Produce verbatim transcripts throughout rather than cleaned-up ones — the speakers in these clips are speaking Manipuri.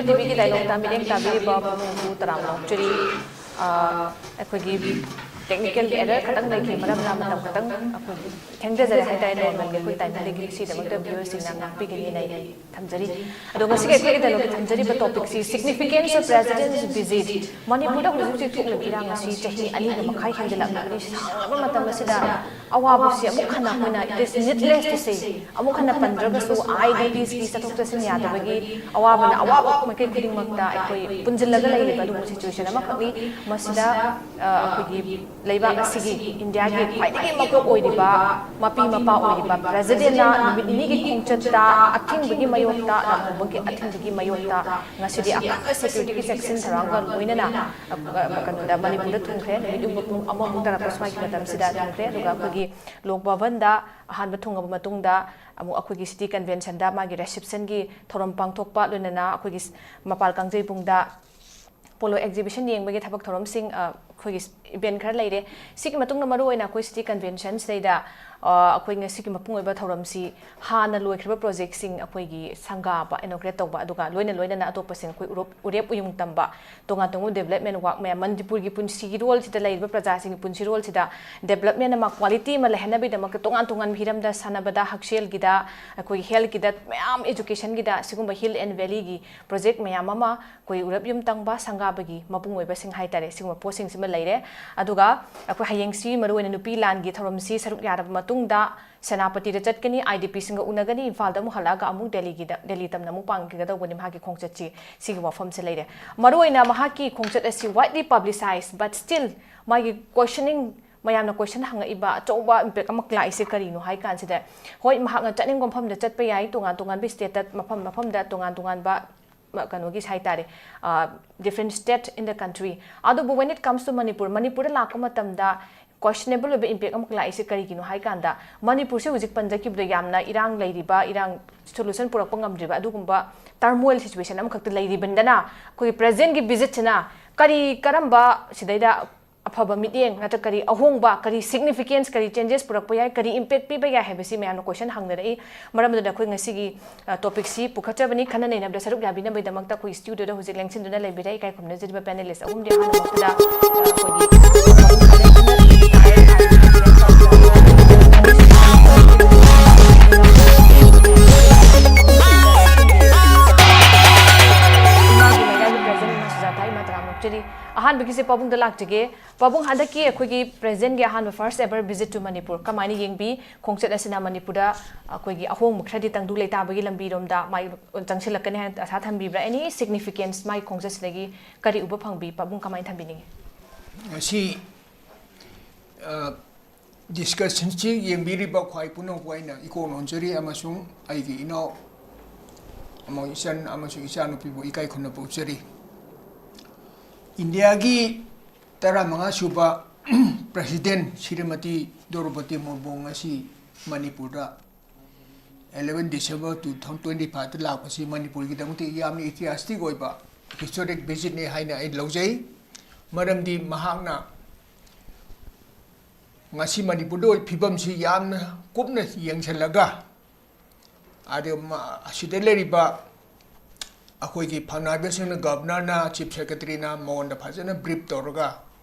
ꯇꯤꯚꯤꯒꯤ ꯗꯥꯏꯂꯣꯛꯇ ꯃꯤꯠꯌꯦꯡ ꯇꯥꯕꯤꯔꯤꯕ ꯄꯨꯝꯅꯃꯛꯄꯨ ꯇꯔꯥꯝꯅ ꯑꯣꯛꯆꯔꯤ꯫ ꯑ, ꯑꯩꯈꯣꯏꯒꯤ technical error ꯈꯇꯪ ꯂꯩꯈꯤ, ꯃꯔꯝꯅ ꯃꯇꯝ ꯈꯇꯪ ꯑꯩꯈꯣꯏ ꯊꯦꯡꯊꯖꯔꯦ ꯍꯥꯏꯇꯥꯔꯦ꯫ Normalꯒꯤ ꯑꯩꯈꯣꯏ timingꯗꯒꯤ ꯉꯁꯤꯗꯃꯛꯇ viewerꯁꯤꯡꯅ ꯉꯥꯛꯄꯤꯒꯅꯤꯅ ꯑꯩ ꯊꯝꯖꯔꯤ꯫ ꯑꯗꯣ ꯉꯁꯤꯒꯤ ꯑꯩꯈꯣꯏꯒꯤ ꯗꯥꯏꯂꯣꯛꯀꯤ ꯊꯝꯖꯔꯤꯕ topicꯁꯤ significance of President's visit꯫ ꯃꯅꯤꯄꯨꯔꯗ ꯍꯧꯖꯤꯛ ꯍꯧꯖꯤꯛ ꯊꯣꯛꯂꯤꯕ ꯏꯔꯥꯡ ꯑꯁꯤ ꯆꯍꯤ ꯑꯅꯤꯒ ꯃꯈꯥꯏ ꯍꯦꯟꯖꯤꯜꯂꯛꯂꯕꯅꯤ꯫ ꯁꯥꯡꯂꯕ ꯃꯇꯝ ꯑꯁꯤꯗ ꯑꯋꯥꯕꯁꯤ ꯑꯃꯨꯛ ꯍꯟꯅ ꯑꯩꯈꯣꯏꯅ, it is needless to say, ꯑꯃꯨꯛ ꯍꯟꯅ ꯄꯟꯗ꯭ꯔꯒꯁꯨ, IDPꯁꯀꯤ ꯆꯠꯊꯣꯛ ꯆꯠꯁꯤꯟ ꯌꯥꯗꯕꯒꯤ ꯑꯋꯥꯕꯅ ꯑꯋꯥꯕ ꯃꯥꯏꯀꯩ ꯈꯨꯗꯤꯡꯃꯛꯇ ꯑꯩꯈꯣꯏ ꯄꯨꯟꯁꯤꯜꯂꯒ ꯂꯩꯔꯤꯕ ꯑꯗꯨꯒꯨꯝꯕ situation ꯑꯃꯈꯛꯅꯤ꯫ ꯃꯁꯤꯗ, ꯑ, ꯑꯩꯈꯣꯏꯒꯤ ꯂꯩꯕꯥꯛ ꯑꯁꯤꯒꯤ, ꯏꯟꯗꯤꯌꯥꯒꯤ ꯈ꯭ꯋꯥꯏꯗꯒꯤ ꯃꯀꯣꯛ ꯑꯣꯏꯔꯤꯕ, ꯃꯄꯤ ꯃꯄꯥ ꯑꯣꯏꯔꯤꯕ Presidentꯅ ꯅꯨꯃꯤꯠ ꯅꯤꯅꯤꯒꯤ ꯈꯣꯡꯆꯠꯇ ꯑꯊꯤꯡꯕꯒꯤ ꯃꯥꯌꯣꯛꯇ, ꯂꯝꯍꯥꯡꯕꯒꯤ ꯑꯊꯤꯡꯕꯒꯤ ꯃꯥꯌꯣꯛꯇ ꯉꯁꯤꯗꯤ ꯑꯀꯟꯕ securityꯒꯤ ꯆꯦꯛꯁꯤꯟ ꯊꯧꯔꯥꯡꯒ ꯂꯣꯏꯅꯅ, ꯑ, ꯀꯩꯅꯣꯗ, ꯃꯅꯤꯄꯨꯔꯗ ꯊꯨꯡꯈ꯭ꯔꯦ꯫ ꯅꯨꯃꯤꯠ ꯌꯨꯡꯕ ꯄꯨꯡ ꯑꯃꯃꯨꯛ ꯇꯥꯔꯛꯄ ꯁ꯭ꯋꯥꯏꯒꯤ ꯃꯇꯝꯁꯤꯗ ꯊꯨꯡꯈ꯭ꯔꯦ꯫ ꯑꯗꯨꯒ ꯑꯩꯈꯣꯏꯒꯤ ꯂꯣꯛ ꯚꯕꯟꯗ ꯑꯍꯥꯟꯕ ꯊꯨꯡꯉꯕ ꯃꯇꯨꯡꯗ ꯑꯃꯨꯛ ꯑꯩꯈꯣꯏꯒꯤ city conventionꯗ ꯃꯥꯒꯤ receptionꯒꯤ ꯊꯧꯔꯝ ꯄꯥꯡꯊꯣꯛꯄ, ꯂꯣꯏꯅꯅ ꯑꯩꯈꯣꯏꯒꯤ ꯃꯄꯥꯜ ꯀꯥꯡꯖꯩꯕꯨꯡꯗ polo exhibition ꯌꯦꯡꯕꯒꯤ ꯊꯕꯛ ꯊꯧꯔꯝꯁꯤꯡ, ꯑ, ꯑꯩꯈꯣꯏꯒꯤ event ꯈꯔ ꯂꯩꯔꯦ꯫ ꯁꯤꯒꯤ ꯃꯇꯨꯡꯗ ꯃꯔꯨꯑꯣꯏꯅ ꯑꯩꯈꯣꯏ city conventionꯁꯤꯗꯩꯗ, ꯑ, ꯑꯩꯈꯣꯏ ꯉꯁꯤꯒꯤ ꯃꯄꯨꯡ ꯑꯣꯏꯕ ꯊꯧꯔꯝꯁꯤ ꯍꯥꯟꯅ ꯂꯣꯏꯈ꯭ꯔꯤꯕ projectꯁꯤꯡ ꯑꯩꯈꯣꯏꯒꯤ ꯁꯪꯒꯥꯕ inaugurate ꯇꯧꯕ, ꯑꯗꯨꯒ ꯂꯣꯏꯅ ꯂꯣꯏꯅꯅ ꯑꯇꯣꯞꯄꯁꯤꯡ ꯑꯩꯈꯣꯏ ꯎꯔꯦꯞ, ꯎꯔꯦꯞ ꯎꯌꯨꯡ ꯇꯝꯕ, ꯇꯣꯉꯥꯟ ꯇꯣꯉꯥꯟꯕ development work ꯃꯌꯥꯝ, ꯃꯅꯤꯄꯨꯔꯒꯤ ꯄꯨꯟꯁꯤꯒꯤ ꯔꯣꯜꯁꯤꯗ ꯂꯩꯔꯤꯕ ꯄ꯭ꯔꯖꯥꯁꯤꯡꯒꯤ ꯄꯨꯟꯁꯤ ꯔꯣꯜꯁꯤꯗ development ꯑꯃ, quality ꯑꯃ ꯂꯩꯍꯟꯅꯕꯒꯤꯗꯃꯛꯇ ꯇꯣꯉꯥꯟ ꯇꯣꯉꯥꯟꯕ ꯍꯤꯔꯝꯗ, ꯁꯥꯟꯅꯕꯗ, ꯍꯛꯁꯦꯜꯒꯤꯗ, ꯑꯩꯈꯣꯏꯒꯤ healthꯀꯤꯗ ꯃꯌꯥꯝ, educationꯒꯤꯗ, ꯁꯤꯒꯨꯝꯕ Hill and Valleyꯒꯤ project ꯃꯌꯥꯝ ꯑꯃ ꯑꯩꯈꯣꯏ ꯎꯔꯦꯞ ꯎꯌꯨꯡ ꯇꯝꯕ, ꯁꯪꯒꯥꯕꯒꯤ ꯃꯄꯨꯡ ꯑꯣꯏꯕꯁꯤꯡ ꯍꯥꯏꯇꯥꯔꯦ, ꯁꯤꯒꯨꯝꯕ ꯄꯣꯠꯁꯤꯡꯁꯤꯃ ꯂꯩꯔꯦ꯫ ꯑꯗꯨꯒ ꯑꯩꯈꯣꯏ ꯍꯌꯦꯡꯁꯤ ꯃꯔꯨꯑꯣꯏꯅ ꯅꯨꯄꯤ ꯂꯥꯟꯒꯤ ꯊꯧꯔꯝꯁꯤ ꯁꯔꯨꯛ ꯌꯥꯔꯕ ꯃꯇꯨꯡꯗ ꯁꯦꯅꯥꯄꯇꯤꯗ ꯆꯠꯀꯅꯤ, IDPꯁꯤꯡꯒ ꯎꯅꯒꯅꯤ, ꯏꯝꯐꯥꯜꯗ ꯑꯃꯨꯛ ꯍꯜꯂꯛꯑꯒ ꯑꯃꯨꯛ ꯗꯦꯜꯂꯤꯒꯤꯗ, ꯗꯦꯜꯂꯤ ꯇꯝꯅ ꯑꯃꯨꯛ ꯄꯥꯡꯒꯗꯧꯕꯅꯤ ꯃꯍꯥꯛꯀꯤ ꯈꯣꯡꯆꯠꯁꯤ꯫ ꯁꯤꯒꯤ ꯋꯥꯐꯝꯁꯦ ꯂꯩꯔꯦ꯫ ꯃꯔꯨꯑꯣꯏꯅ ꯃꯍꯥꯛꯀꯤ ꯈꯣꯡꯆꯠ ꯑꯁꯤ widely publicized, but still ꯃꯥꯒꯤ questioning, ꯃꯌꯥꯝꯅ question ꯍꯪꯉꯛꯏꯕ ꯑꯆꯧꯕ impact ꯑꯃ ꯂꯥꯛꯏꯁꯦ ꯀꯔꯤꯅꯣ ꯍꯥꯏ ꯀꯥꯟꯁꯤꯗ, ꯍꯣꯏ, ꯃꯍꯥꯛꯅ ꯆꯠꯅꯤꯡꯕ ꯃꯐꯝꯗ ꯆꯠꯄ ꯌꯥꯏ, ꯇꯣꯉꯥꯟ ꯇꯣꯉꯥꯟꯕ stateꯇ, ꯃꯐꯝ ꯃꯐꯝꯗ ꯇꯣꯉꯥꯟ ꯇꯣꯉꯥꯟꯕ ꯀꯩꯅꯣꯒꯤ ꯍꯥꯏꯇꯥꯔꯦ, different state in the country꯫ ꯑꯗꯨꯕꯨ when it comes to Manipur, ꯃꯅꯤꯄꯨꯔꯗ ꯂꯥꯛꯄ ꯃꯇꯝꯗ questionable ꯑꯣꯏꯕ impact ꯑꯃꯈꯛ ꯂꯥꯛꯏꯁꯦ ꯀꯔꯤꯒꯤꯅꯣ ꯍꯥꯏ ꯀꯥꯟꯗ, ꯃꯅꯤꯄꯨꯔꯁꯦ ꯍꯧꯖꯤꯛ ꯄꯟꯖꯈꯤꯕꯗꯣ ꯌꯥꯝꯅ ꯏꯔꯥꯡ ꯂꯩꯔꯤꯕ, ꯏꯔꯥꯡ solution ꯄꯨꯔꯛꯄ ꯉꯝꯗ꯭ꯔꯤꯕ ꯑꯗꯨꯒꯨꯝꯕ turmoil situation ꯑꯃꯈꯛꯇ ꯂꯩꯔꯤꯕꯅꯤꯗꯅ, ꯑꯩꯈꯣꯏꯒꯤ presentꯒꯤ visitꯁꯤꯅ ꯀꯔꯤ ꯀꯔꯝꯕ ꯁꯤꯗꯩꯗ ꯐꯕ ꯃꯤꯠꯌꯦꯡ ꯅꯠꯇ꯭ꯔꯒ ꯀꯔꯤ ꯑꯍꯣꯡꯕ, ꯀꯔꯤ significance, ꯀꯔꯤ changes ꯄꯨꯔꯛꯄ ꯌꯥꯏ, ꯀꯔꯤ impact ꯄꯤꯕ ꯌꯥꯏ ꯍꯥꯏꯕꯁꯤ ꯃꯌꯥꯝꯅ question ꯍꯪꯅꯔꯛꯏ꯫ ꯃꯔꯝ ꯑꯗꯨꯅ ꯑꯩꯈꯣꯏ ꯉꯁꯤꯒꯤ, ꯑ, topicꯁꯤ ꯄꯨꯈꯠꯆꯕꯅꯤ꯫ ꯈꯟꯅ ꯅꯩꯅꯕꯗ ꯁꯔꯨꯛ ꯌꯥꯕꯤꯅꯕꯒꯤꯗꯃꯛꯇ ꯑꯩꯈꯣꯏ studioꯗ ꯍꯧꯖꯤꯛ ꯂꯦꯡꯁꯤꯟꯗꯨꯅ ꯂꯩꯕꯤꯔꯦ ꯏꯀꯥꯏ ꯈꯨꯝꯅꯖꯔꯤꯕ panelist ꯑꯍꯨꯝꯗꯤ꯫ ꯑꯍꯥꯟꯕ ꯃꯛꯇꯗ, ꯑ, ꯑꯩꯈꯣꯏꯒꯤ ꯏꯃꯥꯒꯤ ꯃꯌꯥꯏꯒꯤ president ꯏꯃꯥ ꯁꯨꯖꯥꯇꯥ, ꯏꯃꯥ ꯇꯔꯥꯝꯅ ꯑꯣꯛꯆꯔꯤ꯫ ꯑꯍꯥꯟꯕꯒꯤꯁꯦ ꯄꯥꯕꯨꯡꯗ ꯂꯥꯛꯆꯒꯦ꯫ ꯄꯥꯕꯨꯡ, ꯍꯟꯗꯛꯀꯤ ꯑꯩꯈꯣꯏꯒꯤ presidentꯒꯤ ꯑꯍꯥꯟꯕ first ever visit to Manipur ꯀꯃꯥꯏꯅ ꯌꯦꯡꯕꯤ? ꯈꯣꯡꯆꯠ ꯑꯁꯤꯅ ꯃꯅꯤꯄꯨꯔꯗ ꯑꯩꯈꯣꯏꯒꯤ ꯑꯍꯣꯡꯕ ꯈꯔꯗꯤ ꯇꯪꯗꯨ ꯂꯩꯇꯥꯕꯒꯤ ꯂꯝꯕꯤꯔꯣꯝꯗ ꯃꯥꯏ ꯆꯪꯁꯤꯜꯂꯛꯀꯅꯤ ꯍꯥꯏꯅ ꯑꯁꯥ ꯊꯝꯕꯤꯕ꯭ꯔꯥ? Any significance ꯃꯥꯏ ꯈꯣꯡꯆꯠꯁꯤꯗꯒꯤ ꯀꯔꯤ ꯎꯕ ꯐꯪꯕꯤ? ꯄꯥꯕꯨꯡ ꯀꯃꯥꯏꯅ ꯊꯝꯕꯤꯅꯤꯡꯉꯤ? ꯉꯁꯤ, ꯑ, discussionꯁꯤ ꯌꯦꯡꯕꯤꯔꯤꯕ ꯈ꯭ꯋꯥꯏ ꯄꯨꯝꯅꯃꯛꯄꯨ ꯑꯩꯅ ꯏꯀꯣꯛ ꯅꯣꯟꯖꯔꯤ ꯑꯃꯁꯨꯡ ꯑꯩꯒꯤ ꯏꯅꯥꯎ ꯑꯃ ꯏꯆꯟ ꯑꯃꯁꯨꯡ ꯏꯆꯥꯅꯨꯄꯤꯕꯨ ꯏꯀꯥꯏ ꯈꯨꯝꯅꯕ ꯎꯠꯆꯔꯤ꯫ ꯏꯟꯗꯤꯌꯥꯒꯤ ꯇꯔꯥꯃꯉꯥ ꯁꯨꯕ president ꯁ꯭ꯔꯤꯃꯇꯤ ꯗ꯭ꯔꯧꯄꯗꯤ ꯃꯨꯔꯃꯨ ꯉꯁꯤ ꯃꯅꯤꯄꯨꯔꯗ eleven December two thousand twenty fiveꯇ ꯂꯥꯛꯄꯁꯤ ꯃꯅꯤꯄꯨꯔꯒꯤꯗꯃꯛꯇ ꯌꯥꯝꯅ ꯏꯇꯤꯍꯥꯁꯇꯤꯛ ꯑꯣꯏꯕ historic visitꯅꯤ ꯍꯥꯏꯅ ꯑꯩ ꯂꯧꯖꯩ꯫ ꯃꯔꯝꯗꯤ ꯃꯍꯥꯛꯅ ꯉꯁꯤ ꯃꯅꯤꯄꯨꯔꯗ ꯑꯣꯏ ꯐꯤꯕꯝꯁꯤ ꯌꯥꯝꯅ ꯀꯨꯞꯅ ꯌꯦꯡꯁꯤꯜꯂꯒ, ꯑꯗꯨꯒ ꯃ-, ꯑꯁꯤꯗ ꯂꯩꯔꯤꯕ ꯑꯩꯈꯣꯏꯒꯤ ꯐꯝꯅꯥꯏꯕꯁꯤꯡꯅ, governorꯅ, chief secretaryꯅ ꯃꯉꯣꯟꯗ ꯐꯖꯅ brief ꯇꯧꯔꯒ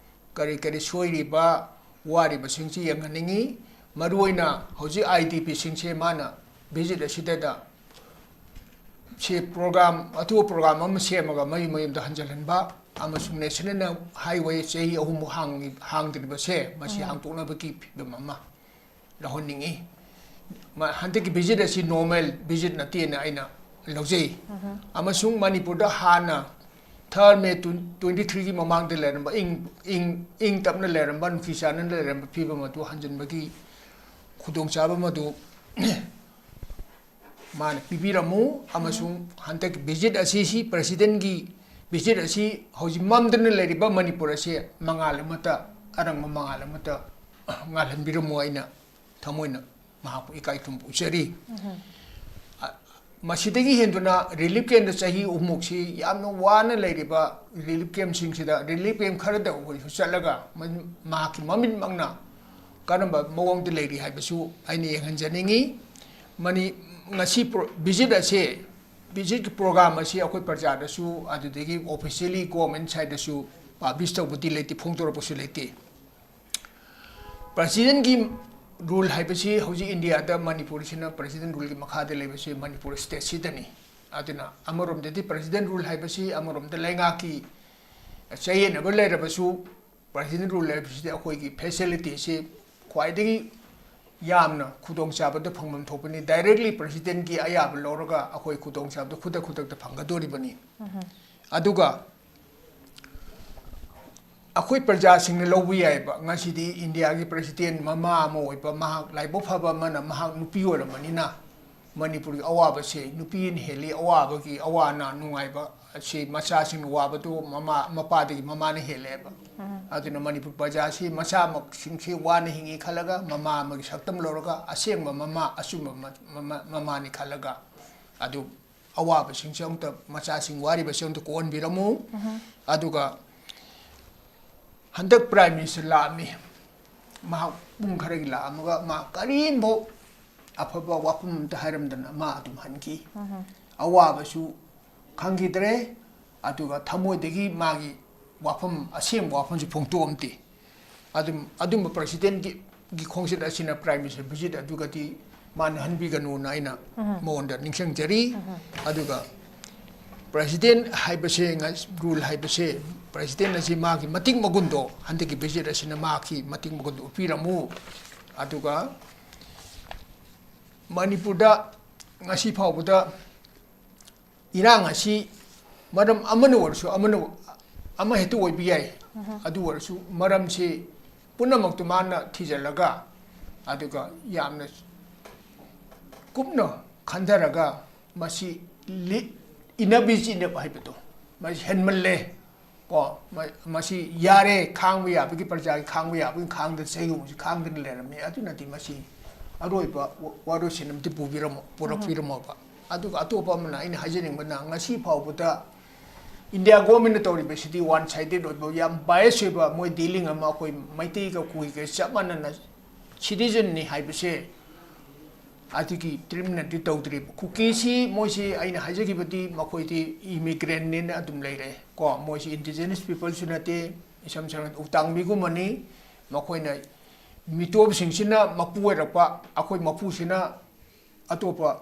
ꯀꯔꯤ ꯀꯔꯤ ꯁꯣꯏꯔꯤꯕ, ꯋꯥꯔꯤꯕꯁꯤꯡꯁꯤ ꯌꯦꯡꯍꯟꯅꯤꯡꯉꯤ꯫ ꯃꯔꯨꯑꯣꯏꯅ ꯍꯧꯖꯤꯛ IDPꯁꯤꯡꯁꯦ ꯃꯥꯅ visit ꯑꯁꯤꯗ ꯁꯤ program, ꯑꯇꯣꯞꯄ program ꯑꯃ ꯁꯦꯝꯃꯒ ꯃꯌꯨꯝ ꯃꯌꯨꯝꯗ ꯍꯟꯖꯤꯜꯍꯟꯕ ꯑꯃꯁꯨꯡ national highway ꯆꯍꯤ ꯑꯍꯨꯝꯃꯨꯛ ꯍꯥꯡꯉꯤ-, ꯍꯥꯡꯗ꯭ꯔꯤꯕꯁꯦ ꯃꯁꯤ ꯎꯝ꯫ ꯍꯥꯡꯗꯣꯛꯅꯕꯒꯤ ꯐꯤꯕꯝ ꯑꯃ ꯂꯧꯍꯟꯅꯤꯡꯉꯤ꯫ ꯃ-, ꯍꯟꯗꯛꯀꯤ visit ꯑꯁꯤ normal visit ꯅꯠꯇꯦꯅ ꯑꯩꯅ ꯂꯧꯖꯩ꯫ ꯎꯝꯍꯨꯝ꯫ ꯑꯃꯁꯨꯡ ꯃꯅꯤꯄꯨꯔꯗ ꯍꯥꯟꯅ third May twenty threeꯒꯤ ꯃꯃꯥꯡꯗ ꯂꯩꯔꯝꯕ ꯏꯪ, ꯏꯪ, ꯏꯪ ꯇꯞꯅ ꯂꯩꯔꯝꯕ, ꯅꯨꯡꯁꯤ ꯆꯥꯟꯅꯅ ꯂꯩꯔꯝꯕ ꯐꯤꯕꯝ ꯑꯗꯨ ꯍꯟꯖꯤꯟꯕꯒꯤ ꯈꯨꯗꯣꯡꯆꯥꯕ ꯑꯃꯗꯨ ꯃꯥꯅ ꯄꯤꯕꯤꯔꯝꯃꯨ ꯑꯃꯁꯨꯡ ꯎꯝ꯫ ꯍꯟꯗꯛ visit ꯑꯁꯤ, ꯁꯤ presidentꯀꯤ visit ꯑꯁꯤ ꯍꯧꯖꯤꯛ ꯃꯝꯗꯅ ꯂꯩꯔꯤꯕ ꯃꯅꯤꯄꯨꯔ ꯑꯁꯤ ꯃꯉꯥꯜ ꯑꯃꯠꯇ, ꯑꯔꯪꯕ ꯃꯉꯥꯜ ꯑꯃꯠꯇ ꯉꯥꯜꯍꯟꯕꯤꯔꯝꯃꯨ꯫ ꯑꯩꯅ ꯊꯃꯣꯏꯅ ꯃꯍꯥꯛꯄꯨ ꯏꯀꯥꯏ ꯈꯨꯝꯅꯕ ꯎꯠꯆꯔꯤ꯫ ꯎꯝ꯫ ꯑ-, ꯃꯁꯤꯗꯒꯤ ꯍꯦꯟꯗꯨꯅ ꯔꯤꯂꯤꯐ ꯀꯦꯝꯗ ꯆꯍꯤ ꯑꯍꯨꯝꯃꯨꯛꯁꯤ ꯌꯥꯝꯅ ꯋꯥꯅ ꯂꯩꯔꯤꯕ ꯔꯤꯂꯤꯐ ꯀꯦꯝꯁꯤꯡꯁꯤꯗ, ꯔꯤꯂꯤꯐ ꯀꯦꯝ ꯈꯔꯗ ꯑꯩꯈꯣꯏꯁꯨ ꯆꯠꯂꯒ ꯃ-, ꯃꯍꯥꯛꯀꯤ ꯃꯃꯤꯠꯃꯛꯅ ꯀꯔꯝꯕ ꯃꯑꯣꯡꯗ ꯂꯩꯔꯤ ꯍꯥꯏꯕꯁꯨ ꯑꯩꯅ ꯌꯦꯡꯍꯟꯖꯅꯤꯡꯉꯤ꯫ ꯃꯅꯤ-, ꯉꯁꯤ ꯄ꯭ꯔꯣ-, ꯚꯤꯖꯤꯠ ꯑꯁꯦ, ꯚꯤꯖꯤꯠꯀꯤ ꯄ꯭ꯔꯣꯒ꯭ꯔꯥꯝ ꯑꯁꯤ ꯑꯩꯈꯣꯏ ꯄ꯭ꯔꯖꯥꯗꯁꯨ, ꯑꯗꯨꯗꯒꯤ ꯑꯣꯐꯤꯁꯤꯌꯦꯜꯂꯤ ꯒꯣꯔꯃꯦꯟ ꯁꯥꯏꯠꯇꯁꯨ ꯄꯥꯕ꯭ꯂꯤꯁ ꯇꯧꯕꯗꯤ ꯂꯩꯇꯦ, ꯐꯣꯡꯗꯣꯔꯛꯄꯁꯨ ꯂꯩꯇꯦ꯫ ꯄ꯭ꯔꯁꯤꯗꯦꯟꯒꯤ ꯔꯨꯜ ꯍꯥꯏꯕꯁꯤ ꯍꯧꯖꯤꯛ ꯏꯟꯗꯤꯌꯥꯗ ꯃꯅꯤꯄꯨꯔꯁꯤꯅ ꯄ꯭ꯔꯁꯤꯗꯦꯟ ꯔꯨꯜꯒꯤ ꯃꯈꯥꯗ ꯂꯩꯕꯁꯤ ꯃꯅꯤꯄꯨꯔ ꯁ꯭ꯇꯦꯠꯁꯤꯗꯅꯤ꯫ ꯑꯗꯨꯅ ꯑꯃꯔꯣꯝꯗꯗꯤ ꯄ꯭ꯔꯁꯤꯗꯦꯟ ꯔꯨꯜ ꯍꯥꯏꯕꯁꯤ ꯑꯃꯔꯣꯝꯗ ꯂꯩꯉꯥꯛꯀꯤ ꯆꯌꯦꯠꯅꯕ ꯂꯩꯔꯕꯁꯨ, ꯄ꯭ꯔꯁꯤꯗꯦꯟ ꯔꯨꯜ ꯍꯥꯏꯕꯁꯤꯗꯤ ꯑꯩꯈꯣꯏꯒꯤ ꯐꯦꯁꯤꯂꯤꯇꯤꯁꯤ ꯈ꯭ꯋꯥꯏꯗꯒꯤ ꯌꯥꯝꯅ ꯈꯨꯗꯣꯡꯆꯥꯕꯗ ꯐꯪꯐꯝ ꯊꯣꯛꯄꯅꯤ꯫ ꯗꯥꯏꯔꯦꯛꯂꯤ ꯄ꯭ꯔꯁꯤꯗꯦꯟꯒꯤ ꯑꯌꯥꯕ ꯂꯧꯔꯒ ꯑꯩꯈꯣꯏ ꯈꯨꯗꯣꯡꯆꯥꯕꯗꯨ ꯈꯨꯗꯛ ꯈꯨꯗꯛꯇ ꯐꯪꯒꯗꯣꯔꯤꯕꯅꯤ꯫ ꯑꯗꯨꯒ ꯑꯩꯈꯣꯏ ꯄ꯭ꯔꯖꯥꯁꯤꯡꯅ ꯂꯧꯕ ꯌꯥꯏꯕ꯫ ꯉꯁꯤꯗꯤ ꯏꯟꯗꯤꯌꯥꯒꯤ ꯄ꯭ꯔꯁꯤꯗꯦꯟ ꯃꯃꯥ ꯑꯃ ꯑꯣꯏꯕ, ꯃꯍꯥꯛ ꯂꯥꯏꯕꯛ ꯐꯕ ꯑꯃꯅ, ꯃꯍꯥꯛ ꯅꯨꯄꯤ ꯑꯣꯏꯔꯝꯕꯅꯤꯅ ꯃꯅꯤꯄꯨꯔꯒꯤ ꯑꯋꯥꯕꯁꯦ ꯅꯨꯄꯤꯅ ꯍꯦꯜꯂꯤ꯫ ꯑꯋꯥꯕꯒꯤ ꯑꯋꯥ ꯑꯅꯥ, ꯅꯨꯡꯉꯥꯏꯕ ꯑꯁꯤ ꯃꯆꯥꯁꯤꯡꯅ ꯋꯥꯕꯗꯨ ꯃꯃꯥ, ꯃꯄꯥꯗꯒꯤ ꯃꯃꯥꯅ ꯍꯦꯜꯂꯦꯕ꯫ ꯑꯗꯨꯅ ꯃꯅꯤꯄꯨꯔ ꯄ꯭ꯔꯖꯥꯁꯤ ꯃꯆꯥꯃꯛꯁꯤꯡꯁꯤ ꯋꯥꯅ ꯍꯤꯡꯉꯤ ꯈꯜꯂꯒ, ꯃꯃꯥ ꯑꯃꯒꯤ ꯁꯛꯇꯝ ꯂꯧꯔꯒ, ꯑꯁꯦꯡꯕ ꯃꯃꯥ, ꯑꯆꯨꯝꯕ ꯃ-, ꯃꯃꯥ, ꯃꯃꯥꯅꯤ ꯈꯜꯂꯒ, ꯑꯗꯨ ꯑꯋꯥꯕꯁꯤꯡꯁꯦ ꯑꯝꯇ, ꯃꯆꯥꯁꯤꯡ ꯋꯥꯔꯤꯕꯁꯦ ꯑꯝꯇ ꯀꯣꯛꯍꯟꯕꯤꯔꯝꯃꯨ꯫ ꯑꯗꯨꯒ ꯍꯟꯗꯛ ꯄ꯭ꯔꯥꯏꯝ ꯃꯤꯅꯤꯁꯇꯔ ꯂꯥꯛꯑꯝꯃꯤ꯫ ꯃꯍꯥꯛ ꯄꯨꯡ ꯈꯔꯒꯤ ꯂꯥꯛꯑꯝꯃꯒ ꯃꯥ ꯀꯔꯤꯝꯐꯥꯎ ꯑꯐꯕ ꯋꯥꯐꯝ ꯑꯝꯇ ꯍꯥꯏꯔꯝꯗꯅ ꯃꯥ ꯑꯗꯨꯝ ꯍꯟꯈꯤ꯫ ꯑꯋꯥꯕꯁꯨ ꯈꯪꯈꯤꯗ꯭ꯔꯦ, ꯑꯗꯨꯒ ꯊꯃꯣꯏꯗꯒꯤ ꯃꯥꯒꯤ ꯋꯥꯐꯝ, ꯑꯁꯦꯡꯕ ꯋꯥꯐꯝꯁꯨ ꯐꯣꯡꯗꯣꯛꯑꯝꯗꯦ꯫ ꯑꯗꯨꯝ, ꯑꯗꯨꯝꯕ ꯄ꯭ꯔꯁꯤꯗꯦꯟꯒꯤ, ꯒꯤ ꯈꯣꯡꯆꯠ ꯑꯁꯤꯅ ꯄ꯭ꯔꯥꯏꯝ ꯃꯤꯅꯤꯁꯇꯔ ꯚꯤꯖꯤꯠ ꯑꯗꯨꯒꯗꯤ ꯃꯥꯅ ꯍꯟꯕꯤꯒꯅꯨꯅ ꯑꯩꯅ ꯃꯉꯣꯟꯗ ꯅꯤꯡꯁꯤꯡꯖꯔꯤ꯫ ꯑꯗꯨꯒ ꯄ꯭ꯔꯁꯤꯗꯦꯟ ꯍꯥꯏꯕꯁꯦ, ꯉ-, ꯔꯨꯜ ꯍꯥꯏꯕꯁꯦ, ꯄ꯭ꯔꯁꯤꯗꯦꯟ ꯑꯁꯤ ꯃꯥꯒꯤ ꯃꯇꯤꯛ ꯃꯒꯨꯟꯗꯣ ꯍꯟꯗꯛꯀꯤ ꯚꯤꯖꯤꯠ ꯑꯁꯤꯅ ꯃꯥꯒꯤ ꯃꯇꯤꯛ ꯃꯒꯨꯟꯗꯣ ꯎꯠꯄꯤꯔꯝꯃꯨ꯫ ꯑꯗꯨꯒ ꯃꯅꯤꯄꯨꯔꯗ ꯉꯁꯤ ꯐꯥꯎꯕꯗ ꯏꯔꯥꯡ ꯑꯁꯤ ꯃꯔꯝ ꯑꯃꯅ ꯑꯣꯏꯔꯁꯨ, ꯑꯃꯅ, ꯑꯃ ꯍꯦꯛꯇ ꯑꯣꯏꯕ ꯌꯥꯏ꯫ ꯑꯗꯨ ꯑꯣꯏꯔꯁꯨ ꯃꯔꯝꯁꯤ ꯄꯨꯝꯅꯃꯛꯇꯨ ꯃꯥꯅ ꯊꯤꯖꯤꯜꯂꯒ, ꯑꯗꯨꯒ ꯌꯥꯝꯅ ꯀꯨꯞꯅ ꯈꯟꯊꯔꯒ, ꯃꯁꯤ ꯂꯤ-, enough is enough ꯍꯥꯏꯕꯗꯣ, ꯃꯁꯤ ꯍꯦꯟꯃꯜꯂꯦ, ꯀꯣ, ꯃ-, ꯃꯁꯤ ꯌꯥꯔꯦ, ꯈꯥꯡꯕ ꯌꯥꯕꯒꯤ, ꯄ꯭ꯔꯖꯥꯒꯤ ꯈꯥꯡꯕ ꯌꯥꯕꯒꯤ ꯈꯥꯡꯗꯅ ꯆꯍꯤ ꯑꯍꯨꯝꯁꯤ ꯈꯥꯡꯗꯅ ꯂꯩꯔꯝꯃꯤ꯫ ꯑꯗꯨꯅꯗꯤ ꯃꯁꯤ ꯑꯔꯣꯏꯕ ꯋꯥ-, ꯋꯥꯔꯣꯏꯁꯤꯟ ꯑꯃꯗꯤ ꯄꯨꯕꯤꯔꯝꯃꯣ-, ꯄꯨꯔꯛꯄꯤꯔꯝꯃꯣꯕ꯫ ꯑꯗꯨꯒ ꯑꯇꯣꯞꯄ ꯑꯃꯅ ꯑꯩꯅ ꯍꯥꯏꯖꯅꯤꯡꯕꯅ, ꯉꯁꯤ ꯐꯥꯎꯕꯗ ꯏꯟꯗꯤꯌꯥ ꯒꯣꯔꯃꯦꯟꯅ ꯇꯧꯔꯤꯕꯁꯤꯗꯤ ꯋꯥꯟ ꯁꯥꯏꯗꯦꯠ ꯑꯣꯏꯕ, ꯌꯥꯝ ꯕꯥꯏꯁ ꯑꯣꯏꯕ, ꯃꯣꯏ ꯗꯤꯂꯤꯡ ꯑꯃ ꯑꯩꯈꯣꯏ ꯃꯩꯇꯩꯒ ꯀꯨꯀꯤꯒ ꯆꯞ ꯃꯥꯟꯅꯅ ꯁꯤꯇꯤꯖꯟꯅꯤ ꯍꯥꯏꯕꯁꯦ ꯑꯗꯨꯒꯤ ꯇ꯭ꯔꯤꯠꯃꯦꯟꯗꯤ ꯇꯧꯗ꯭ꯔꯤꯕ꯫ ꯀꯨꯀꯤꯁꯤ ꯃꯣꯏꯁꯤ ꯑꯩꯅ ꯍꯥꯏꯖꯈꯤꯕꯗꯤ ꯃꯈꯣꯏꯗꯤ ꯏꯃꯤꯒ꯭ꯔꯦꯟꯅꯦꯅ ꯑꯗꯨꯝ ꯂꯩꯔꯦ ꯀꯣ, ꯃꯣꯏꯁꯤ ꯏꯟꯗꯤꯖꯤꯅꯁ ꯄꯤꯄꯜꯁꯨ ꯅꯠꯇꯦ, ꯏꯁꯝ ꯁꯝꯅ ꯎꯇꯥꯡꯕꯤꯒꯨꯝꯕꯅꯤ꯫ ꯃꯈꯣꯏꯅ ꯃꯤꯇꯣꯞꯁꯤꯡꯁꯤꯅ ꯃꯄꯨ ꯑꯣꯏꯔꯛꯄ, ꯑꯩꯈꯣꯏ ꯃꯄꯨꯁꯤꯅ ꯑꯇꯣꯞꯄ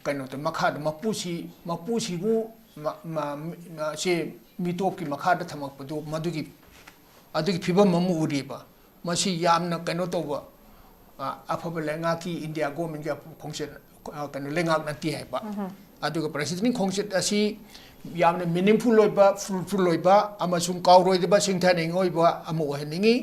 ꯀꯩꯅꯣꯗ ꯃꯈꯥꯗ ꯃꯄꯨꯁꯤ, ꯃꯄꯨꯁꯤꯕꯨ ꯃ-, ꯃ-, ꯃ-, ꯁꯦ ꯃꯤꯇꯣꯞꯀꯤ ꯃꯈꯥꯗ ꯊꯝꯃꯛꯄꯗꯨ ꯃꯗꯨꯒꯤ, ꯑꯗꯨꯒꯤ ꯐꯤꯕꯝ ꯑꯃ ꯎꯔꯤꯕ꯫ ꯃꯁꯤ ꯌꯥꯝꯅ ꯀꯩꯅꯣ ꯇꯧꯕ, ꯑ, ꯑꯐꯕ ꯂꯩꯉꯥꯛꯀꯤ ꯏꯟꯗꯤꯌꯥ ꯒꯣꯔꯃꯦꯟꯒꯤ ꯑꯐꯕ ꯈꯣꯡꯆꯠ, ꯑ, ꯀꯩꯅꯣ ꯂꯩꯉꯥꯛ ꯅꯠꯇꯦ ꯍꯥꯏꯕ꯫ ꯑꯗꯨꯒ ꯄ꯭ꯔꯁꯤꯗꯦꯟꯒꯤ ꯈꯣꯡꯆꯠ ꯑꯁꯤ ꯌꯥꯝꯅ ꯃꯤꯅꯤꯡꯐꯨꯜ ꯑꯣꯏꯕ, ꯐ꯭ꯔꯨꯠꯐꯨꯜ ꯑꯣꯏꯕ ꯑꯃꯁꯨꯡ ꯀꯥꯎꯔꯣꯏꯗꯕ ꯁꯤꯡꯊꯥꯅꯤꯡꯉꯥꯏ ꯑꯣꯏꯕ ꯑꯃ ꯑꯣꯏꯍꯟꯅꯤꯡꯉꯤ꯫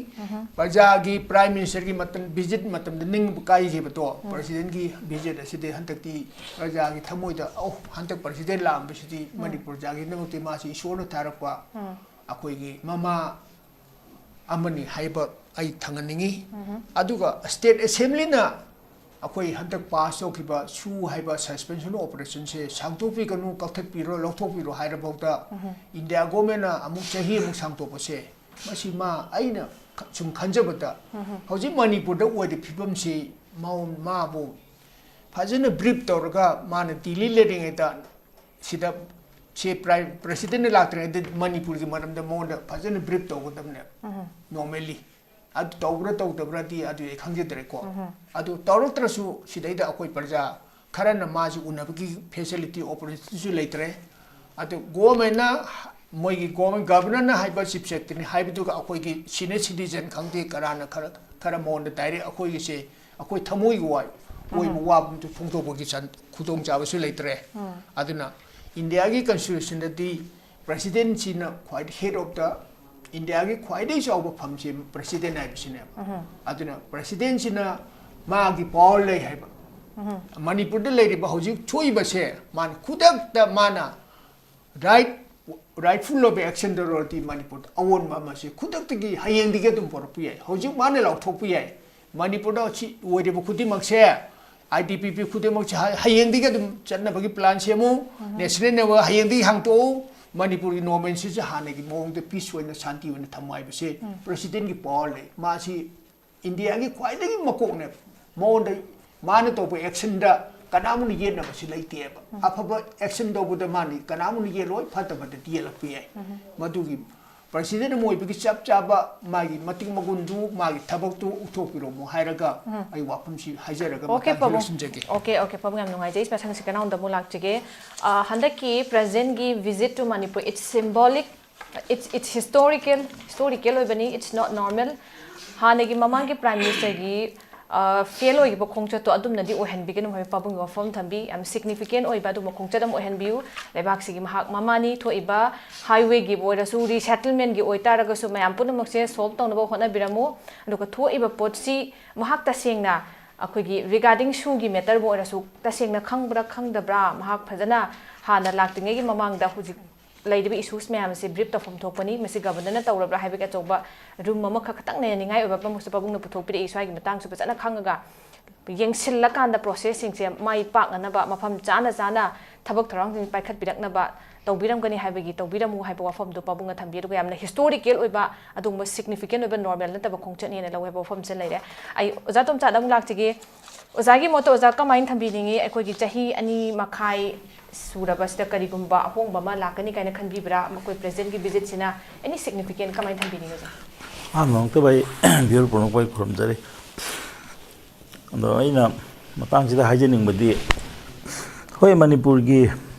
ꯄ꯭ꯔꯖꯥꯒꯤ ꯄ꯭ꯔꯥꯏꯝ ꯃꯤꯅꯤꯁꯇꯔꯒꯤ ꯃꯇꯝ, ꯚꯤꯖꯤꯠ ꯃꯇꯝꯗ ꯅꯤꯡꯕ ꯀꯥꯏꯈꯤꯕꯗꯣ, ꯄ꯭ꯔꯁꯤꯗꯦꯟꯒꯤ ꯚꯤꯖꯤꯠ ꯑꯁꯤꯗꯤ ꯍꯟꯗꯛꯇꯤ ꯄ꯭ꯔꯖꯥꯒꯤ ꯊꯃꯣꯏꯗ, "ꯑꯧ, ꯍꯟꯗꯛ ꯄ꯭ꯔꯁꯤꯗꯦꯟ ꯂꯥꯛꯑꯝꯕꯁꯤꯗꯤ ꯃꯅꯤꯄꯨꯔ ꯄ꯭ꯔꯖꯥꯒꯤꯗꯃꯛꯇꯤ ꯃꯥꯁꯤ ꯏꯁꯣꯔꯅ ꯊꯥꯔꯛꯄ ꯑꯩꯈꯣꯏꯒꯤ ꯃꯃꯥ ꯑꯃꯅꯤ" ꯍꯥꯏꯕ ꯑꯩ ꯊꯝꯍꯟꯅꯤꯡꯉꯤ꯫ ꯑꯗꯨꯒ ꯁ꯭ꯇꯦꯠ ꯑꯦꯁꯦꯝꯕ꯭ꯂꯤꯅ ꯑꯩꯈꯣꯏ ꯍꯟꯗꯛ ꯄꯥꯁ ꯇꯧꯈꯤꯕ ꯁꯨ ꯍꯥꯏꯕ ꯁꯁꯄꯦꯟꯁꯟ ꯑꯣꯄꯔꯦꯁꯟꯁꯦ ꯁꯥꯡꯗꯣꯛꯄꯤꯒꯅꯨ, ꯀꯛꯊꯠꯄꯤꯔꯣ, ꯂꯧꯊꯣꯛꯄꯤꯔꯣ ꯍꯥꯏꯔꯐꯥꯎꯗ ꯏꯟꯗꯤꯌꯥ ꯒꯣꯔꯃꯦꯟꯅ ꯑꯃꯨꯛ ꯆꯍꯤ ꯑꯃꯨꯛ ꯁꯥꯡꯗꯣꯛꯄꯁꯦ, ꯃꯁꯤ ꯃꯥ, ꯑꯩꯅ ꯈ-, ꯁꯨꯝ ꯈꯟꯖꯕꯗ ꯍꯧꯖꯤꯛ ꯃꯅꯤꯄꯨꯔꯗ ꯑꯣꯏꯔꯤꯕ ꯐꯤꯕꯝꯁꯤ ꯃꯥ-, ꯃꯥꯕꯨ ꯐꯖꯅ ꯕ꯭ꯔꯤꯐ ꯇꯧꯔꯒ ꯃꯥꯅ ꯗꯤꯜꯂꯤ ꯂꯩꯔꯤꯉꯩꯗ ꯁꯤꯗ ꯁꯤ ꯄ꯭ꯔꯥꯏꯝ ꯄ꯭ꯔꯁꯤꯗꯦꯟꯅ ꯂꯥꯛꯇ꯭ꯔꯤꯉꯩꯗ ꯃꯅꯤꯄꯨꯔꯒꯤ ꯃꯔꯝꯗ ꯃꯉꯣꯟꯗ ꯐꯖꯅ ꯕ꯭ꯔꯤꯐ ꯇꯧꯒꯗꯕꯅꯦ ꯅꯣꯔꯃꯦꯜꯂꯤ꯫ ꯑꯗꯨ ꯇꯧꯕ꯭ꯔꯥ ꯇꯧꯗꯕ꯭ꯔꯥꯗꯤ ꯑꯗꯨ ꯑꯩ ꯈꯪꯖꯗ꯭ꯔꯦꯀꯣ꯫ ꯑꯗꯨ ꯇꯧꯔꯛꯇ꯭ꯔꯁꯨ ꯁꯤꯗꯩꯗ ꯑꯩꯈꯣꯏ ꯄ꯭ꯔꯖꯥ ꯈꯔꯅ ꯃꯥꯁꯤ ꯎꯅꯕꯒꯤ ꯐꯦꯁꯤꯂꯤꯇꯤ, ꯑꯣꯄꯣꯔꯆꯨꯅꯤꯇꯤꯁꯨ ꯂꯩꯇ꯭ꯔꯦ꯫ ꯑꯗꯨ ꯒꯣꯔꯃꯦꯟꯅ, ꯃꯣꯏꯒꯤ ꯒꯣꯔꯃꯦꯟ ꯒꯚꯔꯅꯔꯅ ꯍꯥꯏꯕ, ꯆꯤꯐ ꯁꯦꯀ꯭ꯔꯦꯇꯔꯤꯅ ꯍꯥꯏꯕꯗꯨꯒ ꯑꯩꯈꯣꯏꯒꯤ ꯁꯤꯅꯤꯌꯔ ꯁꯤꯇꯤꯖꯟ ꯈꯪꯗꯦ ꯀꯅꯥꯅ ꯈꯔ, ꯈꯔ ꯃꯉꯣꯟꯗ ꯗꯥꯏꯔꯦꯛ ꯑꯩꯈꯣꯏꯒꯤꯁꯦ, ꯑꯩꯈꯣꯏ ꯊꯃꯣꯏꯒꯤ ꯋꯥ-, ꯑꯣꯏꯕ ꯋꯥ ꯑꯃꯇ ꯐꯣꯡꯗꯣꯛꯄꯒꯤ ꯆꯥꯟ-, ꯈꯨꯗꯣꯡꯆꯥꯕꯁꯨ ꯂꯩꯇ꯭ꯔꯦ꯫ ꯑꯗꯨꯅ ꯏꯟꯗꯤꯌꯥꯒꯤ ꯀꯟꯁꯇꯤꯇ꯭ꯌꯨꯁꯟꯗꯗꯤ ꯄ꯭ꯔꯁꯤꯗꯦꯟꯁꯤꯅ ꯈ꯭ꯋꯥꯏ head of the, ꯏꯟꯗꯤꯌꯥꯒꯤ ꯈ꯭ꯋꯥꯏꯗꯒꯤ ꯆꯥꯎꯕ ꯐꯝꯁꯦ ꯄ꯭ꯔꯁꯤꯗꯦꯟ ꯍꯥꯏꯕꯁꯤꯅꯦꯕ꯫ ꯑꯗꯨꯅ ꯄ꯭ꯔꯁꯤꯗꯦꯟꯁꯤꯅ ꯃꯥꯒꯤ ꯄꯋꯥꯔ ꯂꯩ ꯍꯥꯏꯕ꯫ ꯃꯅꯤꯄꯨꯔꯗ ꯂꯩꯔꯤꯕ ꯍꯧꯖꯤꯛ ꯊꯣꯛꯏꯕꯁꯦ ꯃꯥꯅ ꯈꯨꯗꯛꯇ ꯃꯥꯅ ꯔꯥꯏꯠ, ꯔꯥꯏꯠꯐꯨꯜ ꯑꯣꯏꯕ ꯑꯦꯛꯁꯟꯗ ꯂꯧꯔꯗꯤ ꯃꯅꯤꯄꯨꯔꯗ ꯑꯑꯣꯟꯕ ꯑꯃꯁꯦ ꯈꯨꯗꯛꯇꯒꯤ ꯍꯌꯦꯡꯗꯒꯤ ꯑꯗꯨꯝ ꯄꯨꯔꯛꯄ ꯌꯥꯏ꯫ ꯍꯧꯖꯤꯛ ꯃꯥꯅ ꯂꯥꯎꯊꯣꯛꯄ ꯌꯥꯏ꯫ ꯃꯅꯤꯄꯨꯔꯗ ꯁꯤ ꯑꯣꯏꯔꯤꯕ ꯈꯨꯗꯤꯡꯃꯛꯁꯦ ꯑꯥꯏ ꯇꯤ ꯕꯤ ꯄꯤ ꯈꯨꯗꯤꯡꯃꯛꯁꯦ ꯍ- ꯍꯌꯦꯡꯗꯒꯤ ꯑꯗꯨꯝ ꯆꯠꯅꯕꯒꯤ plan ꯁꯦꯝꯃꯨ꯫ National Level ꯍꯌꯦꯡꯗꯒꯤ ꯍꯥꯡꯇꯣꯛꯎ꯫ ꯃꯅꯤꯄꯨꯔꯒꯤ normal ꯁꯤꯁꯦ ꯍꯥꯟꯅꯒꯤ ꯃꯑꯣꯡꯗ peace ꯑꯣꯏꯅ, ꯁꯥꯟꯇꯤ ꯑꯣꯏꯅ ꯊꯝꯃꯨ ꯍꯥꯏꯕꯁꯦ President ꯀꯤ power ꯂꯩ꯫ ꯃꯥꯁꯤ India ꯒꯤ ꯈ꯭ꯋꯥꯏꯗꯒꯤ ꯃꯀꯣꯛꯅꯦꯕ꯫ ꯃꯉꯣꯟꯗ, ꯃꯥꯅ ꯇꯧꯕ action ꯗ ꯀꯅꯥꯃꯨꯛꯅ ꯌꯦꯠꯅꯕꯁꯤ ꯂꯩꯇꯦꯕ꯫ ꯑꯐꯕ action ꯇꯧꯕꯗ ꯃꯥꯅꯤ ꯀꯅꯥꯃꯨꯛꯅ ꯌꯦꯠꯂꯣꯏ, ꯐꯠꯇꯕꯗꯗꯤ ꯌꯦꯠꯂꯛꯄ ꯌꯥꯏ꯫ ꯃꯗꯨꯒꯤ President ꯑꯃ ꯑꯣꯏꯕꯒꯤ ꯆꯞ ꯆꯥꯕ ꯃꯥꯒꯤ ꯃꯇꯤꯛ ꯃꯒꯨꯟꯗꯨ, ꯃꯥꯒꯤ ꯊꯕꯛꯇꯨ ꯎꯠꯊꯣꯛꯄꯤꯔꯝꯃꯣ ꯍꯥꯏꯔꯒ ꯑꯩ ꯋꯥꯐꯝꯁꯤ ꯍꯥꯏꯖꯔꯒ Okay, ꯃꯇꯥꯡꯁꯤ ꯄꯥꯕꯨꯡ꯫ ꯂꯣꯏꯁꯤꯟꯖꯒꯦ꯫ Okay, okay, ꯄꯥꯕꯨꯡ, ꯌꯥꯝ ꯅꯨꯡꯉꯥꯏꯖꯩ꯫ ꯃꯊꯪꯁꯤ ꯀꯅꯥꯎꯗ ꯑꯃꯨꯛ ꯂꯥꯛꯆꯒꯦ꯫ ꯑ, ꯍꯟꯗꯛꯀꯤ President ꯀꯤ visit to Manipur, it's symbolic, it's, it's historical, historical ꯑꯣꯏꯕꯅꯤ, it's not normal꯫ ꯍꯥꯟꯅꯒꯤ ꯃꯃꯥꯡꯒꯤ Prime Minister ꯒꯤ, ꯑ, fail ꯑꯣꯏꯈꯤꯕ ꯈꯣꯡꯆꯠꯇꯣ ꯑꯗꯨꯝꯅꯗꯤ ꯑꯣꯏꯍꯟꯕꯤꯒꯅꯨ ꯍꯥꯏꯕ ꯄꯥꯕꯨꯡꯒꯤ ꯋꯥꯐꯝ ꯊꯝꯕꯤ꯫ ꯌꯥꯝ significant ꯑꯣꯏꯕ ꯑꯗꯨꯒꯨꯝꯕ ꯈꯣꯡꯆꯠ ꯑꯃ ꯑꯣꯏꯍꯟꯕꯤꯌꯨ꯫ ꯂꯩꯕꯥꯛꯁꯤꯒꯤ ꯃꯍꯥꯛ ꯃꯃꯥꯅꯤ꯫ ꯊꯣꯛꯏꯕ highway ꯒꯤꯕꯨ ꯑꯣꯏꯔꯁꯨ, resettlement ꯒꯤ ꯑꯣꯏꯇꯥꯔꯒꯁꯨ, ꯃꯌꯥꯝ ꯄꯨꯝꯅꯃꯛꯁꯦ solve ꯇꯧꯅꯕ ꯍꯣꯠꯅꯕꯤꯔꯝꯃꯨ꯫ ꯑꯗꯨꯒ ꯊꯣꯛꯏꯕ ꯄꯣꯠꯁꯤ ꯃꯍꯥꯛ ꯇꯁꯦꯡꯅ ꯑꯩꯈꯣꯏꯒꯤ regarding ꯁꯨꯒꯤ matter ꯕꯨ ꯑꯣꯏꯔꯁꯨ ꯇꯁꯦꯡꯅ ꯈꯪꯕ꯭ꯔꯥ ꯈꯪꯗꯕ꯭ꯔꯥ, ꯃꯍꯥꯛ ꯐꯖꯅ ꯍꯥꯟꯅ ꯂꯥꯛꯇ꯭ꯔꯤꯉꯩꯒꯤ ꯃꯃꯥꯡꯗ ꯍꯧꯖꯤꯛ ꯂꯩꯔꯤꯕ issues ꯃꯌꯥꯝ ꯑꯁꯤ brief ꯇꯧꯐꯝ ꯊꯣꯛꯄꯅꯤ꯫ ꯃꯁꯤ Governor ꯅ ꯇꯧꯔꯕ꯭ꯔꯥ ꯍꯥꯏꯕꯒꯤ ꯑꯆꯧꯕ room ꯑꯃꯈꯛ ꯈꯛꯇꯪ ꯅꯩꯅꯅꯤꯡꯉꯥꯏ ꯑꯣꯏꯕ ꯑꯃꯁꯨ ꯄꯥꯕꯨꯡꯅ ꯄꯨꯊꯣꯛꯄꯤꯔꯛꯏ꯫ ꯁ꯭ꯋꯥꯏꯒꯤ ꯃꯇꯥꯡꯁꯨ ꯐꯖꯅ ꯈꯪꯉꯒ ꯌꯦꯡꯁꯤꯜꯂꯀꯥꯟꯗ process ꯁꯤꯡꯁꯦ ꯃꯥꯏ ꯄꯥꯛꯅꯅꯕ, ꯃꯐꯝ ꯆꯥꯅ ꯆꯥꯅ ꯊꯕꯛ ꯊꯧꯔꯥꯡꯁꯤꯡ ꯄꯥꯏꯈꯠꯄꯤꯔꯛꯅꯕ ꯇꯧꯕꯤꯔꯝꯒꯅꯤ ꯍꯥꯏꯕꯒꯤ, ꯇꯧꯕꯤꯔꯝꯃꯨ ꯍꯥꯏꯕ ꯋꯥꯐꯝꯗꯣ ꯄꯥꯕꯨꯡꯅ ꯊꯝꯕꯤ꯫ ꯑꯗꯨꯒ ꯌꯥꯝꯅ historical ꯑꯣꯏꯕ, ꯑꯗꯨꯒꯨꯝꯕ significant ꯑꯣꯏꯕ, normal ꯅꯠꯇꯕ ꯈꯣꯡꯆꯠꯅꯦꯅ ꯂꯧꯋꯦ ꯍꯥꯏꯕ ꯋꯥꯐꯝꯁꯦ ꯂꯩꯔꯦ꯫ ꯑꯩ ꯑꯣꯖꯥ ꯇꯣꯝꯆꯥꯗ ꯑꯃꯨꯛ ꯂꯥꯛꯆꯒꯦ꯫ ꯑꯣꯖꯥꯒꯤ ꯃꯣꯠꯇ ꯑꯣꯖꯥ ꯀꯃꯥꯏꯅ ꯊꯝꯕꯤꯅꯤꯡꯉꯤ? ꯑꯩꯈꯣꯏꯒꯤ ꯆꯍꯤ ꯑꯅꯤ ꯃꯈꯥꯏ ꯁꯨꯔꯕꯁꯤꯗ ꯀꯔꯤꯒꯨꯝꯕ ꯑꯍꯣꯡꯕ ꯑꯃ ꯂꯥꯛꯀꯅꯤ ꯀꯥꯏꯅ ꯈꯟꯕꯤꯕ꯭ꯔꯥ? ꯑꯩꯈꯣꯏ President ꯀꯤ visit ꯁꯤꯅ any significant ꯀꯃꯥꯏꯅ ꯊꯝꯕꯤꯅꯤꯡꯉꯤ ꯑꯣꯖꯥ? ꯑꯍꯥꯟꯕꯃꯛꯇꯗ ꯑꯩ viewer ꯄꯨꯝꯅꯃꯛꯄꯨ ꯑꯩ ꯈꯨꯔꯨꯝꯖꯔꯤ꯫ ꯑꯗꯣ ꯑꯩꯅ ꯃꯇꯥꯡꯁꯤꯗ ꯍꯥꯏꯖꯅꯤꯡꯕꯗꯤ, ꯑꯩꯈꯣꯏ ꯃꯅꯤꯄꯨꯔꯒꯤ,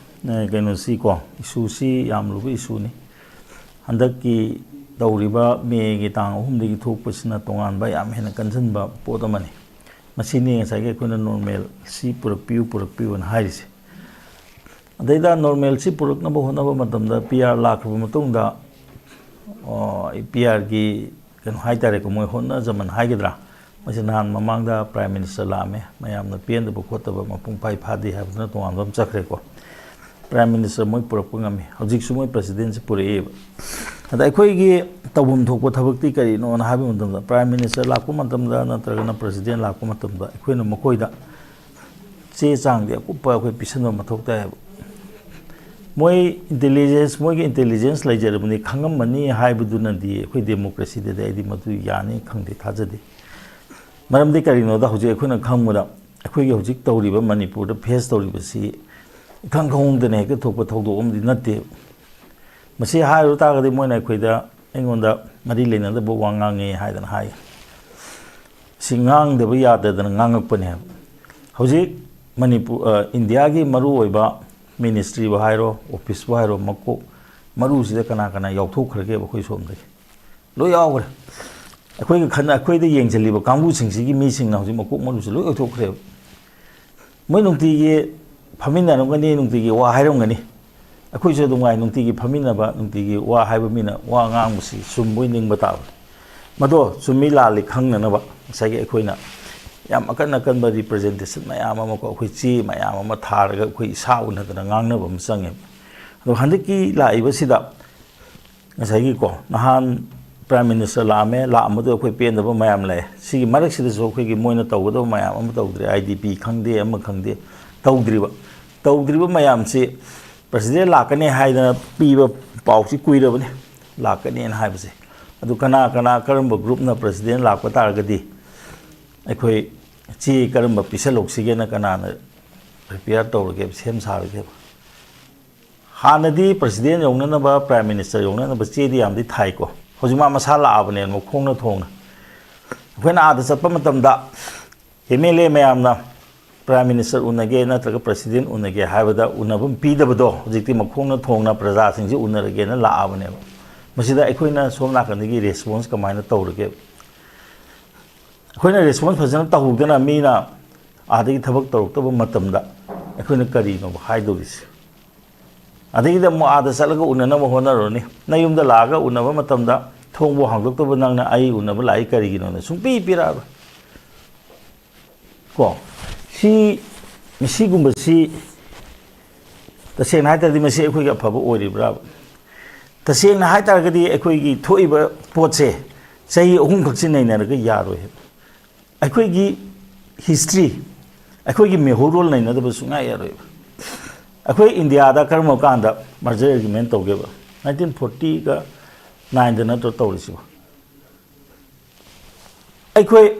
ꯑ, ꯀꯩꯅꯣꯁꯤꯀꯣ, issue ꯁꯤ ꯌꯥꯝ ꯂꯨꯕ issue ꯅꯤ꯫ ꯍꯟꯗꯛꯀꯤ ꯇꯧꯔꯤꯕ May ꯒꯤ ꯇꯥꯡ ꯑꯍꯨꯝꯗꯒꯤ ꯊꯣꯛꯄꯁꯤꯅ ꯇꯣꯉꯥꯟꯕ ꯌꯥꯝ ꯍꯦꯟꯅ ꯀꯟꯁꯤꯟꯕ ꯄꯣꯠ ꯑꯃꯅꯤ꯫ ꯃꯁꯤꯅꯤ ꯉꯁꯥꯏꯒꯤ ꯑꯩꯈꯣꯏꯅ normalcy ꯄꯨꯔꯛꯄꯤꯌꯨ, ꯄꯨꯔꯛꯄꯤꯌꯨꯅ ꯍꯥꯏꯔꯤꯁꯦ꯫ ꯑꯗꯩꯗ normalcy ꯄꯨꯔꯛꯅꯕ ꯍꯣꯠꯅꯕ ꯃꯇꯝꯗ P R ꯂꯥꯛꯈ꯭ꯔꯕ ꯃꯇꯨꯡꯗ, ꯑꯣ, P R ꯒꯤ ꯀꯩꯅꯣ ꯍꯥꯏꯇꯥꯔꯦꯀꯣ, ꯃꯣꯏ ꯍꯣꯠꯅꯖꯃꯟ ꯍꯥꯏꯒꯗ꯭ꯔꯥ, ꯃꯁꯤ ꯅꯍꯥꯟ ꯃꯃꯥꯡꯗ Prime Minister ꯂꯥꯛꯑꯝꯃꯦ, ꯃꯌꯥꯝꯅ ꯄꯦꯟꯗꯕ ꯈꯣꯠꯇꯕ ꯃꯄꯨꯡ ꯐꯥꯏ ꯐꯥꯗꯦ ꯍꯥꯏꯕꯗꯨꯅ ꯇꯣꯉꯥꯟꯕ ꯑꯃ ꯆꯠꯈ꯭ꯔꯦꯀꯣ꯫ Prime Minister ꯃꯣꯏ ꯄꯨꯔꯛꯄ ꯉꯝꯃꯤ, ꯍꯧꯖꯤꯛꯁꯨ ꯃꯣꯏ President ꯁꯤ ꯄꯨꯔꯛꯑꯦꯕ꯫ ꯑꯗ ꯑꯩꯈꯣꯏꯒꯤ ꯇꯧꯐꯝ ꯊꯣꯛꯄ ꯊꯕꯛꯇꯤ ꯀꯔꯤꯅꯣꯅ ꯍꯥꯏꯕ ꯃꯇꯝꯗ, Prime Minister ꯂꯥꯛꯄ ꯃꯇꯝꯗ ꯅꯠꯇ꯭ꯔꯒꯅ President ꯂꯥꯛꯄ ꯃꯇꯝꯗ ꯑꯩꯈꯣꯏꯅ ꯃꯈꯣꯏꯗ ꯆꯦ ꯆꯥꯡꯗꯤ ꯑꯀꯨꯞꯄ ꯑꯩꯈꯣꯏ ꯄꯤꯁꯟꯕ ꯃꯊꯧ ꯇꯥꯏꯌꯦꯕ꯫ ꯃꯣꯏ ꯏꯟꯇꯦꯂꯤꯖꯦꯟꯁ, ꯃꯣꯏꯒꯤ ꯏꯟꯇꯦꯂꯤꯖꯦꯟꯁ ꯂꯩꯖꯔꯕꯅꯤ, ꯈꯪꯉꯝꯃꯅꯤ ꯍꯥꯏꯕꯗꯨꯅꯗꯤ ꯑꯩꯈꯣꯏ ꯗꯦꯃꯣꯀ꯭ꯔꯦꯁꯤꯗꯗꯤ ꯑꯩꯗꯤ ꯃꯗꯨ ꯌꯥꯅꯤ ꯈꯪꯗꯦ, ꯊꯥꯖꯗꯦ꯫ ꯃꯔꯝꯗꯤ ꯀꯔꯤꯅꯣꯗ, ꯍꯧꯖꯤꯛ ꯑꯩꯈꯣꯏꯅ ꯈꯪꯕꯗ ꯑꯩꯈꯣꯏꯒꯤ ꯍꯧꯖꯤꯛ ꯇꯧꯔꯤꯕ ꯃꯅꯤꯄꯨꯔꯗ ꯐꯦꯁ ꯇꯧꯔꯤꯕꯁꯤ ꯏꯈꯪ ꯈꯪꯍꯧꯗꯅ ꯍꯦꯛꯇ ꯊꯣꯛꯄ ꯊꯧꯗꯣꯛ ꯑꯃꯗꯤ ꯅꯠꯇꯦꯕ꯫ ꯃꯁꯤ ꯍꯥꯏꯔꯨ ꯇꯥꯔꯒꯗꯤ ꯃꯣꯏꯅ ꯑꯩꯈꯣꯏꯗ, ꯑꯩꯉꯣꯟꯗ ꯃꯔꯤ ꯂꯩꯅꯗꯕ ꯋꯥ ꯉꯥꯡꯉꯦ ꯍꯥꯏꯗꯅ ꯍꯥꯏ꯫ ꯁꯤ ꯉꯥꯡꯗꯕ ꯌꯥꯗꯗꯅ ꯉꯥꯡꯉꯛꯄꯅꯦꯕ꯫ ꯍꯧꯖꯤꯛ ꯃꯅꯤꯄꯨꯔ, ꯏꯟꯗꯤꯌꯥꯒꯤ ꯃꯔꯨꯑꯣꯏꯕ ꯃꯤꯅꯤꯁꯇ꯭ꯔꯤꯕꯨ ꯍꯥꯏꯔꯣ, ꯑꯣꯐꯤꯁꯄꯨ ꯍꯥꯏꯔꯣ, ꯃꯀꯣꯛ ꯃꯔꯨꯁꯤꯗ ꯀꯅꯥ ꯀꯅꯥ ꯌꯥꯎꯊꯣꯛꯈ꯭ꯔꯒꯦꯕ ꯑꯩꯈꯣꯏ ꯁꯣꯝꯗꯒꯤ? ꯂꯣꯏ ꯌꯥꯎꯈ꯭ꯔꯦ꯫ ꯑꯩꯈꯣꯏꯒ ꯈꯟꯅ, ꯑꯩꯈꯣꯏꯗ ꯌꯦꯡꯁꯤꯜꯂꯤꯕ ꯀꯥꯡꯕꯨꯁꯤꯡꯁꯤꯒꯤ ꯃꯤꯁꯤꯡꯅ ꯍꯧꯖꯤꯛ ꯃꯀꯣꯛ ꯃꯔꯨꯁꯤ ꯂꯣꯏ ꯌꯥꯎꯊꯣꯛꯈ꯭ꯔꯦꯕ꯫ ꯃꯣꯏ ꯅꯨꯡꯇꯤꯒꯤ ꯐꯝꯃꯤꯟꯅꯔꯝꯒꯅꯤ, ꯅꯨꯡꯇꯤꯒꯤ ꯋꯥ ꯍꯥꯏꯔꯝꯒꯅꯤ꯫ ꯑꯩꯈꯣꯏꯁꯨ ꯑꯗꯨꯝ ꯉꯥꯏ, ꯅꯨꯡꯇꯤꯒꯤ ꯐꯝꯃꯤꯟꯅꯕ, ꯅꯨꯡꯇꯤꯒꯤ ꯋꯥ ꯍꯥꯏꯕ ꯃꯤꯅ ꯋꯥ ꯉꯥꯡꯕꯁꯤ ꯆꯨꯝꯕꯣꯏ ꯅꯤꯡꯕ ꯇꯥꯕꯅꯤ꯫ ꯃꯗꯣ ꯆꯨꯝꯃꯤ ꯂꯥꯜꯂꯤ ꯈꯪꯅꯅꯕ ꯉꯁꯥꯏꯒꯤ ꯑꯩꯈꯣꯏꯅ ꯌꯥꯝ ꯑꯀꯟ ꯑꯀꯟꯕ ꯔꯤꯄ꯭ꯔꯖꯦꯟꯇꯦꯁꯟ ꯃꯌꯥꯝ ꯑꯃ ꯀꯣ, ꯑꯩꯈꯣꯏ ꯆꯦ ꯃꯌꯥꯝ ꯑꯃ ꯊꯥꯔꯒ ꯑꯩꯈꯣꯏ ꯏꯁꯥ ꯎꯅꯗꯅ ꯉꯥꯡꯅꯕ ꯑꯃ ꯆꯪꯉꯦꯕ꯫ ꯑꯗꯣ ꯍꯟꯗꯛꯀꯤ ꯂꯥꯛꯏꯕꯁꯤꯗ ꯉꯁꯥꯏꯒꯤꯀꯣ, ꯅꯍꯥꯟ ꯄ꯭ꯔꯥꯏꯝ ꯃꯤꯅꯤꯁꯇꯔ ꯂꯥꯛꯑꯝꯃꯦ, ꯂꯥꯛꯑꯝꯕꯗꯨ ꯑꯩꯈꯣꯏ ꯄꯦꯟꯗꯕ ꯃꯌꯥꯝ ꯂꯩ꯫ ꯁꯤꯒꯤ ꯃꯔꯛꯁꯤꯗꯁꯨ ꯑꯩꯈꯣꯏꯒꯤ ꯃꯣꯏꯅ ꯇꯧꯒꯗꯕ ꯃꯌꯥꯝ ꯑꯃ ꯇꯧꯗ꯭ꯔꯦ, ꯑꯥꯏ ꯗꯤ ꯄꯤ ꯈꯪꯗꯦ, ꯑꯃ ꯈꯪꯗꯦ, ꯇꯧꯗ꯭ꯔꯤꯕ꯫ ꯇꯧꯗ꯭ꯔꯤꯕ ꯃꯌꯥꯝꯁꯤ ꯄ꯭ꯔꯁꯤꯗꯦꯟ ꯂꯥꯛꯀꯅꯤ ꯍꯥꯏꯗꯅ ꯄꯤꯕ ꯄꯥꯎꯁꯤ ꯀꯨꯏꯔꯕꯅꯤ, ꯂꯥꯛꯀꯅꯤꯅ ꯍꯥꯏꯕꯁꯦ꯫ ꯑꯗꯨ ꯀꯅꯥ ꯀꯅꯥ, ꯀꯔꯝꯕ ꯒ꯭ꯔꯨꯞꯅ ꯄ꯭ꯔꯁꯤꯗꯦꯟ ꯂꯥꯛꯄ ꯇꯥꯔꯒꯗꯤ ꯑꯩꯈꯣꯏ ꯆꯦ ꯀꯔꯝꯕ ꯄꯤꯁꯜꯂꯧꯁꯤꯒꯦꯅ ꯀꯅꯥꯅ ꯄ꯭ꯔꯤꯄꯦꯌꯔ ꯇꯧꯔꯒꯦꯕ, ꯁꯦꯝ ꯁꯥꯔꯒꯦꯕ? ꯍꯥꯟꯅꯗꯤ ꯄ꯭ꯔꯁꯤꯗꯦꯟ ꯌꯧꯅꯅꯕ, ꯄ꯭ꯔꯥꯏꯝ ꯃꯤꯅꯤꯁꯇꯔ ꯌꯧꯅꯅꯕ ꯆꯦꯗꯤ ꯌꯥꯝꯗꯤ ꯊꯥꯏꯀꯣ꯫ ꯍꯧꯖꯤꯛ ꯃꯥ ꯃꯁꯥ ꯂꯥꯛꯑꯕꯅꯦ, ꯃꯈꯣꯡꯅ ꯊꯣꯡꯅ꯫ ꯑꯩꯈꯣꯏꯅ ꯑꯥꯗ ꯆꯠꯄ ꯃꯇꯝꯗ ꯑꯦꯝ ꯑꯦꯜ ꯑꯦ ꯃꯌꯥꯝꯅ ꯄ꯭ꯔꯥꯏꯝ ꯃꯤꯅꯤꯁꯇꯔ ꯎꯅꯒꯦ ꯅꯠꯇ꯭ꯔꯒ ꯄ꯭ꯔꯁꯤꯗꯦꯟ ꯎꯅꯒꯦ ꯍꯥꯏꯕꯗ ꯎꯅꯐꯝ ꯄꯤꯗꯕꯗꯣ, ꯍꯧꯖꯤꯛꯇꯤ ꯃꯈꯣꯡꯅ ꯊꯣꯡꯅ ꯄ꯭ꯔꯖꯥꯁꯤꯡꯁꯤ ꯎꯅꯔꯒꯦꯅ ꯂꯥꯛꯑꯕꯅꯦꯕ꯫ ꯃꯁꯤꯗ ꯑꯩꯈꯣꯏꯅ ꯁꯣꯝ ꯅꯥꯀꯟꯗꯒꯤ ꯔꯦꯁꯄꯣꯟꯁ ꯀꯃꯥꯏꯅ ꯇꯧꯔꯒꯦ? ꯑꯩꯈꯣꯏꯅ ꯔꯦꯁꯄꯣꯟꯁ ꯐꯖꯅ ꯇꯧꯍꯧꯗꯅ ꯃꯤꯅ ꯑꯥꯗꯒꯤ ꯊꯕꯛ ꯇꯧꯔꯛꯇꯕ ꯃꯇꯝꯗ ꯑꯩꯈꯣꯏꯅ ꯀꯔꯤꯅꯣꯕ ꯍꯥꯏꯗꯧꯔꯤꯁꯦ? ꯑꯗꯒꯤꯗꯤ ꯑꯃꯨꯛ ꯑꯥꯗ ꯆꯠꯂꯒ ꯎꯅꯅꯕ ꯍꯣꯠꯅꯔꯨꯔꯅꯤ꯫ ꯅꯌꯨꯝꯗ ꯂꯥꯛꯑꯒ ꯎꯅꯕ ꯃꯇꯝꯗ ꯊꯣꯡꯕꯨ ꯍꯥꯡꯗꯣꯛꯇꯕ ꯅꯪꯅ ꯑꯩ ꯎꯅꯕ ꯂꯥꯛꯏ ꯀꯔꯤꯒꯤꯅꯣꯅ ꯁꯨꯡꯄꯤ ꯄꯤꯔꯛꯑꯔꯣꯏ꯫ ꯀꯣ? ꯁꯤ, ꯃꯁꯤꯒꯨꯝꯕꯁꯤ ꯇꯁꯦꯡꯅ ꯍꯥꯏ ꯇꯥꯔꯗꯤ ꯃꯁꯤ ꯑꯩꯈꯣꯏꯒꯤ ꯑꯐꯕ ꯑꯣꯏꯔꯤꯕ꯭ꯔꯥꯕ? ꯇꯁꯦꯡꯅ ꯍꯥꯏ ꯇꯥꯔꯒꯗꯤ ꯑꯩꯈꯣꯏꯒꯤ ꯊꯣꯛꯏꯕ ꯄꯣꯠꯁꯦ ꯆꯍꯤ ꯑꯍꯨꯝꯈꯛꯁꯤ ꯅꯩꯅꯔꯒ ꯌꯥꯔꯣꯏ ꯍꯥꯏꯕ꯫ ꯑꯩꯈꯣꯏꯒꯤ ꯍꯤꯁꯇ꯭ꯔꯤ, ꯑꯩꯈꯣꯏꯒꯤ ꯃꯦꯍꯨ ꯔꯣꯜ ꯅꯩꯅꯗꯕ ꯁꯨꯡꯌꯥ ꯌꯥꯔꯣꯏꯕ꯫ ꯑꯩꯈꯣꯏ ꯏꯟꯗꯤꯌꯥꯗ ꯀꯔꯝꯕ ꯀꯥꯟꯗ ꯃꯔꯖꯔ ꯑꯦꯒ꯭ꯔꯤꯃꯦꯟ ꯇꯧꯒꯦꯕ? ꯅꯥꯏꯟꯇꯤꯟ ꯐꯣꯔꯇꯤꯒ ꯅꯥꯏꯟꯗ ꯅꯠꯇ꯭ꯔꯣ ꯇꯧꯔꯤꯁꯤꯕꯣ? ꯑꯩꯈꯣꯏ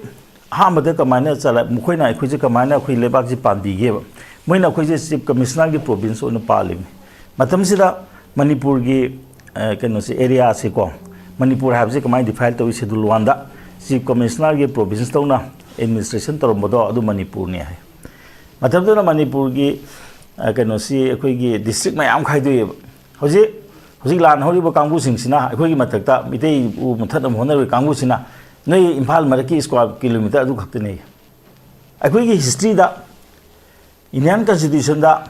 ꯑꯍꯥꯟꯕꯗ ꯀꯃꯥꯏꯅ ꯆꯂꯥꯏ, ꯃꯈꯣꯏꯅ ꯑꯩꯈꯣꯏꯁꯦ ꯀꯃꯥꯏꯅ ꯑꯩꯈꯣꯏ ꯂꯩꯕꯥꯛꯁꯤ ꯄꯥꯟꯕꯤꯒꯦꯕ? ꯃꯣꯏꯅ ꯑꯩꯈꯣꯏꯁꯦ ꯆꯤꯐ ꯀꯃꯤꯁꯅꯔꯒꯤ ꯄ꯭ꯔꯣꯚꯤꯟꯁ ꯑꯣꯏꯅ ꯄꯥꯜꯂꯤꯕꯅꯤ꯫ ꯃꯇꯝꯁꯤꯗ ꯃꯅꯤꯄꯨꯔꯒꯤ, ꯑ, ꯀꯩꯅꯣꯁꯦ, ꯑꯦꯔꯤꯌꯥꯁꯦꯀꯣ, ꯃꯅꯤꯄꯨꯔ ꯍꯥꯏꯕꯁꯤ ꯀꯃꯥꯏꯅ ꯗꯤꯐꯥꯏꯟ ꯇꯧꯏ? ꯁꯦꯗꯨꯜ ꯋꯥꯟꯗ ꯆꯤꯐ ꯀꯃꯤꯁꯅꯔꯒꯤ ꯄ꯭ꯔꯣꯚꯤꯟꯁ ꯇꯧꯅ ꯑꯦꯗꯃꯤꯅꯤꯁꯇ꯭ꯔꯦꯁꯟ ꯇꯧꯔꯝꯕꯗꯣ ꯑꯗꯨ ꯃꯅꯤꯄꯨꯔꯅꯤ ꯍꯥꯏ꯫ ꯃꯇꯝꯗꯨꯗ ꯃꯅꯤꯄꯨꯔꯒꯤ, ꯑ, ꯀꯩꯅꯣꯁꯤ ꯑꯩꯈꯣꯏꯒꯤ ꯗꯤꯁꯇ꯭ꯔꯤꯛ ꯃꯌꯥꯝ ꯈꯥꯏꯗꯣꯛꯑꯦꯕ꯫ ꯍꯧꯖꯤꯛ, ꯍꯧꯖꯤꯛ ꯂꯥꯟ ꯍꯧꯔꯤꯕ ꯀꯥꯡꯕꯨꯁꯤꯡꯁꯤꯅ ꯑꯩꯈꯣꯏꯒꯤ ꯃꯊꯛꯇ ꯃꯤꯇꯩꯕꯨ ꯃꯨꯊꯠꯅꯕ ꯍꯣꯠꯅꯔꯤꯕ ꯀꯥꯡꯕꯨꯁꯤꯅ ꯅꯣꯏ ꯏꯝꯐꯥꯜ ꯃꯔꯛꯀꯤ ꯁ꯭ꯀ꯭ꯋꯥꯔ ꯀꯤꯂꯣꯃꯤꯇꯔ ꯑꯗꯨ ꯈꯛꯇꯅꯦ꯫ ꯑꯩꯈꯣꯏꯒꯤ ꯍꯤꯁꯇ꯭ꯔꯤꯗ, ꯏꯟꯗꯤꯌꯥꯟ ꯀꯟꯁꯇꯤꯇ꯭ꯌꯨꯁꯟꯗ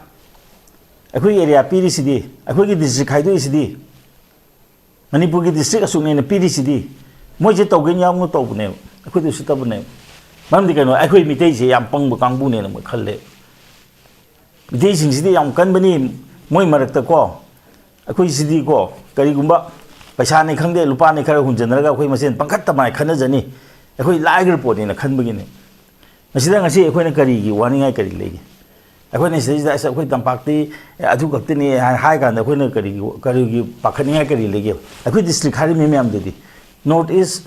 ꯑꯩꯈꯣꯏꯒꯤ ꯑꯦꯔꯤꯌꯥ ꯄꯤꯔꯤꯁꯤꯗꯤ, ꯑꯩꯈꯣꯏꯒꯤ ꯗꯤꯁꯇ꯭ꯔꯤꯛ ꯈꯥꯏꯗꯣꯛꯏꯁꯤꯗꯤ, ꯃꯅꯤꯄꯨꯔꯒꯤ ꯗꯤꯁꯇ꯭ꯔꯤꯛ ꯑꯁꯨꯛꯅꯦꯅ ꯄꯤꯔꯤꯁꯤꯗꯤ, ꯃꯣꯏꯁꯦ ꯇꯧꯒꯦꯅ ꯌꯥꯎꯅ ꯇꯧꯕꯅꯦꯕ, ꯑꯩꯈꯣꯏꯗ ꯎꯁꯤꯠꯇꯕꯅꯦꯕ꯫ ꯃꯔꯝꯗꯤ ꯀꯩꯅꯣ? ꯑꯩꯈꯣꯏ ꯃꯤꯇꯩꯁꯦ ꯌꯥꯝ ꯄꯪꯕ ꯀꯥꯡꯕꯨꯅꯦꯅ ꯃꯣꯏ ꯈꯜꯂꯦ꯫ ꯃꯤꯇꯩꯁꯤꯡꯁꯤꯗꯤ ꯌꯥꯝ ꯀꯟꯕꯅꯤ, ꯃꯣꯏ ꯃꯔꯛꯇꯀꯣ꯫ ꯑꯩꯈꯣꯏꯁꯤꯗꯤꯀꯣ, ꯀꯔꯤꯒꯨꯝꯕ ꯄꯩꯁꯥꯅꯤ ꯈꯪꯗꯦ, ꯂꯨꯄꯥꯅꯤ ꯈꯔ ꯍꯨꯟꯖꯟꯅꯔꯒ ꯑꯩꯈꯣꯏ ꯃꯁꯦꯟ ꯄꯪꯈꯠꯇ ꯃꯥꯏ ꯈꯠꯅꯖꯅꯤ, ꯑꯩꯈꯣꯏ ꯂꯥꯏꯈ꯭ꯔ ꯄꯣꯠꯅꯦꯅ ꯈꯟꯕꯒꯤꯅꯤ꯫ ꯃꯁꯤꯗ ꯉꯁꯤ ꯑꯩꯈꯣꯏꯅ ꯀꯔꯤꯒꯤ ꯋꯥꯅꯤꯡꯉꯥꯏ ꯀꯔꯤ ꯂꯩꯒꯦ? ꯑꯩꯈꯣꯏꯅ ꯁꯤꯗꯩꯁꯤꯗ "ꯑꯁ, ꯑꯩꯈꯣꯏ ꯇꯝꯄꯥꯛꯇꯤ ꯑꯗꯨ ꯈꯛꯇꯅꯤ" ꯍꯥꯏ, ꯍꯥꯏ ꯀꯥꯟꯗ ꯑꯩꯈꯣꯏꯅ ꯀꯔꯤꯒꯤ, ꯀꯔꯤꯒꯤ ꯄꯥꯈꯠꯅꯤꯡꯉꯥꯏ ꯀꯔꯤ ꯂꯩꯒꯦ? ꯑꯩꯈꯣꯏ ꯗꯤꯁꯇ꯭ꯔꯤꯛ ꯍꯥꯏꯔꯤꯕ ꯃꯌꯥꯝꯗꯨꯗꯤ, ꯅꯣꯔꯠ ꯏꯁ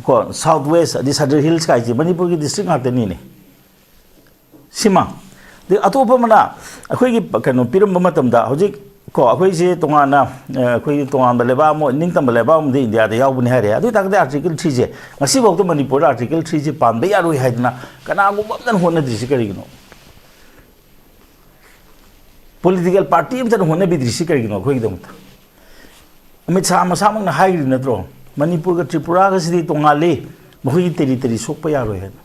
ꯀꯣ, ꯁꯥꯎꯠ ꯋꯦꯁ, ꯑꯗꯩ ꯁꯗꯔꯟ ꯍꯤꯜꯁ ꯀꯥꯏꯁꯦ ꯃꯅꯤꯄꯨꯔꯒꯤ ꯗꯤꯁꯇ꯭ꯔꯤꯛ ꯉꯥꯛꯇꯅꯤꯅꯦ꯫ ꯁꯤꯃ꯫ ꯑꯗꯩ ꯑꯇꯣꯞꯄ ꯑꯃꯅ ꯑꯩꯈꯣꯏꯒꯤ ꯀꯩꯅꯣ ꯄꯤꯔꯝꯕ ꯃꯇꯝꯗ, ꯍꯧꯖꯤꯛ ꯀꯣ, ꯑꯩꯈꯣꯏꯁꯦ ꯇꯣꯉꯥꯟꯅ, ꯑ, ꯑꯩꯈꯣꯏꯒꯤ ꯇꯣꯉꯥꯟꯕ ꯂꯩꯕꯥꯛ ꯑꯃ, ꯅꯤꯡꯇꯝꯕ ꯂꯩꯕꯥꯛ ꯑꯃꯗꯤ ꯏꯟꯗꯤꯌꯥꯗ ꯌꯥꯎꯕꯅꯤ ꯍꯥꯏꯔꯦ꯫ ꯑꯗꯨ ꯑꯣꯏ ꯇꯥꯔꯒꯗꯤ ꯑꯥꯔꯇꯤꯀꯜ ꯊ꯭ꯔꯤꯁꯦ, ꯉꯁꯤꯐꯥꯎꯗ ꯃꯅꯤꯄꯨꯔꯗ ꯑꯥꯔꯇꯤꯀꯜ ꯊ꯭ꯔꯤꯁꯦ ꯄꯥꯟꯕ ꯌꯥꯔꯣꯏ ꯍꯥꯏꯗꯅ ꯀꯅꯥꯒꯨꯝꯕ ꯑꯃꯇꯅ ꯍꯣꯠꯅꯗ꯭ꯔꯤꯁꯤ ꯀꯔꯤꯒꯤꯅꯣ? ꯄꯣꯂꯤꯇꯤꯀꯦꯜ ꯄꯥꯔꯇꯤ ꯑꯃꯇꯅ ꯍꯣꯠꯅꯕꯤꯗ꯭ꯔꯤꯁꯤ ꯀꯔꯤꯒꯤꯅꯣ ꯑꯩꯈꯣꯏꯒꯤꯗꯃꯛꯇ? ꯑꯃꯤꯠ ꯁꯥꯍ ꯃꯁꯥꯃꯛꯅ ꯍꯥꯏꯈ꯭ꯔꯤ ꯅꯠꯇ꯭ꯔꯣ? ꯃꯅꯤꯄꯨꯔꯒ ꯇ꯭ꯔꯤꯄꯨꯔꯥꯒꯁꯤꯗꯤ ꯇꯣꯉꯥꯜꯂꯤ, ꯃꯈꯣꯏꯒꯤ ꯇꯦꯔꯤꯇꯔꯤ ꯁꯣꯛꯄ ꯌꯥꯔꯣꯏ ꯍꯥꯏꯅ꯫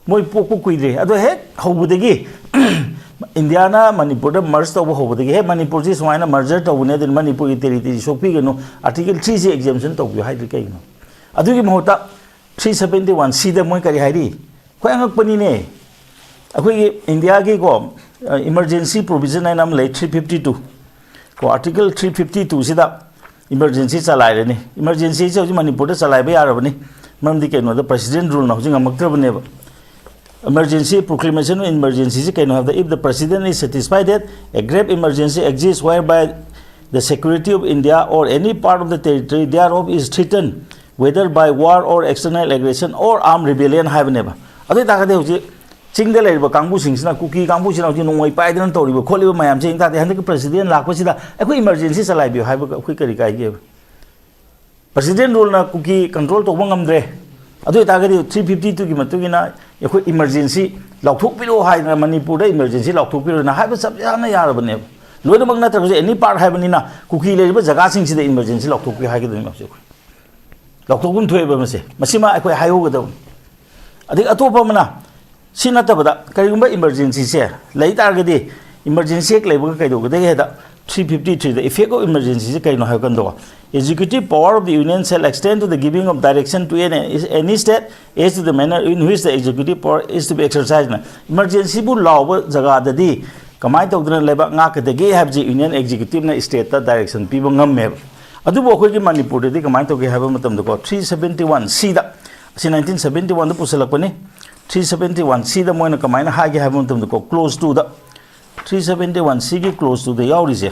ꯃꯣꯏ ꯄꯣꯛꯄ ꯀꯨꯏꯗ꯭ꯔꯤ꯫ ꯑꯗꯣ ꯍꯦꯛ ꯍꯧꯕꯗꯒꯤ, ꯏꯟꯗꯤꯌꯥꯅ ꯃꯅꯤꯄꯨꯔꯗ ꯃꯔꯖ ꯇꯧꯕ ꯍꯧꯕꯗꯒꯤ, "ꯍꯦ, ꯃꯅꯤꯄꯨꯔꯁꯤ ꯁꯨꯃꯥꯏꯅ ꯃꯔꯖꯔ ꯇꯧꯕꯅꯦ, ꯑꯗꯨꯅ ꯃꯅꯤꯄꯨꯔꯒꯤ ꯇꯦꯔꯤꯇꯔꯤ ꯁꯣꯛꯄꯤꯒꯅꯨ, ꯑꯥꯔꯇꯤꯀꯜ ꯊ꯭ꯔꯤꯁꯤ ꯑꯦꯛꯖꯦꯝꯁꯟ ꯇꯧꯕꯤꯌꯨ" ꯍꯥꯏꯗ꯭ꯔꯤ ꯀꯩꯒꯤꯅꯣ? ꯑꯗꯨꯒꯤ ꯃꯍꯨꯠꯇ ꯊ꯭ꯔꯤ ꯁꯕꯦꯟꯇꯤ ꯋꯥꯟ ꯁꯤꯗ ꯃꯣꯏ ꯀꯔꯤ ꯍꯥꯏꯔꯤ? ꯑꯩꯈꯣꯏ ꯑꯉꯛꯄꯅꯤꯅꯦ꯫ ꯑꯩꯈꯣꯏꯒꯤ ꯏꯟꯗꯤꯌꯥꯒꯤꯀꯣ, ꯑ, ꯏꯃꯔꯖꯦꯟꯁꯤ ꯄ꯭ꯔꯣꯚꯤꯖꯟ ꯍꯥꯏꯅ ꯑꯃ ꯂꯩ, ꯊ꯭ꯔꯤ ꯐꯤꯐꯇꯤ ꯇꯨ꯫ ꯀꯣ, ꯑꯥꯔꯇꯤꯀꯜ ꯊ꯭ꯔꯤ ꯐꯤꯐꯇꯤ ꯇꯨꯁꯤꯗ ꯏꯃꯔꯖꯦꯟꯁꯤ ꯆꯂꯥꯏꯔꯅꯤ꯫ ꯏꯃꯔꯖꯦꯟꯁꯤꯁꯦ ꯍꯧꯖꯤꯛ ꯃꯅꯤꯄꯨꯔꯗ ꯆꯂꯥꯏꯕ ꯌꯥꯔꯕꯅꯤ꯫ ꯃꯔꯝꯗꯤ ꯀꯩꯅꯣꯗ, ꯄ꯭ꯔꯦꯁꯤꯗꯦꯟ ꯔꯨꯜꯅ ꯍꯧꯖꯤꯛ ꯉꯝꯃꯛꯇ꯭ꯔꯕꯅꯦꯕ꯫ Emergency, proclamation of emergency ꯁꯤ ꯀꯩꯅꯣ ꯍꯥꯏꯕꯗ, if the president is satisfied that a grave emergency exists whereby the security of India or any part of the territory thereof is threatened, whether by war or external aggression or armed rebellion ꯍꯥꯏꯕꯅꯦꯕ꯫ ꯑꯗꯨ ꯑꯣꯏꯇꯥꯔꯒꯗꯤ ꯍꯧꯖꯤꯛ ꯆꯤꯡꯗ ꯂꯩꯔꯤꯕ ꯀꯥꯡꯕꯨꯁꯤꯡꯁꯤꯅ, ꯀꯨꯀꯤ ꯀꯥꯡꯕꯨꯁꯤꯅ ꯍꯧꯖꯤꯛ ꯅꯣꯡꯃꯩ ꯄꯥꯏꯗꯅ ꯇꯧꯔꯤꯕ ꯈꯣꯠꯂꯤꯕ ꯃꯌꯥꯝꯁꯦ ꯌꯦꯡ ꯇꯥꯔꯗꯤ, ꯍꯟꯗꯛꯀꯤ president ꯂꯥꯛꯄꯁꯤꯗ ꯑꯩꯈꯣꯏ emergency ꯆꯂꯥꯏꯕꯤꯌꯨ ꯍꯥꯏꯕ ꯑꯩꯈꯣꯏ ꯀꯔꯤ ꯀꯥꯏꯒꯦꯕ? President ruleꯅ ꯀꯨꯀꯤ control ꯇꯧꯕ ꯉꯝꯗ꯭ꯔꯦ꯫ ꯑꯗꯨ ꯑꯣꯏꯇꯥꯔꯒꯗꯤ three fifty two ꯒꯤ ꯃꯇꯨꯡ ꯏꯟꯅ ꯑꯩꯈꯣꯏ emergency ꯂꯥꯎꯊꯣꯛꯄꯤꯔꯣ ꯍꯥꯏꯗꯅ, ꯃꯅꯤꯄꯨꯔꯗ emergency ꯂꯥꯎꯊꯣꯛꯄꯤꯔꯣꯅ ꯍꯥꯏꯕ ꯆꯞ ꯆꯥꯅ ꯌꯥꯔꯕꯅꯦꯕ꯫ ꯂꯣꯏꯅꯃꯛ ꯅꯠꯇ꯭ꯔꯒꯁꯨ any part ꯍꯥꯏꯕꯅꯤꯅ, ꯀꯨꯀꯤ ꯂꯩꯔꯤꯕ ꯖꯒꯥꯁꯤꯡꯁꯤꯗ emergency ꯂꯥꯎꯊꯣꯛꯄꯤꯌꯨ ꯍꯥꯏꯒꯗꯣꯏꯅꯤ ꯍꯧꯖꯤꯛ ꯑꯩꯈꯣꯏ꯫ ꯂꯥꯎꯊꯣꯛꯐꯝ ꯊꯣꯛꯑꯦꯕ ꯃꯁꯦ꯫ ꯃꯁꯤꯃ ꯑꯩꯈꯣꯏ ꯍꯥꯏꯍꯧꯒꯗꯕꯅꯤ꯫ ꯑꯗꯒꯤ ꯑꯇꯣꯞꯄ ꯑꯃꯅ, ꯁꯤ ꯅꯠꯇꯕꯗ ꯀꯔꯤꯒꯨꯝꯕ emergencyꯁꯦ ꯂꯩ ꯇꯥꯔꯒꯗꯤ, emergency ꯍꯦꯛ ꯂꯩꯕꯒ ꯀꯩꯗꯧꯒꯗꯒꯦ ꯍꯥꯏꯗ, three fifty three the effect of emergencyꯁꯦ ꯀꯩꯅꯣ ꯍꯥꯏꯕ ꯀꯥꯟꯗꯀꯣ, executive power of the union shall extend to the giving of direction to any, any state as to the manner in which the executive power is to be exercised ꯅ, emergencyꯕꯨ ꯂꯥꯎꯕ ꯖꯒꯥꯗꯗꯤ ꯀꯃꯥꯏꯅ ꯇꯧꯗꯅ ꯂꯩꯕꯥꯛ ꯉꯥꯛꯀꯗꯒꯦ ꯍꯥꯏꯕꯁꯤ union executiveꯅ stateꯇ direction ꯄꯤꯕ ꯉꯝꯃꯦꯕ꯫ ꯑꯗꯨꯕꯨ ꯑꯩꯈꯣꯏꯒꯤ ꯃꯅꯤꯄꯨꯔꯗꯗꯤ ꯀꯃꯥꯏꯅ ꯇꯧꯒꯦ ꯍꯥꯏꯕ ꯃꯇꯝꯗꯀꯣ, three seventy one Cꯗ, ꯑꯁꯤ nineteen seventy oneꯗ ꯄꯨꯁꯜꯂꯛꯄꯅꯤ꯫ Three seventy one Cꯗ ꯃꯣꯏꯅ ꯀꯃꯥꯏꯅ ꯍꯥꯏꯒꯦ ꯍꯥꯏꯕ ꯃꯇꯝꯗꯀꯣ, clause twoꯗ, three seventy one Cꯒꯤ clause twoꯗ ꯌꯥꯎꯔꯤꯁꯦ,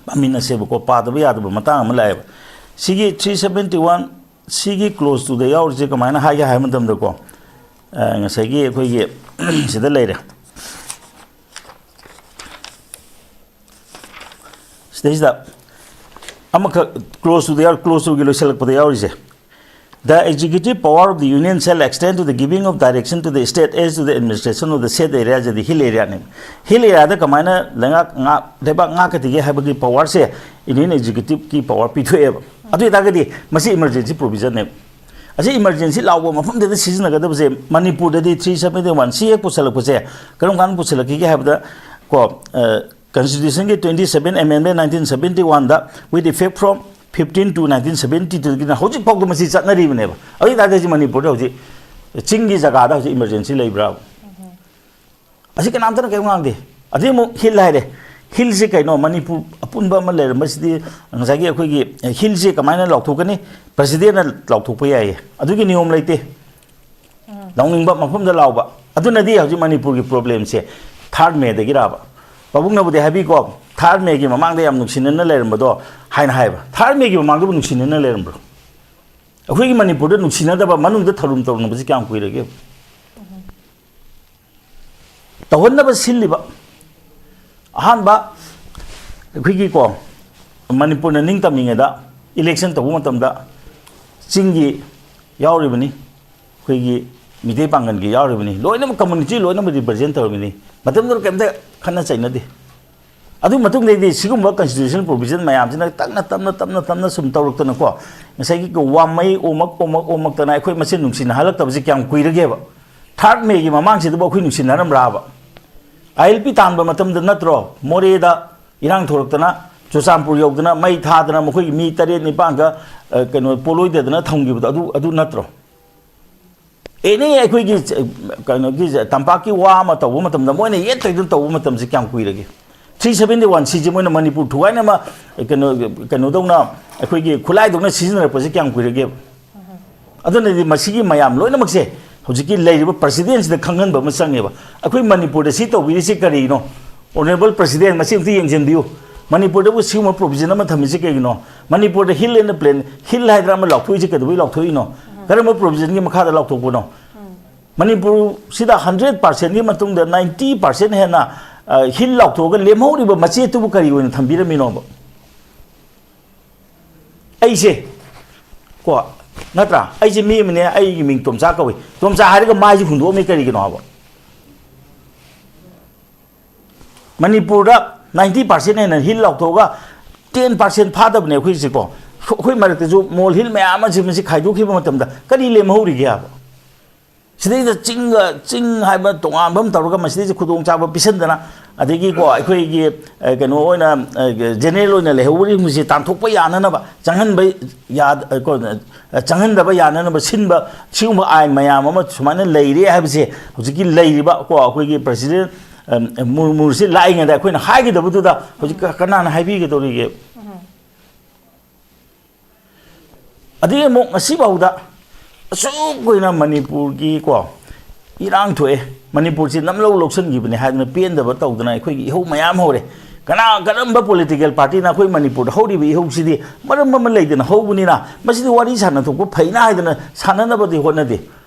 ꯄꯥꯃꯤꯟꯅꯁꯦꯕꯀꯣ, ꯄꯥꯗꯕ ꯌꯥꯗꯕ ꯃꯇꯥꯡ ꯑꯃ ꯂꯥꯛꯑꯦꯕ꯫ ꯁꯤꯒꯤ three seventy one Cꯒꯤ clause twoꯗ ꯌꯥꯎꯔꯤꯁꯦ ꯀꯃꯥꯏꯅ ꯍꯥꯏꯒꯦ ꯍꯥꯏꯕ ꯃꯇꯝꯗꯀꯣ, ꯑ, ꯉꯁꯥꯏꯒꯤ ꯑꯩꯈꯣꯏꯒꯤ ꯁꯤꯗ ꯂꯩꯔꯦ꯫ ꯁꯤꯗꯩꯁꯤꯗ ꯑꯃꯈꯛ, clause twoꯗ ꯌꯥꯎꯔꯤ, clause twoꯒꯤ ꯂꯣꯏꯁꯤꯜꯂꯛꯄꯗ ꯌꯥꯎꯔꯤꯁꯦ, "The executive power of the union shall extend to the giving of direction to the state as to the administration of the said area" CD hill areaꯅꯦ꯫ Hill areaꯗ ꯀꯃꯥꯏꯅ ꯂꯩꯉꯥꯛ ꯉꯥꯛ-, ꯂꯩꯕꯥꯛ ꯉꯥꯛꯀꯗꯒꯦ ꯍꯥꯏꯕꯒꯤ powerꯁꯦ union executiveꯀꯤ power ꯄꯤꯊꯣꯛꯑꯦꯕ꯫ ꯑꯗꯨ ꯑꯣꯏꯇꯥꯔꯒꯗꯤ ꯃꯁꯤ emergency provisionꯅꯦꯕ꯫ ꯑꯁꯤ emergency ꯂꯥꯎꯕ ꯃꯐꯝꯗꯨꯗ ꯁꯤꯖꯤꯟꯅꯒꯗꯕꯁꯦ ꯃꯅꯤꯄꯨꯔꯗꯗꯤ three seventy one C ꯍꯦꯛ ꯄꯨꯁꯜꯂꯛꯄꯁꯦ ꯀꯔꯝ ꯀꯥꯟꯗ ꯄꯨꯁꯜꯂꯛꯈꯤꯒꯦ ꯍꯥꯏꯕꯗ ꯀꯣ, ꯑ, Constitutionꯒꯤ twenty seven amendment nineteen seventy oneꯗ with effect from fifteen two nineteen seventy twoꯒꯤꯅ ꯍꯧꯖꯤꯛ ꯐꯥꯎꯗ ꯃꯁꯤ ꯆꯠꯅꯔꯤꯕꯅꯦꯕ꯫ ꯑꯗꯨ ꯑꯣꯏꯇꯥꯔꯗꯤ ꯍꯧꯖꯤꯛ ꯃꯅꯤꯄꯨꯔꯗ ꯍꯧꯖꯤꯛ ꯆꯤꯡꯒꯤ ꯖꯒꯥꯗ ꯍꯧꯖꯤꯛ emergency ꯂꯩꯕ꯭ꯔꯥ? ꯑꯁꯤ ꯀꯅꯥꯝꯇꯅ ꯀꯔꯤꯝ ꯉꯥꯡꯗꯦ꯫ ꯑꯗꯩ ꯑꯃꯨꯛ hill ꯍꯥꯏꯔꯦ꯫ Hillꯁꯦ ꯀꯩꯅꯣ? ꯃꯅꯤꯄꯨꯔ ꯑꯄꯨꯟꯕ ꯑꯃ ꯂꯩꯔꯝꯕꯁꯤꯗꯤ ꯉꯁꯥꯏꯒꯤ ꯑꯩꯈꯣꯏꯒꯤ hillꯁꯦ ꯀꯃꯥꯏꯅ ꯂꯥꯎꯊꯣꯛꯀꯅꯤ? Presidentꯅ ꯂꯥꯎꯊꯣꯛꯄ ꯌꯥꯏꯌꯦ꯫ ꯑꯗꯨꯒꯤ ꯅꯤꯌꯣꯝ ꯂꯩꯇꯦ꯫ ꯎꯝ꯫ ꯂꯥꯎꯅꯤꯡꯕ ꯃꯐꯝꯗ ꯂꯥꯎꯕ꯫ ꯑꯗꯨꯅꯗꯤ ꯍꯧꯖꯤꯛ ꯃꯅꯤꯄꯨꯔꯒꯤ problemꯁꯦ third Mayꯗꯒꯤꯔꯥꯕ? ꯄꯥꯕꯨꯡꯅꯕꯨꯗꯤ ꯍꯥꯏꯕꯤꯀꯣ, third Mayꯒꯤ ꯃꯃꯥꯡꯗ ꯌꯥꯝ ꯅꯨꯡꯁꯤꯅꯅ ꯂꯩꯔꯝꯕꯗꯣ ꯍꯥꯏꯅ ꯍꯥꯏꯕ꯫ Third Mayꯒꯤ ꯃꯃꯥꯡꯗꯕꯨ ꯅꯨꯡꯁꯤꯅꯅ ꯂꯩꯔꯝꯕ꯭ꯔꯣ? ꯑꯩꯈꯣꯏꯒꯤ ꯃꯅꯤꯄꯨꯔꯗ ꯅꯨꯡꯁꯤꯅꯗꯕ, ꯃꯅꯨꯡꯗ ꯊꯧꯔꯨꯝ ꯇꯧꯔꯨꯅꯕꯁꯤ ꯀꯌꯥꯝ ꯀꯨꯏꯔꯒꯦ? ꯇꯧꯍꯟꯅꯕ ꯁꯤꯜꯂꯤꯕ꯫ ꯑꯍꯥꯟꯕ ꯑꯩꯈꯣꯏꯒꯤꯀꯣ, ꯃꯅꯤꯄꯨꯔꯅ ꯅꯤꯡꯇꯝꯃꯤꯉꯩꯗ election ꯇꯧꯕ ꯃꯇꯝꯗ ꯆꯤꯡꯒꯤ ꯌꯥꯎꯔꯤꯕꯅꯤ, ꯑꯩꯈꯣꯏꯒꯤ ꯃꯤꯇꯩ ꯄꯥꯡꯒꯜꯒꯤ ꯌꯥꯎꯔꯤꯕꯅꯤ, ꯂꯣꯏꯅꯃꯛ community ꯂꯣꯏꯅꯃꯛ represent ꯇꯧꯔꯤꯕꯅꯤ꯫ ꯃꯇꯝꯗꯨꯗ ꯀꯩꯝꯇ ꯈꯠꯅ ꯆꯩꯅꯗꯦ꯫ ꯑꯗꯨ ꯃꯇꯨꯡꯗꯩꯗꯤ ꯁꯤꯒꯨꯝꯕ constitutional provision ꯃꯌꯥꯝꯁꯤꯅ ꯇꯞꯅ, ꯇꯞꯅ, ꯇꯞꯅ, ꯇꯞꯅ ꯁꯨꯝ ꯇꯧꯔꯛꯇꯅꯀꯣ, ꯉꯁꯥꯏꯒꯤ ꯋꯥꯃꯩ ꯑꯣꯃꯛ, ꯑꯣꯃꯛ, ꯑꯣꯃꯛꯇꯅ ꯑꯩꯈꯣꯏ ꯃꯁꯦꯟ ꯅꯨꯡꯁꯤꯅꯍꯜꯂꯛꯇꯕꯁꯤ ꯀꯌꯥꯝ ꯀꯨꯏꯔꯒꯦꯕ? Third Mayꯒꯤ ꯃꯃꯥꯡꯁꯤꯗꯕꯨ ꯑꯩꯈꯣꯏ ꯅꯨꯡꯁꯤꯅꯔꯝꯕ꯭ꯔꯥꯕ? ILP ꯇꯥꯟꯕ ꯃꯇꯝꯗ ꯅꯠꯇ꯭ꯔꯣ ꯃꯣꯔꯦꯗ ꯏꯔꯥꯡ ꯊꯣꯛꯂꯛꯇꯅ, ꯆꯨꯔꯆꯥꯟꯄꯨꯔ ꯌꯧꯗꯅ, ꯃꯩ ꯊꯥꯗꯅ, ꯃꯈꯣꯏꯒꯤ ꯃꯤ ꯇꯔꯦꯠ ꯅꯤꯄꯥꯟꯒ, ꯑ, ꯀꯩꯅꯣ, ꯄꯣꯂꯣꯏꯗꯗꯅ ꯊꯝꯈꯤꯕꯗꯣ, ꯑꯗꯨ, ꯑꯗꯨ ꯅꯠꯇ꯭ꯔꯣ? Any ꯑꯩꯈꯣꯏꯒꯤ, ꯑ, ꯀꯩꯅꯣꯒꯤ, ꯇꯝꯄꯥꯛꯀꯤ ꯋꯥ ꯑꯃ ꯇꯧꯕ ꯃꯇꯝꯗ ꯃꯣꯏꯅ ꯌꯦꯠꯇꯣꯏꯗꯨꯅ ꯇꯧꯕ ꯃꯇꯝꯁꯤ ꯀꯌꯥꯝ ꯀꯨꯏꯔꯒꯦ? Three seventy one C ꯁꯤ ꯃꯣꯏꯅ ꯃꯅꯤꯄꯨꯔ ꯊꯨꯒꯥꯏꯅ ꯑꯃ, ꯀꯩꯅꯣ, ꯀꯩꯅꯣꯗꯧꯅ ꯑꯩꯈꯣꯏꯒꯤ ꯈꯨꯠꯂꯥꯏꯗꯧꯅ ꯁꯤꯖꯤꯟꯅꯔꯛꯄꯁꯤ ꯀꯌꯥꯝ ꯀꯨꯏꯔꯒꯦꯕ? ꯑꯗꯨꯅꯗꯤ ꯃꯁꯤꯒꯤ ꯃꯌꯥꯝ ꯂꯣꯏꯅꯃꯛꯁꯦ ꯍꯧꯖꯤꯛꯀꯤ ꯂꯩꯔꯤꯕ presidentꯁꯤꯗ ꯈꯪꯍꯟꯕ ꯑꯃ ꯆꯪꯉꯦꯕ꯫ ꯑꯩꯈꯣꯏ ꯃꯅꯤꯄꯨꯔꯗ ꯁꯤ ꯇꯧꯕꯤꯔꯤꯁꯤ ꯀꯔꯤꯅꯣ? Honourable President, ꯃꯁꯤ ꯑꯝꯇ ꯌꯦꯡꯁꯤꯟꯕꯤꯌꯨ꯫ ꯃꯅꯤꯄꯨꯔꯗꯕꯨ ꯁꯤꯒꯨꯝꯕ provision ꯑꯃ ꯊꯝꯃꯤꯁꯤ ꯀꯩꯒꯤꯅꯣ? ꯃꯅꯤꯄꯨꯔꯗ hill and plain, hill ꯍꯥꯏꯗꯅ ꯑꯃ ꯂꯥꯎꯊꯣꯛꯏꯁꯤ ꯀꯩꯗꯧꯕꯩ ꯂꯥꯎꯊꯣꯛꯏꯅꯣ? ꯀꯔꯝꯕ provisionꯒꯤ ꯃꯈꯥꯗ ꯂꯥꯎꯊꯣꯛꯄꯅꯣ? ꯃꯅꯤꯄꯨꯔꯁꯤꯗ hundred percentꯀꯤ ꯃꯇꯨꯡꯗ ninety percent ꯍꯦꯟꯅ, ꯑ, hill ꯂꯥꯎꯊꯣꯛꯑꯒ ꯂꯦꯝꯍꯧꯔꯤꯕ ꯃꯆꯦꯠꯇꯨꯕꯨ ꯀꯔꯤ ꯑꯣꯏꯅ ꯊꯝꯕꯤꯔꯝꯃꯤꯅꯣꯕ? ꯑꯩꯁꯦ, ꯀꯣ, ꯅꯠꯇ꯭ꯔꯥ? ꯑꯩꯁꯦ ꯃꯤ ꯑꯃꯅꯦ, ꯑꯩꯒꯤ ꯃꯤꯡ ꯇꯣꯝꯆꯥ ꯀꯧꯏ꯫ ꯇꯣꯝꯆꯥ ꯍꯥꯏꯔꯒ ꯃꯥꯏꯁꯦ ꯍꯨꯟꯗꯣꯛꯑꯝꯃꯤ ꯀꯔꯤꯒꯤꯅꯣ ꯍꯥꯏꯕ? ꯃꯅꯤꯄꯨꯔꯗ ninety percent ꯍꯦꯟꯅ hill ꯂꯥꯎꯊꯣꯛꯑꯒ ten percent ꯐꯥꯗꯕꯅꯦ ꯑꯩꯈꯣꯏꯁꯦꯀꯣ꯫ ꯑꯩꯈꯣꯏ ꯃꯔꯛꯇꯁꯨ ꯃꯣꯜ hill ꯃꯌꯥꯝ ꯑꯃꯁꯦ ꯃꯁꯤ ꯈꯥꯏꯗꯣꯛꯈꯤꯕ ꯃꯇꯝꯗ ꯀꯔꯤ ꯂꯦꯝꯍꯧꯔꯤꯒꯦ ꯍꯥꯏꯕ? ꯁꯤꯗꯩꯗ ꯆꯤꯡꯒ, ꯆꯤꯡ ꯍꯥꯏꯕ ꯇꯣꯉꯥꯟꯕ ꯑꯃ ꯇꯧꯔꯒ ꯃꯁꯤꯗꯩꯁꯤ ꯈꯨꯗꯣꯡꯆꯥꯕ ꯄꯤꯁꯟꯗꯅ, ꯑꯗꯒꯤꯀꯣ, ꯑꯩꯈꯣꯏꯒꯤ, ꯑ, ꯀꯩꯅꯣ ꯑꯣꯏꯅ, ꯑ, general ꯑꯣꯏꯅ ꯂꯩꯍꯧꯔꯤꯕꯁꯤ ꯇꯥꯟꯊꯣꯛꯄ ꯌꯥꯅꯅꯕ, ꯆꯪꯍꯟꯕ ꯌꯥ-, ꯑ, ꯀꯣ, ꯑ, ꯆꯪꯍꯟꯗꯕ ꯌꯥꯅꯅꯕ ꯁꯤꯟꯕ ꯁꯤꯒꯨꯝꯕ ꯑꯥꯏꯟ ꯃꯌꯥꯝ ꯑꯃ ꯁꯨꯃꯥꯏꯅ ꯂꯩꯔꯦ ꯍꯥꯏꯕꯁꯦ ꯍꯧꯖꯤꯛꯀꯤ ꯂꯩꯔꯤꯕ, ꯀꯣ, ꯑꯩꯈꯣꯏꯒꯤ president, ꯑ, ꯃꯨꯔꯃꯨꯁꯤ ꯂꯥꯛꯏꯉꯩꯗ ꯑꯩꯈꯣꯏꯅ ꯍꯥꯏꯒꯗꯕꯗꯨꯗ ꯍꯧꯖꯤꯛ ꯀ-, ꯀꯅꯥꯅ ꯍꯥꯏꯕꯤꯒꯗꯧꯔꯤꯒꯦ? ꯑꯗꯒꯤ ꯑꯃꯨꯛ ꯉꯁꯤꯐꯥꯎꯗ ꯑꯁꯨꯛ ꯀꯨꯏꯅ ꯃꯅꯤꯄꯨꯔꯒꯤ ꯀꯣ ꯏꯔꯥꯡ ꯊꯣꯛꯑꯦ, ꯃꯅꯤꯄꯨꯔꯁꯤ ꯅꯝꯂꯧ ꯂꯧꯁꯤꯟꯈꯤꯕꯅꯦ ꯍꯥꯏꯗꯅ ꯄꯦꯟꯗꯕ ꯇꯧꯗꯅ ꯑꯩꯈꯣꯏꯒꯤ ꯏꯍꯧ ꯃꯌꯥꯝ ꯍꯧꯔꯦ꯫ ꯀꯅꯥ, ꯀꯔꯝꯕ ꯄꯣꯂꯤꯇꯤꯀꯦꯜ ꯄꯥꯔꯇꯤꯅ ꯑꯩꯈꯣꯏ ꯃꯅꯤꯄꯨꯔꯗ ꯍꯧꯔꯤꯕ ꯏꯍꯧꯁꯤꯗꯤ ꯃꯔꯝ ꯑꯃ ꯂꯩꯗꯅ ꯍꯧꯕꯅꯤꯅ ꯃꯁꯤꯗꯤ ꯋꯥꯔꯤ ꯁꯥꯟꯅꯊꯣꯛꯄ ꯐꯩꯅ ꯍꯥꯏꯗꯅ ꯁꯥꯟꯅꯅꯕꯗꯤ ꯍꯣꯠꯅꯗꯦ꯫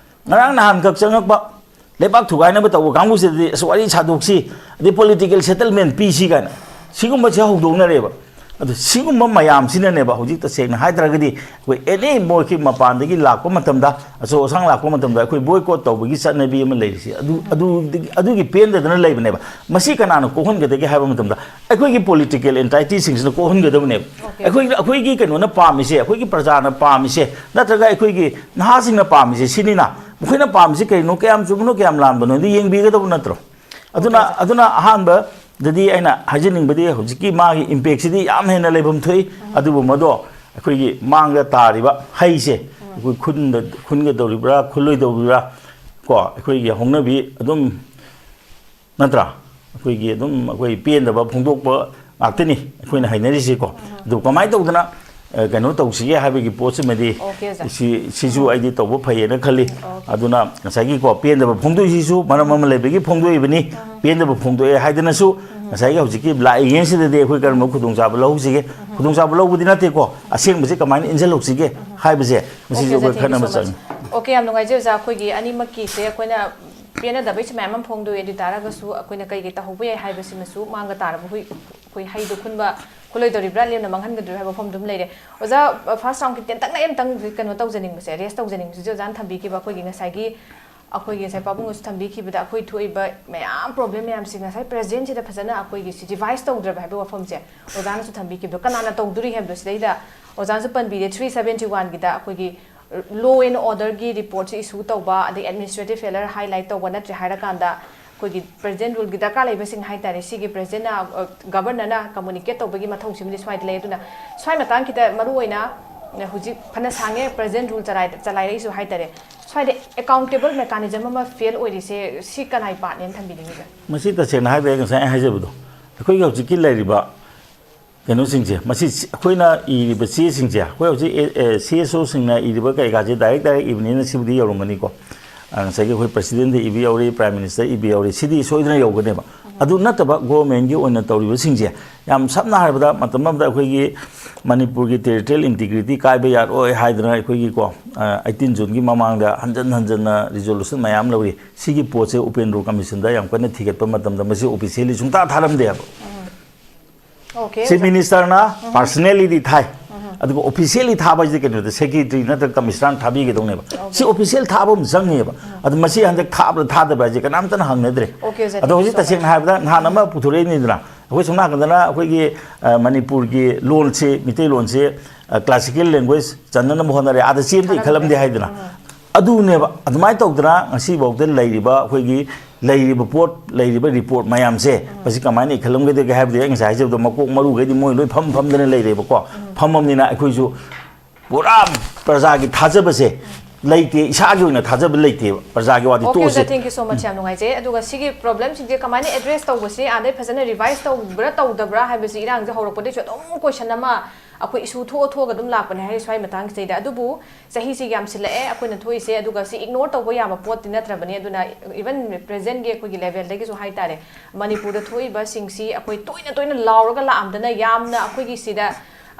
ꯉꯔꯥꯡ ꯅꯍꯥꯟꯈꯛ ꯆꯪꯉꯛꯄ ꯂꯩꯕꯥꯛ ꯊꯨꯒꯥꯏꯅꯕ ꯇꯧꯕ ꯀꯥꯡꯕꯨꯁꯤꯗꯗꯤ ꯑꯁ ꯋꯥꯔꯤ ꯁꯥꯗꯣꯛꯁꯤ, ꯑꯗꯩ ꯄꯣꯂꯤꯇꯤꯀꯦꯜ ꯁꯦꯇꯜꯃꯦꯟ ꯄꯤꯁꯤ ꯀꯥꯏꯅ ꯁꯤꯒꯨꯝꯕꯁꯦ ꯍꯧꯗꯣꯛꯅꯔꯦꯕ꯫ ꯑꯗꯨ ꯁꯤꯒꯨꯝꯕ ꯃꯌꯥꯝꯁꯤꯅꯅꯦꯕ ꯍꯧꯖꯤꯛ ꯇꯁꯦꯡꯅ ꯍꯥꯏꯗ꯭ꯔꯒꯗꯤ ꯑꯩꯈꯣꯏ ꯑꯦꯅꯤ ꯃꯣꯏꯒꯤ ꯃꯄꯥꯟꯗꯒꯤ ꯂꯥꯛꯄ ꯃꯇꯝꯗ, ꯑꯆꯧ ꯑꯁꯥꯡ ꯂꯥꯛꯄ ꯃꯇꯝꯗ ꯑꯩꯈꯣꯏ ꯕꯣꯏꯀꯣꯠ ꯇꯧꯕꯒꯤ ꯆꯠꯅꯕꯤ ꯑꯃ ꯂꯩꯔꯤꯁꯤ ꯑꯗꯨ, ꯑꯗꯨ, ꯑꯗꯨꯒꯤ ꯄꯦꯟꯗꯗꯅ ꯂꯩꯕꯅꯦꯕ꯫ ꯃꯁꯤ ꯀꯅꯥꯅ ꯀꯣꯛꯍꯟꯒꯗꯒꯦ ꯍꯥꯏꯕ ꯃꯇꯝꯗ ꯑꯩꯈꯣꯏꯒꯤ ꯄꯣꯂꯤꯇꯤꯀꯦꯜ ꯑꯦꯟꯇꯥꯏꯇꯤꯁꯤꯡꯁꯤꯅ ꯀꯣꯛꯍꯟꯒꯗꯕꯅꯦꯕ꯫ ꯑꯩꯈꯣꯏ, ꯑꯩꯈꯣꯏꯒꯤ ꯀꯩꯅꯣꯅ ꯄꯥꯝꯃꯤꯁꯦ, ꯑꯩꯈꯣꯏꯒꯤ ꯄ꯭ꯔꯖꯥꯅ ꯄꯥꯝꯃꯤꯁꯦ, ꯅꯠꯇ꯭ꯔꯒ ꯑꯩꯈꯣꯏꯒꯤ ꯅꯍꯥꯁꯤꯡꯅ ꯄꯥꯝꯃꯤꯁꯦ ꯁꯤꯅꯤꯅ꯫ ꯃꯈꯣꯏꯅ ꯄꯥꯝꯃꯤꯁꯦ ꯀꯩꯅꯣ, ꯀꯌꯥꯝ ꯆꯨꯝꯕꯅꯣ, ꯀꯌꯥꯝ ꯂꯥꯟꯕꯅꯣ ꯑꯗꯨ ꯌꯦꯡꯕꯤꯒꯗꯕ ꯅꯠꯇ꯭ꯔꯣ? ꯑꯗꯨꯅ, ꯑꯗꯨꯅ ꯑꯍꯥꯟꯕꯗꯗꯤ ꯑꯩꯅ ꯍꯥꯏꯖꯅꯤꯡꯕꯗꯤ ꯍꯧꯖꯤꯛꯀꯤ ꯃꯥꯒꯤ ꯏꯝꯄꯦꯛꯁꯤꯗꯤ ꯌꯥꯝ ꯍꯦꯟꯅ ꯂꯩꯐꯝ ꯊꯣꯛꯏ꯫ ꯑꯗꯨꯕꯨ ꯃꯗꯣ ꯑꯩꯈꯣꯏꯒꯤ ꯃꯥꯡꯗ ꯇꯥꯔꯤꯕ ꯍꯩꯁꯦ ꯑꯩꯈꯣꯏ ꯈꯨꯟꯗ, ꯈꯨꯟꯒꯗꯧꯔꯤꯕ꯭ꯔꯥ, ꯈꯨꯜꯂꯣꯏꯗꯧꯔꯤꯕ꯭ꯔꯥ, ꯀꯣ, ꯑꯩꯈꯣꯏꯒꯤ ꯍꯧꯅꯕꯤ ꯑꯗꯨꯝ ꯅꯠꯇ꯭ꯔꯥ? ꯑꯩꯈꯣꯏꯒꯤ ꯑꯗꯨꯝ ꯑꯩꯈꯣꯏ ꯄꯦꯟꯗꯕ ꯐꯣꯡꯗꯣꯛꯄ ꯉꯥꯛꯇꯅꯤ ꯑꯩꯈꯣꯏꯅ ꯍꯥꯏꯅꯔꯤꯁꯤꯀꯣ꯫ ꯑꯗꯨ ꯀꯃꯥꯏꯅ ꯇꯧꯗꯅ, ꯑ, ꯀꯩꯅꯣ ꯇꯧꯁꯤꯒꯦ ꯍꯥꯏꯕꯒꯤ ꯄꯣꯠꯁꯤꯃꯗꯤ ꯑꯣꯀꯦ, ꯑꯣꯖꯥ꯫ ꯁꯤ, ꯁꯤꯁꯨ ꯑꯩꯗꯤ ꯇꯧꯕ ꯐꯩꯌꯦꯅ ꯈꯜꯂꯤ꯫ ꯑꯗꯨꯅ ꯉꯁꯥꯏꯒꯤꯀꯣ, ꯄꯦꯟꯗꯕ ꯐꯣꯡꯗꯣꯛꯏꯁꯤꯁꯨ ꯃꯔꯝ ꯑꯃ ꯂꯩꯕꯒꯤ ꯐꯣꯡꯗꯣꯛꯏꯕꯅꯤ꯫ ꯄꯦꯟꯗꯕ ꯐꯣꯡꯗꯣꯛꯑꯦ ꯍꯥꯏꯗꯅꯁꯨ ꯉꯁꯥꯏꯒꯤ ꯍꯧꯖꯤꯛꯀꯤ ꯂꯥꯛꯏꯉꯩꯁꯤꯗꯗꯤ ꯑꯩꯈꯣꯏ ꯀꯔꯝꯕ ꯈꯨꯗꯣꯡꯆꯥꯕ ꯂꯧꯍꯧꯁꯤꯒꯦ? ꯈꯨꯗꯣꯡꯆꯥꯕ ꯂꯧꯕꯗꯤ ꯅꯠꯇꯦꯀꯣ, ꯑꯁꯦꯡꯕꯁꯤ ꯀꯃꯥꯏꯅ ꯏꯟꯁꯤꯜꯍꯧꯁꯤꯒꯦ ꯍꯥꯏꯕꯁꯦ ꯃꯁꯤꯁꯨ ꯑꯣꯀꯦ, ꯑꯣꯖꯥ, ꯑꯩꯈꯣꯏ thank you ꯈꯟꯅꯕ so much꯫ ꯆꯪꯉꯤ꯫ ꯑꯣꯀꯦ, ꯌꯥꯝ ꯅꯨꯡꯉꯥꯏꯖꯩ ꯑꯣꯖꯥ꯫ ꯑꯩꯈꯣꯏꯒꯤ ꯑꯅꯤꯃꯛꯀꯤꯁꯦ ꯑꯩꯈꯣꯏꯅ ꯄꯦꯟꯅꯗꯕꯩꯁꯨ ꯃꯌꯥꯝ ꯑꯃ ꯐꯣꯡꯗꯣꯛꯑꯦ꯫ ꯑꯗꯨ ꯑꯣꯏ ꯇꯥꯔꯒꯁꯨ ꯑꯩꯈꯣꯏꯅ ꯀꯩ ꯀꯩ ꯇꯧꯍꯧꯕ ꯌꯥꯏ ꯍꯥꯏꯕꯁꯤꯃꯁꯨ ꯃꯥꯡꯗ ꯇꯥꯔꯕ ꯍꯨꯏ, ꯑꯩꯈꯣꯏ ꯍꯩꯗꯣ ꯈꯨꯟꯕ, ꯈꯨꯜꯂꯣꯏꯗꯧꯔꯤꯕ꯭ꯔꯥ, ꯂꯦꯝꯅ ꯃꯥꯡꯍꯟꯒꯗꯧꯔꯤꯕ꯭ꯔꯥ ꯍꯥꯏꯕ ꯋꯥꯐꯝꯗꯨ ꯑꯃ ꯂꯩꯔꯦ꯫ ꯑꯣꯖꯥ, first round ꯈꯤꯇꯪ ꯑꯃꯇꯪ ꯀꯩꯅꯣ ꯇꯧꯖꯅꯤꯡꯕꯁꯦ, raise ꯇꯧꯖꯅꯤꯡꯕꯁꯦ, ꯑꯣꯖꯥꯅ ꯊꯝꯕꯤꯈꯤꯕ ꯑꯩꯈꯣꯏꯒꯤ ꯉꯁꯥꯏꯒꯤ ꯑꯩꯈꯣꯏꯒꯤ ꯉꯁꯥꯏ ꯄꯥꯕꯨꯡꯅꯁꯨ ꯊꯝꯕꯤꯈꯤꯕꯗ ꯑꯩꯈꯣꯏ ꯊꯣꯛꯏꯕ ꯃꯌꯥꯝ problem ꯃꯌꯥꯝꯁꯦ ꯉꯁꯥꯏ president ꯁꯤꯗ ꯐꯖꯅ ꯑꯩꯈꯣꯏꯒꯤ ꯁꯤ revise ꯇꯧꯗ꯭ꯔꯕ ꯍꯥꯏꯕ ꯋꯥꯐꯝꯁꯦ ꯑꯣꯖꯥꯅꯁꯨ ꯊꯝꯕꯤꯈꯤꯕꯗꯣ, ꯀꯅꯥꯅ ꯇꯧꯗꯣꯔꯤ ꯍꯥꯏꯕꯗꯣ ꯁꯤꯗꯩꯗ ꯑꯣꯖꯥꯅꯁꯨ ꯄꯟꯕꯤꯔꯦ, three seventy one ꯒꯤꯗ ꯑꯩꯈꯣꯏꯒꯤ law and order ꯒꯤ report ꯁꯤ issue ꯇꯧꯕ, ꯑꯗꯩ administrative failure highlight ꯇꯧꯕ ꯅꯠꯇ꯭ꯔꯦ ꯍꯥꯏꯔꯀꯥꯟꯗ ꯑꯩꯈꯣꯏꯒꯤ president rule ꯒꯤ ꯗꯔꯀꯥꯔ ꯂꯩꯕꯁꯤꯡ ꯍꯥꯏꯇꯥꯔꯦ, ꯁꯤꯒꯤ president ꯅ, ꯑ, governor ꯅ communicate ꯇꯧꯕꯒꯤ ꯃꯊꯧꯁꯤꯃꯗꯤ ꯁ꯭ꯋꯥꯏꯗ ꯂꯩ꯫ ꯑꯗꯨꯅ ꯁ꯭ꯋꯥꯏ ꯃꯇꯥꯡꯁꯤꯗ ꯃꯔꯨ ꯑꯣꯏꯅ ꯍꯧꯖꯤꯛ ꯐꯅ ꯁꯥꯡꯉꯦ president rule ꯆꯂꯥꯏ-, ꯆꯂꯥꯏꯔꯛꯏꯁꯨ ꯍꯥꯏꯇꯥꯔꯦ, ꯁ꯭ꯋꯥꯏꯗ accountable mechanism ꯑꯃ fail ꯑꯣꯏꯔꯤꯁꯦ ꯁꯤ ꯀꯅꯥꯏ part ꯅꯦꯅ ꯊꯝꯕꯤꯅꯤꯡꯉꯤꯁꯦ? ꯃꯁꯤ ꯇꯁꯦꯡꯅ ꯍꯥꯏꯔꯒꯗꯤ ꯉꯁꯥꯏ ꯑꯩ ꯍꯥꯏꯖꯕꯗꯣ, ꯑꯩꯈꯣꯏꯒꯤ ꯍꯧꯖꯤꯛꯀꯤ ꯂꯩꯔꯤꯕ ꯀꯩꯅꯣꯁꯤꯡꯁꯦ, ꯃꯁꯤ ꯑꯩꯈꯣꯏꯅ ꯏꯔꯤꯕ ꯆꯦꯁꯤꯡꯁꯦ, ꯑꯩꯈꯣꯏ ꯍꯧꯖꯤꯛ ꯁꯤ ꯑꯦꯁ ꯑꯣꯁꯤꯡꯅ ꯏꯔꯤꯕ ꯀꯩꯀꯥꯁꯦ ꯗꯥꯏꯔꯦꯛ ꯗꯥꯏꯔꯦꯛ ꯏꯕꯅꯤꯅ ꯁꯤꯕꯨꯗꯤ ꯌꯧꯔꯝꯒꯅꯤꯀꯣ꯫ ꯑ, ꯉꯁꯥꯏꯒꯤ ꯑꯩꯈꯣꯏ ꯄ꯭ꯔꯁꯤꯗꯦꯟꯗ ꯏꯕ ꯌꯥꯎꯔꯤ, ꯄ꯭ꯔꯥꯏꯝ ꯃꯤꯅꯤꯁꯇꯔ ꯏꯕ ꯌꯥꯎꯔꯤ, ꯁꯤꯗꯤ ꯁꯣꯏꯗꯅ ꯌꯧꯒꯅꯦꯕ꯫ ꯑꯗꯨ ꯅꯠꯇꯕ ꯒꯣꯔꯃꯦꯟꯒꯤ ꯑꯣꯏꯅ ꯇꯧꯔꯤꯕꯁꯤꯡꯁꯦ, ꯌꯥꯝ ꯁꯝꯅ ꯍꯥꯏꯔꯕꯗ, ꯃꯇꯝ ꯑꯃꯗ ꯑꯩꯈꯣꯏꯒꯤ ꯃꯅꯤꯄꯨꯔꯒꯤ ꯇꯦꯔꯤꯇꯣꯔꯤꯌꯦꯜ ꯏꯟꯇꯤꯒ꯭ꯔꯤꯇꯤ ꯀꯥꯏꯕ ꯌꯥꯔꯣꯏ ꯍꯥꯏꯗꯅ ꯑꯩꯈꯣꯏꯒꯤꯀꯣ, ꯑ, ꯑꯩꯠꯇꯤꯟ ꯖꯨꯟꯒꯤ ꯃꯃꯥꯡꯗ ꯍꯟꯖꯟ ꯍꯟꯖꯟꯅ ꯔꯤꯖꯣꯂꯨꯁꯟ ꯃꯌꯥꯝ ꯂꯧꯔꯤ꯫ ꯁꯤꯒꯤ ꯄꯣꯠꯁꯦ ꯎꯄꯦꯟꯗ꯭ꯔꯣ ꯀꯃꯤꯁꯟꯗ ꯌꯥꯝ ꯀꯟꯅ ꯊꯤꯒꯠꯄ ꯃꯇꯝꯗ ꯃꯁꯤ ꯑꯣꯐꯤꯁꯤꯌꯦꯜꯂꯤ ꯁꯨꯡꯇꯥ ꯊꯥꯔꯝꯗꯦ ꯍꯥꯏꯕ꯫ Okay, ꯆꯤꯐ ꯑꯣꯖꯥ꯫ ꯃꯤꯅꯤꯁꯇꯔꯅ ꯄꯥꯔꯁꯅꯦꯜꯂꯤꯗꯤ ꯊꯥꯏ, ꯑꯗꯨꯒ ꯑꯣꯐꯤꯁꯤꯌꯦꯜꯂꯤ ꯊꯥꯕ ꯍꯥꯏꯁꯦ ꯀꯩꯅꯣꯗ ꯁꯦꯀ꯭ꯔꯦꯇꯔꯤ ꯅꯠꯇ꯭ꯔꯒ ꯀꯃꯤꯁꯅꯔꯅ ꯊꯥꯕꯤꯒꯗꯧꯅꯦꯕ꯫ ꯁꯤ ꯑꯣꯐꯤꯁꯤꯌꯦꯜ ꯊꯥꯕ ꯑꯃ ꯆꯪꯉꯦꯕ꯫ ꯑꯗꯨ ꯃꯁꯤ ꯍꯟꯗꯛ ꯊꯥꯕ꯭ꯔꯥ ꯊꯥꯗꯕ꯭ꯔꯥ ꯍꯥꯏꯁꯦ ꯀꯅꯥꯝꯇꯅ ꯍꯪꯅꯗ꯭ꯔꯦ꯫ Okay, ꯑꯣꯖꯥ, ꯑꯗꯣ thank you ꯍꯧꯖꯤꯛ so much. ꯇꯁꯦꯡꯅ ꯍꯥꯏꯔꯕꯗ ꯅꯍꯥꯟ ꯑꯃ ꯄꯨꯊꯣꯔꯛꯏꯅꯤꯗꯅ, ꯑꯩꯈꯣꯏ ꯁꯣꯝ ꯅꯥꯀꯟꯗꯅ ꯑꯩꯈꯣꯏꯒꯤ, ꯑ, ꯃꯅꯤꯄꯨꯔꯒꯤ ꯂꯣꯟꯁꯤ, ꯃꯤꯇꯩꯂꯣꯟꯁꯤ, ꯑ, ꯀ꯭ꯂꯥꯁꯤꯀꯦꯜ ꯂꯦꯡꯒ꯭ꯋꯦꯖ ꯆꯟꯅꯅꯕ ꯍꯣꯠꯅꯔꯦ, ꯑꯥꯗ ꯆꯦ ꯑꯃꯗꯤ ꯏꯈꯠꯂꯝꯗꯦ ꯍꯥꯏꯗꯅ꯫ ꯑꯗꯨꯅꯦꯕ, ꯑꯗꯨꯃꯥꯏꯅ ꯇꯧꯗꯅ ꯉꯁꯤꯐꯥꯎꯗ ꯂꯩꯔꯤꯕ ꯑꯩꯈꯣꯏꯒꯤ ꯂꯩꯔꯤꯕ ꯄꯣꯠ, ꯂꯩꯔꯤꯕ ꯔꯤꯄꯣꯔꯠ ꯃꯌꯥꯝꯁꯦ, ꯃꯁꯤ ꯀꯃꯥꯏꯅ ꯏꯈꯠꯂꯝꯒꯗꯒꯦ ꯍꯥꯏꯕꯗꯤ ꯑꯩ ꯉꯁꯥꯏ ꯍꯥꯏꯖꯕꯗꯣ ꯃꯀꯣꯛ ꯃꯔꯨꯈꯩꯗꯤ ꯃꯣꯏ ꯂꯣꯏ ꯐꯝ ꯐꯝꯗꯅ ꯂꯩꯔꯦꯕꯀꯣ꯫ ꯐꯝꯃꯕꯅꯤꯅ ꯑꯩꯈꯣꯏꯁꯨ ꯄꯨꯔꯥ ꯄ꯭ꯔꯖꯥꯒꯤ ꯊꯥꯖꯕꯁꯦ ꯂꯩꯇꯦ, ꯏꯁꯥꯒꯤ ꯑꯣꯏꯅ ꯊꯥꯖꯕ ꯂꯩꯇꯦꯕ ꯄ꯭ꯔꯖꯥꯒꯤ ꯋꯥꯗꯤ Okay, ꯇꯣꯛꯑꯁꯦ꯫ ꯑꯣꯖꯥ, thank you so much, ꯌꯥꯝ ꯅꯨꯡꯉꯥꯏꯖꯩ꯫ ꯑꯗꯨꯒ ꯁꯤꯒꯤ ꯄ꯭ꯔꯣꯕ꯭ꯂꯦꯝꯁꯤꯡꯁꯦ ꯀꯃꯥꯏꯅ ꯑꯦꯗ꯭ꯔꯦꯁ ꯇꯧꯕꯁꯤ, ꯑꯥꯗꯩ ꯐꯖꯅ ꯔꯤꯚꯥꯏꯁ ꯇꯧꯕ꯭ꯔꯥ ꯇꯧꯗꯕ꯭ꯔꯥ ꯍꯥꯏꯕꯁꯤ ꯏꯔꯥꯡꯁꯦ ꯍꯧꯔꯛꯄꯗꯩꯁꯨ ꯑꯗꯨꯝ ꯀꯣꯏꯁꯟ ꯑꯃ ꯑꯩꯈꯣꯏ ꯏꯁꯨ ꯊꯣꯛꯑ ꯊꯣꯛꯑꯒ ꯑꯗꯨꯝ ꯂꯥꯛꯄꯅꯦ ꯍꯥꯏꯔꯤ ꯁ꯭ꯋꯥꯏ ꯃꯇꯥꯡꯁꯤꯗꯩꯗ꯫ ꯑꯗꯨꯕꯨ ꯆꯍꯤꯁꯤ ꯌꯥꯝꯁꯤꯜꯂꯛꯑꯦ ꯑꯩꯈꯣꯏꯅ ꯊꯣꯛꯏꯁꯦ, ꯑꯗꯨꯒ ꯁꯤ ꯏꯒꯅꯣꯔ ꯇꯧꯕ ꯌꯥꯕ ꯄꯣꯠꯇꯤ ꯅꯠꯇ꯭ꯔꯕꯅꯤ꯫ ꯑꯗꯨꯅ ꯏꯚꯟ ꯄ꯭ꯔꯦꯖꯦꯟꯒꯤ ꯑꯩꯈꯣꯏꯒꯤ ꯂꯦꯚꯦꯜꯗꯒꯤꯁꯨ ꯍꯥꯏꯇꯥꯔꯦ, ꯃꯅꯤꯄꯨꯔꯗ ꯊꯣꯛꯏꯕꯁꯤꯡꯁꯤ ꯑꯩꯈꯣꯏ ꯇꯣꯏꯅ ꯇꯣꯏꯅ ꯂꯥꯎꯔꯒ ꯂꯥꯛꯑꯝꯗꯅ ꯌꯥꯝꯅ ꯑꯩꯈꯣꯏꯒꯤ ꯁꯤꯗ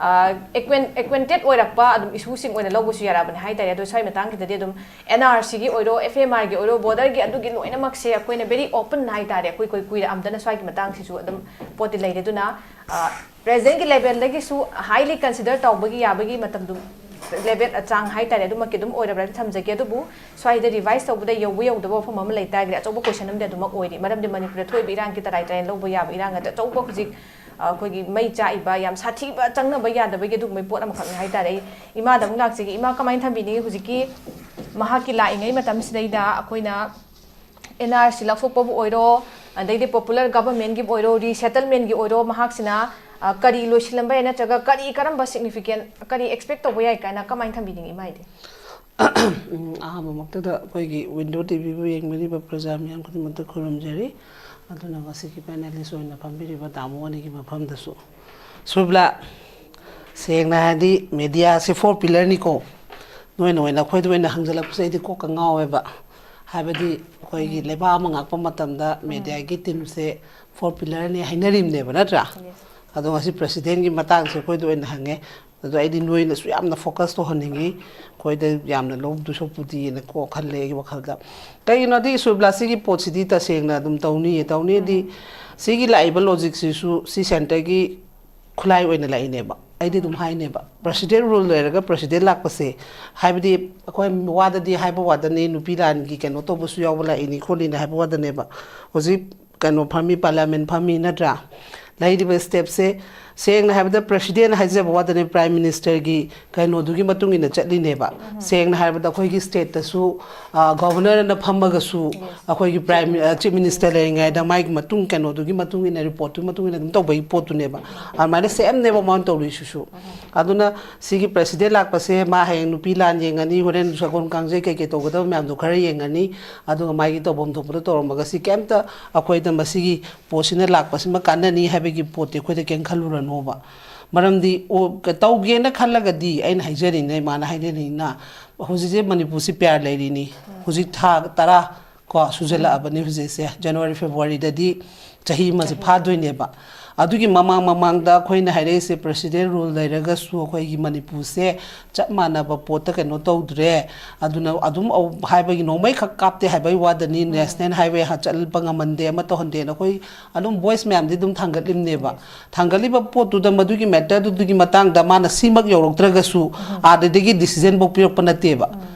ꯑꯦꯛꯋꯦꯟꯇꯦꯠ ꯑꯣꯏꯔꯛꯄ ꯑꯗꯨꯝ ꯏꯁꯨꯁꯤꯡ ꯑꯣꯏꯅ ꯂꯧꯕꯁꯨ ꯌꯥꯔꯛꯑꯕꯅꯤ ꯍꯥꯏꯇꯥꯔꯦ꯫ ꯑꯗꯣ ꯁ꯭ꯋꯥꯏ ꯃꯇꯥꯡꯁꯤꯗꯗꯤ ꯑꯗꯨꯝ ꯑꯦꯟ ꯑꯥꯔ ꯁꯤꯒꯤ ꯑꯣꯏꯔꯣ, ꯑꯦꯐ ꯑꯦꯝ ꯑꯥꯔꯒꯤ ꯑꯣꯏꯔꯣ, ꯕꯣꯔꯗꯔꯒꯤ, ꯑꯗꯨꯒꯤ ꯂꯣꯏꯅꯃꯛꯁꯦ ꯑꯩꯈꯣꯏꯅ ꯚꯦꯔꯤ ꯑꯣꯄꯟ ꯍꯥꯏꯇꯥꯔꯦ, ꯑꯩꯈꯣꯏ ꯀꯨꯏ ꯀꯨꯏꯔꯛꯑꯝꯗꯅ ꯁ꯭ꯋꯥꯏꯒꯤ ꯃꯇꯥꯡꯁꯤꯁꯨ ꯑꯗꯨꯝ ꯄꯣꯠꯇꯤ ꯂꯩꯔꯦ꯫ ꯑꯗꯨꯅ ꯄ꯭ꯔꯦꯖꯦꯟꯒꯤ ꯂꯦꯚꯦꯜꯗꯒꯤꯁꯨ ꯍꯥꯏꯂꯤ ꯀꯟꯁꯤꯗꯔ ꯇꯧꯕꯒꯤ ꯌꯥꯕꯒꯤ ꯃꯇꯝꯗꯨ, ꯂꯦꯚꯦꯜ ꯆꯥꯡ ꯍꯥꯏꯇꯥꯔꯦ, ꯑꯗꯨꯃꯛꯀꯤ ꯑꯗꯨꯝ ꯑꯣꯏꯔꯕ꯭ꯔꯥ ꯊꯝꯖꯒꯦ꯫ ꯑꯗꯨꯕꯨ ꯁ꯭ꯋꯥꯏꯗ ꯔꯤꯚꯥꯏꯁ ꯇꯧꯕꯗ ꯌꯧꯕ ꯌꯧꯗꯕ ꯋꯥꯐꯝ ꯑꯃ ꯂꯩ ꯇꯥꯔꯒꯗꯤ ꯑꯆꯧꯕ ꯀꯣꯏꯁꯟ ꯑꯃꯗꯤ ꯑꯗꯨꯃꯛ ꯑꯣꯏꯔꯤ꯫ ꯃꯔꯝꯗꯤ ꯃꯅꯤꯄꯨꯔꯗ ꯊꯣꯛꯏꯕ ꯏꯔꯥꯡꯒꯤ ꯇꯔꯥꯏ ꯇꯔꯥꯏꯅ ꯂꯧꯕ ꯌꯥꯕ ꯏꯔꯥꯡ ꯅꯠꯇꯦ꯫ ꯑꯆꯧꯕ ꯍꯧꯖꯤꯛ ꯑꯩꯈꯣꯏꯒꯤ ꯃꯩ ꯆꯥꯛꯏꯕ, ꯌꯥꯝ ꯁꯥꯊꯤꯕ, ꯆꯪꯅꯕ ꯌꯥꯗꯕꯒꯤ ꯑꯗꯨꯒꯨꯝꯕꯒꯤ ꯄꯣꯠ ꯑꯃꯈꯛꯅꯤ ꯍꯥꯏꯇꯥꯔꯦ꯫ ꯑꯩ ꯏꯃꯥꯗ ꯑꯃꯨꯛ ꯂꯥꯛꯆꯒꯦ꯫ ꯏꯃꯥ, ꯀꯃꯥꯏꯅ ꯊꯝꯕꯤꯅꯤꯡꯉꯤ? ꯍꯧꯖꯤꯛꯀꯤ ꯃꯍꯥꯛꯀꯤ ꯂꯥꯛꯏꯉꯩ ꯃꯇꯝꯁꯤꯗꯩꯗ ꯑꯩꯈꯣꯏꯅ ꯑꯦꯟ ꯑꯥꯔ ꯁꯤ ꯂꯧꯊꯣꯛꯄꯕꯨ ꯑꯣꯏꯔꯣ, ꯑꯗꯩꯗꯤ ꯄꯣꯄꯨꯂꯔ ꯒꯚꯔꯟꯃꯦꯟꯒꯤꯕꯨ ꯑꯣꯏꯔꯣ, ꯔꯤꯁꯦꯇꯜꯃꯦꯟꯒꯤ ꯑꯣꯏꯔꯣ, ꯃꯍꯥꯛꯁꯤꯅ, ꯑ, ꯀꯔꯤ ꯂꯣꯏꯁꯤꯜꯂꯝꯕ ꯌꯥꯏ, ꯅꯠꯇ꯭ꯔꯒ ꯀꯔꯤ, ꯀꯔꯝꯕ ꯁꯤꯒꯅꯤꯐꯤꯀꯦꯟ, ꯀꯔꯤ ꯑꯦꯛꯁꯄꯦꯛ ꯇꯧꯕ ꯌꯥꯏ ꯀꯥꯏꯅ ꯀꯃꯥꯏꯅ ꯊꯝꯕꯤꯅꯤꯡꯉꯤ ꯏꯃꯥꯏꯗꯤ? ꯎꯝ, ꯑꯍꯥꯟꯕꯃꯛꯇꯗ ꯑꯩꯈꯣꯏꯒꯤ ꯋꯤꯟꯗꯣ ꯇꯤꯚꯤꯕꯨ ꯌꯦꯡꯕꯤꯔꯤꯕ ꯄ꯭ꯔꯖꯥ ꯃꯤꯌꯥꯝ ꯈꯨꯗꯤꯡꯃꯛꯇ ꯈꯨꯔꯨꯝꯖꯔꯤ꯫ ꯑꯗꯨꯅ ꯉꯁꯤꯒꯤ ꯄꯦꯅꯦꯂꯤꯁ ꯑꯣꯏꯅ ꯐꯝꯕꯤꯔꯤꯕ ꯇꯥꯃꯣ ꯑꯅꯤꯒꯤ ꯃꯐꯝꯗꯁꯨ ꯁꯨꯕ꯭ꯂꯥ, ꯁꯦꯡꯅ ꯍꯥꯏꯔꯗꯤ ꯃꯦꯗꯤꯌꯥꯁꯦ ꯐꯣꯔ ꯄꯤꯂꯔꯅꯤꯀꯣ꯫ ꯅꯣꯏꯅ ꯑꯣꯏꯅ ꯑꯩꯈꯣꯏꯗ ꯑꯣꯏꯅ ꯍꯪꯖꯜꯂꯛꯄꯁꯦ ꯑꯩꯗꯤ ꯀꯣꯛꯀ ꯉꯥꯎꯋꯦꯕ꯫ ꯍꯥꯏꯕꯗꯤ ꯑꯩꯈꯣꯏꯒꯤ ꯂꯩꯕꯥꯛ ꯑꯃ ꯉꯥꯛꯄ ꯃꯇꯝꯗ ꯃꯦꯗꯤꯌꯥꯒꯤ ꯇꯤꯝꯁꯦ ꯐꯣꯔ ꯄꯤꯂꯔꯅꯤ ꯍꯥꯏꯅꯔꯤꯕꯅꯦꯕ, ꯅꯠꯇ꯭ꯔꯥ? ꯑꯗꯣ ꯉꯁꯤ ꯄ꯭ꯔꯁꯤꯗꯦꯟꯒꯤ ꯃꯇꯥꯡꯁꯦ ꯑꯩꯈꯣꯏꯗ ꯑꯣꯏꯅ ꯍꯪꯉꯦ꯫ ꯑꯗꯣ ꯑꯩꯗꯤ ꯅꯣꯏꯅꯁꯨ ꯌꯥꯝꯅ ꯐꯣꯀꯁ ꯇꯧꯍꯟꯅꯤꯡꯉꯤ, ꯑꯩꯈꯣꯏꯗ ꯌꯥꯝꯅ ꯂꯧꯗꯣꯏ ꯁꯔꯨꯛꯄꯨꯗꯤꯅ ꯀꯣ ꯈꯜꯂꯦ ꯑꯩꯒꯤ ꯋꯥꯈꯜꯗ꯫ ꯀꯩꯒꯤꯅꯣꯗꯤ ꯁꯨꯕ꯭ꯂꯥ, ꯁꯤꯒꯤ ꯄꯣꯠꯁꯤꯗꯤ ꯇꯁꯦꯡꯅ ꯑꯗꯨꯝ ꯇꯧꯅꯤꯌꯦ, ꯇꯧꯅꯤꯗꯤ ꯁꯤꯒꯤ ꯂꯥꯛꯏꯕ ꯂꯣꯖꯤꯛꯁꯤꯁꯨ ꯁꯤ ꯁꯦꯟꯇꯔꯒꯤ ꯈꯨꯠꯂꯥꯏ ꯑꯣꯏꯅ ꯂꯥꯛꯏꯅꯦꯕ꯫ ꯑꯩꯗꯤ ꯑꯗꯨꯝ ꯍꯥꯏꯅꯦꯕ, ꯄ꯭ꯔꯁꯤꯗꯦꯟ ꯔꯨꯜ ꯂꯩꯔꯒ ꯄ꯭ꯔꯁꯤꯗꯦꯟ ꯂꯥꯛꯄꯁꯦ, ꯍꯥꯏꯕꯗꯤ ꯑꯩꯈꯣꯏ ꯋꯥꯗꯗꯤ ꯍꯥꯏꯕ ꯋꯥꯗꯅꯤ, ꯅꯨꯄꯤ ꯂꯥꯟꯒꯤ ꯀꯩꯅꯣ ꯇꯧꯕꯁꯨ ꯌꯥꯎꯕ ꯂꯥꯛꯏꯅꯤ ꯈꯣꯠꯂꯤꯅꯤ ꯍꯥꯏꯕ ꯋꯥꯗꯅꯦꯕ꯫ ꯍꯧꯖꯤꯛ ꯀꯩꯅꯣ ꯐꯝꯃꯤ, ꯄꯥꯔꯂꯤꯌꯥꯃꯦꯟ ꯐꯝꯃꯤ, ꯅꯠꯇ꯭ꯔꯥ? ꯂꯩꯔꯤꯕ ꯁ꯭ꯇꯦꯞꯁꯦ, ꯁꯦꯡꯅ ꯍꯥꯏꯕꯗ ꯄ꯭ꯔꯁꯤꯗꯦꯟ ꯍꯥꯏꯖꯕ ꯋꯥꯗꯅꯦ, ꯄ꯭ꯔꯥꯏꯝ ꯃꯤꯅꯤꯁꯇꯔꯒꯤ ꯀꯩꯅꯣꯗꯨꯒꯤ ꯃꯇꯨꯡ ꯏꯟꯅ ꯆꯠꯂꯤꯅꯦꯕ꯫ ꯁꯦꯡꯅ ꯍꯥꯏꯔꯕꯗ ꯑꯩꯈꯣꯏꯒꯤ ꯁ꯭ꯇꯦꯠꯇꯁꯨ, ꯑ, ꯒꯣꯚꯔꯅꯔꯅ ꯐꯝꯃꯒꯁꯨ ꯑꯩꯈꯣꯏꯒꯤ ꯄ꯭ꯔꯥꯏꯝ, ꯑ, ꯆꯤꯐ ꯃꯤꯅꯤꯁꯇꯔ ꯂꯩꯔꯤꯉꯩꯗ ꯃꯥꯒꯤ ꯃꯇꯨꯡ ꯀꯩꯅꯣꯗꯨꯒꯤ ꯃꯇꯨꯡ ꯏꯟꯅ, ꯔꯤꯄꯣꯔꯠꯇꯨꯒꯤ ꯃꯇꯨꯡ ꯏꯟꯅ ꯑꯗꯨꯝ ꯇꯧꯕꯒꯤ ꯄꯣꯠꯇꯨꯅꯦꯕ꯫ ꯑꯗꯨꯃꯥꯏꯅ ꯁꯦꯝꯅꯦꯕ ꯃꯥꯅ ꯇꯧꯔꯤꯁꯤꯁꯨ꯫ ꯑꯗꯨꯅ ꯁꯤꯒꯤ ꯄ꯭ꯔꯁꯤꯗꯦꯟ ꯂꯥꯛꯄꯁꯦ ꯃꯥ ꯍꯌꯦꯡ ꯅꯨꯄꯤ ꯂꯥꯟ ꯌꯦꯡꯉꯅꯤ, ꯍꯣꯔꯦꯟ ꯁꯒꯣꯜ ꯀꯥꯡꯖꯩ ꯀꯩꯀꯩ ꯇꯧꯒꯗꯕ ꯃꯌꯥꯝꯗꯣ ꯈꯔ ꯌꯦꯡꯉꯅꯤ, ꯑꯗꯨꯒ ꯃꯥꯒꯤ ꯇꯧꯐꯝ ꯊꯣꯛꯄꯗꯣ ꯇꯧꯔꯝꯃꯒ ꯁꯤ ꯀꯩꯝꯇ ꯑꯩꯈꯣꯏꯗ ꯃꯁꯤꯒꯤ ꯄꯣꯠꯁꯤꯅ ꯂꯥꯛꯄꯁꯤꯃ ꯀꯥꯟꯅꯅꯤ ꯍꯥꯏꯕꯒꯤ ꯄꯣꯠꯇꯤ ꯑꯩꯈꯣꯏꯗ ꯀꯩꯝ ꯈꯜꯂꯨꯔꯅꯣꯕ꯫ ꯃꯔꯝꯗꯤ ꯑꯣ, ꯀ-, ꯇꯧꯒꯦꯅ ꯈꯜꯂꯒꯗꯤ ꯑꯩꯅ ꯍꯥꯏꯖꯔꯤꯅꯦ, ꯏꯃꯥꯅ ꯍꯥꯏꯖꯔꯤꯅ, ꯍꯧꯖꯤꯛꯁꯦ ꯃꯅꯤꯄꯨꯔꯁꯤ ꯄꯤ ꯑꯥꯔ ꯂꯩꯔꯤꯅꯤ꯫ ꯍꯧꯖꯤꯛ ꯊꯥ ꯇꯔꯥ ꯀꯣ ꯁꯨꯖꯜꯂꯛꯑꯕꯅꯤ ꯍꯧꯖꯤꯛꯁꯦ, ꯖꯅꯋꯥꯔꯤ, ꯐꯦꯕꯋꯥꯔꯤꯗꯗꯤ ꯆꯍꯤ ꯑꯃꯁꯦ ꯐꯥꯗꯣꯏꯅꯦꯕ꯫ ꯑꯗꯨꯒꯤ ꯃꯃꯥꯡ ꯃꯃꯥꯡꯗ ꯑꯩꯈꯣꯏꯅ ꯍꯥꯏꯔꯛꯏꯁꯦ, ꯄ꯭ꯔꯁꯤꯗꯦꯟ ꯔꯨꯜ ꯂꯩꯔꯒꯁꯨ ꯑꯩꯈꯣꯏꯒꯤ ꯃꯅꯤꯄꯨꯔꯁꯦ ꯆꯞ ꯃꯥꯟꯅꯕ ꯄꯣꯠꯇ ꯀꯩꯅꯣ ꯇꯧꯗ꯭ꯔꯦ꯫ ꯑꯗꯨꯅ ꯑꯗꯨꯝ ꯑꯧ-, ꯍꯥꯏꯕꯒꯤ ꯅꯣꯡꯃꯩ ꯈꯛ ꯀꯥꯞꯇꯦ ꯍꯥꯏꯕꯒꯤ ꯋꯥꯗꯅꯤ, ꯅꯦꯁꯅꯦꯜ ꯍꯥꯏꯋꯦ ꯍꯥ-, ꯆꯠꯄ ꯉꯝꯍꯟꯗꯦ, ꯑꯃ ꯇꯧꯍꯟꯗꯦꯅ ꯑꯩꯈꯣꯏ ꯑꯗꯨꯝ ꯚꯣꯏꯁ ꯃꯌꯥꯝꯗꯤ ꯑꯗꯨꯝ ꯊꯥꯡꯒꯠꯂꯤꯕꯅꯦꯕ꯫ ꯊꯥꯡꯒꯠꯂꯤꯕ ꯄꯣꯠꯇꯨꯗ ꯃꯗꯨꯒꯤ ꯃꯦꯇꯔꯗꯨꯒꯤ ꯃꯇꯥꯡꯗ ꯃꯥꯅ ꯁꯤꯃꯛ ꯌꯧꯔꯛꯇ꯭ꯔꯒꯁꯨ ꯑꯥꯗꯗꯒꯤ ꯗꯤꯁꯤꯖꯟꯐꯧ ꯄꯤꯔꯛꯄ ꯅꯠꯇꯦꯕ꯫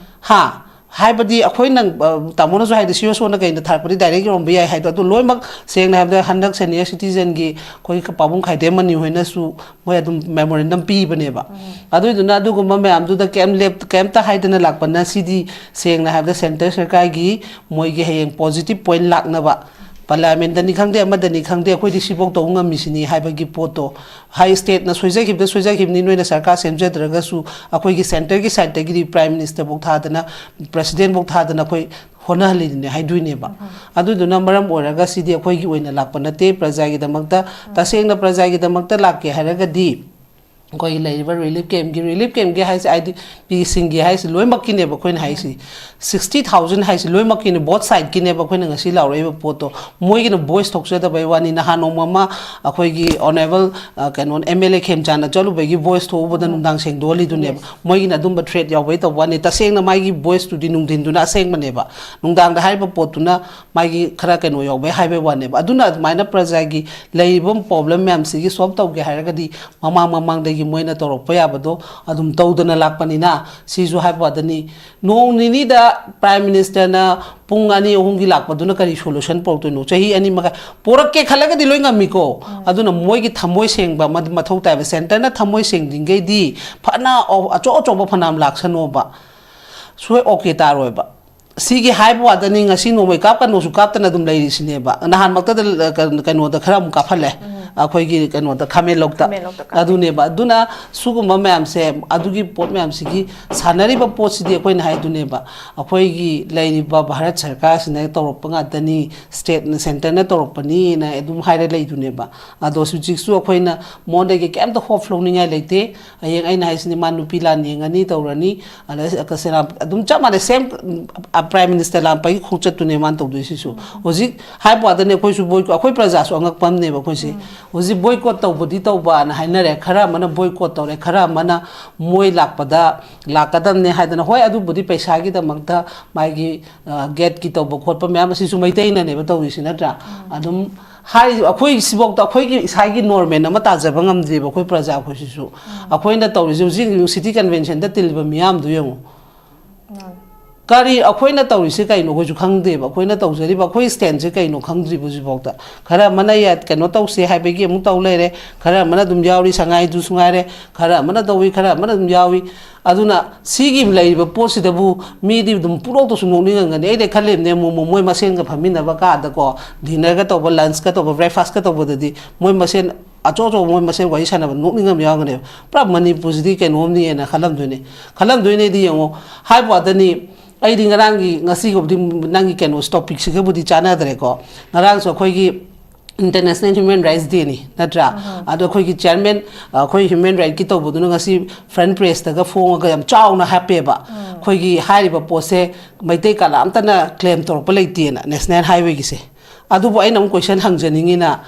ꯍꯥ? ꯍꯥꯏꯕꯗꯤ ꯑꯩꯈꯣꯏꯅ, ꯑ, ꯇꯥꯃꯣꯅꯁꯨ ꯍꯥꯏꯗꯤ ꯁꯤ ꯑꯣ ꯁꯣꯅ ꯀꯩꯅꯣ ꯊꯥꯔꯛꯄꯗꯤ ꯗꯥꯏꯔꯦꯛ ꯌꯧꯔꯝꯕ ꯌꯥꯏ ꯍꯥꯏꯗꯣ, ꯑꯗꯨ ꯂꯣꯏꯅꯃꯛ ꯁꯦꯡꯅ ꯍꯥꯏꯕꯗ ꯍꯟꯗꯛ ꯁꯦꯅꯤꯌꯔ ꯁꯤꯇꯤꯖꯟꯒꯤ ꯑꯩꯈꯣꯏ ꯄꯥꯕꯨꯡ ꯈꯥꯏꯗꯦꯝ ꯃꯅꯤ ꯍꯣꯏꯅꯁꯨ ꯃꯣꯏ ꯑꯗꯨꯝ ꯃꯦꯃꯣꯔꯦꯟꯗꯝ ꯄꯤꯕꯅꯦꯕ꯫ ꯑꯗꯨꯏꯗꯨꯅ ꯑꯗꯨꯒꯨꯝꯕ ꯃꯌꯥꯝꯗꯨꯗ ꯀꯩꯝ ꯂꯦꯞ-, ꯀꯩꯝꯇ ꯍꯥꯏꯗꯅ ꯂꯥꯛꯄ ꯅ ꯁꯤꯗꯤ ꯁꯦꯡꯅ ꯍꯥꯏꯕꯗ ꯁꯦꯟꯇꯔ ꯁꯔꯀꯥꯔꯒꯤ ꯃꯣꯏꯒꯤ ꯍꯌꯦꯡ ꯄꯣꯖꯤꯇꯤꯚ ꯄꯣꯏꯟ ꯂꯥꯛꯅꯕ ꯄꯥꯔꯂꯤꯌꯥꯃꯦꯟꯗꯅꯤ ꯈꯪꯗꯦ, ꯑꯃꯗꯅꯤ ꯈꯪꯗꯦ, ꯑꯩꯈꯣꯏꯗꯤ ꯁꯤꯐꯧ ꯇꯧꯕ ꯉꯝꯃꯤꯁꯤꯅꯤ ꯍꯥꯏꯕꯒꯤ ꯄꯣꯠꯇꯣ꯫ ꯍꯥꯏ, ꯁ꯭ꯇꯦꯠꯅ ꯁꯣꯏꯖꯈꯤꯕꯗ ꯁꯣꯏꯖꯈꯤꯕꯅꯤ, ꯅꯣꯏꯅ ꯁꯔꯀꯥꯔ ꯁꯦꯝꯖꯗ꯭ꯔꯒꯁꯨ ꯑꯩꯈꯣꯏꯒꯤ ꯁꯦꯟꯇꯔꯒꯤ ꯁꯥꯏꯠꯇꯒꯤꯗꯤ ꯄ꯭ꯔꯥꯏꯝ ꯃꯤꯅꯤꯁꯇꯔꯐꯧ ꯊꯥꯗꯅ, ꯄ꯭ꯔꯁꯤꯗꯦꯟꯐꯧ ꯊꯥꯗꯅ ꯑꯩꯈꯣꯏ ꯍꯣꯠꯅꯍꯜꯂꯤꯗꯨꯅꯦ ꯍꯥꯏꯗꯣꯏꯅꯦꯕ꯫ ꯑꯗꯨꯗꯨꯅ ꯃꯔꯝ ꯑꯣꯏꯔꯒ ꯁꯤꯗꯤ ꯑꯩꯈꯣꯏꯒꯤ ꯑꯣꯏꯅ ꯂꯥꯛꯄ ꯅꯠꯇꯦ, ꯄ꯭ꯔꯖꯥꯒꯤꯗꯃꯛꯇ, ꯇꯁꯦꯡꯅ ꯄ꯭ꯔꯖꯥꯒꯤꯗꯃꯛꯇ ꯂꯥꯛꯀꯦ ꯍꯥꯏꯔꯒꯗꯤ ꯑꯩꯈꯣꯏꯒꯤ ꯂꯩꯔꯤꯕ ꯔꯤꯂꯤꯐ ꯀꯦꯝꯒꯤ, ꯔꯤꯂꯤꯐ ꯀꯦꯝꯒꯤ ꯍꯥꯏꯁꯦ, ꯑꯥꯏ ꯗꯤ ꯄꯤꯁꯤꯡꯒꯤ ꯍꯥꯏꯁꯦ ꯂꯣꯏꯅꯃꯛꯀꯤꯅꯦꯕ ꯑꯩꯈꯣꯏꯅ ꯍꯥꯏꯁꯤ꯫ ꯁꯤꯛꯁꯇꯤ ꯊꯥꯎꯖꯟ ꯍꯥꯏꯁꯦ ꯂꯣꯏꯅꯃꯛꯀꯤꯅꯦ, ꯕꯣꯠ ꯁꯥꯏꯠꯀꯤꯅꯦꯕ ꯑꯩꯈꯣꯏꯅ ꯉꯁꯤ ꯂꯥꯎꯔꯛꯏꯕ ꯄꯣꯠꯇꯣ꯫ ꯃꯣꯏꯒꯤꯅ ꯚꯣꯏꯁ ꯊꯣꯛꯆꯗꯕꯩ ꯋꯥꯅꯤ꯫ ꯅꯍꯥꯟ ꯅꯣꯡꯃ ꯑꯃ ꯑꯩꯈꯣꯏꯒꯤ ꯑꯣꯅꯔꯦꯕꯜ, ꯑ, ꯀꯩꯅꯣ, ꯑꯦꯝ ꯑꯦꯜ ꯑꯦ ꯈꯦꯝꯆꯥꯟꯅ ꯆꯠꯂꯨꯕꯒꯤ ꯚꯣꯏꯁ ꯊꯣꯛꯎꯕꯗ ꯅꯨꯡꯗꯥꯡ ꯁꯦꯡꯗꯣꯛꯍꯜꯂꯤꯗꯨꯅꯦꯕ꯫ ꯃꯣꯏꯒꯤꯅ ꯑꯗꯨꯝꯕ ꯊ꯭ꯔꯦꯠ ꯌꯥꯎꯕꯩ ꯇꯧꯕ ꯋꯥꯅꯤ꯫ ꯇꯁꯦꯡꯅ ꯃꯥꯒꯤ ꯚꯣꯏꯁꯇꯨꯗꯤ ꯅꯨꯡꯊꯤꯟꯗꯨꯅ ꯑꯁꯦꯡꯕꯅꯦꯕ꯫ ꯅꯨꯡꯗꯥꯡꯗ ꯍꯥꯏꯔꯤꯕ ꯄꯣꯠꯇꯨꯅ ꯃꯥꯒꯤ ꯈꯔ ꯀꯩꯅꯣ ꯌꯥꯎꯕꯩ ꯍꯥꯏꯕꯩ ꯋꯥꯅꯦꯕ꯫ ꯑꯗꯨꯅ ꯑꯗꯨꯃꯥꯏꯅ ꯄ꯭ꯔꯖꯥꯒꯤ ꯂꯩꯔꯤꯕ ꯄ꯭ꯔꯣꯕ꯭ꯂꯦꯝ ꯃꯌꯥꯝꯁꯤꯒꯤ ꯁꯣꯜꯕ ꯇꯧꯒꯦ ꯍꯥꯏꯔꯒꯗꯤ ꯃꯃꯥꯡ ꯃꯃꯥꯡꯗꯒꯤ ꯃꯣꯏꯅ ꯇꯧꯔꯛꯄ ꯌꯥꯕꯗꯣ ꯑꯗꯨꯝ ꯇꯧꯗꯅ ꯂꯥꯛꯄꯅꯤꯅ, ꯁꯤꯁꯨ ꯍꯥꯏꯕ ꯋꯥꯗꯅꯤ꯫ ꯅꯣꯡ ꯅꯤꯅꯤꯗ ꯄ꯭ꯔꯥꯏꯝ ꯃꯤꯅꯤꯁꯇꯔꯅ ꯄꯨꯡ ꯑꯅꯤ ꯑꯍꯨꯝꯒꯤ ꯂꯥꯛꯄꯗꯨꯅ ꯀꯔꯤ ꯁꯣꯂꯨꯁꯟ ꯄꯨꯔꯛꯇꯣꯏꯅꯣ? ꯆꯍꯤ ꯑꯅꯤ ꯃꯈꯥꯏ ꯄꯨꯔꯛꯀꯦ ꯈꯜꯂꯒꯗꯤ ꯂꯣꯏ ꯉꯝꯃꯤꯀꯣ꯫ ꯑꯗꯨꯅ ꯃꯣꯏꯒꯤ ꯊꯃꯣꯏ ꯁꯦꯡꯕ ꯑꯃ ꯃꯊꯧ ꯇꯥꯏꯕ꯫ ꯁꯦꯟꯇꯔꯅ ꯊꯃꯣꯏ ꯁꯦꯡꯗ꯭ꯔꯤꯉꯩꯗꯤ ꯐꯅ ꯑꯆꯧ ꯑꯆꯧꯕ ꯐꯅꯌꯥꯝ ꯂꯥꯛꯁꯅꯣꯕ, ꯁꯣꯏ ꯑꯣꯀꯦ ꯇꯥꯔꯣꯏꯕ꯫ ꯁꯤꯒꯤ ꯍꯥꯏꯕ ꯋꯥꯗꯅꯤ, ꯉꯁꯤ ꯅꯣꯡꯃꯩ ꯀꯥꯞꯀꯅꯨꯁꯨ ꯀꯥꯞꯇꯅ ꯑꯗꯨꯝ ꯂꯩꯔꯤꯁꯤꯅꯦꯕ꯫ ꯅꯍꯥꯟꯃꯛꯇꯗ ꯀꯩꯅꯣꯗ ꯈꯔ ꯑꯃꯨꯛ ꯀꯥꯞꯍꯜꯂꯦ, ꯑꯩꯈꯣꯏꯒꯤ ꯀꯩꯅꯣꯗ, ꯈꯥꯃꯦꯟꯂꯣꯛꯇ꯫ ꯈꯥꯃꯦꯟꯂꯣꯛꯇ ꯀꯥꯞꯄꯦ꯫ ꯑꯗꯨꯅꯦꯕ꯫ ꯑꯗꯨꯅ ꯁꯤꯒꯨꯝꯕ ꯃꯌꯥꯝꯁꯦ, ꯑꯗꯨꯒꯤ ꯄꯣꯠ ꯃꯌꯥꯝꯁꯤꯒꯤ ꯁꯥꯟꯅꯔꯤꯕ ꯄꯣꯠꯁꯤꯗꯤ ꯑꯩꯈꯣꯏꯅ ꯍꯥꯏꯗꯨꯅꯦꯕ, ꯑꯩꯈꯣꯏꯒꯤ ꯂꯩꯔꯤꯕ ꯚꯥꯔꯠ ꯁꯔꯀꯥꯔꯁꯤꯅ ꯇꯧꯔꯛꯄ ꯉꯥꯛꯇꯅꯤ, ꯁ꯭ꯇꯦꯠꯅ, ꯁꯦꯟꯇꯔꯅ ꯇꯧꯔꯛꯄꯅꯤꯅ ꯑꯗꯨꯝ ꯍꯥꯏꯔ ꯂꯩꯗꯨꯅꯦꯕ꯫ ꯑꯗꯣ ꯍꯧꯖꯤꯛꯁꯨ ꯑꯩꯈꯣꯏꯅ ꯃꯉꯣꯟꯗꯒꯤ ꯀꯩꯝꯇ ꯍꯣꯞ ꯂꯧꯅꯤꯡꯉꯥꯏ ꯂꯩꯇꯦ꯫ ꯍꯌꯦꯡ ꯑꯩꯅ ꯍꯥꯏꯁꯤꯅꯤ, ꯃꯥ ꯅꯨꯄꯤ ꯂꯥꯟ ꯌꯦꯡꯉꯅꯤ, ꯇꯧꯔꯅꯤ, ꯑꯗ ꯀꯁꯦꯔꯥ ꯑꯗꯨꯝ ꯆꯞ ꯃꯥꯟꯅꯩ, ꯁꯦꯝ, ꯑ, ꯄ꯭ꯔꯥꯏꯝ ꯃꯤꯅꯤꯁꯇꯔ ꯂꯥꯛꯄꯒꯤ ꯈꯣꯡꯆꯠꯇꯨꯅꯦ ꯃꯥꯅ ꯇꯧꯗꯣꯏꯁꯤꯁꯨ꯫ ꯍꯧꯖꯤꯛ ꯍꯥꯏꯕ ꯋꯥꯗꯅꯤ, ꯑꯩꯈꯣꯏꯁꯨ ꯕꯣꯏꯀꯣꯠ, ꯑꯩꯈꯣꯏ ꯄ꯭ꯔꯖꯥꯁꯨ ꯑꯉꯛꯄ ꯑꯃꯅꯦꯕ ꯑꯩꯈꯣꯏꯁꯦ꯫ ꯍꯧꯖꯤꯛ ꯕꯣꯏꯀꯣꯠ ꯇꯧꯕꯗꯤ ꯇꯧꯕꯅ ꯍꯥꯏꯅꯔꯦ, ꯈꯔ ꯑꯃꯅ ꯕꯣꯏꯀꯣꯠ ꯇꯧꯔꯦ, ꯈꯔ ꯑꯃꯅ ꯃꯣꯏ ꯂꯥꯛꯄꯗ ꯂꯥꯛꯀꯗꯕꯅꯦ ꯍꯥꯏꯗꯅ꯫ ꯍꯣꯏ, ꯑꯗꯨꯕꯨꯗꯤ ꯄꯩꯁꯥꯒꯤꯗꯃꯛꯇ ꯃꯥꯒꯤ, ꯑ, ꯒꯦꯠꯀꯤ ꯇꯧꯕ ꯈꯣꯠꯄ ꯃꯌꯥꯝ ꯑꯁꯤꯁꯨ ꯃꯩꯇꯩꯅꯅꯦꯕ ꯇꯧꯔꯤꯁꯤ, ꯅꯠꯇ꯭ꯔꯥ? ꯑꯗꯨꯝ ꯍꯥꯏꯔꯤꯕ ꯑꯩꯈꯣꯏ ꯁꯤꯐꯥꯎꯗ ꯑꯩꯈꯣꯏꯒꯤ ꯏꯁꯥꯒꯤ ꯅꯣꯔꯃꯦꯜ ꯑꯃ ꯇꯥꯖꯕ ꯉꯝꯗ꯭ꯔꯤꯕ ꯑꯩꯈꯣꯏ ꯄ꯭ꯔꯖꯥ ꯑꯩꯈꯣꯏꯁꯤꯁꯨ꯫ ꯑꯩꯈꯣꯏꯅ ꯇꯧꯔꯤꯁꯦ ꯍꯧꯖꯤꯛ ꯍꯧꯖꯤꯛ ꯁꯤꯇꯤ ꯀꯟꯚꯦꯟꯁꯟꯗ ꯇꯤꯜꯂꯤꯕ ꯃꯤꯌꯥꯝꯗꯨ ꯌꯦꯡꯉꯨ꯫ ꯀꯔꯤ ꯑꯩꯈꯣꯏꯅ ꯇꯧꯔꯤꯁꯦ ꯀꯩꯅꯣ ꯑꯩꯈꯣꯏꯁꯨ ꯈꯪꯗꯦꯕ, ꯑꯩꯈꯣꯏꯅ ꯇꯧꯖꯔꯤꯕ ꯑꯩꯈꯣꯏ ꯁ꯭ꯇꯦꯟꯁꯦ ꯀꯩꯅꯣ ꯈꯪꯗ꯭ꯔꯤꯕ ꯍꯧꯖꯤꯛꯐꯥꯎꯗ꯫ ꯈꯔ ꯑꯃꯅ ꯌꯥ-, ꯀꯩꯅꯣ ꯇꯧꯁꯦ ꯍꯥꯏꯕꯒꯤ ꯑꯃꯨꯛ ꯇꯧ ꯂꯩꯔꯦ, ꯈꯔ ꯑꯃꯅ ꯑꯗꯨꯝ ꯌꯥꯎꯔꯤ, ꯁꯉꯥꯏꯗꯨꯁꯨ ꯉꯥꯏꯔꯦ, ꯈꯔ ꯑꯃꯅ ꯇꯧꯏ, ꯈꯔ ꯑꯃꯅ ꯑꯗꯨꯝ ꯌꯥꯎꯏ꯫ ꯑꯗꯨꯅ ꯁꯤꯒꯤ ꯂꯩꯔꯤꯕ ꯄꯣꯠꯁꯤꯗꯕꯨ ꯃꯤꯗꯤ ꯑꯗꯨꯝ ꯄꯨꯡꯅꯣꯛꯇꯁꯨ ꯅꯣꯛꯅꯤꯡꯉꯝꯒꯅꯤ꯫ ꯑꯩꯅ ꯈꯜꯂꯤꯕꯅꯦ, ꯑꯃꯨꯛ, ꯑꯃꯨꯛ ꯃꯣꯏ ꯃꯁꯦꯟꯒ ꯐꯝꯃꯤꯟꯅꯕ ꯀꯥꯗꯀꯣ, ꯗꯤꯅꯔꯒ ꯇꯧꯕ, ꯂꯟꯁꯀ ꯇꯧꯕ, ꯕ꯭ꯔꯦꯛꯐꯥꯁꯀ ꯇꯧꯕꯗꯗꯤ ꯃꯣꯏ ꯃꯁꯦꯟ ꯑꯆꯧ ꯑꯆꯧꯕ ꯃꯣꯏ ꯃꯁꯦꯟ ꯋꯥꯔꯤ ꯁꯥꯟꯅꯕ ꯅꯣꯛꯅꯤꯡꯉꯝ ꯌꯥꯎꯔꯝꯒꯅꯦꯕ꯫ ꯄꯨꯔꯥ ꯃꯅꯤꯄꯨꯔꯁꯤꯗꯤ ꯀꯩꯅꯣꯝꯅꯤꯅ ꯈꯜꯂꯝꯗꯣꯏꯅꯦ꯫ ꯈꯜꯂꯝꯗꯣꯏꯅꯦꯗꯤ ꯌꯦꯡꯉꯣ, ꯍꯥꯏꯕ ꯋꯥꯗꯅꯤ, ꯑꯩꯗꯤ ꯉꯔꯥꯡꯒꯤ, ꯉꯁꯤꯒꯕꯨꯗꯤ, ꯅꯪꯒꯤ ꯀꯩꯅꯣ ꯇꯣꯄꯤꯛꯁꯤꯒꯕꯨꯗꯤ ꯆꯥꯟꯅꯗ꯭ꯔꯦꯀꯣ꯫ ꯉꯔꯥꯡꯁꯨ ꯑꯩꯈꯣꯏꯒꯤ International Human Rights Day ꯅꯤ, ꯅꯠꯇ꯭ꯔꯥ? ꯑꯗꯣ ꯑꯩꯈꯣꯏꯒꯤ ꯆꯤꯌꯔꯃꯦꯟ, ꯑꯩꯈꯣꯏ ꯍ꯭ꯌꯨꯃꯦꯟ ꯔꯥꯏꯠꯀꯤ ꯇꯧꯕꯗꯨꯅ ꯉꯁꯤ ꯐ꯭ꯔꯟ ꯄꯦꯖꯇꯒ ꯐꯣꯡꯉꯒ ꯌꯥꯝ ꯆꯥꯎꯅ ꯍꯥꯞꯄꯦꯕ꯫ ꯑꯩꯈꯣꯏꯒꯤ ꯍꯥꯏꯔꯤꯕ ꯄꯣꯠꯁꯦ ꯃꯩꯇꯩ ꯀꯅꯥꯝꯇꯅ ꯀ꯭ꯂꯦꯝ ꯇꯧꯔꯛꯄ ꯂꯩꯇꯦꯅ, ꯅꯦꯁꯅꯦꯜ ꯍꯥꯏꯋꯦꯒꯤꯁꯦ꯫ ꯑꯗꯨꯕꯨ ꯑꯩꯅ ꯑꯃꯨꯛ ꯀꯣꯏꯁꯟ ꯍꯪꯖꯅꯤꯡꯉꯤꯅ,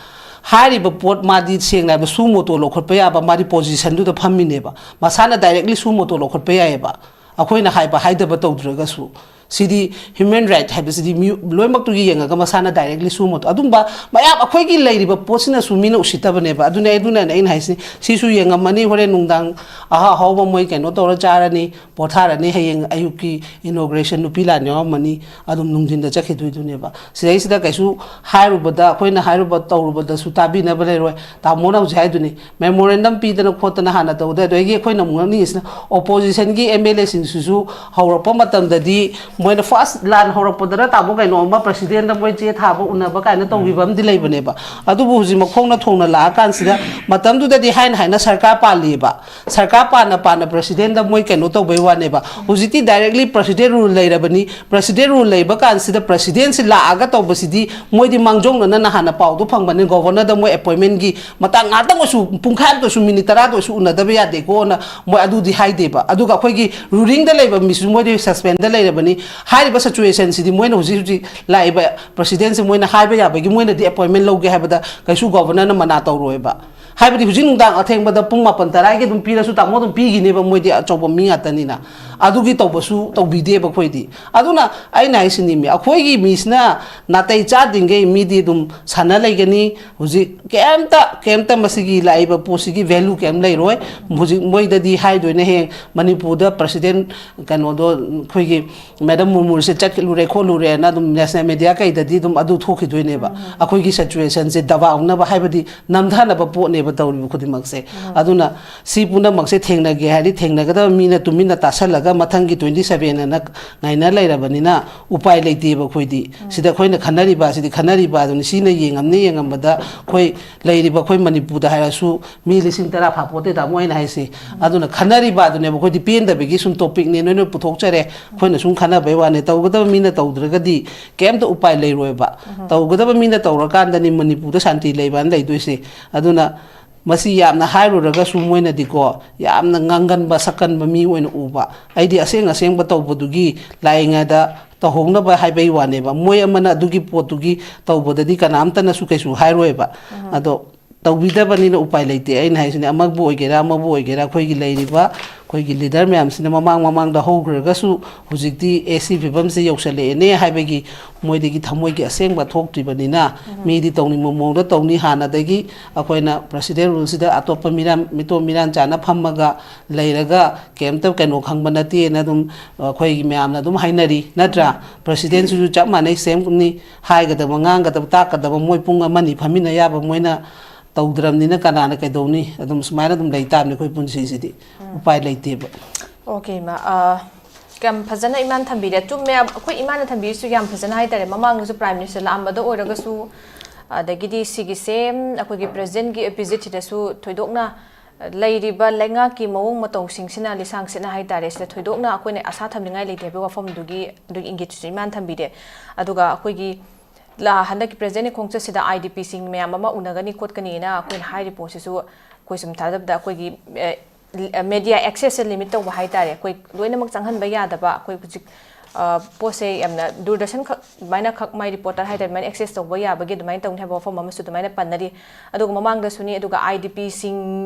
ꯍꯥꯏꯔꯤꯕ ꯄꯣꯠ ꯃꯥꯗꯤ ꯁꯦꯡꯅ ꯍꯥꯏꯕ ꯁꯨ ꯃꯣꯇꯣ ꯂꯧꯈꯠꯄ ꯌꯥꯕ ꯃꯥꯗꯤ ꯄꯣꯖꯤꯁꯟꯗꯨꯗ ꯐꯝꯃꯤꯅꯦꯕ, ꯃꯁꯥꯅ ꯗꯥꯏꯔꯦꯛꯂꯤ ꯁꯨ ꯃꯣꯇꯣ ꯂꯧꯈꯠꯄ ꯌꯥꯏꯑꯕ꯫ ꯑꯩꯈꯣꯏꯅ ꯍꯥꯏꯕ ꯍꯥꯏꯗꯕ ꯇꯧꯗ꯭ꯔꯒꯁꯨ, ꯁꯤꯗꯤ ꯍ꯭ꯌꯨꯃꯦꯟ ꯔꯥꯏꯠ ꯍꯥꯏꯕꯁꯤꯗꯤ ꯃꯤꯑꯣ-, ꯂꯣꯏꯅꯃꯛꯇꯨꯒꯤ ꯌꯦꯡꯉꯒ ꯃꯁꯥꯅ ꯗꯥꯏꯔꯦꯛꯂꯤ ꯁꯨ ꯃꯣꯇꯣ, ꯑꯗꯨꯝꯕ ꯃꯌꯥꯝ ꯑꯩꯈꯣꯏꯒꯤ ꯂꯩꯔꯤꯕ ꯄꯣꯠꯁꯤꯅꯁꯨ ꯃꯤꯅ ꯎꯁꯤꯠꯇꯕꯅꯦꯕ꯫ ꯑꯗꯨꯅ, ꯑꯗꯨꯅꯅꯦ ꯑꯩꯅ ꯍꯥꯏꯁꯤ, ꯁꯤꯁꯨ ꯌꯦꯡꯉꯝꯃꯅꯤ, ꯍꯣꯔꯦꯟ ꯅꯨꯡꯗꯥꯡ ꯑꯍꯥ ꯑꯍꯥꯎꯕ ꯃꯣꯏ ꯀꯩꯅꯣ ꯇꯧꯔ ꯆꯥꯔꯅꯤ, ꯄꯣꯊꯥꯔꯅꯤ, ꯍꯌꯦꯡ ꯑꯌꯨꯛꯀꯤ ꯏꯅꯣꯒ꯭ꯔꯦꯁꯟ ꯅꯨꯄꯤ ꯂꯥꯟ ꯌꯥꯎꯔꯝꯃꯅꯤ, ꯑꯗꯨꯝ ꯅꯨꯡꯊꯤꯟꯗ ꯆꯠꯈꯤꯗꯣꯏꯗꯨꯅꯦꯕ꯫ ꯁꯤꯗꯩꯁꯤꯗ ꯀꯩꯁꯨ ꯍꯥꯏꯔꯨꯕꯗ, ꯑꯩꯈꯣꯏꯅ ꯍꯥꯏꯔꯨꯕ ꯇꯧꯔꯨꯕꯗꯁꯨ ꯇꯥꯕꯤꯅꯕ ꯂꯩꯔꯣꯏ꯫ ꯇꯥꯃꯣꯅ ꯍꯧꯖꯤꯛ ꯍꯥꯏꯗꯨꯅꯤ, ꯃꯦꯃꯣꯔꯦꯟꯗꯝ ꯄꯤꯗꯅ ꯈꯣꯠꯇꯅ ꯍꯥꯟꯅ ꯇꯧꯗꯦ꯫ ꯑꯗꯒꯤ ꯑꯩꯈꯣꯏꯅ ꯑꯃꯨꯛ ꯉꯛꯅꯤꯡꯉꯤꯁꯤꯅ, ꯑꯣꯄꯣꯖꯤꯁꯟꯒꯤ ꯑꯦꯝ ꯑꯦꯜ ꯑꯦꯁꯤꯡꯁꯤꯁꯨ ꯍꯧꯔꯛꯄ ꯃꯇꯝꯗꯗꯤ ꯃꯣꯏꯅ ꯐꯥꯔꯁ ꯂꯥꯟ ꯍꯧꯔꯛꯄꯗꯅ ꯇꯥꯃꯣ ꯀꯩꯅꯣ ꯑꯃ ꯄ꯭ꯔꯁꯤꯗꯦꯟꯗ ꯃꯣꯏ ꯆꯦ ꯊꯥꯕ ꯎꯅꯕ ꯀꯥꯏꯅ ꯇꯧꯈꯤꯕ ꯑꯃꯗꯤ ꯂꯩꯕꯅꯦꯕ꯫ ꯑꯗꯨꯕꯨ ꯍꯧꯖꯤꯛ ꯃꯈꯣꯡꯅ ꯊꯣꯡꯅ ꯂꯥꯛꯑꯀꯥꯟꯁꯤꯗ, ꯃꯇꯝꯗꯨꯗꯗꯤ ꯍꯥꯏꯅ ꯍꯥꯏꯅ ꯁꯔꯀꯥꯔ ꯄꯥꯜꯂꯤꯑꯕ꯫ ꯁꯔꯀꯥꯔ ꯄꯥꯟꯅ ꯄꯥꯟꯅ ꯄ꯭ꯔꯁꯤꯗꯦꯟꯗ ꯃꯣꯏ ꯀꯩꯅꯣ ꯇꯧꯕꯩ ꯋꯥꯅꯦꯕ꯫ ꯍꯧꯖꯤꯛꯇꯤ ꯗꯥꯏꯔꯦꯛꯂꯤ ꯄ꯭ꯔꯁꯤꯗꯦꯟ ꯔꯨꯜ ꯂꯩꯔꯕꯅꯤ꯫ ꯄ꯭ꯔꯁꯤꯗꯦꯟ ꯔꯨꯜ ꯂꯩꯕ ꯀꯥꯟꯁꯤꯗ ꯄ꯭ꯔꯁꯤꯗꯦꯟꯁꯤ ꯂꯥꯛꯑꯒ ꯇꯧꯕꯁꯤꯗꯤ ꯃꯣꯏꯗꯤ ꯃꯥꯡꯖꯧꯅꯅ ꯅꯍꯥꯟꯅ ꯄꯥꯎꯗꯣ ꯐꯪꯕꯅꯤ, ꯒꯣꯚꯔꯅꯔꯗ ꯃꯣꯏ ꯑꯦꯄꯣꯏꯟꯃꯦꯟꯒꯤ ꯃꯇꯥꯡ ꯉꯥꯛꯇꯪ ꯑꯣꯏꯁꯨ, ꯄꯨꯡꯈꯥꯏ ꯑꯃꯇ ꯑꯣꯏꯁꯨ, ꯃꯤꯅꯤꯠ ꯇꯔꯥꯗ ꯑꯣꯏꯁꯨ ꯎꯅꯗꯕ ꯌꯥꯗꯦꯀꯣꯅ ꯃꯣꯏ ꯑꯗꯨꯗꯤ ꯍꯥꯏꯗꯦꯕ꯫ ꯑꯗꯨꯒ ꯑꯩꯈꯣꯏꯒꯤ ꯔꯨꯂꯤꯡꯗ ꯂꯩꯕ ꯃꯤꯁꯨ ꯃꯣꯏꯗꯤ ꯁꯁꯄꯦꯟꯗ ꯂꯩꯔꯕꯅꯤ꯫ ꯍꯥꯏꯔꯤꯕ ꯁꯤꯆꯨꯋꯦꯁꯟꯁꯤꯗꯤ ꯃꯣꯏꯅ ꯍꯧꯖꯤꯛ ꯍꯧꯖꯤꯛ ꯂꯥꯛꯏꯕ ꯄ꯭ꯔꯁꯤꯗꯦꯟꯁꯤ ꯃꯣꯏꯅ ꯍꯥꯏꯕ ꯌꯥꯕꯒꯤ ꯃꯣꯏꯅꯗꯤ ꯑꯦꯄꯣꯏꯟꯃꯦꯟ ꯂꯧꯒꯦ ꯍꯥꯏꯕꯗ ꯀꯩꯁꯨ ꯒꯣꯚꯔꯅꯔꯅ ꯃꯅꯥ ꯇꯧꯔꯣꯏꯕ꯫ ꯍꯥꯏꯕꯗꯤ ꯍꯧꯖꯤꯛ ꯅꯨꯡꯗꯥꯡ ꯑꯊꯦꯡꯕꯗ ꯄꯨꯡ ꯃꯥꯄꯟ ꯇꯔꯥꯒꯤ ꯑꯗꯨꯝ ꯄꯤꯔꯁꯨ ꯇꯥꯃꯣ ꯑꯗꯨꯝ ꯄꯤꯈꯤꯅꯦꯕ, ꯃꯣꯏꯗꯤ ꯑꯆꯧꯕ ꯃꯤ ꯉꯥꯛꯇꯅꯤꯅ꯫ ꯑꯗꯨꯒꯤ ꯇꯧꯕꯁꯨ ꯇꯧꯕꯤꯗꯦꯕ ꯑꯩꯈꯣꯏꯗꯤ꯫ ꯑꯗꯨꯅ ꯑꯩꯅ ꯍꯥꯏꯁꯤꯅꯤ, ꯃꯤ ꯑꯩꯈꯣꯏꯒꯤ ꯃꯤꯁꯤꯅ ꯅꯥꯇꯩ ꯆꯥꯗ꯭ꯔꯤꯉꯩ ꯃꯤꯗꯤ ꯑꯗꯨꯝ ꯁꯥꯟꯅ ꯂꯩꯒꯅꯤ꯫ ꯍꯧꯖꯤꯛ ꯀꯩꯝꯇ, ꯀꯩꯝꯇ ꯃꯁꯤꯒꯤ ꯂꯥꯛꯏꯕ ꯄꯣꯠꯁꯤꯒꯤ ꯚꯦꯂꯨ ꯀꯩꯝ ꯂꯩꯔꯣꯏ꯫ ꯍꯧꯖꯤꯛ ꯃꯣꯏꯗꯗꯤ ꯍꯥꯏꯗꯣꯏꯅꯦ, ꯍꯌꯦꯡ ꯃꯅꯤꯄꯨꯔꯗ ꯄ꯭ꯔꯁꯤꯗꯦꯟ ꯀꯩꯅꯣꯗꯣ, ꯑꯩꯈꯣꯏꯒꯤ ꯃꯦꯗꯥꯝ ꯃꯨꯔꯃꯨꯁꯦ ꯆꯠꯂꯨꯔꯦ ꯈꯣꯠꯂꯨꯔꯦꯅ ꯑꯗꯨꯝ ꯅꯦꯁꯅꯦꯜ ꯃꯦꯗꯤꯌꯥ ꯀꯩꯗꯗꯤ ꯑꯗꯨꯝ ꯑꯗꯨ ꯊꯣꯛꯈꯤꯗꯣꯏꯅꯦꯕ꯫ ꯑꯩꯈꯣꯏꯒꯤ ꯁꯤꯆꯨꯋꯦꯁꯟꯁꯦ ꯗꯕꯥꯎꯅꯕ ꯍꯥꯏꯕꯗꯤ ꯅꯝꯊꯅꯕ ꯄꯣꯠꯅꯦꯕ ꯇꯧꯔꯤꯕ ꯈꯨꯗꯤꯡꯃꯛꯁꯦ꯫ ꯑꯗꯨꯅ ꯁꯤ ꯄꯨꯝꯅꯃꯛꯁꯦ ꯊꯦꯡꯅꯒꯦ ꯍꯥꯏꯔꯗꯤ ꯊꯦꯡꯅꯒꯗꯕ ꯃꯤꯅ ꯇꯨꯃꯤꯟꯅ ꯇꯥꯁꯜꯂꯒ ꯃꯊꯪꯒꯤ twenty seven ꯑꯅ ꯉꯥꯏꯅ ꯂꯩꯔꯕꯅꯤꯅ ꯎꯄꯥꯏ ꯂꯩꯇꯦꯕ ꯑꯩꯈꯣꯏꯗꯤ꯫ ꯁꯤꯗ ꯑꯩꯈꯣꯏꯅ ꯈꯟꯅꯔꯤꯕ ꯑꯁꯤꯗꯤ ꯈꯟꯅꯔꯤꯕ ꯑꯗꯨꯅꯤ, ꯁꯤꯅ ꯌꯦꯡꯉꯝꯅꯤ, ꯌꯦꯡꯉꯝꯕꯗ ꯑꯩꯈꯣꯏ ꯂꯩꯔꯤꯕ ꯑꯩꯈꯣꯏ ꯃꯅꯤꯄꯨꯔꯗ ꯍꯥꯏꯔꯁꯨ ꯃꯤ ꯂꯤꯁꯤꯡ ꯇꯔꯥ ꯐꯥꯄꯣꯠꯇꯦ ꯇꯥꯃꯣ ꯑꯩꯅ ꯍꯥꯏꯁꯦ꯫ ꯑꯗꯨꯅ ꯈꯟꯅꯔꯤꯕ ꯑꯗꯨꯅꯦꯕ, ꯑꯩꯈꯣꯏꯗꯤ ꯄꯦꯟꯗꯕꯒꯤ ꯁꯨꯝ ꯇꯣꯄꯤꯛꯅꯦ ꯅꯣꯏꯅ ꯄꯨꯊꯣꯛꯆꯔꯦ, ꯑꯩꯈꯣꯏꯅ ꯁꯨꯝ ꯈꯟꯅꯕ ꯋꯥꯅꯦ, ꯇꯧꯒꯗꯕ ꯃꯤꯅ ꯇꯧꯗ꯭ꯔꯒꯗꯤ ꯀꯩꯝꯇ ꯎꯄꯥꯏ ꯂꯩꯔꯣꯏꯕ꯫ ꯇꯧꯒꯗꯕ ꯃꯤꯅ ꯇꯧꯔꯀꯥꯟꯗꯅꯤ ꯃꯅꯤꯄꯨꯔꯗ ꯁꯥꯟꯇꯤ ꯂꯩꯕꯅ ꯂꯩꯗꯣꯏꯁꯦ꯫ ꯑꯗꯨꯅ ꯃꯁꯤ ꯌꯥꯝꯅ ꯍꯥꯏꯔꯨꯔꯒꯁꯨ ꯃꯣꯏꯅꯗꯤꯀꯣ, ꯌꯥꯝꯅ ꯉꯥꯡꯒꯟꯕ ꯁꯛꯀꯟꯕ ꯃꯤ ꯑꯣꯏꯅ ꯎꯕ꯫ ꯑꯩꯗꯤ ꯑꯁꯦꯡ ꯑꯁꯦꯡꯕ ꯇꯧꯕꯗꯨꯒꯤ ꯂꯥꯛꯏꯉꯩꯗ ꯇꯧꯍꯧꯅꯕ ꯍꯥꯏꯕꯒꯤ ꯋꯥꯅꯦꯕ꯫ ꯃꯣꯏ ꯑꯃꯅ ꯑꯗꯨꯒꯤ ꯄꯣꯠꯇꯨꯒꯤ ꯇꯧꯕꯗꯗꯤ ꯀꯅꯥꯝꯇꯅꯁꯨ ꯀꯩꯁꯨ ꯍꯥꯏꯔꯣꯏꯕ꯫ ꯑꯗꯣ ꯇꯧꯕꯤꯗꯕꯅꯤꯅ ꯎꯄꯥꯏ ꯂꯩꯇꯦ꯫ ꯑꯩꯅ ꯍꯥꯏꯁꯤꯅꯦ, ꯑꯃꯕꯨ ꯑꯣꯏꯒꯦꯔꯥ, ꯑꯃꯕꯨ ꯑꯣꯏꯒꯦꯔꯥ, ꯑꯩꯈꯣꯏꯒꯤ ꯂꯩꯔꯤꯕ ꯑꯩꯈꯣꯏꯒꯤ ꯂꯤꯗꯔ ꯃꯌꯥꯝꯁꯤꯅ ꯃꯃꯥꯡ ꯃꯃꯥꯡꯗ ꯍꯧꯈ꯭ꯔꯒꯁꯨ, ꯍꯧꯖꯤꯛꯇꯤ ꯑꯦ ꯁꯤ ꯐꯤꯕꯝꯁꯦ ꯌꯧꯁꯜꯂꯛꯑꯦꯅꯦ ꯍꯥꯏꯕꯒꯤ ꯃꯣꯏꯗꯒꯤ ꯊꯃꯣꯏꯒꯤ ꯑꯁꯦꯡꯕ ꯊꯣꯛꯇ꯭ꯔꯤꯕꯅꯤꯅ, ꯃꯤꯗꯤ ꯇꯧꯅꯤꯡꯕ ꯃꯑꯣꯡꯗ ꯇꯧꯅꯤ꯫ ꯍꯥꯟꯅꯗꯒꯤ ꯑꯩꯈꯣꯏꯅ ꯄ꯭ꯔꯁꯤꯗꯦꯟ ꯔꯨꯜꯁꯤꯗ ꯑꯇꯣꯞꯄ ꯃꯤꯔꯥꯟ, ꯃꯤꯇꯣꯞ ꯃꯤꯔꯥꯟ ꯆꯥꯅ ꯐꯝꯃꯒ ꯂꯩꯔꯒ ꯀꯩꯝꯇ ꯀꯩꯅꯣ ꯈꯪꯕ ꯅꯠꯇꯦꯅ ꯑꯗꯨꯝ ꯑꯩꯈꯣꯏꯒꯤ ꯃꯌꯥꯝꯅ ꯑꯗꯨꯝ ꯍꯥꯏꯅꯔꯤ, ꯅꯠꯇ꯭ꯔꯥ? ꯄ꯭ꯔꯁꯤꯗꯦꯟꯁꯤꯁꯨ ꯆꯞ ꯃꯥꯟꯅꯩ, ꯁꯦꯝꯅꯤ꯫ ꯍꯥꯏꯒꯗꯕ, ꯉꯥꯡꯒꯗꯕ, ꯇꯥꯛꯀꯗꯕ ꯃꯣꯏ ꯄꯨꯡ ꯑꯃꯅꯤ ꯐꯝꯃꯤꯟꯅ ꯌꯥꯕ ꯃꯣꯏꯅ ꯇꯧꯗ꯭ꯔꯕꯅꯤꯅ ꯀꯅꯥꯅ ꯀꯩꯗꯧꯅꯤ? ꯑꯗꯨꯝ ꯁꯨꯃꯥꯏꯅ ꯑꯗꯨꯝ ꯂꯩ ꯇꯥꯕꯅꯤ ꯑꯩꯈꯣꯏ ꯄꯨꯟꯁꯤꯁꯤꯗꯤ꯫ ꯎꯄꯥꯏ ꯂꯩꯇꯦꯕ꯫ ꯑꯣꯀꯦ, ꯏꯃꯥ꯫ ꯑ, ꯌꯥꯝ ꯐꯖꯅ ꯏꯃꯥꯅ ꯊꯝꯕꯤꯔꯦ꯫ ꯆꯨꯝꯃꯦ, ꯑꯩꯈꯣꯏ ꯏꯃꯥꯅ ꯊꯝꯕꯤꯔꯤꯁꯨ ꯌꯥꯝ ꯐꯖꯅ ꯍꯥꯏꯇꯥꯔꯦ꯫ ꯃꯃꯥꯡꯗꯁꯨ Prime Minister ꯂꯥꯛꯑꯝꯕꯗ ꯑꯣꯏꯔꯒꯁꯨ, ꯑꯗꯒꯤꯗꯤ ꯁꯤꯒꯤ same ꯑꯩꯈꯣꯏꯒꯤ president ꯀꯤ opposite ꯁꯤꯗꯁꯨ ꯊꯣꯏꯗꯣꯛꯅ ꯂꯩꯔꯤꯕ ꯂꯩꯉꯥꯛꯀꯤ ꯃꯑꯣꯡ ꯃꯇꯧꯁꯤꯡꯁꯤꯅ, ꯂꯤꯁꯥꯡꯁꯤꯠꯅ ꯍꯥꯏꯇꯥꯔꯦ, ꯁꯤꯗ ꯊꯣꯏꯗꯣꯛꯅ ꯑꯩꯈꯣꯏꯅ ꯑꯁꯥ ꯊꯝꯅꯤꯡꯉꯥꯏ ꯂꯩꯇꯦ ꯍꯥꯏꯕꯒꯤ ꯋꯥꯐꯝꯗꯨꯒꯤ, ꯑꯗꯨꯒꯤ ꯏꯪꯒꯤꯠꯁꯤꯁꯨ ꯏꯃꯥꯅ ꯊꯝꯕꯤꯔꯦ꯫ ꯑꯗꯨꯒ ꯑꯩꯈꯣꯏꯒꯤ ꯂ-, ꯍꯟꯗꯛꯀꯤ president ꯀꯤ ꯈꯣꯡꯆꯠꯁꯤꯗ I D P ꯁꯤꯡ ꯃꯌꯥꯝ ꯑꯃ ꯎꯅꯒꯅꯤ ꯈꯣꯠꯀꯅꯤꯅ ꯑꯩꯈꯣꯏꯅ ꯍꯥꯏꯔꯤꯕ ꯄꯣꯠꯁꯤꯁꯨ, ꯑꯩꯈꯣꯏ ꯁꯨꯝ ꯊꯥꯖꯕꯗ ꯑꯩꯈꯣꯏꯒꯤ, ꯑꯦ, media access ꯁꯦ limit ꯇꯧꯕ ꯍꯥꯏꯇꯥꯔꯦ꯫ ꯑꯩꯈꯣꯏ ꯂꯣꯏꯅꯃꯛ ꯆꯪꯍꯟꯕ ꯌꯥꯗꯕ, ꯑꯩꯈꯣꯏ ꯍꯧꯖꯤꯛ, ꯑ, ꯄꯣꯠꯁꯦ ꯌꯥꯝꯅ ꯗꯨꯔꯗꯔꯁꯟ ꯈꯛ, ꯑꯗꯨꯃꯥꯏꯅ ꯈꯛ ꯃꯥꯏ reporter ꯍꯥꯏꯇꯥꯔꯦ, ꯑꯗꯨꯃꯥꯏꯅ access ꯇꯧꯕ ꯌꯥꯕꯒꯤ ꯑꯗꯨꯃꯥꯏꯅ ꯇꯧꯅꯤ ꯍꯥꯏꯕ ꯋꯥꯐꯝ ꯑꯃꯁꯨ ꯑꯗꯨꯃꯥꯏꯅ ꯄꯟꯅꯔꯤ꯫ ꯑꯗꯨꯒ ꯃꯃꯥꯡꯗꯁꯨꯅꯤ, ꯑꯗꯨꯒ I D P ꯁꯤꯡ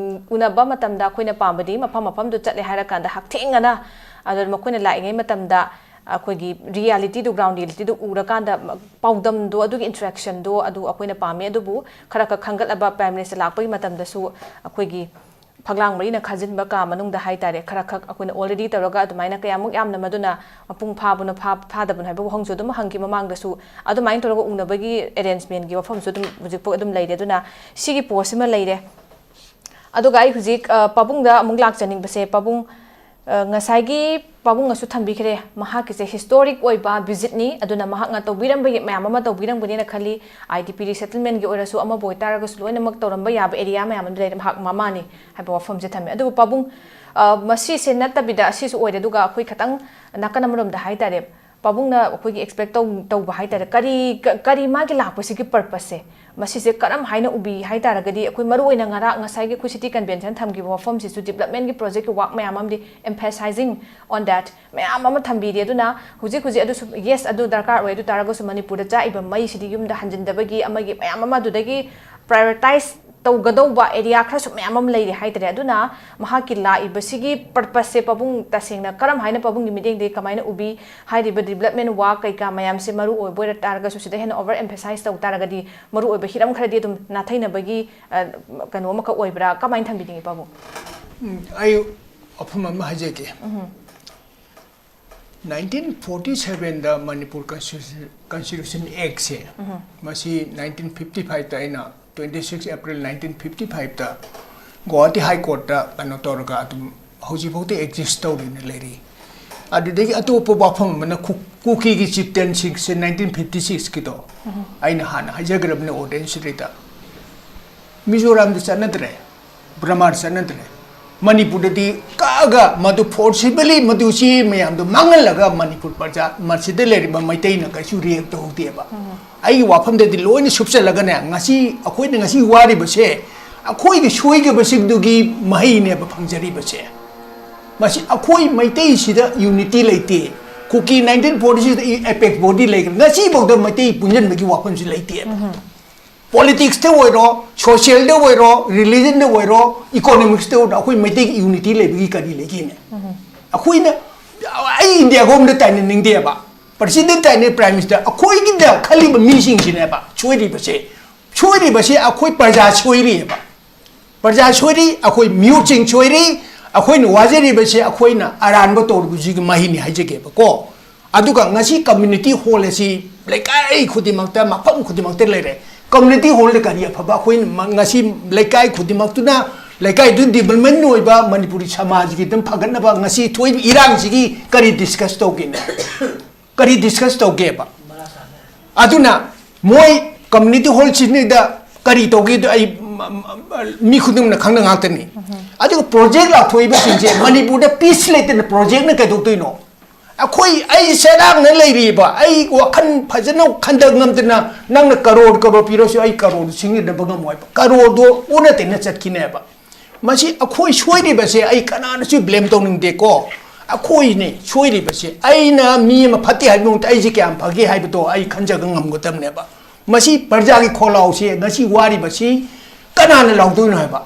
ꯎꯅꯕ ꯃꯇꯝꯗ ꯑꯩꯈꯣꯏꯅ ꯄꯥꯝꯕꯗꯤ ꯃꯐꯝ ꯃꯐꯝꯗꯨ ꯆꯠꯂꯦ ꯍꯥꯏꯔꯀꯥꯟꯗ ꯍꯛꯊꯦꯡꯅꯅ, ꯑꯗꯨ ꯃꯈꯣꯏꯅ ꯂꯥꯛꯏꯉꯩ ꯃꯇꯝꯗ ꯑꯩꯈꯣꯏꯒꯤ reality ꯗꯨ, ground reality ꯗꯨ ꯎꯔꯀꯥꯟꯗ ꯄꯥꯎꯗꯝꯗꯣ, ꯑꯗꯨꯒꯤ interaction ꯗꯣ ꯑꯗꯨ ꯑꯩꯈꯣꯏꯅ ꯄꯥꯝꯃꯦ꯫ ꯑꯗꯨꯕꯨ ꯈꯔ ꯈꯛ ꯈꯟꯒꯠꯂꯕ Prime Minister ꯂꯥꯛꯄꯒꯤ ꯃꯇꯝꯗꯁꯨ ꯑꯩꯈꯣꯏꯒꯤ ꯐꯛꯂꯥꯡ ꯃꯔꯤꯅ ꯈꯥꯖꯤꯟꯕ ꯀꯥ ꯃꯅꯨꯡꯗ ꯍꯥꯏꯇꯥꯔꯦ, ꯈꯔ ꯈꯛ ꯑꯩꯈꯣꯏꯅ already ꯇꯧꯔꯒ ꯑꯗꯨꯃꯥꯏꯅ ꯀꯌꯥꯃꯨꯛ ꯌꯥꯝꯅ ꯃꯗꯨꯅ ꯃꯄꯨꯡ ꯐꯥꯕꯅꯣ, ꯐꯥ-, ꯐꯥꯗꯕꯅꯣ ꯍꯥꯏꯕ ꯋꯥꯍꯪꯁꯨ ꯑꯗꯨꯝ ꯍꯪꯈꯤ ꯃꯃꯥꯡꯗꯁꯨ꯫ ꯑꯗꯨꯃꯥꯏꯅ ꯇꯧꯔꯒ ꯎꯅꯕꯒꯤ arrangement ꯀꯤ ꯋꯥꯐꯝꯁꯨ ꯑꯗꯨꯝ ꯍꯧꯖꯤꯛꯐꯥꯎ ꯑꯗꯨꯝ ꯂꯩꯔꯦ꯫ ꯑꯗꯨꯅ ꯁꯤꯒꯤ post ꯁꯤꯃ ꯂꯩꯔꯦ꯫ ꯑꯗꯨꯒ ꯑꯩ ꯍꯧꯖꯤꯛ, ꯑ, ꯄꯥꯕꯨꯡꯗ ꯑꯃꯨꯛ ꯂꯥꯛꯆꯅꯤꯡꯕꯁꯦ, ꯄꯥꯕꯨꯡ, ꯑ, ꯉꯁꯥꯏꯒꯤ ꯄꯥꯕꯨꯡꯅꯁꯨ ꯊꯝꯕꯤꯈ꯭ꯔꯦ, ꯃꯍꯥꯛꯀꯤꯁꯦ ꯍꯤꯁꯇꯣꯔꯤꯛ ꯑꯣꯏꯕ ꯚꯤꯖꯤꯠꯅꯤ, ꯑꯗꯨꯅ ꯃꯍꯥꯛꯅ ꯇꯧꯕꯤꯔꯝꯕꯒꯤ ꯃꯌꯥꯝ ꯑꯃ ꯇꯧꯕꯤꯔꯝꯒꯅꯦꯅ ꯈꯜꯂꯤ꯫ ꯑꯥꯏ ꯗꯤ ꯄꯤ ꯔꯤꯁꯦꯇꯜꯃꯦꯟꯒꯤ ꯑꯣꯏꯔꯁꯨ, ꯑꯃꯕꯨ ꯑꯣꯏꯇꯥꯔꯒꯁꯨ, ꯂꯣꯏꯅꯃꯛ ꯇꯧꯔꯝꯕ ꯌꯥꯕ ꯑꯦꯔꯤꯌꯥ ꯃꯌꯥꯝ ꯑꯃ ꯂꯩꯔꯦ, ꯃꯍꯥꯛ ꯃꯃꯥꯅꯤ ꯍꯥꯏꯕ ꯋꯥꯐꯝꯁꯦ ꯊꯝꯃꯦ꯫ ꯑꯗꯨꯕꯨ ꯄꯥꯕꯨꯡ, ꯑ, ꯃꯁꯤꯁꯦ ꯅꯠꯇꯕꯤꯗ, ꯑꯁꯤꯁꯨ ꯑꯣꯏꯔꯦ, ꯑꯗꯨꯒ ꯑꯩꯈꯣꯏ ꯈꯤꯇꯪ ꯅꯥꯀꯟ ꯑꯃꯔꯣꯝꯗ ꯍꯥꯏ ꯇꯥꯔꯦ, ꯄꯥꯕꯨꯡꯅ ꯑꯩꯈꯣꯏꯒꯤ ꯑꯦꯛꯁꯄꯦꯛ ꯇꯧ-, ꯇꯧꯕ ꯍꯥꯏ ꯇꯥꯔꯦ, ꯀꯔꯤ, ꯀ-, ꯀꯔꯤ ꯃꯥꯒꯤ ꯂꯥꯛꯄꯁꯤꯒꯤ ꯄꯔꯄꯁꯁꯦ, ꯃꯁꯤꯁꯦ ꯀꯔꯝ ꯍꯥꯏꯅ ꯎꯕꯤ ꯍꯥꯏ ꯇꯥꯔꯒꯗꯤ, ꯑꯩꯈꯣꯏ ꯃꯔꯨ ꯑꯣꯏꯅ ꯉꯔꯥꯡ ꯉꯁꯥꯏꯒꯤ ꯑꯩꯈꯣꯏ ꯁꯤꯇꯤ ꯀꯟꯚꯦꯟꯁꯟ ꯊꯝꯈꯤꯕ ꯋꯥꯐꯝꯁꯤꯁꯨ ꯗꯤꯕ꯭ꯂꯞꯃꯦꯟꯒꯤ ꯄ꯭ꯔꯣꯖꯦꯛꯀꯤ ꯋꯥꯛ ꯃꯌꯥꯝ ꯑꯃꯗꯤ emphasizing on that ꯃꯌꯥꯝ ꯑꯃ ꯊꯝꯕꯤꯔꯤ꯫ ꯑꯗꯨꯅ ꯍꯧꯖꯤꯛ ꯍꯧꯖꯤꯛ ꯑꯗꯨꯁꯨ, ꯌꯦꯁ, ꯑꯗꯨ ꯗꯔꯀꯥꯔ ꯑꯣꯏ, ꯑꯗꯨ ꯇꯥꯔꯒꯁꯨ ꯃꯅꯤꯄꯨꯔꯗ ꯆꯥꯛꯏꯕ ꯃꯩꯁꯤꯗꯤ ꯌꯨꯝꯗ ꯍꯟꯖꯤꯟꯗꯕꯒꯤ ꯑꯃꯒꯤ ꯃꯌꯥꯝ ꯑꯃ ꯑꯗꯨꯗꯒꯤ ꯄ꯭ꯔꯥꯏꯌꯣꯔꯤꯇꯥꯏꯁ ꯇꯧꯒꯗꯧꯕ ꯑꯦꯔꯤꯌꯥ ꯈꯔꯁꯨ ꯃꯌꯥꯝ ꯑꯃ ꯂꯩꯔꯤ ꯍꯥꯏꯇꯥꯔꯦ꯫ ꯑꯗꯨꯅ ꯃꯍꯥꯛꯀꯤ ꯂꯥꯛꯏꯕꯁꯤꯒꯤ ꯄꯔꯄꯁꯁꯦ ꯄꯥꯕꯨꯡ ꯇꯁꯦꯡꯅ ꯀꯔꯝ ꯍꯥꯏꯅ ꯄꯥꯕꯨꯡꯒꯤ ꯃꯤꯠꯌꯦꯡꯗꯒꯤ ꯀꯃꯥꯏꯅ ꯎꯕꯤ? ꯍꯥꯏꯔꯤꯕ ꯗꯤꯕ꯭ꯂꯞꯃꯦꯟ ꯋꯥꯛ ꯀꯩꯀꯥ ꯃꯌꯥꯝꯁꯦ ꯃꯔꯨ ꯑꯣꯏꯕ ꯑꯣꯏꯔ ꯇꯥꯔꯒꯁꯨ, ꯁꯤꯗ ꯍꯦꯟꯅ ꯑꯣꯚꯔ ꯑꯦꯝꯐꯦꯁꯥꯏꯁ ꯇꯧ ꯇꯥꯔꯒꯗꯤ, ꯃꯔꯨ ꯑꯣꯏꯕ ꯍꯤꯔꯝ ꯈꯔꯗꯤ ꯑꯗꯨꯝ ꯅꯥꯊꯩꯅꯕꯒꯤ, ꯑ, ꯀꯩꯅꯣ ꯑꯃꯈꯛ ꯑꯣꯏꯕ꯭ꯔꯥ? ꯀꯃꯥꯏꯅ ꯊꯝꯕꯤꯅꯤꯡꯉꯤ ꯄꯥꯕꯨꯡ? ꯎꯝ, ꯑꯩ ꯋꯥꯐꯝ ꯑꯃ ꯍꯥꯏꯖꯒꯦ꯫ ꯅꯥꯏꯟꯇꯤꯟ ꯐꯣꯔꯇꯤ ꯁꯚꯦꯟꯗ ꯃꯅꯤꯄꯨꯔ ꯀꯟꯁꯇꯤꯇ꯭ꯌꯨꯁꯟ, ꯀꯟꯁꯇꯤꯇ꯭ꯌꯨꯁꯟ ꯑꯦꯛꯁꯦ, ꯃꯁꯤ ꯅꯥꯏꯟꯇꯤꯟ ꯐꯤꯐꯇꯤ ꯐꯥꯏꯚꯇ, ꯑꯩꯅ twenty six April nineteen fifty ꯐꯥꯏꯚꯇ ꯒꯨꯋꯥꯍꯥꯇꯤ ꯍꯥꯏ ꯀꯣꯔꯠꯇ ꯀꯩꯅꯣ ꯇꯧꯔꯒ ꯑꯗꯨꯝ ꯍꯧꯖꯤꯛꯐꯥꯎꯗ ꯑꯦꯛꯖꯤꯁ ꯇꯧꯗꯨꯅ ꯂꯩꯔꯤ꯫ ꯑꯗꯨꯗꯒꯤ ꯑꯇꯣꯞꯄ ꯋꯥꯐꯝ ꯑꯃꯅ ꯀꯨ-, ꯀꯨꯀꯤꯒꯤ ꯆꯤꯞꯇꯦꯟꯁꯤꯡꯁꯦ ꯅꯥꯏꯟꯇꯤꯟ ꯐꯤꯐꯇꯤ ꯁꯤꯛꯁꯀꯤꯗꯣ ꯑꯩꯅ ꯍꯥꯟꯅ ꯍꯥꯏꯖꯈ꯭ꯔꯕꯅꯤ ꯑꯣꯗꯦꯟꯁꯤꯗꯩꯗ꯫ ꯃꯤꯖꯣꯔꯥꯝꯗ ꯆꯠꯅꯗ꯭ꯔꯦ, ꯕ꯭ꯔꯍꯃꯥꯗ ꯆꯠꯅꯗ꯭ꯔꯦ꯫ ꯃꯅꯤꯄꯨꯔꯗꯗꯤ ꯀꯛꯑꯒ ꯃꯗꯨ ꯐꯣꯔꯁꯤꯕꯂꯤ ꯃꯗꯨ ꯁꯤ ꯃꯌꯥꯝꯗꯣ ꯃꯥꯡꯍꯜꯂꯒ ꯃꯅꯤꯄꯨꯔ ꯄ꯭ꯔꯖꯥ ꯃꯁꯤꯗ ꯂꯩꯔꯤꯕ ꯃꯩꯇꯩꯅ ꯀꯩꯁꯨ ꯔꯤꯌꯦꯛ ꯇꯧꯍꯧꯗꯦꯕ꯫ ꯑꯩꯒꯤ ꯋꯥꯐꯝꯗꯗꯤ ꯂꯣꯏꯅ ꯁꯨꯞꯆꯜꯂꯒꯅꯦ, ꯉꯁꯤ ꯑꯩꯈꯣꯏꯅ ꯉꯁꯤ ꯋꯥꯔꯤꯕꯁꯦ ꯑꯩꯈꯣꯏꯒꯤ ꯁꯣꯏꯈꯤꯕꯁꯤꯡꯗꯨꯒꯤ ꯃꯍꯩꯅꯦꯕ ꯐꯪꯖꯔꯤꯕꯁꯦ꯫ ꯃꯁꯤ ꯑꯩꯈꯣꯏ ꯃꯩꯇꯩꯁꯤꯗ ꯌꯨꯅꯤꯇꯤ ꯂꯩꯇꯦ꯫ ꯀꯨꯀꯤ ꯅꯥꯏꯟꯇꯤꯟ ꯐꯣꯔꯇꯤ ꯁꯤꯛꯁꯇ ꯑꯦꯄꯦꯛꯁ ꯕꯣꯗꯤ ꯂꯩꯈ꯭ꯔꯦ, ꯉꯁꯤꯐꯥꯎꯗ ꯃꯩꯇꯩ ꯄꯨꯟꯁꯤꯟꯕꯒꯤ ꯋꯥꯐꯝꯁꯤ ꯂꯩꯇꯦꯕ꯫ ꯄꯣꯂꯤꯇꯤꯛꯁꯇ ꯑꯣꯏꯔꯣ, ꯁꯣꯁꯤꯌꯦꯜꯗ ꯑꯣꯏꯔꯣ, ꯔꯤꯂꯤꯖꯟꯗ ꯑꯣꯏꯔꯣ, ꯏꯀꯣꯅꯣꯃꯤꯛꯁꯇ ꯑꯣꯏꯔꯣ, ꯑꯩꯈꯣꯏ ꯃꯩꯇꯩꯒꯤ ꯌꯨꯅꯤꯇꯤ ꯂꯩꯕꯒꯤ ꯀꯔꯤ ꯂꯩꯒꯦꯅꯦ? ꯑꯩꯈꯣꯏꯅ, ꯑꯩ ꯏꯟꯗꯤꯌꯥ ꯒꯣꯔꯃꯦꯟꯗ ꯇꯥꯏꯅꯅꯤꯡꯗꯦꯕ, ꯄ꯭ꯔꯁꯤꯗꯦꯟ ꯇꯥꯏꯅ, ꯄ꯭ꯔꯥꯏꯝ ꯃꯤꯅꯤꯁꯇꯔ, ꯑꯩꯈꯣꯏꯒꯤꯗ ꯈꯜꯂꯤꯕ ꯃꯤꯁꯤꯡꯁꯤꯅꯦꯕ ꯁꯣꯏꯔꯤꯕꯁꯦ꯫ ꯁꯣꯏꯔꯤꯕꯁꯦ ꯑꯩꯈꯣꯏ ꯄ꯭ꯔꯖꯥ ꯁꯣꯏꯔꯤꯑꯕ꯫ ꯄ꯭ꯔꯖꯥ ꯁꯣꯏꯔꯤ, ꯑꯩꯈꯣꯏ ꯃꯤꯍꯨꯠꯁꯤꯡ ꯁꯣꯏꯔꯤ, ꯑꯩꯈꯣꯏꯅ ꯋꯥꯖꯔꯤꯕꯁꯦ ꯑꯩꯈꯣꯏꯅ ꯑꯔꯥꯟꯕ ꯇꯧꯔꯨꯕꯁꯤꯒꯤ ꯃꯍꯩꯅꯤ ꯍꯥꯏꯖꯒꯦꯕꯀꯣ꯫ ꯑꯗꯨꯒ ꯉꯁꯤ ꯀꯝꯃ꯭ꯌꯨꯅꯤꯇꯤ ꯍꯣꯜ ꯑꯁꯤ ꯂꯩꯀꯥꯏ ꯈꯨꯗꯤꯡꯃꯛꯇ, ꯃꯐꯝ ꯈꯨꯗꯤꯡꯃꯛꯇ ꯂꯩꯔꯦ꯫ ꯀꯝꯃ꯭ꯌꯨꯅꯤꯇꯤ ꯍꯣꯜꯗ ꯀꯔꯤ ꯑꯐꯕ? ꯑꯩꯈꯣꯏꯅ ꯃ-, ꯉꯁꯤ ꯂꯩꯀꯥꯏ ꯈꯨꯗꯤꯡꯃꯛꯇꯨꯅ ꯂꯩꯀꯥꯏꯗꯨ ꯗꯤꯕꯂꯞꯃꯦꯟ ꯑꯣꯏꯕ ꯃꯅꯤꯄꯨꯔꯤ ꯁꯃꯥꯖꯒꯤ ꯑꯗꯨꯝ ꯐꯒꯠꯅꯕ ꯉꯁꯤ ꯊꯣꯛꯏꯕ ꯏꯔꯥꯡꯁꯤꯒꯤ ꯀꯔꯤ ꯗꯤꯁꯀꯁ ꯇꯧꯒꯦꯅꯦ? ꯀꯔꯤ ꯗꯤꯁꯀꯁ ꯇꯧꯒꯦꯕ? ꯑꯗꯨꯅ ꯃꯣꯏ ꯀꯝꯃ꯭ꯌꯨꯅꯤꯇꯤ ꯍꯣꯜꯁꯤꯡꯗ ꯀꯔꯤ ꯇꯧꯒꯦꯗꯣ ꯑꯩ ꯃ- ꯃ- ꯃꯤ ꯈꯨꯗꯤꯡꯃꯛꯅ ꯈꯪꯅ ꯉꯥꯛꯇꯅꯤ꯫ ꯑꯗꯨꯒ ꯄ꯭ꯔꯣꯖꯦꯛ ꯂꯥꯎꯊꯣꯛꯏꯕꯁꯤꯡꯁꯦ ꯃꯅꯤꯄꯨꯔꯗ ꯄꯤꯁ ꯂꯩꯇꯅ ꯄ꯭ꯔꯣꯖꯦꯛꯅ ꯀꯩꯗꯧꯗꯣꯏꯅꯣ? ꯑꯩꯈꯣꯏ ꯑꯩ ꯆꯩꯔꯥꯡꯅ ꯂꯩꯔꯤꯕ, ꯑꯩ ꯋꯥꯈꯜ ꯐꯖꯅ ꯈꯟꯗ ꯉꯝꯗꯅ ꯅꯪꯅ ꯀꯔꯣꯔ ꯀꯔꯣꯔ ꯄꯤꯔꯁꯨ ꯑꯩ ꯀꯔꯣꯔꯗꯨ ꯁꯤꯡꯅꯕ ꯉꯝꯃꯣꯏꯕ꯫ ꯀꯔꯣꯔꯗꯣ ꯑꯣꯟꯅ ꯇꯩꯅ ꯆꯠꯈꯤꯅꯦꯕ꯫ ꯃꯁꯤ ꯑꯩꯈꯣꯏ ꯁꯣꯏꯔꯤꯕꯁꯦ ꯑꯩ ꯀꯅꯥꯅꯁꯨ ꯕ꯭ꯂꯦꯝ ꯇꯧꯅꯤꯡꯗꯦꯀꯣ꯫ ꯑꯩꯈꯣꯏꯅꯦ ꯁꯣꯏꯔꯤꯕꯁꯦ꯫ ꯑꯩꯅ ꯃꯤ ꯑꯃ ꯐꯠꯇꯦ ꯍꯥꯏꯕ ꯃꯍꯨꯠꯇ ꯑꯩꯁꯦ ꯀꯌꯥꯝ ꯐꯒꯦ ꯍꯥꯏꯕꯗꯣ ꯑꯩ ꯈꯟꯖꯕ ꯉꯝꯒꯗꯕꯅꯦꯕ꯫ ꯃꯁꯤ ꯄ꯭ꯔꯖꯥꯒꯤ ꯈꯣꯜꯂꯥꯎꯁꯦ ꯉꯁꯤ ꯋꯥꯔꯤꯕꯁꯤ ꯀꯅꯥꯅ ꯂꯥꯎꯗꯣꯏꯅꯣ ꯍꯥꯏꯕ?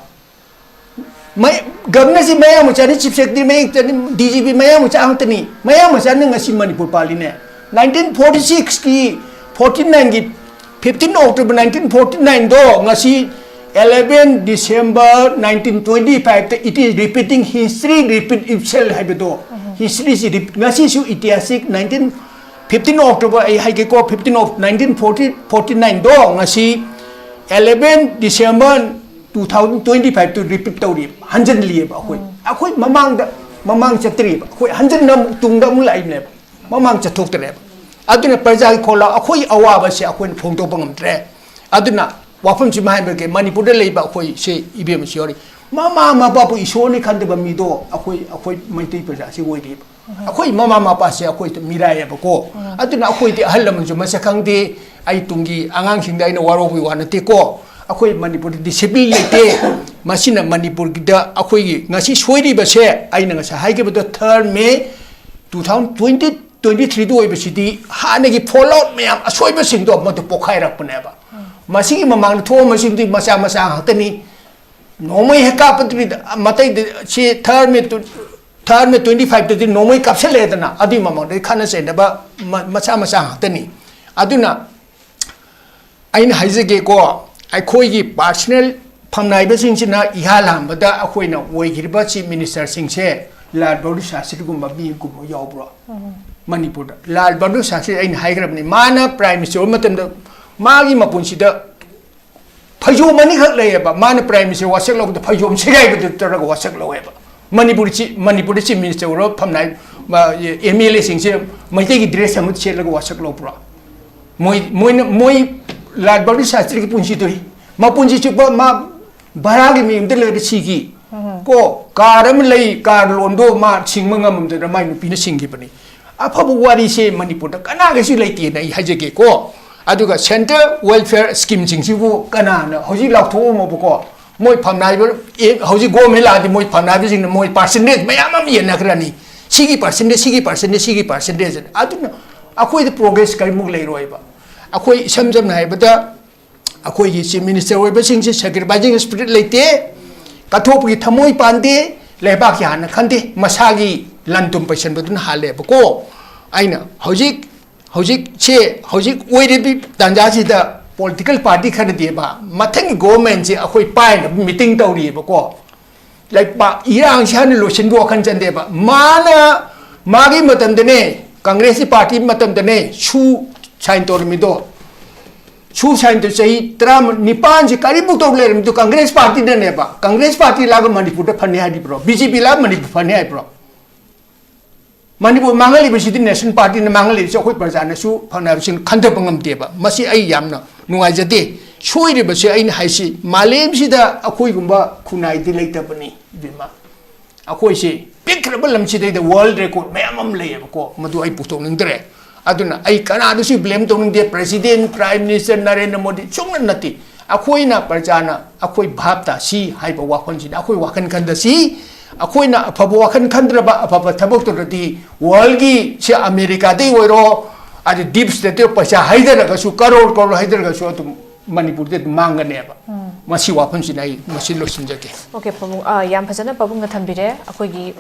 ꯃꯩ- ꯒꯕꯅꯔꯁꯤ ꯃꯌꯥꯡ ꯃꯆꯥꯅꯤ, ꯆꯤꯐ ꯁꯦꯀ꯭ꯔꯦꯇꯔꯤ ꯃꯌꯥꯡ ꯃꯆꯥꯅꯤ, ꯗꯤ ꯖꯤ ꯄꯤ ꯃꯌꯥꯡ ꯃꯆꯥ ꯉꯥꯛꯇꯅꯤ꯫ ꯃꯌꯥꯡ ꯃꯆꯥꯅ ꯉꯁꯤ ꯃꯅꯤꯄꯨꯔ ꯄꯥꯜꯂꯤꯅꯦ꯫ ꯅꯥꯏꯟꯇꯤꯟ ꯐꯣꯔꯇꯤ ꯁꯤꯛꯁꯀꯤ ꯐꯣꯔꯇꯤ ꯅꯥꯏꯟꯒꯤ ꯐꯤꯐꯇꯤꯟ ꯑꯣꯛꯇꯣꯕꯔ ꯅꯥꯏꯟꯇꯤꯟ ꯐꯣꯔꯇꯤ ꯅꯥꯏꯟꯗꯣ ꯉꯁꯤ eleven December nineteen twenty fiveꯇ it is repeating history repeat itself ꯍꯥꯏꯕꯗꯣ꯫ ꯍꯤꯁꯇ꯭ꯔꯤꯁꯤ ꯉꯁꯤꯁꯨ ꯏꯇꯤꯍꯥꯁꯤꯛ ꯅꯥꯏꯟꯇꯤꯟ ꯐꯤꯐꯇꯤꯟ ꯑꯣꯛꯇꯣꯕꯔ ꯑꯩ ꯍꯥꯏꯒꯦꯀꯣ, fifteen of nineteen forty forty ꯅꯥꯏꯟꯗꯣ ꯉꯁꯤ eleven December two thousand twenty fiveꯇꯨ ꯔꯤꯄꯤꯠ ꯇꯧꯔꯤꯕ, ꯍꯟꯖꯤꯜꯂꯤꯑꯕ ꯑꯩꯈꯣꯏ꯫ ꯑꯩꯈꯣꯏ ꯃꯃꯥꯡꯗ ꯃꯃꯥꯡ ꯆꯠꯇ꯭ꯔꯤꯕ, ꯑꯩꯈꯣꯏ ꯍꯟꯖꯤꯟꯅ ꯑꯃꯨꯛ ꯇꯨꯡꯗ ꯑꯃꯨꯛ ꯂꯥꯛꯏꯕꯅꯦꯕ, ꯃꯃꯥꯡ ꯆꯠꯊꯣꯛꯇ꯭ꯔꯦꯕ꯫ ꯑꯗꯨꯅ ꯄ꯭ꯔꯖꯥꯒꯤ ꯈꯣꯜꯂꯥꯎ ꯑꯩꯈꯣꯏ ꯑꯋꯥꯕꯁꯦ ꯑꯩꯈꯣꯏꯅ ꯐꯣꯡꯗꯣꯛꯄ ꯉꯝꯗ꯭ꯔꯦ꯫ ꯑꯗꯨꯅ ꯋꯥꯐꯝꯁꯤꯃ ꯍꯥꯏꯕꯒꯤ ꯃꯅꯤꯄꯨꯔꯗ ꯂꯩꯕ ꯑꯩꯈꯣꯏꯁꯦ ꯏꯕꯦꯝꯃꯁꯨ ꯌꯥꯎꯔꯤ, ꯃꯃꯥ ꯃꯄꯥꯕꯨ ꯏꯁꯣꯔꯅꯤ ꯈꯟꯗꯕ ꯃꯤꯗꯣ ꯑꯩꯈꯣꯏ ꯑꯩꯈꯣꯏ ꯃꯩꯇꯩ ꯄ꯭ꯔꯖꯥꯁꯤ ꯑꯣꯏꯔꯤꯕ꯫ ꯑꯩꯈꯣꯏ ꯃꯃꯥ ꯃꯄꯥꯁꯦ ꯑꯩꯈꯣꯏ ꯃꯤꯔꯥꯏꯌꯦꯕꯀꯣ꯫ ꯑꯗꯨꯅ ꯑꯩꯈꯣꯏꯗꯤ ꯑꯍꯜ ꯂꯃꯟꯁꯨ ꯃꯁꯛ ꯈꯪꯗꯦ, ꯑꯩ ꯇꯨꯡꯒꯤ ꯑꯉꯥꯡꯁꯤꯡꯗ ꯑꯩꯅ ꯋꯥꯔꯧꯕꯒꯤ ꯋꯥ ꯅꯠꯇꯦꯀꯣ꯫ ꯑꯩꯈꯣꯏ ꯃꯅꯤꯄꯨꯔꯗ ꯗꯤꯁꯤꯄ꯭ꯂꯤꯟ ꯂꯩꯇꯦ꯫ ꯃꯁꯤꯅ ꯃꯅꯤꯄꯨꯔꯒꯤꯗ ꯑꯩꯈꯣꯏꯒꯤ ꯉꯁꯤ ꯁꯣꯏꯔꯤꯕꯁꯦ ꯑꯩꯅ ꯉꯁꯥꯏ ꯍꯥꯏꯈꯤꯕꯗꯣ, third May two thousand twenty twenty threeꯗ ꯑꯣꯏꯕꯁꯤꯗꯤ ꯍꯥꯟꯅꯒꯤ ꯐꯣꯜ ꯑꯥꯎꯠ ꯃꯌꯥꯝ ꯑꯁꯣꯏꯕꯁꯤꯡꯗꯣ ꯃꯗꯨ ꯄꯣꯛꯈꯥꯏꯔꯛꯄꯅꯦꯕ꯫ ꯃꯁꯤꯒꯤ ꯃꯃꯥꯡꯗ ꯊꯣꯛꯑꯝꯕꯁꯤꯡꯗꯤ ꯃꯆꯥ ꯃꯆꯥ ꯉꯥꯛꯇꯅꯤ꯫ ꯅꯣꯡꯃꯩ ꯍꯦꯛ ꯀꯥꯞꯄꯗꯨꯗꯤ ꯃꯇꯩꯗ ꯁꯤ third May two- third May twenty fiveꯇꯗꯤ ꯅꯣꯡꯃꯩ ꯀꯥꯞꯁꯤꯜꯂꯛꯑꯦꯗꯅ, ꯑꯗꯨꯒꯤ ꯃꯃꯥꯡꯗꯩ ꯈꯠꯅ ꯆꯩꯅꯕ ꯃ- ꯃꯆꯥ ꯃꯆꯥ ꯉꯥꯛꯇꯅꯤ꯫ ꯑꯗꯨꯅ ꯑꯩꯅ ꯍꯥꯏꯖꯒꯦꯀꯣ, ꯑꯩꯈꯣꯏꯒꯤ ꯄꯥꯔꯁꯅꯦꯜ ꯐꯝꯅꯥꯏꯕꯁꯤꯡꯁꯤꯅ ꯏꯍꯥꯟ ꯍꯥꯟꯕꯗ ꯑꯩꯈꯣꯏꯅ ꯑꯣꯏꯈꯤꯕ ꯆꯤꯐ ꯃꯤꯅꯤꯁꯇꯔꯁꯤꯡꯁꯦ ꯂꯥꯜ ꯕꯍꯥꯗꯨꯔ ꯁꯥꯁꯇ꯭ꯔꯤꯒꯨꯝꯕ ꯃꯤꯒꯨꯝꯕ ꯌꯥꯎꯕ꯭ꯔꯣ? ꯃꯅꯤꯄꯨꯔꯗ ꯂꯥꯜ ꯕꯍꯥꯗꯨꯔ ꯁꯥꯁꯇ꯭ꯔꯤ ꯑꯩꯅ ꯍꯥꯏꯈ꯭ꯔꯕꯅꯤ, ꯃꯥꯅ ꯄ꯭ꯔꯥꯏꯝ ꯃꯤꯅꯤꯁꯇꯔ ꯑꯣꯏꯕ ꯃꯇꯝꯗ ꯃꯥꯒꯤ ꯃꯄꯨꯟꯁꯤꯗ ꯐꯩꯖꯣꯝ ꯑꯅꯤꯈꯛ ꯂꯩꯌꯦꯕ꯫ ꯃꯥꯅ Prime Minister ꯋꯥꯁꯛ ꯂꯧꯕꯗ ꯐꯩꯖꯣꯝ ꯁꯦꯒꯥꯏꯕꯗꯨ ꯇꯧꯔꯒ ꯋꯥꯁꯛ ꯂꯧꯋꯦꯕ꯫ ꯃꯅꯤꯄꯨꯔ ꯆꯤ-, ꯃꯅꯤꯄꯨꯔꯗ Chief Minister ꯑꯣꯏꯔꯣ ꯐꯝꯅꯥꯏ, ꯃ-, MLA ꯁꯤꯡꯁꯦ ꯃꯩꯇꯩꯒꯤ dress ꯑꯃ ꯁꯦꯠꯂꯒ ꯋꯥꯁꯛ ꯂꯧꯕ꯭ꯔꯣ? ꯃꯣꯏ, ꯃꯣꯏꯅ, ꯃꯣꯏ ꯂꯥꯜ ꯕꯍꯥꯗꯨꯔ ꯁꯥꯁꯇ꯭ꯔꯤꯒꯤ ꯄꯨꯟꯁꯤꯗꯣ ꯃꯄꯨꯟꯁꯤ ꯆꯨꯞꯄ ꯃꯥ ꯚꯔꯥꯒꯤ ꯃꯌꯨꯝꯗ ꯂꯩꯔ ꯁꯤꯈꯤ꯫ ꯀꯣ, car ꯑꯃ ꯂꯩ, car loan ꯗꯣ ꯃꯥ ꯁꯤꯡꯕ ꯉꯝꯃꯝꯗꯅ ꯃꯥꯏ ꯅꯨꯄꯤꯅ ꯁꯤꯡꯈꯤꯕꯅꯤ꯫ ꯑꯐꯕ ꯋꯥꯔꯤꯁꯦ ꯃꯅꯤꯄꯨꯔꯗ ꯀꯅꯥꯒꯤꯁꯨ ꯂꯩꯇꯦꯅ ꯑꯩ ꯍꯥꯏꯖꯒꯦꯀꯣ꯫ ꯑꯗꯨꯒ central welfare scheme ꯁꯤꯡꯁꯤꯕꯨ ꯀꯅꯥꯅ ꯍꯧꯖꯤꯛ ꯂꯥꯎꯊꯣꯛꯑꯝꯃꯣꯕꯀꯣ? ꯃꯣꯏ ꯐꯝꯅꯥꯏꯕ, ꯑꯦ, ꯍꯧꯖꯤꯛ government ꯂꯥꯛꯑꯗꯤ ꯃꯣꯏ ꯐꯝꯅꯥꯏꯕꯁꯤꯡꯅ ꯃꯣꯏ percentage ꯃꯌꯥꯝ ꯑꯃ ꯌꯦꯟꯅꯈ꯭ꯔꯅꯤ꯫ ꯁꯤꯒꯤ percentage, ꯁꯤꯒꯤ percentage, ꯁꯤꯒꯤ percentage ꯑꯅ꯫ ꯑꯗꯨꯅ ꯑꯩꯈꯣꯏꯗ progress ꯀꯔꯤꯃꯨꯛ ꯂꯩꯔꯣꯏꯕ꯫ ꯑꯩꯈꯣꯏ ꯏꯁꯝ ꯁꯝꯅ ꯍꯥꯏꯔꯕꯗ ꯑꯩꯈꯣꯏꯒꯤ Chief Minister ꯑꯣꯏꯕꯁꯤꯡꯁꯦ sacrificing spirit ꯂꯩꯇꯦ, ꯀꯠꯊꯣꯛꯄꯒꯤ ꯊꯃꯣꯏ ꯄꯥꯟꯗꯦ, ꯂꯩꯕꯥꯛꯀꯤ ꯍꯥꯟꯅ ꯈꯟꯗꯦ, ꯃꯁꯥꯒꯤ ꯂꯟ ꯊꯨꯝ ꯄꯩꯁꯟꯕꯗꯨꯅ ꯍꯥꯜꯂꯦꯕꯀꯣ꯫ ꯑꯩꯅ ꯍꯧꯖꯤꯛ, ꯍꯧꯖꯤꯛꯁꯦ, ꯍꯧꯖꯤꯛ ꯑꯣꯏꯔꯤꯕ ꯇꯥꯟꯖꯥꯁꯤꯗ political party ꯈꯔꯗꯤꯕ ꯃꯊꯪꯒꯤ government ꯁꯦ ꯑꯩꯈꯣꯏ ꯄꯥꯏꯅꯕ meeting ꯇꯧꯔꯤꯑꯕꯀꯣ꯫ ꯂꯩꯄꯥꯛ ꯏꯔꯥꯡꯁꯤ ꯍꯥꯟꯅ ꯂꯣꯏꯁꯤꯟꯕ ꯋꯥꯈꯜ ꯆꯟꯗꯦꯕ꯫ ꯃꯥꯅ, ꯃꯥꯒꯤ ꯃꯇꯝꯗꯅꯦ, Congress ꯀꯤ party ꯃꯇꯝꯗꯅꯦ ꯁꯨ sign ꯇꯧꯔꯝꯃꯤꯗꯣ꯫ ꯁꯨ sign ꯇꯧ ꯆꯍꯤ ꯇꯔꯥ ꯅꯤꯄꯥꯟꯁꯤ ꯀꯔꯤꯃꯨꯛ ꯇꯧ ꯂꯩꯔꯝꯃꯤꯗꯣ Congress party ꯅꯅꯦꯕ꯫ Congress party ꯂꯥꯛꯑꯒ ꯃꯅꯤꯄꯨꯔꯗ ꯐꯅꯤ ꯍꯥꯏꯔꯤꯕ꯭ꯔꯣ? BJP ꯂꯥꯛꯑꯒ ꯃꯅꯤꯄꯨꯔ ꯐꯅꯤ ꯍꯥꯏꯕ꯭ꯔꯣ? ꯃꯅꯤꯄꯨꯔ ꯃꯥꯡꯍꯜꯂꯤꯕꯁꯤꯗꯤ national party ꯅ ꯃꯥꯡꯍꯜꯂꯤꯕꯁꯤ ꯑꯩꯈꯣꯏ ꯄ꯭ꯔꯖꯥꯅꯁꯨ ꯐꯅꯕꯁꯤꯡ ꯈꯟꯊꯕ ꯉꯝꯗꯦꯕ꯫ ꯃꯁꯤ ꯑꯩ ꯌꯥꯝꯅ ꯅꯨꯡꯉꯥꯏꯖꯗꯦ꯫ ꯁꯣꯏꯔꯤꯕꯁꯦ ꯑꯩꯅ ꯍꯥꯏꯁꯤ ꯃꯥꯂꯦꯝꯁꯤꯗ ꯑꯩꯈꯣꯏꯒꯨꯝꯕ ꯈꯨꯟꯅꯥꯏꯗꯤ ꯂꯩꯇꯕꯅꯤ, ꯏꯕꯦꯝꯃ꯫ ꯑꯩꯈꯣꯏꯁꯤ ꯄꯤꯛꯈ꯭ꯔꯕ ꯂꯝꯁꯤꯗꯩꯗ world record ꯃꯌꯥꯝ ꯑꯃ ꯂꯩꯌꯦꯕꯀꯣ, ꯃꯗꯨ ꯑꯩ ꯄꯨꯊꯣꯛꯅꯤꯡꯗ꯭ꯔꯦ꯫ ꯑꯗꯨꯅ ꯑꯩ ꯀꯅꯥꯗꯁꯨ blame ꯇꯧꯅꯤꯡꯗꯦ, President, Prime Minister Narendra Modi ꯁꯨꯡꯅ ꯅꯠꯇꯦ꯫ ꯑꯩꯈꯣꯏꯅ ꯄ꯭ꯔꯖꯥꯅ ꯑꯩꯈꯣꯏ ꯚꯥꯞ ꯇꯥꯁꯤ ꯍꯥꯏꯕ ꯋꯥꯈꯜꯁꯤꯗ ꯑꯩꯈꯣꯏ ꯋꯥꯈꯜ ꯈꯟꯗꯁꯤ꯫ ꯑꯩꯈꯣꯏꯅ ꯑꯐꯕ ꯋꯥꯈꯜ ꯈꯟꯗ꯭ꯔꯕ, ꯑꯐꯕ ꯊꯕꯛ ꯇꯧꯔꯗꯤ world ꯒꯤ ꯁꯤ America ꯗꯩ ꯑꯣꯏꯔꯣ, ꯑꯗ deep state ꯇ ꯄꯩꯁꯥ ꯍꯩꯊꯔꯒꯁꯨ, ꯀꯔꯣꯔ ꯀꯔꯣꯔ ꯍꯩꯊꯔꯒꯁꯨ ꯑꯗꯨꯝ ꯃꯅꯤꯄꯨꯔꯗꯤ ꯑꯗꯨꯝ ꯃꯥꯡꯒꯅꯦꯕ꯫ ꯃꯁꯤ ꯋꯥꯐꯝꯁꯤꯅ ꯑꯩ ꯃꯁꯤ ꯂꯣꯏꯁꯤꯟꯖꯒꯦ꯫ Okay, ꯄꯥꯕꯨꯡ, ꯑ, ꯌꯥꯝ ꯐꯖꯅ ꯄꯥꯕꯨꯡꯅ ꯊꯝꯕꯤꯔꯦ꯫ ꯑꯩꯈꯣꯏꯒꯤ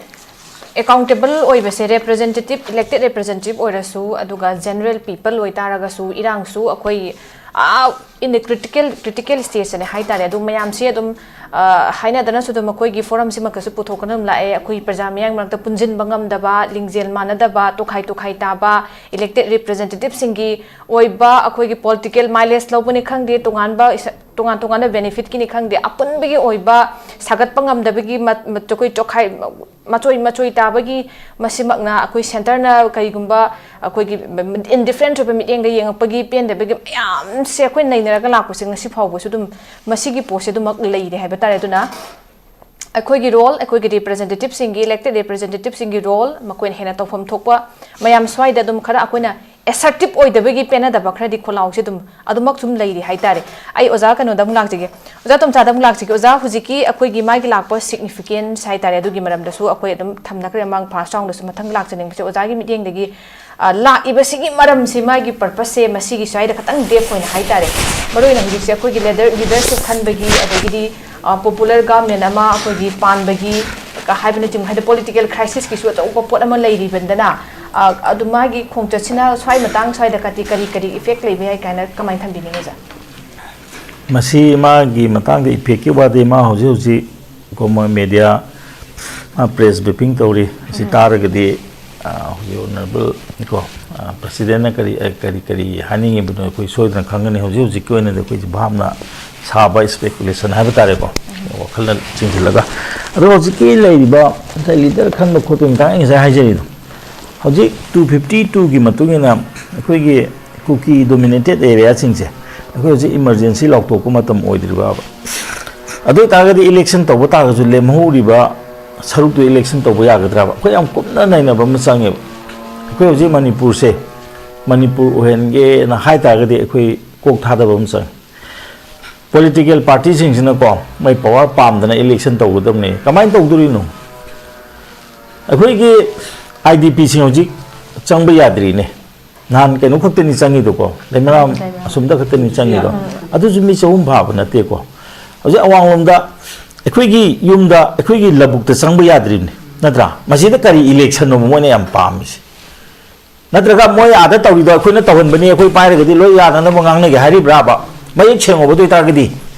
accountable ꯑꯣꯏꯕꯁꯦ representative, elected representative ꯑꯣꯏꯔꯁꯨ, ꯑꯗꯨꯒ general people ꯑꯣꯏꯇꯥꯔꯒꯁꯨ, ꯏꯔꯥꯡꯁꯨ ꯑꯩꯈꯣꯏ, ꯑꯥ, in a critical, critical stage ꯇꯅꯦ ꯍꯥꯏꯇꯥꯔꯦ꯫ ꯑꯗꯨ ꯃꯌꯥꯝꯁꯦ ꯑꯗꯨꯝ, ꯑ, ꯍꯥꯏꯅꯗꯅꯁꯨ ꯑꯗꯨꯝ ꯑꯩꯈꯣꯏꯒꯤ forum ꯁꯤꯃꯛꯇꯁꯨ ꯄꯨꯊꯣꯛꯀꯅ ꯑꯗꯨꯝ ꯂꯥꯛꯑꯦ꯫ ꯑꯩꯈꯣꯏ ꯄ꯭ꯔꯖꯥ ꯃꯤꯌꯥꯝ ꯃꯔꯛꯇ ꯄꯨꯟꯁꯤꯟꯕ ꯉꯝꯗꯕ, ꯂꯤꯡꯖꯦꯜ ꯃꯥꯟꯅꯗꯕ, ꯇꯣꯈꯥꯏ ꯇꯣꯈꯥꯏ ꯇꯥꯕ, elected representative ꯁꯤꯡꯒꯤ ꯑꯣꯏꯕ ꯑꯩꯈꯣꯏꯒꯤ political mileage ꯂꯧꯕꯅꯤ ꯈꯪꯗꯦ, ꯇꯣꯉꯥꯟꯕ ꯏꯁ-, ꯇꯣꯉꯥꯟ ꯇꯣꯉꯥꯟꯕ ꯕꯦꯅꯤꯐꯤꯠꯀꯤꯅꯤ ꯈꯪꯗꯦ, ꯑꯄꯨꯟꯕꯒꯤ ꯑꯣꯏꯕ ꯁꯥꯒꯠꯄ ꯉꯝꯗꯕꯒꯤ ꯃ-, ꯃ-, ꯆꯈꯣꯏ ꯆꯣꯈꯥꯏ, ꯃꯆꯣꯏ ꯃꯆꯣꯏ ꯇꯥꯕꯒꯤ, ꯃꯁꯤꯃꯛꯅ ꯑꯩꯈꯣꯏ ꯁꯦꯟꯇꯔꯅ ꯀꯔꯤꯒꯨꯝꯕ ꯑꯩꯈꯣꯏꯒꯤ ꯏꯟꯗꯤꯐꯔꯦꯟꯠ ꯑꯣꯏꯕ ꯃꯤꯠꯌꯦꯡꯗ ꯌꯦꯡꯉꯛꯄꯒꯤ ꯄꯦꯟꯗꯕꯒꯤ ꯃꯌꯥꯝꯁꯦ ꯑꯩꯈꯣꯏ ꯅꯩꯅꯔꯒ ꯂꯥꯛꯄꯁꯦ ꯉꯁꯤ ꯐꯥꯎꯕꯁꯨ ꯑꯗꯨꯝ ꯃꯁꯤꯒꯤ ꯄꯣꯠꯁꯦ ꯑꯗꯨꯃꯛ ꯂꯩꯔꯦ ꯍꯥꯏꯕ ꯇꯥꯔꯦ꯫ ꯑꯗꯨꯅ ꯑꯩꯈꯣꯏꯒꯤ ꯔꯣꯜ, ꯑꯩꯈꯣꯏꯒꯤ ꯔꯤꯄ꯭ꯔꯖꯦꯟꯇꯦꯇꯤꯞꯁꯤꯡꯒꯤ, ꯏꯂꯦꯛꯇꯦꯗ ꯔꯤꯄ꯭ꯔꯖꯦꯟꯇꯦꯇꯤꯞꯁꯤꯡꯒꯤ ꯔꯣꯜ, ꯃꯈꯣꯏꯅ ꯍꯦꯟꯅ ꯇꯧꯐꯝ ꯊꯣꯛꯄ ꯃꯌꯥꯝ ꯁ꯭ꯋꯥꯏꯗ ꯑꯗꯨꯝ ꯈꯔ ꯑꯩꯈꯣꯏꯅ ꯑꯦꯁꯔꯇꯤꯞ ꯑꯣꯏꯗꯕꯒꯤ ꯄꯦꯟꯅꯗꯕ ꯈꯔꯗꯤ ꯈꯣꯜꯂꯥꯎꯁꯦ ꯑꯗꯨꯝ ꯑꯗꯨꯃꯛ ꯁꯨꯝ ꯂꯩꯔꯤ ꯍꯥꯏꯇꯥꯔꯦ꯫ ꯑꯩ ꯑꯣꯖꯥ ꯀꯩꯅꯣꯗ ꯑꯃꯨꯛ ꯂꯥꯛꯆꯒꯦ, ꯑꯣꯖꯥ ꯇꯣꯝꯆꯥꯗ ꯑꯃꯨꯛ ꯂꯥꯛꯆꯒꯦ꯫ ꯑꯣꯖꯥ, ꯍꯧꯖꯤꯛꯀꯤ ꯑꯩꯈꯣꯏꯒꯤ ꯃꯥꯒꯤ ꯂꯥꯛꯄ ꯁꯤꯒꯅꯤꯐꯤꯀꯦꯟꯁ ꯍꯥꯏꯇꯥꯔꯦ, ꯑꯗꯨꯒꯤ ꯃꯔꯝꯗꯁꯨ ꯑꯩꯈꯣꯏ ꯑꯗꯨꯝ ꯊꯝꯅꯈ꯭ꯔꯦ ꯃꯃꯥꯡ ꯐꯥꯔꯁ ꯔꯥꯎꯟꯗꯁꯨ꯫ ꯃꯊꯪ ꯂꯥꯛꯆꯅꯤꯡꯕꯁꯦ ꯑꯣꯖꯥꯒꯤ ꯃꯤꯠꯌꯦꯡꯗꯒꯤ, ꯑ, ꯂꯥꯛꯏꯕꯁꯤꯒꯤ ꯃꯔꯝꯁꯤ, ꯃꯥꯒꯤ ꯄꯔꯄꯁꯁꯦ ꯃꯁꯤꯒꯤ ꯁ꯭ꯋꯥꯏꯗ ꯈꯇꯪ ꯗꯦꯞ ꯑꯣꯏꯅ ꯍꯥꯏꯇꯥꯔꯦ꯫ ꯃꯔꯨꯑꯣꯏꯅ ꯍꯧꯖꯤꯛꯁꯦ ꯑꯩꯈꯣꯏꯒꯤ ꯂꯤꯗꯔ, ꯂꯤꯗꯔꯁꯤꯞ ꯈꯟꯕꯒꯤ, ꯑꯗꯒꯤꯗꯤ, ꯑ, ꯄꯣꯄꯨꯂꯔ ꯒꯚꯔꯟꯃꯦꯟ ꯑꯃ ꯑꯩꯈꯣꯏꯒꯤ ꯄꯥꯟꯕꯒꯤ ꯀ-, ꯍꯥꯏꯕꯅꯆꯤꯡꯕ, ꯍꯥꯏꯗꯤ ꯄꯣꯂꯤꯇꯤꯀꯦꯜ ꯈ꯭ꯔꯥꯏꯁꯤꯁꯀꯤꯁꯨ ꯑꯆꯧꯕ ꯄꯣꯠ ꯑꯃ ꯂꯩꯔꯤꯕꯅꯤꯅ, ꯑ, ꯑꯗꯨ ꯃꯥꯒꯤ ꯈꯣꯡꯆꯠꯁꯤꯅ ꯁ꯭ꯋꯥꯏ ꯃꯇꯥꯡ ꯁ꯭ꯋꯥꯏꯗ ꯀꯔꯤ, ꯀꯔꯤ, ꯀꯔꯤ ꯏꯐꯦꯛ ꯂꯩꯕ ꯌꯥꯏ ꯀꯥꯏꯅ ꯀꯃꯥꯏꯅ ꯊꯝꯕꯤꯅꯤꯡꯉꯤ, ꯑꯣꯖꯥ? ꯃꯁꯤ ꯃꯥꯒꯤ ꯃꯇꯥꯡꯗ ꯏꯐꯦꯛꯀꯤ ꯋꯥꯗꯤ ꯃꯥ ꯍꯧꯖꯤꯛ ꯍꯧꯖꯤꯛ ꯀꯣ ꯃꯣꯏ ꯃꯦꯗꯤꯌꯥ, ꯃꯥ ꯄ꯭ꯔꯦꯁ ꯕ꯭ꯔꯤꯐꯤꯡ ꯇꯧꯔꯤ꯫ ꯑꯁꯤ ꯎꯝ꯫ ꯇꯥꯔꯒꯗꯤ, ꯑ, ꯍꯧꯖꯤꯛ ꯑꯣꯅꯔꯦꯕꯜ ꯀꯣ, ꯑ, ꯄ꯭ꯔꯁꯤꯗꯦꯟꯅ ꯀꯔꯤ, ꯑ, ꯀꯔꯤ, ꯀꯔꯤ ꯍꯥꯏꯅꯤꯡꯉꯤꯕꯅꯣ ꯑꯩꯈꯣꯏ ꯁꯣꯏꯗꯅ ꯈꯪꯒꯅꯤ꯫ ꯍꯧꯖꯤꯛ ꯍꯧꯖꯤꯛꯀꯤ ꯑꯣꯏꯅꯗꯤ ꯑꯩꯈꯣꯏꯁꯦ ꯚꯥꯞꯅ ꯁꯥꯕ ꯏꯁꯄꯦꯀꯨꯂꯦꯁꯟ ꯍꯥꯏꯕ ꯇꯥꯔꯦꯀꯣ, ꯎꯝ꯫ ꯋꯥꯈꯜꯅ ꯆꯤꯡꯁꯤꯜꯂꯒ꯫ ꯑꯗꯣ ꯍꯧꯖꯤꯛꯀꯤ ꯂꯩꯔꯤꯕ ꯉꯁꯥꯏ ꯂꯤꯗꯔ ꯈꯟꯕ ꯈꯣꯠꯄꯒꯤ ꯃꯇꯥꯡ ꯑꯩ ꯉꯁꯥꯏ ꯍꯥꯏꯖꯔꯤꯗꯣ, ꯍꯧꯖꯤꯛ ꯇꯨ ꯐꯤꯐꯇꯤ ꯇꯨꯒꯤ ꯃꯇꯨꯡ ꯏꯟꯅ ꯑꯩꯈꯣꯏꯒꯤ ꯀꯨꯀꯤ ꯗꯣꯃꯤꯅꯦꯇꯦꯠ ꯑꯦꯔꯤꯌꯥꯁꯤꯡꯁꯦ ꯑꯩꯈꯣꯏ ꯍꯧꯖꯤꯛ ꯏꯃꯔꯖꯦꯟꯁꯤ ꯂꯥꯎꯊꯣꯛꯄ ꯃꯇꯝ ꯑꯣꯏꯗ꯭ꯔꯤꯕꯕ? ꯑꯗꯨ ꯑꯣꯏꯇꯥꯔꯒꯗꯤ ꯏꯂꯦꯛꯁꯟ ꯇꯧꯕ ꯇꯥꯔꯒꯁꯨ ꯂꯦꯝꯍꯧꯔꯤꯕ ꯁꯔꯨꯛꯇꯨ ꯏꯂꯦꯛꯁꯟ ꯇꯧꯕ ꯌꯥꯒꯗ꯭ꯔꯕ? ꯑꯩꯈꯣꯏ ꯌꯥꯝ ꯀꯨꯞꯅ ꯅꯩꯅꯕ ꯑꯃ ꯆꯪꯉꯦꯕ꯫ ꯑꯩꯈꯣꯏ ꯍꯧꯖꯤꯛ ꯃꯅꯤꯄꯨꯔꯁꯦ ꯃꯅꯤꯄꯨꯔ ꯑꯣꯏꯍꯟꯒꯦꯅ ꯍꯥꯏ ꯇꯥꯔꯒꯗꯤ ꯑꯩꯈꯣꯏ ꯀꯣꯛ ꯊꯥꯗꯕ ꯑꯃ ꯆꯪꯉꯦ꯫ ꯄꯣꯂꯤꯇꯤꯀꯦꯜ ꯄꯥꯔꯇꯤꯁꯤꯡꯁꯤꯅꯀꯣ ꯃꯣꯏ ꯄꯋꯥꯔ ꯄꯥꯝꯗꯅ ꯏꯂꯦꯛꯁꯟ ꯇꯧꯒꯗꯕꯅꯤ꯫ ꯀꯃꯥꯏꯅ ꯇꯧꯗꯣꯔꯤꯅꯣ? ꯑꯩꯈꯣꯏꯒꯤ ꯑꯥꯏ ꯗꯤ ꯄꯤꯁꯤꯡ ꯍꯧꯖꯤꯛ ꯆꯪꯕ ꯌꯥꯗ꯭ꯔꯤꯅꯦ꯫ ꯅꯍꯥꯟ ꯀꯩꯅꯣ ꯈꯛꯇꯅꯤ ꯆꯪꯉꯤꯗꯣꯀꯣ, ꯂꯩꯃꯔꯥꯝ ꯂꯩꯃꯔꯥꯝ꯫ ꯑꯁꯣꯝꯗ ꯈꯛꯇꯅꯤ ꯆꯪꯉꯤꯗꯣ꯫ ꯎꯝ꯫ ꯑꯗꯨꯁꯨ ꯃꯤ ꯆꯍꯨꯝ ꯐꯥꯕ ꯅꯠꯇꯦꯀꯣ꯫ ꯍꯧꯖꯤꯛ ꯑꯋꯥꯡꯂꯣꯝꯗ ꯑꯩꯈꯣꯏꯒꯤ ꯌꯨꯝꯗ, ꯑꯩꯈꯣꯏꯒꯤ ꯂꯧꯕꯨꯛꯇ ꯆꯪꯕ ꯌꯥꯗ꯭ꯔꯤꯕꯅꯤ, ꯅꯠꯇ꯭ꯔꯥ? ꯃꯁꯤꯗ ꯀꯔꯤ ꯏꯂꯦꯛꯁꯟꯅꯣꯕ ꯃꯣꯏꯅ ꯌꯥꯝ ꯄꯥꯝꯃꯤꯁꯦ? ꯅꯠꯇ꯭ꯔꯒ ꯃꯣꯏ ꯑꯥꯗ ꯇꯧꯔꯤꯗꯣ ꯑꯩꯈꯣꯏꯅ ꯇꯧꯍꯟꯕꯅꯤ, ꯑꯩꯈꯣꯏ ꯄꯥꯏꯔꯒꯗꯤ ꯂꯣꯏ ꯌꯥꯅꯅꯕ ꯉꯥꯡꯅꯒꯦ ꯍꯥꯏꯔꯤꯕ꯭ꯔꯥꯕ? ꯃꯌꯦꯛ ꯁꯦꯡꯉꯨꯕ ꯑꯗꯨ ꯑꯣꯏꯇꯥꯔꯒꯗꯤ,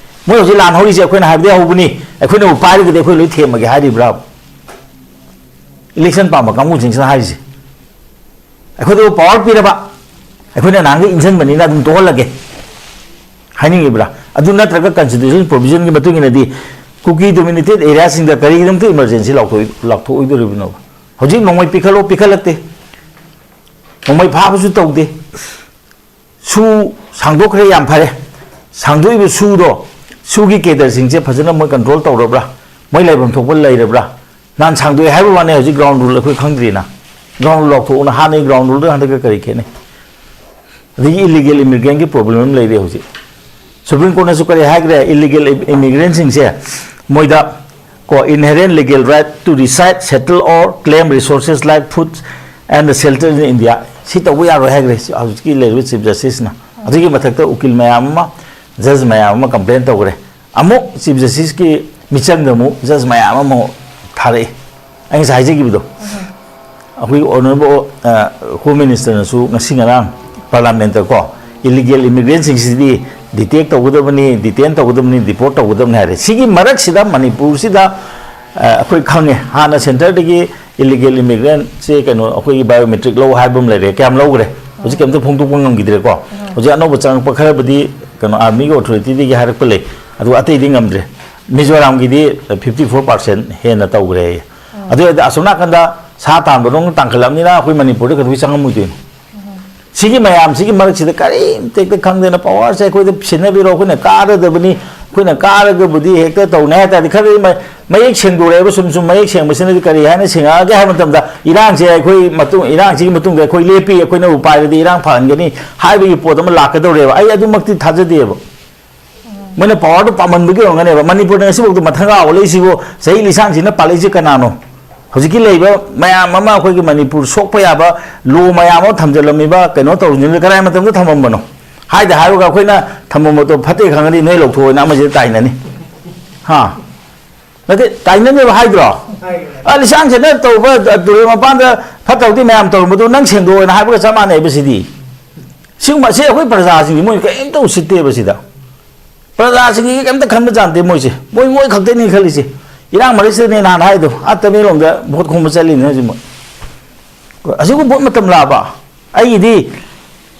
ꯃꯣꯏ ꯍꯧꯖꯤꯛ ꯂꯥꯟ ꯍꯧꯔꯤꯁꯦ ꯑꯩꯈꯣꯏꯅ ꯍꯥꯏꯕꯗꯤ ꯍꯧꯕꯅꯤ, ꯑꯩꯈꯣꯏꯅꯕꯨ ꯄꯥꯏꯔꯒꯗꯤ ꯑꯩꯈꯣꯏ ꯂꯣꯏ ꯊꯦꯝꯃꯒꯦ ꯍꯥꯏꯔꯤꯕ꯭ꯔꯥꯕ? ꯏꯂꯦꯛꯁꯟ ꯄꯥꯝꯕ ꯀꯥꯡꯕꯨꯁꯤꯡꯁꯤꯅ ꯍꯥꯏꯔꯤꯁꯦ꯫ ꯑꯩꯈꯣꯏꯗꯕꯨ ꯄꯋꯥꯔ ꯄꯤꯔꯕ, ꯑꯩꯈꯣꯏꯅ ꯅꯍꯥꯟꯒꯩ ꯏꯟꯁꯤꯟꯕꯅꯤꯅ ꯑꯗꯨꯝ ꯇꯣꯛꯍꯜꯂꯒꯦ ꯍꯥꯏꯅꯤꯡꯉꯤꯕ꯭ꯔꯥ? ꯑꯗꯨ ꯅꯠꯇ꯭ꯔꯒ constitutional provision ꯒꯤ ꯃꯇꯨꯡ ꯏꯟꯅꯗꯤ ꯀꯨꯀꯤ dominated ꯑꯦꯔꯤꯌꯥꯁꯤꯡꯗ ꯀꯔꯤꯒꯤꯗꯃꯛꯇ emergency ꯂꯥꯎꯊꯣꯛꯏ ꯂꯥꯎꯊꯣꯛꯑꯣꯏꯗꯣꯔꯤꯕꯅꯣꯕ? ꯍꯧꯖꯤꯛ ꯅꯣꯡꯃꯩ ꯄꯤꯈꯠꯂꯣ ꯄꯤꯈꯠꯂꯛꯇꯦ, ꯅꯣꯡꯃꯩ ꯐꯥꯕꯁꯨ ꯇꯧꯗꯦ꯫ ꯁꯨ ꯁꯥꯡꯗꯣꯛꯈ꯭ꯔꯦ, ꯌꯥꯝ ꯐꯔꯦ꯫ ꯁꯥꯡꯗꯣꯛꯏꯕ ꯁꯨꯗꯣ, ꯁꯨꯒꯤ cadre ꯁꯤꯡꯁꯦ ꯐꯖꯅ ꯃꯣꯏ control ꯇꯧꯔꯕ꯭ꯔꯥ? ꯃꯣꯏ ꯂꯩꯐꯝ ꯊꯣꯛꯄ ꯂꯩꯔꯕ꯭ꯔꯥ? ꯅꯍꯥꯟ ꯁꯥꯡꯗꯣꯛꯑꯦ ꯍꯥꯏꯕ ꯋꯥꯅꯤ, ꯍꯧꯖꯤꯛ ground rule ꯑꯩꯈꯣꯏ ꯈꯪꯗ꯭ꯔꯤꯅ꯫ Ground rule ꯂꯥꯎꯊꯣꯛꯎꯅ, ꯍꯥꯟꯅꯒꯤ ground rule ꯗꯨꯒ ꯍꯟꯗꯛꯀ ꯀꯔꯤ ꯈꯦꯠꯅꯩ? ꯑꯗꯒꯤ illegal immigrant ꯀꯤ problem ꯑꯃ ꯂꯩꯔꯦ ꯍꯧꯖꯤꯛ꯫ Supreme Court ꯅꯁꯨ ꯀꯔꯤ ꯍꯥꯏꯈ꯭ꯔꯦ? Illegal immigrant ꯁꯤꯡꯁꯦ ꯃꯣꯏꯗ ꯀꯣ inherent legal right to reside, settle or claim resources like food and shelter in India ꯁꯤ ꯇꯧꯕ ꯌꯥꯔꯣꯏ ꯍꯥꯏꯈ꯭ꯔꯦ ꯍꯧꯖꯤꯛꯀꯤ ꯂꯩꯔꯤꯕ Chief Justice ꯅ꯫ ꯑꯗꯨꯒꯤ ꯃꯊꯛꯇ ꯎꯀꯤꯜ ꯃꯌꯥꯝ ꯑꯃ, judge ꯃꯌꯥꯝ ꯑꯃ complain ꯇꯧꯈ꯭ꯔꯦ꯫ ꯑꯃꯨꯛ Chief Justice ꯀꯤ ꯃꯤꯆꯪꯗ ꯑꯃꯨꯛ judge ꯃꯌꯥꯝ ꯑꯃ ꯊꯥꯔꯛꯏ꯫ ꯑꯩ ꯉꯁꯥꯏ ꯍꯥꯏꯖꯈꯤꯕꯗꯣ, ꯑꯩꯈꯣꯏꯒꯤ honourable, ꯑ, Home Minister ꯅꯁꯨ ꯉꯁꯤ ꯉꯔꯥꯡ Parliament ꯇ ꯀꯣ, illegal immigrant ꯁꯤꯡꯁꯤꯗꯤ detect ꯇꯧꯒꯗꯕꯅꯤ, detain ꯇꯧꯒꯗꯕꯅꯤ, deport ꯇꯧꯒꯗꯕꯅꯤ ꯍꯥꯏꯔꯦ꯫ ꯁꯤꯒꯤ ꯃꯔꯛꯁꯤꯗ ꯃꯅꯤꯄꯨꯔꯁꯤꯗ, ꯑ, ꯑꯩꯈꯣꯏ ꯈꯪꯉꯦ, ꯍꯥꯟꯅ centre ꯗꯒꯤ illegal immigrant ꯁꯦ ꯀꯩꯅꯣ, ꯑꯩꯈꯣꯏꯒꯤ biometric ꯂꯧ ꯍꯥꯏꯕ ꯑꯃ ꯂꯩꯔꯦ꯫ ꯀꯌꯥꯝ ꯂꯧꯈ꯭ꯔꯦ? ꯍꯧꯖꯤꯛ ꯀꯩꯝꯇ ꯐꯣꯡꯗꯣꯛꯄ ꯉꯝꯈꯤꯗ꯭ꯔꯦꯀꯣ꯫ ꯍꯧꯖꯤꯛ ꯑꯅꯧꯕ ꯆꯪꯉꯛꯄ ꯈꯔꯕꯨꯗꯤ ꯀꯩꯅꯣ, army ꯒꯤ authority ꯗꯒꯤ ꯍꯥꯏꯔꯛꯄ ꯂꯩ, ꯑꯗꯨꯒ ꯑꯇꯩꯗꯤ ꯉꯝꯗ꯭ꯔꯦ꯫ ꯃꯤꯖꯣꯔꯥꯝꯒꯤꯗꯤ fifty four percent ꯍꯦꯟꯅ ꯇꯧꯈ꯭ꯔꯦ꯫ ꯑꯗꯨ ꯑꯣꯏꯔꯗꯤ ꯑꯁꯣꯝ ꯅꯥꯀꯟꯗ ꯁꯥ ꯇꯥꯟꯕꯔꯣꯝ ꯇꯥꯟꯈꯠꯂꯕꯅꯤꯅ ꯑꯩꯈꯣꯏ ꯃꯅꯤꯄꯨꯔꯗ ꯀꯩꯗꯧꯕꯩ ꯆꯪꯉꯝꯃꯣꯏꯗꯣꯏꯅꯣ? ꯁꯤꯒꯤ ꯃꯌꯥꯝꯁꯤꯒꯤ ꯃꯔꯛꯁꯤꯗ ꯀꯔꯤꯝꯇ ꯍꯦꯛꯇ ꯈꯪꯗꯅ power ꯁꯦ ꯑꯩꯈꯣꯏꯗ ꯁꯤꯟꯅꯕꯤꯔꯣ, ꯑꯩꯈꯣꯏꯅ ꯀꯥꯔꯗꯕꯅꯤ, ꯑꯩꯈꯣꯏꯅ ꯀꯥꯔꯒꯕꯨꯗꯤ ꯍꯦꯛꯇ ꯇꯧꯅꯤ ꯍꯥꯏ ꯇꯥꯔꯗꯤ ꯈꯔꯗꯤ ꯃ-, ꯃꯌꯦꯛ ꯁꯦꯡꯗꯣꯔꯛꯑꯦꯕ꯫ ꯁꯨꯝ ꯁꯨꯝ ꯃꯌꯦꯛ ꯁꯦꯡꯕꯁꯤꯅꯗꯤ ꯀꯔꯤ ꯍꯥꯏꯅ ꯁꯦꯡꯉꯛꯑꯒꯦ ꯍꯥꯏꯕ ꯃꯇꯝꯗ, ꯏꯔꯥꯡꯁꯦ ꯑꯩꯈꯣꯏ ꯃꯇꯨꯡ, ꯏꯔꯥꯡꯁꯤꯒꯤ ꯃꯇꯨꯡꯗ ꯑꯩꯈꯣꯏ ꯂꯦꯞꯄꯤ, ꯑꯩꯈꯣꯏꯅꯕꯨ ꯄꯥꯏꯔꯗꯤ ꯏꯔꯥꯡ ꯐꯍꯟꯒꯅꯤ ꯍꯥꯏꯕꯒꯤ ꯄꯣꯠ ꯑꯃ ꯂꯥꯛꯀꯗꯧꯔꯦꯕ꯫ ꯑꯩ ꯑꯗꯨꯃꯛꯇꯤ ꯊꯥꯖꯗꯦꯕ꯫ ꯃꯣꯏꯅ power ꯗꯣ ꯄꯥꯝꯃꯟꯕꯒꯤ ꯑꯣꯏꯔꯝꯒꯅꯦꯕ꯫ ꯃꯅꯤꯄꯨꯔꯗ ꯉꯁꯤꯐꯥꯎꯗ ꯃꯊꯪꯒ ꯑꯣꯜꯂꯛꯏꯁꯤꯕꯨ, ꯆꯍꯤ ꯂꯤꯁꯥꯡꯁꯤꯅ ꯄꯥꯜꯂꯛꯏꯁꯦ ꯀꯅꯥꯅꯣ? ꯍꯧꯖꯤꯛꯀꯤ ꯂꯩꯕ ꯃꯌꯥꯝ ꯑꯃ, ꯑꯩꯈꯣꯏꯒꯤ ꯃꯅꯤꯄꯨꯔ ꯁꯣꯛꯄ ꯌꯥꯕ law ꯃꯌꯥꯝ ꯑꯃ ꯊꯝꯖꯤꯜꯂꯝꯃꯤꯕ, ꯀꯩꯅꯣ ꯇꯧꯔꯤꯁꯤꯡꯗꯨ ꯀꯗꯥꯏ ꯃꯇꯝꯗ ꯊꯝꯃꯝꯕꯅꯣ? ꯍꯥꯏꯗ ꯍꯥꯏꯔꯒ ꯑꯩꯈꯣꯏꯅ ꯊꯝꯃꯝꯕꯗꯣ ꯐꯠꯇꯦ ꯈꯪꯉꯗꯤ ꯅꯣꯏ ꯂꯧꯊꯣꯛꯑꯣꯅ ꯑꯃꯁꯤꯗ ꯇꯥꯏꯅꯅꯤ꯫ ꯍꯥ? ꯅꯠꯇꯦ, ꯇꯥꯏꯅꯅꯦꯕ ꯍꯥꯏꯗ꯭ꯔꯣ? ꯑ, ꯂꯤꯁꯥꯡꯁꯤꯅ ꯇꯧꯕ, ꯑ, ꯇꯨꯔꯦꯜ ꯃꯄꯥꯟꯗ ꯐꯠꯇꯕꯗꯤ ꯃꯌꯥꯝ ꯇꯧꯔꯝꯕꯗꯣ ꯅꯪ ꯁꯦꯡꯗꯣꯛꯑꯣꯅ ꯍꯥꯏꯕꯒ ꯆꯞ ꯃꯥꯟꯅꯩꯕ ꯁꯤꯗꯤ꯫ ꯁꯤꯒꯨꯝꯕ, ꯁꯤ ꯑꯩꯈꯣꯏ ꯄ꯭ꯔꯖꯥꯁꯤꯡꯁꯤ ꯃꯣꯏ ꯀꯔꯤꯝꯇ ꯎꯁꯤꯠꯇꯦꯕ ꯁꯤꯗ꯫ ꯄ꯭ꯔꯖꯥꯁꯤꯡꯁꯤ ꯀꯔꯤꯝꯇ ꯈꯟꯕ ꯖꯥꯠ ꯅꯠꯇꯦ ꯃꯣꯏꯁꯦ꯫ ꯃꯣꯏ, ꯃꯣꯏ ꯈꯛꯇꯅꯤ ꯈꯜꯂꯤꯁꯦ꯫ ꯏꯔꯥꯡ ꯃꯔꯛꯁꯤꯗꯅꯦ ꯅꯍꯥꯟ ꯍꯥꯏꯗꯣ, ꯑꯥ ꯇꯃꯦꯡꯂꯣꯡꯗ vote ꯈꯣꯝꯕ ꯆꯠꯂꯤꯅꯦ ꯍꯧꯖꯤꯛ ꯃꯣꯏ꯫ ꯑꯁꯤꯒꯨꯝꯕ ꯃꯇꯝ ꯂꯥꯛꯑꯕ? ꯑꯩꯒꯤꯗꯤ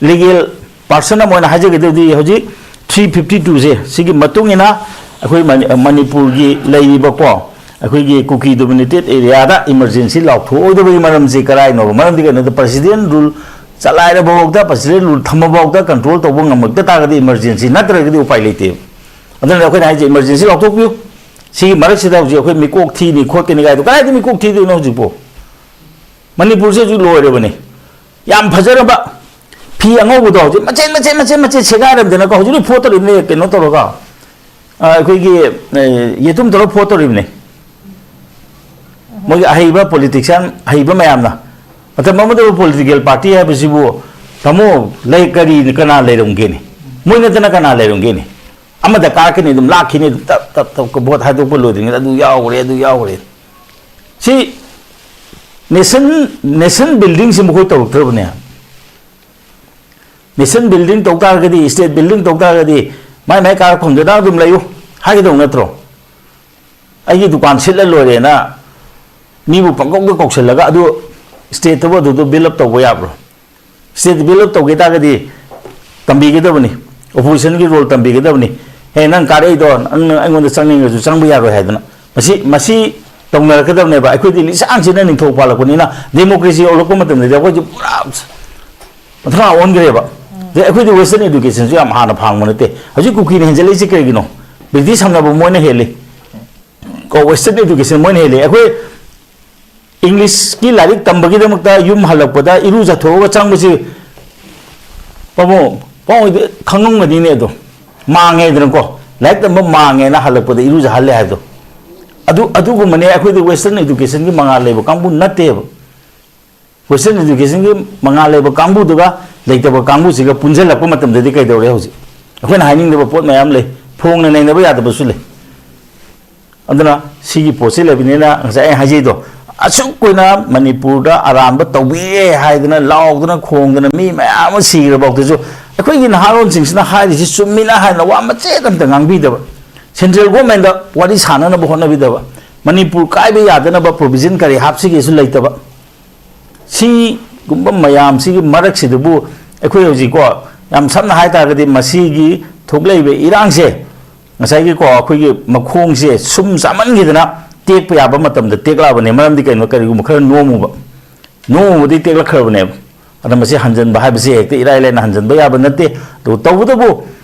legal person ꯑꯃ ꯑꯣꯏꯅ ꯍꯥꯏꯖꯒꯗꯕꯗꯤ, ꯍꯧꯖꯤꯛ ꯊ꯭ꯔꯤ ꯐꯤꯐꯇꯤ ꯇꯨꯁꯦ ꯁꯤꯒꯤ ꯃꯇꯨꯡ ꯏꯟꯅ ꯑꯩꯈꯣꯏ ꯃꯅꯤ- ꯃꯅꯤꯄꯨꯔꯒꯤ ꯂꯩꯔꯤꯕꯀꯣ, ꯑꯩꯈꯣꯏꯒꯤ ꯀꯨꯀꯤ ꯗꯣꯃꯤꯅꯦꯇꯦꯠ ꯑꯦꯔꯤꯌꯥꯗ ꯏꯃꯔꯖꯦꯟꯁꯤ ꯂꯥꯎꯊꯣꯛꯑꯣꯏꯗꯕꯒꯤ ꯃꯔꯝꯁꯤ ꯀꯔꯥꯏꯅꯣꯕ? ꯃꯔꯝꯗꯤ ꯀꯩꯅꯣꯗ, ꯄ꯭ꯔꯁꯤꯗꯦꯟ ꯔꯨꯜ ꯆꯂꯥꯏꯔꯕꯐꯥꯎꯗ, ꯄ꯭ꯔꯁꯤꯗꯦꯟ ꯔꯨꯜ ꯊꯝꯃꯐꯥꯎꯗ ꯀꯟꯇ꯭ꯔꯣꯜ ꯇꯧꯕ ꯉꯝꯃꯛꯇ ꯇꯥꯔꯒꯗꯤ ꯏꯃꯔꯖꯦꯟꯁꯤ ꯅꯠꯇ꯭ꯔꯒꯗꯤ ꯎꯄꯥꯏ ꯂꯩꯇꯦꯕ꯫ ꯑꯗꯨꯅ ꯑꯩꯈꯣꯏꯅ ꯍꯥꯏꯁꯦ, ꯏꯃꯔꯖꯦꯟꯁꯤ ꯂꯥꯎꯊꯣꯛꯄꯤꯌꯨ꯫ ꯁꯤꯒꯤ ꯃꯔꯛꯁꯤꯗ ꯍꯧꯖꯤꯛ ꯑꯩꯈꯣꯏ ꯃꯤꯀꯣꯛ ꯊꯤꯅꯤ ꯈꯣꯠꯀꯅꯤ ꯀꯥꯏꯗꯣ, ꯀꯗꯥꯏꯗ ꯃꯤꯀꯣꯛ ꯊꯤꯗꯣꯏꯅꯣ ꯍꯧꯖꯤꯛꯄꯨ? ꯃꯅꯤꯄꯨꯔꯁꯦ ꯍꯧꯖꯤꯛ ꯂꯣꯏꯔꯕꯅꯤ꯫ ꯌꯥꯝ ꯐꯖꯔꯕ ꯐꯤ ꯑꯉꯧꯕꯗꯣ ꯍꯧꯖꯤꯛ ꯃꯆꯦꯠ ꯃꯆꯦꯠ ꯃꯆꯦꯠ ꯃꯆꯦꯠ ꯁꯦꯒꯥꯏꯔꯝꯗꯅꯀꯣ, ꯍꯧꯖꯤꯛ ꯂꯣꯏ ꯐꯣꯠꯇꯣꯔꯤꯕꯅꯦ, ꯀꯩꯅꯣ ꯇꯧꯔꯒ, ꯑ, ꯑꯩꯈꯣꯏꯒꯤ, ꯑ, ꯌꯦꯇꯨꯝ ꯇꯧꯔꯒ ꯐꯣꯠꯇꯣꯔꯤꯕꯅꯦ꯫ ꯃꯣꯏꯒꯤ ꯑꯍꯩꯕ ꯄꯣꯂꯤꯇꯤꯛꯁꯤꯌꯥꯟ, ꯑꯍꯩꯕ ꯃꯌꯥꯝꯅ, ꯃꯇꯝ ꯑꯃꯗ ꯄꯣꯂꯤꯇꯤꯀꯦꯜ ꯄꯥꯔꯇꯤ ꯍꯥꯏꯕꯁꯤꯕꯨ, ꯇꯥꯃꯣ, ꯂꯩ, ꯀꯔꯤ, ꯀꯅꯥ ꯂꯩꯔꯝꯒꯦꯅꯦ? ꯃꯣꯏ ꯅꯠꯇꯅ ꯀꯅꯥ ꯂꯩꯔꯝꯒꯦꯅꯦ? ꯑꯃꯗ ꯀꯥꯔꯛꯀꯅꯤ, ꯑꯗꯨꯝ ꯂꯥꯛꯈꯤꯅꯤ, ꯑꯗꯨꯝ ꯇꯞ ꯇꯞ ꯇꯞ ꯚꯣꯠ ꯍꯥꯏꯗꯣꯛꯄ ꯂꯣꯏꯗ꯭ꯔꯤꯉꯩꯗ ꯑꯗꯨ ꯌꯥꯎꯈ꯭ꯔꯦ, ꯑꯗꯨ ꯌꯥꯎꯈ꯭ꯔꯦ꯫ ꯁꯤ ꯅꯦꯁꯟ, ꯅꯦꯁꯟ ꯕꯤꯜꯗꯤꯡꯁꯤ ꯃꯈꯣꯏ ꯇꯧꯔꯛꯇ꯭ꯔꯕꯅꯦ꯫ ꯅꯦꯁꯟ ꯕꯤꯜꯗꯤꯡ ꯇꯧ ꯇꯥꯔꯒꯗꯤ, ꯁ꯭ꯇꯦꯠ ꯕꯤꯜꯗꯤꯡ ꯇꯧ ꯇꯥꯔꯒꯗꯤ, ꯃꯥꯏ ꯃꯥꯏ ꯀꯥꯔꯛꯐꯝꯗꯨꯗ ꯑꯗꯨꯝ ꯂꯩꯌꯨ ꯍꯥꯏꯒꯗꯧ ꯅꯠꯇ꯭ꯔꯣ? ꯑꯩꯒꯤ ꯗꯨꯀꯥꯟ ꯁꯤꯠꯂ ꯂꯣꯏꯔꯦꯅ ꯃꯤꯕꯨ ꯄꯪꯀꯧꯗ ꯀꯧꯁꯤꯜꯂꯒ ꯑꯗꯨ ꯁ꯭ꯇꯦꯠꯇꯕꯨ ꯑꯗꯨꯗꯣ ꯕꯤꯜ ꯑꯞ ꯇꯧꯕ ꯌꯥꯕ꯭ꯔꯣ? ꯁ꯭ꯇꯦꯠ ꯕꯤꯜ ꯑꯞ ꯇꯧꯒꯦ ꯇꯥꯔꯒꯗꯤ ꯇꯝꯕꯤꯒꯗꯕꯅꯤ, ꯑꯣꯄꯣꯖꯤꯁꯟꯒꯤ ꯔꯣꯜ ꯇꯝꯕꯤꯒꯗꯕꯅꯤ꯫ "ꯍꯦ, ꯅꯪ ꯀꯥꯔꯛꯏꯗꯣ ꯅꯪ ꯑꯩꯉꯣꯟꯗ ꯆꯪꯅꯤꯡꯉꯁꯨ ꯆꯪꯕ ꯌꯥꯔꯣꯏ" ꯍꯥꯏꯗꯅ꯫ ꯃꯁꯤ, ꯃꯁꯤ ꯇꯧꯅꯔꯛꯀꯗꯕꯅꯦꯕ꯫ ꯑꯩꯈꯣꯏꯗꯤ ꯂꯤꯁꯥꯡꯁꯤꯟꯅ ꯅꯤꯡꯊꯧ ꯄꯥꯜꯂꯛꯄꯅꯤꯅ, ꯗꯦꯃꯣꯀ꯭ꯔꯦꯁꯤ ꯑꯣꯜꯂꯛꯄ ꯃꯇꯝꯗꯗꯤ ꯑꯩꯈꯣꯏꯁꯦ ꯄꯨꯔꯥ ꯃꯊ꯭ꯔꯥ ꯑꯣꯟꯈ꯭ꯔꯦꯕ꯫ ꯑꯗꯩ ꯑꯩꯈꯣꯏꯗꯤ ꯋꯦꯁꯇꯔꯟ ꯑꯦꯗꯨꯀꯦꯁꯟꯁꯨ ꯌꯥꯝ ꯍꯥꯟꯅ ꯐꯪꯕ ꯅꯠꯇꯦ꯫ ꯍꯧꯖꯤꯛ ꯀꯨꯀꯤꯅ ꯍꯦꯟꯖꯜꯂꯛꯏꯁꯦ ꯀꯩꯒꯤꯅꯣ? ꯕ꯭ꯔꯤꯇꯤꯁ ꯍꯪꯅꯕ ꯃꯣꯏꯅ ꯍꯦꯜꯂꯤ꯫ ꯀꯣ, ꯋꯦꯁꯇꯔꯟ ꯑꯦꯗꯨꯀꯦꯁꯟ ꯃꯣꯏꯅ ꯍꯦꯜꯂꯤ꯫ ꯑꯩꯈꯣꯏ ꯏꯪꯂꯤꯁꯀꯤ ꯂꯥꯏꯔꯤꯛ ꯇꯝꯕꯒꯤꯗꯃꯛꯇ ꯌꯨꯝ ꯍꯜꯂꯛꯄꯗ ꯏꯔꯨꯖꯊꯣꯛꯑꯒ ꯆꯪꯕꯁꯤ, ꯄꯥꯕꯨꯡ, ꯄꯥꯕꯨꯡ ꯍꯣꯏꯗꯤ ꯈꯪꯉꯝꯒꯅꯤꯅꯦ ꯑꯗꯣ꯫ ꯃꯥꯡꯉꯦꯗꯅꯀꯣ, ꯂꯥꯏꯔꯤꯛ ꯇꯝꯕ ꯃꯥꯡꯉꯦꯅ ꯍꯜꯂꯛꯄꯗ ꯏꯔꯨꯖꯍꯜꯂꯦ ꯍꯥꯏꯕꯗꯣ꯫ ꯑꯗꯨ, ꯑꯗꯨꯒꯨꯝꯕꯅꯦ꯫ ꯑꯩꯈꯣꯏꯗꯤ ꯋꯦꯁꯇꯔꯟ ꯑꯦꯗꯨꯀꯦꯁꯟꯒꯤ ꯃꯉꯥꯜ ꯂꯩꯕ ꯀꯥꯡꯕꯨ ꯅꯠꯇꯦꯕ꯫ ꯋꯦꯁꯇꯔꯟ ꯑꯦꯗꯨꯀꯦꯁꯟꯒꯤ ꯃꯉꯥꯜ ꯂꯩꯕ ꯀꯥꯡꯕꯨꯗꯨꯒ ꯂꯩꯇꯕ ꯀꯥꯡꯕꯨꯁꯤꯒ ꯄꯨꯟꯁꯤꯜꯂꯛꯄ ꯃꯇꯝꯗꯗꯤ ꯀꯩꯗꯧꯔꯦ ꯍꯧꯖꯤꯛ? ꯑꯩꯈꯣꯏꯅ ꯍꯥꯏꯅꯤꯡꯗꯕ ꯄꯣꯠ ꯃꯌꯥꯝ ꯂꯩ, ꯐꯣꯡꯅ ꯅꯩꯅꯕ ꯌꯥꯗꯕꯁꯨ ꯂꯩ꯫ ꯑꯗꯨꯅ ꯁꯤꯒꯤ ꯄꯣꯠꯁꯤ ꯂꯩꯕꯅꯤꯅ ꯉꯁꯥꯏ ꯑꯩ ꯍꯥꯏꯖꯩꯗꯣ, ꯑꯁꯨꯛ ꯀꯨꯏꯅ ꯃꯅꯤꯄꯨꯔꯗ ꯑꯔꯥꯟꯕ ꯇꯧꯕꯤꯔꯦ ꯍꯥꯏꯗꯅ ꯂꯥꯎꯗꯅ ꯈꯣꯡꯗꯅ ꯃꯤ ꯃꯌꯥꯝ ꯑꯃ ꯁꯤꯈ꯭ꯔ ꯐꯥꯎꯗꯁꯨ, ꯑꯩꯈꯣꯏꯒꯤ ꯅꯍꯥꯔꯣꯟꯁꯤꯡꯁꯤꯅ ꯍꯥꯏꯔꯤꯁꯤ ꯆꯨꯝꯃꯤꯅ ꯍꯥꯏꯗꯅ ꯋꯥ ꯃꯆꯦꯠ ꯑꯝꯇ ꯉꯥꯡꯕꯤꯗꯕ, ꯁꯦꯟꯇ꯭ꯔꯦꯜ ꯒꯣꯔꯃꯦꯟꯗ ꯋꯥꯔꯤ ꯁꯥꯟꯅꯅꯕ ꯍꯣꯠꯅꯕꯤꯗꯕ, ꯃꯅꯤꯄꯨꯔ ꯀꯥꯏꯕ ꯌꯥꯗꯅꯕ ꯄ꯭ꯔꯣꯚꯤꯖꯟ ꯀꯔꯤ ꯍꯥꯞꯁꯤꯒꯦꯁꯨ ꯂꯩꯇꯕ, ꯁꯤꯒꯨꯝꯕ ꯃꯌꯥꯝꯁꯤꯒꯤ ꯃꯔꯛꯁꯤꯗꯕꯨ ꯑꯩꯈꯣꯏ ꯍꯧꯖꯤꯛꯀꯣ, ꯌꯥꯝ ꯁꯝꯅ ꯍꯥꯏ ꯇꯥꯔꯒꯗꯤ ꯃꯁꯤꯒꯤ ꯊꯣꯛꯂꯛꯏꯕ ꯏꯔꯥꯡꯁꯦ ꯉꯁꯥꯏꯒꯤꯀꯣ ꯑꯩꯈꯣꯏꯒꯤ ꯃꯈꯣꯡꯁꯦ ꯁꯨꯝ ꯆꯥꯃꯟꯈꯤꯗꯅ ꯇꯦꯛꯄ ꯌꯥꯕ ꯃꯇꯝꯗ ꯇꯦꯛꯂꯛꯑꯕꯅꯦ꯫ ꯃꯔꯝꯗꯤ ꯀꯩꯅꯣ? ꯀꯔꯤꯒꯨꯝꯕ ꯈꯔ ꯅꯣꯝꯃꯨꯕ, ꯅꯣꯡꯃꯗꯤ ꯇꯦꯛꯂꯛꯈ꯭ꯔꯕꯅꯦꯕ꯫ ꯑꯗ ꯃꯁꯤ ꯍꯟꯖꯤꯟꯕ ꯍꯥꯏꯕꯁꯤ ꯍꯦꯛꯇ ꯏꯔꯥꯏ ꯂꯥꯏꯅ ꯍꯟꯖꯤꯟꯕ ꯌꯥꯕ ꯅꯠꯇꯦ꯫ ꯑꯗꯨꯕꯨ ꯇꯧꯕꯇꯕꯨ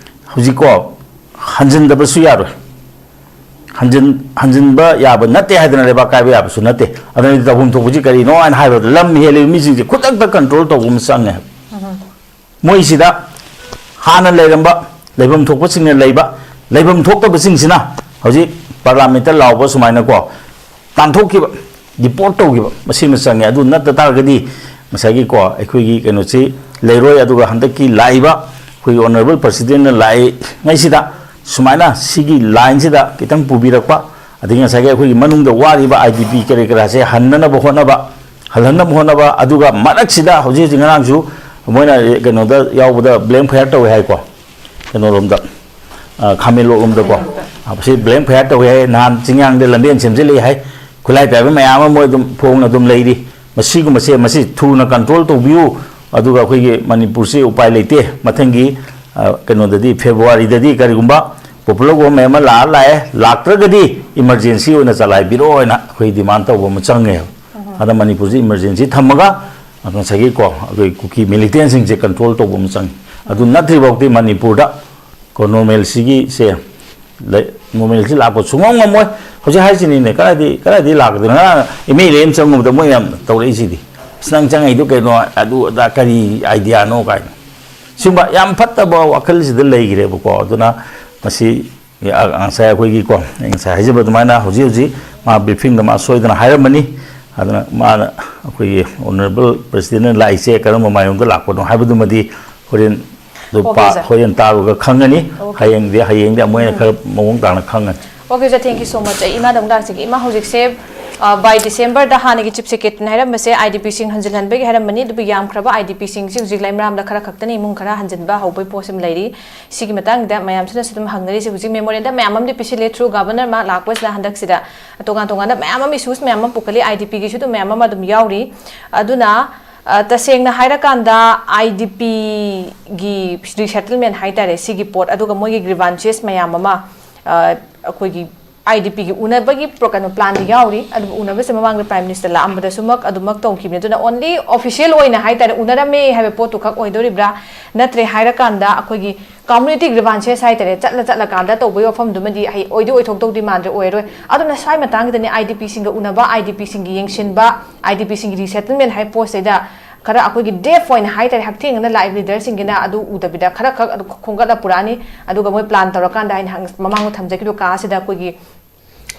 ꯍꯧꯖꯤꯛꯀꯣ ꯍꯟꯖꯤꯟꯗꯕꯁꯨ ꯌꯥꯔꯣꯏ꯫ ꯍꯟꯖꯤꯟ-, ꯍꯟꯖꯤꯟꯕ ꯌꯥꯕ ꯅꯠꯇꯦ ꯍꯥꯏꯗꯅ ꯂꯩꯕꯥꯛ ꯀꯥꯏꯕ ꯌꯥꯕꯁꯨ ꯅꯠꯇꯦ꯫ ꯑꯗꯨꯅꯗꯤ ꯇꯧꯐꯝ ꯊꯣꯛꯄꯁꯤ ꯀꯔꯤꯅꯣ ꯍꯥꯏꯅ ꯍꯥꯏꯕꯗ ꯂꯝ ꯍꯦꯜꯂꯤꯕ ꯃꯤꯁꯤꯡꯁꯦ ꯈꯨꯗꯛꯇ ꯀꯟꯇ꯭ꯔꯣꯜ ꯇꯧꯕ ꯑꯃ ꯆꯪꯉꯦ ꯍꯥꯏꯕ꯫ ꯃꯣꯏꯁꯤꯗ ꯍꯥꯟꯅ ꯂꯩꯔꯝꯕ, ꯂꯩꯐꯝ ꯊꯣꯛꯄꯁꯤꯡꯅ ꯂꯩꯕ, ꯂꯩꯐꯝ ꯊꯣꯛꯇꯕꯁꯤꯡꯁꯤꯅ ꯍꯧꯖꯤꯛ ꯄꯥꯔꯂꯥꯃꯦꯟꯇ ꯂꯥꯎꯕ ꯁꯨꯃꯥꯏꯅꯀꯣ ꯇꯥꯟꯊꯣꯛꯈꯤꯕ, ꯗꯤꯄꯣꯔꯠ ꯇꯧꯈꯤꯕ, ꯃꯁꯤꯃ ꯆꯪꯉꯦ꯫ ꯑꯗꯨ ꯅꯠꯇ ꯇꯥꯔꯒꯗꯤ ꯉꯁꯥꯏꯒꯤꯀꯣ ꯑꯩꯈꯣꯏꯒꯤ ꯀꯩꯅꯣꯁꯤ ꯂꯩꯔꯣꯏ꯫ ꯑꯗꯨꯒ ꯍꯟꯗꯛꯀꯤ ꯂꯥꯛꯏꯕ ꯑꯩꯈꯣꯏꯒꯤ ꯑꯣꯅꯔꯦꯕꯜ ꯄ꯭ꯔꯁꯤꯗꯦꯟꯅ ꯂꯥꯛꯏꯉꯩꯁꯤꯗ ꯁꯨꯃꯥꯏꯅ ꯁꯤꯒꯤ ꯂꯥꯏꯟꯁꯤꯗ ꯈꯤꯇꯪ ꯄꯨꯕꯤꯔꯛꯄ, ꯑꯗꯒꯤ ꯉꯁꯥꯏꯒꯤ ꯑꯩꯈꯣꯏꯒꯤ ꯃꯅꯨꯡꯗ ꯋꯥꯔꯤꯕ ꯑꯥꯏ ꯗꯤ ꯄꯤ ꯀꯔꯤ ꯀꯔꯥꯁꯦ ꯍꯟꯅꯅꯕ ꯍꯣꯠꯅꯕ, ꯍꯜꯍꯟꯅꯕ ꯍꯣꯠꯅꯕ꯫ ꯑꯗꯨꯒ ꯃꯔꯛꯁꯤꯗ ꯍꯧꯖꯤꯛ ꯍꯧꯖꯤꯛ ꯉꯔꯥꯡꯁꯨ ꯃꯣꯏꯅ ꯀꯩꯅꯣꯗ ꯌꯥꯎꯕꯗ ꯕ꯭ꯂꯦꯡ ꯐꯌꯥꯔ ꯇꯧꯋꯦ ꯍꯥꯏꯀꯣ, ꯀꯩꯅꯣꯔꯣꯝꯗ, ꯑ, ꯈꯥꯃꯦꯟꯂꯣꯛꯂꯣꯝꯗꯀꯣ꯫ ꯑ, ꯁꯤ ꯕ꯭ꯂꯦꯡ ꯐꯌꯥꯔ ꯇꯧꯋꯦ ꯍꯥꯏ, ꯅꯍꯥꯟ ꯆꯤꯡꯌꯥꯡꯗ ꯂꯝꯕꯦꯟ ꯁꯦꯝꯖꯤꯜꯂꯛꯑꯦ ꯍꯥꯏ, ꯈꯨꯠꯂꯥꯏ ꯄꯥꯏꯕ ꯃꯌꯥꯝ ꯑꯃ ꯃꯣꯏ ꯑꯗꯨꯝ ꯐꯣꯡꯅ ꯑꯗꯨꯝ ꯂꯩꯔꯤ꯫ ꯃꯁꯤꯒꯨꯝꯕꯁꯦ, ꯃꯁꯤ ꯊꯨꯅ ꯀꯟꯇ꯭ꯔꯣꯜ ꯇꯧꯕꯤꯌꯨ꯫ ꯑꯗꯨꯒ ꯑꯩꯈꯣꯏꯒꯤ ꯃꯅꯤꯄꯨꯔꯁꯤ ꯎꯄꯥꯏ ꯂꯩꯇꯦ, ꯃꯊꯪꯒꯤ, ꯑ, ꯀꯩꯅꯣꯗꯗꯤ, ꯐꯦꯕ꯭ꯔꯨꯋꯥꯔꯤꯗꯗꯤ ꯀꯔꯤꯒꯨꯝꯕ ꯄꯣꯄꯨꯂꯔ ꯒꯣꯚꯔꯟꯃꯦꯟ ꯑꯃ ꯂꯥꯛꯑ ꯂꯥꯛꯑꯦ, ꯂꯥꯛꯇ꯭ꯔꯒꯗꯤ ꯏꯃꯔꯖꯦꯟꯁꯤ ꯑꯣꯏꯅ ꯆꯂꯥꯏꯕꯤꯔꯣ ꯍꯥꯏꯅ ꯑꯩꯈꯣꯏ ꯗꯤꯃꯥꯟ ꯇꯧꯕ ꯑꯃ ꯆꯪꯉꯦꯕ꯫ ꯑꯗ ꯃꯅꯤꯄꯨꯔꯁꯤ ꯏꯃꯔꯖꯦꯟꯁꯤ ꯊꯝꯃꯒ ꯉꯁꯥꯏꯒꯤꯀꯣ ꯑꯩꯈꯣꯏ ꯀꯨꯀꯤ ꯃꯤꯂꯤꯇꯦꯟꯁꯤꯡꯁꯦ ꯀꯟꯇ꯭ꯔꯣꯜ ꯇꯧꯕ ꯑꯃ ꯆꯪꯉꯤ꯫ ꯑꯗꯨ ꯅꯠꯇ꯭ꯔꯤꯐꯥꯎꯗꯤ ꯃꯅꯤꯄꯨꯔꯗ ꯀꯣ ꯅꯣꯔꯃꯦꯜꯁꯤꯒꯤꯁꯦ ꯂꯩ-, ꯅꯣꯔꯃꯦꯜꯁꯤ ꯂꯥꯛꯄ ꯁꯨꯡꯉꯝ ꯉꯝꯃꯣꯏ꯫ ꯍꯧꯖꯤꯛ ꯍꯥꯏꯁꯤꯅꯤꯅꯦ, ꯀꯗꯥꯏꯗꯩ, ꯀꯗꯥꯏꯗꯩ ꯂꯥꯛꯀꯗꯣꯏꯅꯣ? ꯉꯔꯥꯡ ꯑꯦꯝ ꯑꯦꯜ ꯑꯦ ꯑꯃ ꯆꯪꯉꯨꯕꯗ ꯃꯣꯏ ꯃꯌꯥꯝ ꯇꯧꯔꯛꯏꯁꯤꯗꯤ, "ꯑꯁ, ꯅꯪ ꯆꯪꯉꯛꯏꯗꯣ ꯀꯩꯅꯣ, ꯑꯗꯨ ꯑꯗꯥ ꯀꯔꯤ ꯑꯥꯏꯗꯤꯌꯥꯅꯣ?" ꯀꯥꯏꯅ꯫ ꯁꯤꯒꯨꯝꯕ ꯌꯥꯝ ꯐꯠꯇꯕ ꯋꯥꯈꯜꯁꯤꯗ ꯂꯩꯈ꯭ꯔꯦꯕꯀꯣ꯫ ꯑꯗꯨꯅ ꯃꯁꯤ, ꯑ, ꯉꯁꯥꯏ ꯑꯩꯈꯣꯏꯒꯤꯀꯣ, ꯑꯩ ꯉꯁꯥꯏ ꯍꯥꯏꯖꯕ ꯑꯗꯨꯃꯥꯏꯅ ꯍꯧꯖꯤꯛ ꯍꯧꯖꯤꯛ ꯃꯥ ꯕ꯭ꯔꯤꯐꯤꯡꯗ ꯃꯥ ꯁꯣꯏꯗꯅ ꯍꯥꯏꯔꯝꯃꯅꯤ꯫ ꯑꯗꯨꯅ ꯃꯥꯅ, ꯑꯩꯈꯣꯏꯒꯤ ꯑꯣꯅꯔꯦꯕꯜ ꯄ꯭ꯔꯁꯤꯗꯦꯟꯅ ꯂꯥꯛꯏꯁꯦ ꯀꯔꯝꯕ ꯃꯥꯏꯌꯣꯛꯇ ꯂꯥꯛꯄꯅꯣ ꯍꯥꯏꯕꯗꯨꯃꯗꯤ ꯍꯣꯔꯦꯟ ꯑꯗꯨ ꯑꯣꯀꯦ, ꯄꯥ-, ꯁꯥꯔ꯫ ꯍꯣꯔꯦꯟ ꯇꯥꯔꯨꯔꯒ ꯈꯪꯉꯅꯤ꯫ ꯑꯣꯀꯦ꯫ ꯍꯌꯦꯡꯗꯤ, ꯍꯌꯦꯡꯗꯤ ꯑꯃꯨꯛ ꯍꯦꯟꯅ ꯎꯝ꯫ ꯈꯔ ꯃꯑꯣꯡ ꯇꯥꯅ ꯈꯪꯉꯅꯤ꯫ Okay, sir, thank you so much꯫ ꯑꯩ ꯏꯃꯥꯗ ꯑꯃꯨꯛ ꯂꯥꯛꯆꯒꯦ꯫ ꯏꯃꯥ, ꯍꯧꯖꯤꯛꯁꯦ, ꯑ, by December ꯗ ꯍꯥꯟꯅꯒꯤ ꯆꯤꯐ ꯁꯦꯀ꯭ꯔꯦꯇꯔꯤꯅ ꯍꯥꯏꯔꯝꯕꯁꯦ ꯑꯥꯏ ꯗꯤ ꯄꯤꯁꯤꯡ ꯍꯟꯖꯤꯜꯍꯟꯕꯒꯤ ꯍꯥꯏꯔꯝꯕꯅꯤ, ꯑꯗꯨꯕꯨ ꯌꯥꯝꯈ꯭ꯔꯕ ꯑꯥꯏ ꯗꯤ ꯄꯤꯁꯤꯡꯁꯤ ꯍꯧꯖꯤꯛ ꯂꯩꯃꯔꯥꯝꯗ ꯈꯔ ꯈꯛꯇꯅꯤ, ꯏꯃꯨꯡ ꯈꯔ ꯍꯟꯖꯤꯟꯕ ꯍꯧꯕꯒꯤ ꯄꯣꯠꯁꯤꯃ ꯂꯩꯔꯤ꯫ ꯁꯤꯒꯤ ꯃꯇꯥꯡꯗ ꯃꯌꯥꯝꯁꯤꯅꯁꯨ ꯑꯗꯨꯝ ꯍꯪꯅꯔꯤꯁꯦ꯫ ꯍꯧꯖꯤꯛ ꯃꯦꯃꯣꯔꯦꯟꯗꯝ ꯃꯌꯥꯝ ꯑꯃꯗꯤ ꯄꯤꯁꯤꯜꯂꯦ, through governor ꯃꯥ ꯂꯥꯛꯄꯁꯤꯗ ꯍꯟꯗꯛꯁꯤꯗ ꯇꯣꯉꯥꯟ ꯇꯣꯉꯥꯟꯕ ꯃꯌꯥꯝ ꯑꯃ, ꯏꯁꯨꯁ ꯃꯌꯥꯝ ꯑꯃ ꯄꯨꯈꯠꯂꯤ, ꯑꯥꯏ ꯗꯤ ꯄꯤꯒꯤꯁꯨ ꯑꯗꯨꯝ ꯃꯌꯥꯝ ꯑꯃ ꯑꯗꯨꯝ ꯌꯥꯎꯔꯤ꯫ ꯑꯗꯨꯅ ꯑ, ꯇꯁꯦꯡꯅ ꯍꯥꯏꯔꯀꯥꯟꯗ, ꯑꯥꯏ ꯗꯤ ꯄꯤꯒꯤ ꯔꯤꯁꯦꯇꯜꯃꯦꯟ ꯍꯥꯏꯇꯥꯔꯦ, ꯁꯤꯒꯤ ꯄꯣꯠ, ꯑꯗꯨꯒ ꯃꯣꯏꯒꯤ ꯒ꯭ꯔꯤꯚꯥꯟꯁꯦꯁ ꯃꯌꯥꯝ ꯑꯃ, ꯑ, ꯑꯩꯈꯣꯏꯒꯤ ꯑꯥꯏ ꯗꯤ ꯄꯤꯒꯤ ꯎꯅꯕꯒꯤ ꯄ꯭ꯔꯣ-, ꯀꯩꯅꯣ, ꯄ꯭ꯂꯥꯟꯗꯤ ꯌꯥꯎꯔꯤ꯫ ꯑꯗꯨꯕꯨ ꯎꯅꯕꯁꯦ ꯃꯃꯥꯡꯗ ꯄ꯭ꯔꯥꯏꯝ ꯃꯤꯅꯤꯁꯇꯔ ꯂꯥꯛꯑꯝꯕꯗꯁꯨꯃꯛ ꯑꯗꯨꯃꯛ ꯇꯧꯈꯤꯕꯅꯤ꯫ ꯑꯗꯨꯅ ꯑꯣꯟꯂꯤ ꯑꯣꯐꯤꯁꯤꯌꯦꯜ ꯑꯣꯏꯅ ꯍꯥꯏꯇꯥꯔꯦ, ꯎꯅꯔꯝꯃꯦ ꯍꯥꯏꯕ ꯄꯣꯠꯇꯨ ꯈꯛ ꯑꯣꯏꯗꯣꯔꯤꯕ꯭ꯔꯥ? ꯅꯠꯇ꯭ꯔꯦ ꯍꯥꯏꯔꯀꯥꯟꯗ, ꯑꯩꯈꯣꯏꯒꯤ ꯀꯝꯃ꯭ꯌꯨꯅꯤꯇꯤ ꯒ꯭ꯔꯤꯚꯥꯟꯁꯦꯁ ꯍꯥꯏꯇꯥꯔꯦ, ꯆꯠꯂ ꯆꯠꯂꯀꯥꯟꯗ ꯇꯧꯕꯒꯤ ꯋꯥꯐꯝꯗꯨꯃꯗꯤ ꯍꯩ-, ꯑꯣꯏꯗꯤ ꯑꯣꯏꯊꯣꯛꯇꯧꯗꯤ ꯃꯥꯟꯗ꯭ꯔꯦ, ꯑꯣꯏꯔꯣꯏ꯫ ꯑꯗꯨꯅ ꯁ꯭ꯋꯥꯏ ꯃꯇꯥꯡꯁꯤꯗꯅꯦ, ꯑꯥꯏ ꯗꯤ ꯄꯤꯁꯤꯡꯒ ꯎꯅꯕ, ꯑꯥꯏ ꯗꯤ ꯄꯤꯁꯤꯡꯒꯤ ꯌꯦꯡꯁꯤꯟꯕ, ꯑꯥꯏ ꯗꯤ ꯄꯤꯁꯤꯡꯒꯤ ꯔꯤꯁꯦꯇꯜꯃꯦꯟ ꯍꯥꯏꯕ ꯄꯣꯠꯁꯤꯗ ꯈꯔ ꯑꯩꯈꯣꯏꯒꯤ ꯗꯦꯐ ꯑꯣꯏꯅ ꯍꯥꯏꯇꯥꯔꯦ, ꯍꯛꯊꯦꯡꯅꯅ ꯂꯥꯛꯏꯕ ꯂꯤꯗꯔꯁꯤꯡꯒꯤꯅ ꯑꯗꯨ ꯎꯗꯕꯤꯗ ꯈꯔ ꯈꯛ ꯑꯗꯨ ꯈꯣꯝꯒꯠꯂ ꯄꯨꯔꯛꯑꯅꯤ꯫ ꯑꯗꯨꯒ ꯃꯣꯏ ꯄ꯭ꯂꯥꯟ ꯇꯧꯔꯀꯥꯟꯗ, ꯑꯩꯅ ꯍꯪ-, ꯃꯃꯥꯡꯗ ꯊꯝꯖꯈꯤꯕ ꯀꯥ ꯑꯁꯤꯗ ꯑꯩꯈꯣꯏꯒꯤ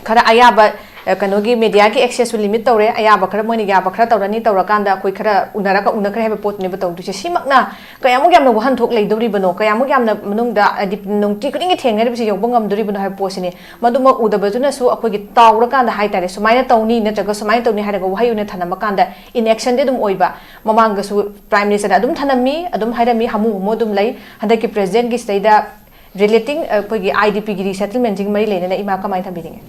ꯈꯔ ꯑꯌꯥꯕ, ꯑ, ꯀꯩꯅꯣꯒꯤ ꯃꯦꯗꯤꯌꯥꯒꯤ ꯑꯦꯛꯁꯦꯁꯁꯨ ꯂꯤꯃꯤꯠ ꯇꯧꯔꯦ, ꯑꯌꯥꯕ ꯈꯔ ꯃꯣꯏꯅ ꯌꯥꯕ ꯈꯔ ꯇꯧꯔꯅꯤ, ꯇꯧꯔꯀꯥꯟꯗ ꯑꯩꯈꯣꯏ ꯈꯔ ꯎꯅꯔꯒ ꯎꯅꯈ꯭ꯔꯦ ꯍꯥꯏꯕ ꯄꯣꯠꯇꯨꯅꯦꯕ ꯇꯧꯗꯣꯏꯁꯦ꯫ ꯁꯤꯃꯛꯅ ꯀꯌꯥꯃꯨꯛ ꯌꯥꯝꯅ ꯋꯥꯍꯟꯊꯣꯛ ꯂꯩꯗꯧꯔꯤꯕꯅꯣ, ꯀꯌꯥꯃꯨꯛ ꯌꯥꯝꯅ ꯃꯅꯨꯡꯗ, ꯍꯥꯏꯗꯤ, ꯅꯨꯡꯇꯤ ꯈꯨꯗꯤꯡꯒꯤ ꯊꯦꯡꯅꯔꯤꯕꯁꯤ ꯌꯧꯕ ꯉꯝꯗꯣꯔꯤꯕꯅꯣ ꯍꯥꯏꯕ ꯄꯣꯠꯁꯤꯅꯦ꯫ ꯃꯗꯨꯃꯛ ꯎꯗꯕꯗꯨꯅꯁꯨ ꯑꯩꯈꯣꯏꯒꯤ ꯇꯥꯎꯔꯀꯥꯟꯗ ꯍꯥꯏꯇꯥꯔꯦ, ꯁꯨꯃꯥꯏꯅ ꯇꯧꯅꯤ ꯅꯠꯇ꯭ꯔꯒ ꯁꯨꯃꯥꯏꯅ ꯇꯧꯅꯤ ꯍꯥꯏꯔꯒ ꯋꯥꯍꯩ ꯑꯣꯏꯅ ꯊꯅꯝꯃꯀꯥꯟꯗ ꯏꯟꯑꯦꯛꯁꯟꯗꯤ ꯑꯗꯨꯝ ꯑꯣꯏꯕ꯫ ꯃꯃꯥꯡꯗꯁꯨ ꯄ꯭ꯔꯥꯏꯝ ꯃꯤꯅꯤꯁꯇꯔꯅ ꯑꯗꯨꯝ ꯊꯅꯝꯃꯤ, ꯑꯗꯨꯝ ꯍꯥꯏꯔꯝꯃꯤ, ꯍꯥꯃꯨ ꯍꯥꯃꯨ ꯑꯗꯨꯝ ꯂꯩ꯫ ꯍꯟꯗꯛꯀꯤ ꯄ꯭ꯔꯦꯁꯤꯗꯦꯟꯠꯀꯤ ꯁꯤꯗꯩꯗ ꯔꯤꯂꯦꯇꯤꯡ, ꯑꯩꯈꯣꯏꯒꯤ ꯑꯥꯏ ꯗꯤ ꯄꯤꯒꯤ ꯔꯤꯁꯦꯇꯜꯃꯦꯟꯁꯤꯒ ꯃꯔꯤ ꯂꯩꯅꯅ ꯏꯃꯥ ꯀꯃꯥꯏꯅ ꯊꯝꯕꯤꯅꯤꯡꯉꯤ?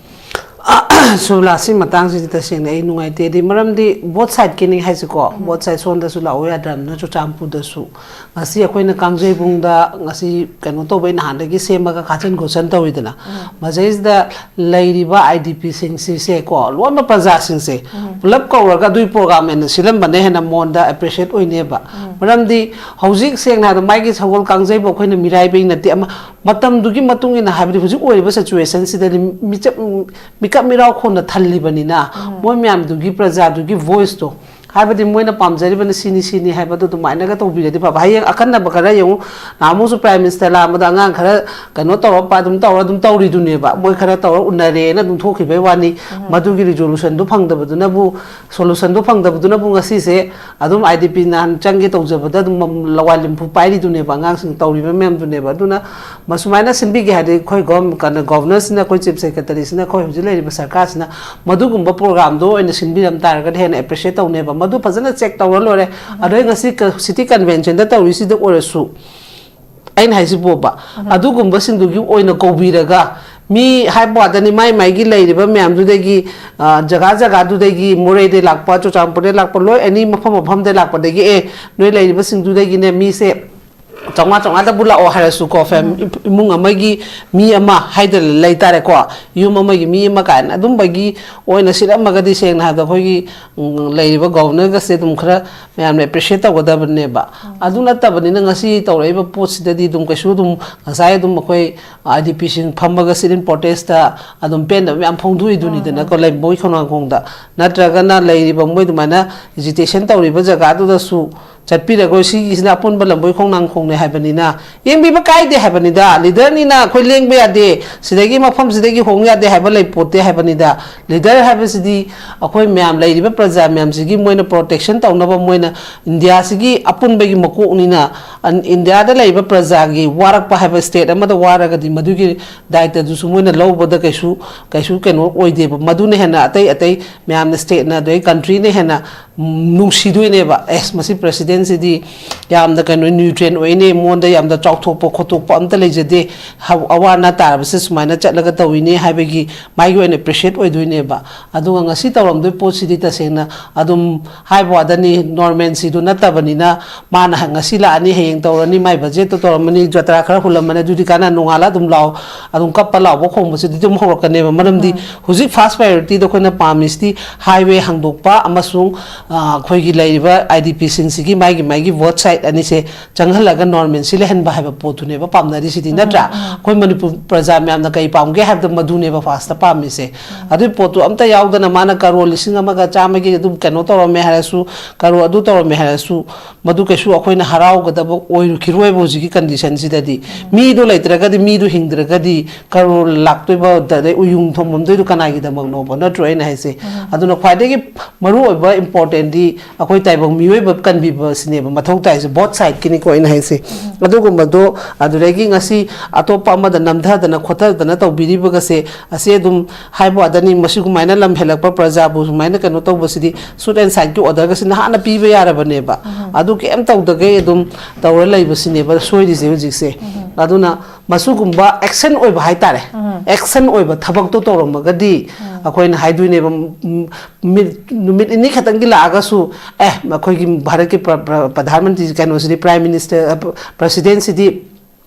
ꯁꯨꯕꯂꯥ, ꯁꯤ ꯃꯇꯥꯡꯁꯤꯗꯤ ꯇꯁꯦꯡꯅ ꯑꯩ ꯅꯨꯡꯉꯥꯏꯇꯦ꯫ ꯍꯥꯏꯗꯤ ꯃꯔꯝꯗꯤ ꯕꯣꯠ ꯁꯥꯏꯠꯀꯤꯅꯤ ꯍꯥꯏꯁꯤꯀꯣ, ꯕꯣꯠ ꯁꯥꯏꯠ ꯁꯣꯝꯗꯁꯨ ꯂꯥꯛꯑꯣ ꯌꯥꯗ꯭ꯔꯕꯅꯤꯅ ꯆꯨꯔꯆꯥꯟꯄꯨꯔꯗꯁꯨ ꯉꯁꯤ ꯑꯩꯈꯣꯏꯅ ꯀꯥꯡꯖꯩꯕꯨꯡꯗ ꯉꯁꯤ ꯀꯩꯅꯣ ꯇꯧꯕꯩ ꯅꯍꯥꯟꯗꯒꯤ ꯁꯦꯝꯃꯒ ꯈꯥꯆꯤꯟ ꯈꯣꯠꯆꯤꯟ ꯇꯧꯔꯤꯗꯅ, ꯃꯁꯤꯗꯩꯁꯤꯗ ꯂꯩꯔꯤꯕ ꯑꯥꯏ ꯗꯤ ꯄꯤꯁꯤꯡꯁꯤꯁꯦꯀꯣ, ꯂꯣꯏꯅꯃꯛ ꯄ꯭ꯔꯖꯥꯁꯤꯡꯁꯦ ꯄꯨꯂꯞ ꯀꯧꯔꯒ ꯑꯗꯨꯒꯤ ꯄ꯭ꯔꯣꯒ꯭ꯔꯥꯝ ꯑꯣꯏꯅ ꯁꯤꯜꯂꯝꯕꯅ ꯍꯦꯟꯅ ꯃꯉꯣꯟꯗ ꯑꯦꯄ꯭ꯔꯤꯁꯤꯌꯦꯠ ꯑꯣꯏꯅꯦꯕ꯫ ꯃꯔꯝꯗꯤ ꯍꯧꯖꯤꯛ ꯁꯦꯡꯅ ꯍꯥꯏꯔꯕꯗ ꯃꯥꯒꯤ ꯁꯒꯣꯜ ꯀꯥꯡꯖꯩꯕꯨ ꯑꯩꯈꯣꯏꯅ ꯃꯤꯔꯥꯏꯕꯩ ꯅꯠꯇꯦ, ꯑꯃ ꯃꯇꯝꯗꯨꯒꯤ ꯃꯇꯨꯡ ꯏꯟꯅ, ꯍꯥꯏꯕꯗꯤ ꯍꯧꯖꯤꯛ ꯑꯣꯏꯔꯤꯕ ꯁꯤꯆꯨꯋꯦꯁꯟꯁꯤꯗꯗꯤ ꯃꯤꯆꯞ, ꯃꯤꯀꯞ ꯃꯤꯔꯥꯎ ꯈꯣꯟꯅ ꯊꯜꯂꯤꯕꯅꯤꯅ, ꯃꯣꯏ ꯃꯌꯥꯝꯗꯨꯒꯤ, ꯄ꯭ꯔꯖꯥꯗꯨꯒꯤ ꯚꯣꯏꯁꯇꯣ, ꯍꯥꯏꯕꯗꯤ ꯃꯣꯏꯅ ꯄꯥꯝꯖꯔꯤꯕꯅ ꯁꯤꯅꯤ ꯁꯤꯅꯤ ꯍꯥꯏꯕꯗꯨ ꯑꯗꯨꯃꯥꯏꯅꯒ ꯇꯧꯕꯤꯔꯗꯤ ꯐꯕ꯫ ꯍꯌꯦꯡ ꯑꯈꯟꯅꯕ ꯈꯔ ꯌꯦꯡꯉꯨ, ꯅꯍꯥꯟꯃꯨꯛꯁꯨ ꯄ꯭ꯔꯥꯏꯝ ꯃꯤꯅꯤꯁꯇꯔ ꯂꯥꯛꯑꯝꯕꯗ ꯑꯉꯥꯡ ꯈꯔ ꯀꯩꯅꯣ ꯇꯧꯔ ꯑꯗꯨꯝ ꯇꯧꯔ ꯑꯗꯨꯝ ꯇꯧꯔꯤꯗꯨꯅꯦꯕ, ꯃꯣꯏ ꯈꯔ ꯇꯧꯔ ꯎꯅꯔꯦꯅ ꯑꯗꯨꯝ ꯊꯣꯛꯈꯤꯕꯩ ꯋꯥꯅꯤ꯫ ꯃꯗꯨꯒꯤ ꯔꯤꯖꯣꯂꯨꯁꯟꯗꯨ ꯐꯪꯗꯕꯗꯨꯅꯕꯨ, ꯁꯣꯂꯨꯁꯟꯗꯨ ꯐꯪꯗꯕꯗꯨꯅꯕꯨ ꯉꯁꯤꯁꯦ ꯑꯗꯨꯝ ꯑꯥꯏ ꯗꯤ ꯄꯤ ꯅꯍꯥꯟ ꯆꯪꯒꯦ ꯇꯧꯖꯕꯗ ꯑꯗꯨꯝ ꯂꯋꯥꯏ ꯂꯤꯝꯐꯨ ꯄꯥꯏꯔꯤꯗꯨꯅꯦꯕ, ꯑꯉꯥꯡꯁꯤꯡ ꯇꯧꯔꯤꯕ ꯃꯌꯥꯝꯗꯨꯅꯦꯕ꯫ ꯑꯗꯨꯅ ꯃꯁꯨꯃꯥꯏꯅ ꯁꯤꯟꯕꯤꯒꯦ ꯍꯥꯏꯔꯗꯤ ꯑꯩꯈꯣꯏ ꯒꯣ-, ꯀꯩꯅꯣ, ꯒꯣꯚꯔꯅꯔꯁꯤꯅ, ꯑꯩꯈꯣꯏ ꯆꯤꯐ ꯁꯦꯀ꯭ꯔꯦꯇꯔꯤꯁꯤꯅ, ꯑꯩꯈꯣꯏ ꯍꯧꯖꯤꯛ ꯂꯩꯔꯤꯕ ꯁꯔꯀꯥꯔꯁꯤꯅ ꯃꯗꯨꯒꯨꯝꯕ ꯄ꯭ꯔꯣꯒ꯭ꯔꯥꯝꯗꯣ ꯑꯣꯏꯅ ꯁꯤꯟꯕꯤꯔꯝ ꯇꯥꯔꯒꯗꯤ ꯍꯦꯟꯅ ꯑꯦꯄ꯭ꯔꯤꯁꯤꯌꯦꯠ ꯇꯧꯅꯦꯕ꯫ ꯃꯗꯨ ꯐꯖꯅ ꯆꯦꯛ ꯇꯧꯔ ꯂꯣꯏꯔꯦ꯫ ꯑꯗꯩ ꯉꯁꯤ ꯀ-, ꯁꯤꯇꯤ ꯀꯟꯚꯦꯟꯁꯟꯗ ꯇꯧꯔꯤꯁꯤꯗ ꯑꯣꯏꯔꯁꯨ, ꯑꯩꯅ ꯍꯥꯏꯁꯤꯕꯣꯕ, ꯑꯗꯨꯒꯨꯝꯕꯁꯤꯡꯗꯨꯒꯤ ꯑꯣꯏꯅ ꯀꯧꯕꯤꯔꯒ ꯃꯤ ꯍꯥꯏꯕ ꯋꯥꯗꯅꯤ, ꯃꯥꯏ ꯃꯥꯏꯒꯤ ꯂꯩꯔꯤꯕ ꯃꯌꯥꯝꯗꯨꯗꯒꯤ, ꯑ, ꯖꯒꯥ ꯖꯒꯥꯗꯨꯗꯒꯤ, ꯃꯣꯔꯦꯗꯩ ꯂꯥꯛꯄ, ꯆꯨꯔꯆꯥꯟꯄꯨꯔꯗꯩ ꯂꯥꯛꯄ, ꯂꯣꯏ ꯑꯦꯅꯤ ꯃꯐꯝ ꯃꯐꯝꯗꯩ ꯂꯥꯛꯄꯗꯒꯤ, "ꯑꯦ, ꯅꯣꯏ ꯂꯩꯔꯤꯕꯁꯤꯡꯗꯨꯗꯒꯤꯅꯦ ꯃꯤꯁꯦ ꯆꯥꯝꯃꯉꯥ, ꯆꯥꯝꯃꯉꯥꯗꯕꯨ ꯂꯥꯛꯑꯣ" ꯍꯥꯏꯔꯁꯨꯀꯣ, ꯐꯦꯝ-, ꯏꯃꯨꯡ ꯑꯃꯒꯤ ꯃꯤ ꯑꯃ ꯍꯥꯏꯗꯅ ꯂꯩ ꯇꯥꯔꯦꯀꯣ, ꯌꯨꯝ ꯑꯃꯒꯤ ꯃꯤ ꯑꯃ ꯀꯥꯏꯅ ꯑꯗꯨꯝꯕꯒꯤ ꯑꯣꯏꯅ ꯁꯤꯜꯂꯝꯃꯒꯗꯤ, ꯁꯦꯡꯅ ꯍꯥꯏꯕꯗ, ꯑꯩꯈꯣꯏꯒꯤ, ꯎꯝ, ꯂꯩꯔꯤꯕ ꯒꯣꯕꯔꯅꯔꯒꯁꯦ ꯑꯗꯨꯝ ꯈꯔ ꯃꯌꯥꯝꯅ ꯑꯦꯄ꯭ꯔꯤꯁꯤꯌꯦꯠ ꯇꯧꯒꯗꯕꯅꯦꯕ꯫ ꯑꯗꯨ ꯅꯠꯇꯕꯅꯤꯅ, ꯉꯁꯤ ꯇꯧꯔꯛꯏꯕ ꯄꯣꯠꯁꯤꯗꯗꯤ ꯑꯗꯨꯝ ꯀꯩꯁꯨ ꯑꯗꯨꯝ, ꯉꯁꯥꯏ ꯑꯗꯨꯝ ꯑꯩꯈꯣꯏ ꯑꯥꯏ ꯗꯤ ꯄꯤꯁꯤꯡ ꯐꯝꯃꯒ ꯁꯤꯠ ꯏꯟ ꯄ꯭ꯔꯣꯇꯦꯁꯇ ꯑꯗꯨꯝ ꯄꯦꯟꯗꯕ ꯃꯌꯥꯝ ꯐꯣꯡꯗꯣꯛꯏꯗꯨꯅꯤꯗꯅꯀꯣ, ꯂꯝꯕꯣꯏ ꯈꯣꯡꯅꯥꯡꯈꯣꯡꯗ꯫ ꯅꯠꯇ꯭ꯔꯒꯅ ꯂꯩꯔꯤꯕ ꯃꯣꯏ ꯑꯗꯨꯃꯥꯏꯅ ꯑꯦꯖꯤꯇꯦꯁꯟ ꯇꯧꯔꯤꯕ ꯖꯒꯥꯗꯨꯗꯁꯨ ꯆꯠꯄꯤꯔꯒ, ꯁꯤꯒꯤꯁꯤꯅ ꯑꯄꯨꯟꯕ ꯂꯝꯕꯣꯏ ꯈꯣꯡꯅꯥꯡꯈꯣꯡꯅꯦ ꯍꯥꯏꯕꯅꯤꯅ, ꯌꯦꯡꯕꯤꯕ ꯀꯥꯏꯗꯦ ꯍꯥꯏꯕꯅꯤꯗ꯫ ꯂꯤꯗꯔꯅꯤꯅ ꯑꯩꯈꯣꯏ ꯂꯦꯡꯕ ꯌꯥꯗꯦ, ꯁꯤꯗꯒꯤ ꯃꯐꯝꯁꯤꯗꯒꯤ ꯍꯣꯡ ꯌꯥꯗꯦ ꯍꯥꯏꯕ ꯂꯩꯄꯣꯠꯇꯦ ꯍꯥꯏꯕꯅꯤꯗ꯫ ꯂꯤꯗꯔ ꯍꯥꯏꯕꯁꯤꯗꯤ ꯑꯩꯈꯣꯏ ꯃꯌꯥꯝ, ꯂꯩꯔꯤꯕ ꯄ꯭ꯔꯖꯥ ꯃꯌꯥꯝꯁꯤꯒꯤ ꯃꯣꯏꯅ ꯄ꯭ꯔꯣꯇꯦꯛꯁꯟ ꯇꯧꯅꯕ, ꯃꯣꯏꯅ ꯏꯟꯗꯤꯌꯥꯁꯤꯒꯤ ꯑꯄꯨꯟꯕꯒꯤ ꯃꯀꯣꯛꯅꯤꯅ, ꯑꯟ-, ꯏꯟꯗꯤꯌꯥꯗ ꯂꯩꯔꯤꯕ ꯄ꯭ꯔꯖꯥꯒꯤ ꯋꯥꯔꯛꯄ ꯍꯥꯏꯕ, ꯁ꯭ꯇꯦꯠ ꯑꯃꯗ ꯋꯥꯔꯒꯗꯤ ꯃꯗꯨꯒꯤ ꯗꯥꯏꯇꯗꯨꯁꯨ ꯃꯣꯏꯅ ꯂꯧꯕꯗ ꯀꯩꯁꯨ, ꯀꯩꯁꯨ ꯀꯩꯅꯣ ꯑꯣꯏꯗꯦꯕ꯫ ꯃꯗꯨꯅ ꯍꯦꯟꯅ ꯑꯇꯩ ꯑꯇꯩ ꯃꯌꯥꯝꯅ, ꯁ꯭ꯇꯦꯠꯅ, ꯑꯗꯩ ꯀꯟꯇ꯭ꯔꯤꯅ ꯍꯦꯟꯅ, ꯎꯝ, ꯅꯨꯡꯁꯤꯗꯣꯏꯅꯦꯕ꯫ ꯑꯦꯁ, ꯃꯁꯤ ꯄ꯭ꯔꯁꯤꯗꯦꯟꯁꯤꯗꯤ ꯌꯥꯝꯅ ꯀꯩꯅꯣ, ꯅ꯭ꯌꯨꯇ꯭ꯔꯦꯟ ꯑꯣꯏꯅꯦ, ꯃꯉꯣꯟꯗ ꯌꯥꯝꯅ ꯆꯥꯎꯊꯣꯛꯄ ꯈꯣꯠꯇꯣꯛꯄ ꯑꯝꯇ ꯂꯩꯖꯗꯦ, ꯍ-, ꯑꯋꯥ ꯑꯅꯥ ꯇꯥꯔꯕꯁꯦ ꯁꯨꯃꯥꯏꯅ ꯆꯠꯂꯒ ꯇꯧꯏꯅꯦ ꯍꯥꯏꯕꯒꯤ ꯃꯥꯒꯤ ꯑꯣꯏꯅ ꯑꯦꯄ꯭ꯔꯤꯁꯤꯌꯦꯠ ꯑꯣꯏꯗꯣꯏꯅꯦꯕ꯫ ꯑꯗꯨꯒ ꯉꯁꯤ ꯇꯧꯔꯝꯗꯣꯏ ꯄꯣꯠꯁꯤꯗꯤ ꯇꯁꯦꯡꯅ ꯑꯗꯨꯝ ꯍꯥꯏꯕ ꯋꯥꯗꯅꯤ, ꯅꯣꯔꯃꯦꯟꯁꯤꯗꯨ ꯅꯠꯇꯕꯅꯤꯅ, ꯃꯥꯅ ꯍ-, ꯉꯁꯤ ꯂꯥꯛꯑꯅꯤ, ꯍꯌꯦꯡ ꯇꯧꯔꯅꯤ, ꯃꯥꯏ ꯕꯖꯦꯠꯇꯣ ꯇꯧꯔꯝꯃꯅꯤ, ꯖꯇ꯭ꯔꯥ ꯈꯔ ꯍꯨꯜꯂꯝꯃꯅꯤ, ꯑꯗꯨꯗꯤ ꯀꯥꯟꯅ ꯅꯣꯡꯉꯥꯜꯂ ꯑꯗꯨꯝ ꯂꯥꯎ, ꯑꯗꯨꯝ ꯀꯞꯄ ꯂꯥꯎꯕ ꯈꯣꯡꯕꯁꯤꯗꯤ ꯑꯗꯨꯝ ꯍꯧꯔꯛꯀꯅꯦꯕ꯫ ꯃꯔꯝꯗꯤ ꯍꯧꯖꯤꯛ ꯐꯥꯔꯁ ꯄ꯭ꯔꯥꯏꯌꯣꯔꯤꯇꯤꯗ ꯑꯩꯈꯣꯏꯅ ꯄꯥꯝꯃꯤꯁꯤꯗꯤ ꯍꯥꯏꯋꯦ ꯍꯥꯡꯗꯣꯛꯄ ꯑꯃꯁꯨꯡ, ꯑ, ꯑꯩꯈꯣꯏꯒꯤ ꯂꯩꯔꯤꯕ ꯑꯥꯏ ꯗꯤ ꯄꯤꯁꯤꯡꯁꯤꯒꯤ ꯃꯥꯒꯤ ꯃꯥꯒꯤ ꯚꯣꯠ ꯁꯥꯏꯠ ꯑꯅꯤꯁꯦ ꯆꯪꯍꯜꯂꯒ ꯅꯣꯔꯃꯦꯟꯁꯤ ꯂꯩꯍꯟꯕ ꯍꯥꯏꯕ ꯄꯣꯠꯇꯨꯅꯦꯕ ꯄꯥꯝꯅꯔꯤꯁꯤꯗꯤ, ꯅꯠꯇ꯭ꯔꯥ? ꯑꯩꯈꯣꯏ ꯃꯅꯤꯄꯨꯔ ꯄ꯭ꯔꯖꯥ ꯃꯌꯥꯝꯅ ꯀꯩ ꯄꯥꯝꯒꯦ ꯍꯥꯏꯕꯗ ꯃꯗꯨꯅꯦꯕ ꯐꯥꯔꯁꯇ ꯄꯥꯝꯃꯤꯁꯦ꯫ ꯑꯗꯨꯏ ꯄꯣꯠꯇꯨ ꯑꯝꯇ ꯌꯥꯎꯗꯅ ꯃꯥꯅ ꯀꯔꯣꯔ ꯂꯤꯁꯤꯡ ꯑꯃꯒ ꯆꯥꯝꯃꯒꯤ ꯑꯗꯨꯝ ꯀꯩꯅꯣ ꯇꯧꯔꯝꯃꯦ ꯍꯥꯏꯔꯁꯨ, ꯀꯔꯣꯔ ꯑꯗꯨ ꯇꯧꯔꯝꯃꯦ ꯍꯥꯏꯔꯁꯨ, ꯃꯗꯨ ꯀꯩꯁꯨ ꯑꯩꯈꯣꯏꯅ ꯍꯔꯥꯎꯒꯗꯕ ꯑꯣꯏꯔꯨꯈꯤꯔꯣꯏꯕ ꯍꯧꯖꯤꯛꯀꯤ ꯀꯟꯗꯤꯁꯟꯁꯤꯗꯗꯤ꯫ ꯃꯤꯗꯣ ꯂꯩꯇ꯭ꯔꯒꯗꯤ, ꯃꯤꯗꯣ ꯍꯤꯡꯗ꯭ꯔꯒꯗꯤ ꯀꯔꯣꯔ ꯂꯥꯛꯇꯣꯏꯕ, ꯑꯗꯩ ꯎꯌꯨꯡ ꯊꯣꯡꯐꯝꯗꯣꯏꯗꯣ ꯀꯅꯥꯒꯤꯗꯃꯛꯅꯣꯕ, ꯅꯠꯇ꯭ꯔꯣ ꯑꯩꯅ ꯍꯥꯏꯁꯦ? ꯑꯗꯨꯅ ꯈ꯭ꯋꯥꯏꯗꯒꯤ ꯃꯔꯨꯑꯣꯏꯕ ꯏꯝꯄꯣꯔꯇꯦꯟꯗꯤ ꯑꯩꯈꯣꯏ ꯇꯥꯏꯕꯪ ꯃꯤꯑꯣꯏꯕ ꯀꯟꯕꯤꯕꯁꯤꯅꯦꯕ ꯃꯊꯧ ꯇꯥꯏꯁꯦ, ꯕꯣꯠ ꯁꯥꯏꯠꯀꯤꯅꯤꯀꯣ ꯑꯩꯅ ꯍꯥꯏꯁꯦ꯫ ꯑꯗꯨꯒꯨꯝꯕꯗꯣ, ꯑꯗꯨꯗꯒꯤ ꯉꯁꯤ ꯑꯇꯣꯞꯄ ꯑꯃꯗ ꯅꯝꯊꯗꯅ ꯈꯣꯠꯊꯗꯅ ꯇꯧꯕꯤꯔꯤꯕꯒꯁꯦ, ꯑꯁꯤ ꯑꯗꯨꯝ ꯍꯥꯏꯕ ꯋꯥꯗꯅꯤ, ꯃꯁꯤꯒꯨꯃꯥꯏꯅ ꯂꯝ ꯍꯦꯜꯂꯛꯄ ꯄ꯭ꯔꯖꯥꯕꯨ ꯁꯨꯃꯥꯏꯅ ꯀꯩꯅꯣ ꯇꯧꯕꯁꯤꯗꯤ, ꯁꯨꯠ ꯑꯦꯟ ꯁꯥꯏꯠꯀꯤ ꯑꯣꯔꯗꯔꯒꯁꯤꯅ ꯍꯥꯟꯅ ꯄꯤꯕ ꯌꯥꯔꯕꯅꯦꯕ꯫ ꯑꯗꯨ ꯀꯩꯝ ꯇꯧꯗꯈꯩ ꯑꯗꯨꯝ ꯇꯧꯔ ꯂꯩꯕꯁꯤꯅꯦꯕ ꯁꯣꯏꯔꯤꯁꯦ ꯍꯧꯖꯤꯛꯁꯦ꯫ ꯑꯗꯨꯅ ꯃꯁꯤꯒꯨꯝꯕ ꯑꯦꯛꯁꯟ ꯑꯣꯏꯕ ꯍꯥꯏꯇꯥꯔꯦ, ꯑꯦꯛꯁꯟ ꯑꯣꯏꯕ ꯊꯕꯛꯇꯣ ꯇꯧꯔꯝꯃꯒꯗꯤ ꯑꯩꯈꯣꯏꯅ ꯍꯥꯏꯗꯣꯏꯅꯦꯕ, ꯎꯝ, ꯃꯤꯠ- ꯅꯨꯃꯤꯠ ꯅꯤꯅꯤ ꯈꯛꯇꯪꯒꯤ ꯂꯥꯛꯑꯒꯁꯨ, ꯑꯦ, ꯑꯩꯈꯣꯏꯒꯤ ꯚꯥꯔꯠꯀꯤ ꯄ꯭ꯔ- ꯄ꯭ꯔ- ꯄ꯭ꯔꯙꯥꯟ ꯃꯟꯇ꯭ꯔꯤ, ꯀꯩꯅꯣꯁꯤꯗꯤ, ꯄ꯭ꯔꯥꯏꯝ ꯃꯤꯅꯤꯁꯇꯔ, ꯑ, ꯄ꯭ꯔ- ꯄ꯭ꯔꯁꯤꯗꯦꯟꯁꯤꯗꯤ,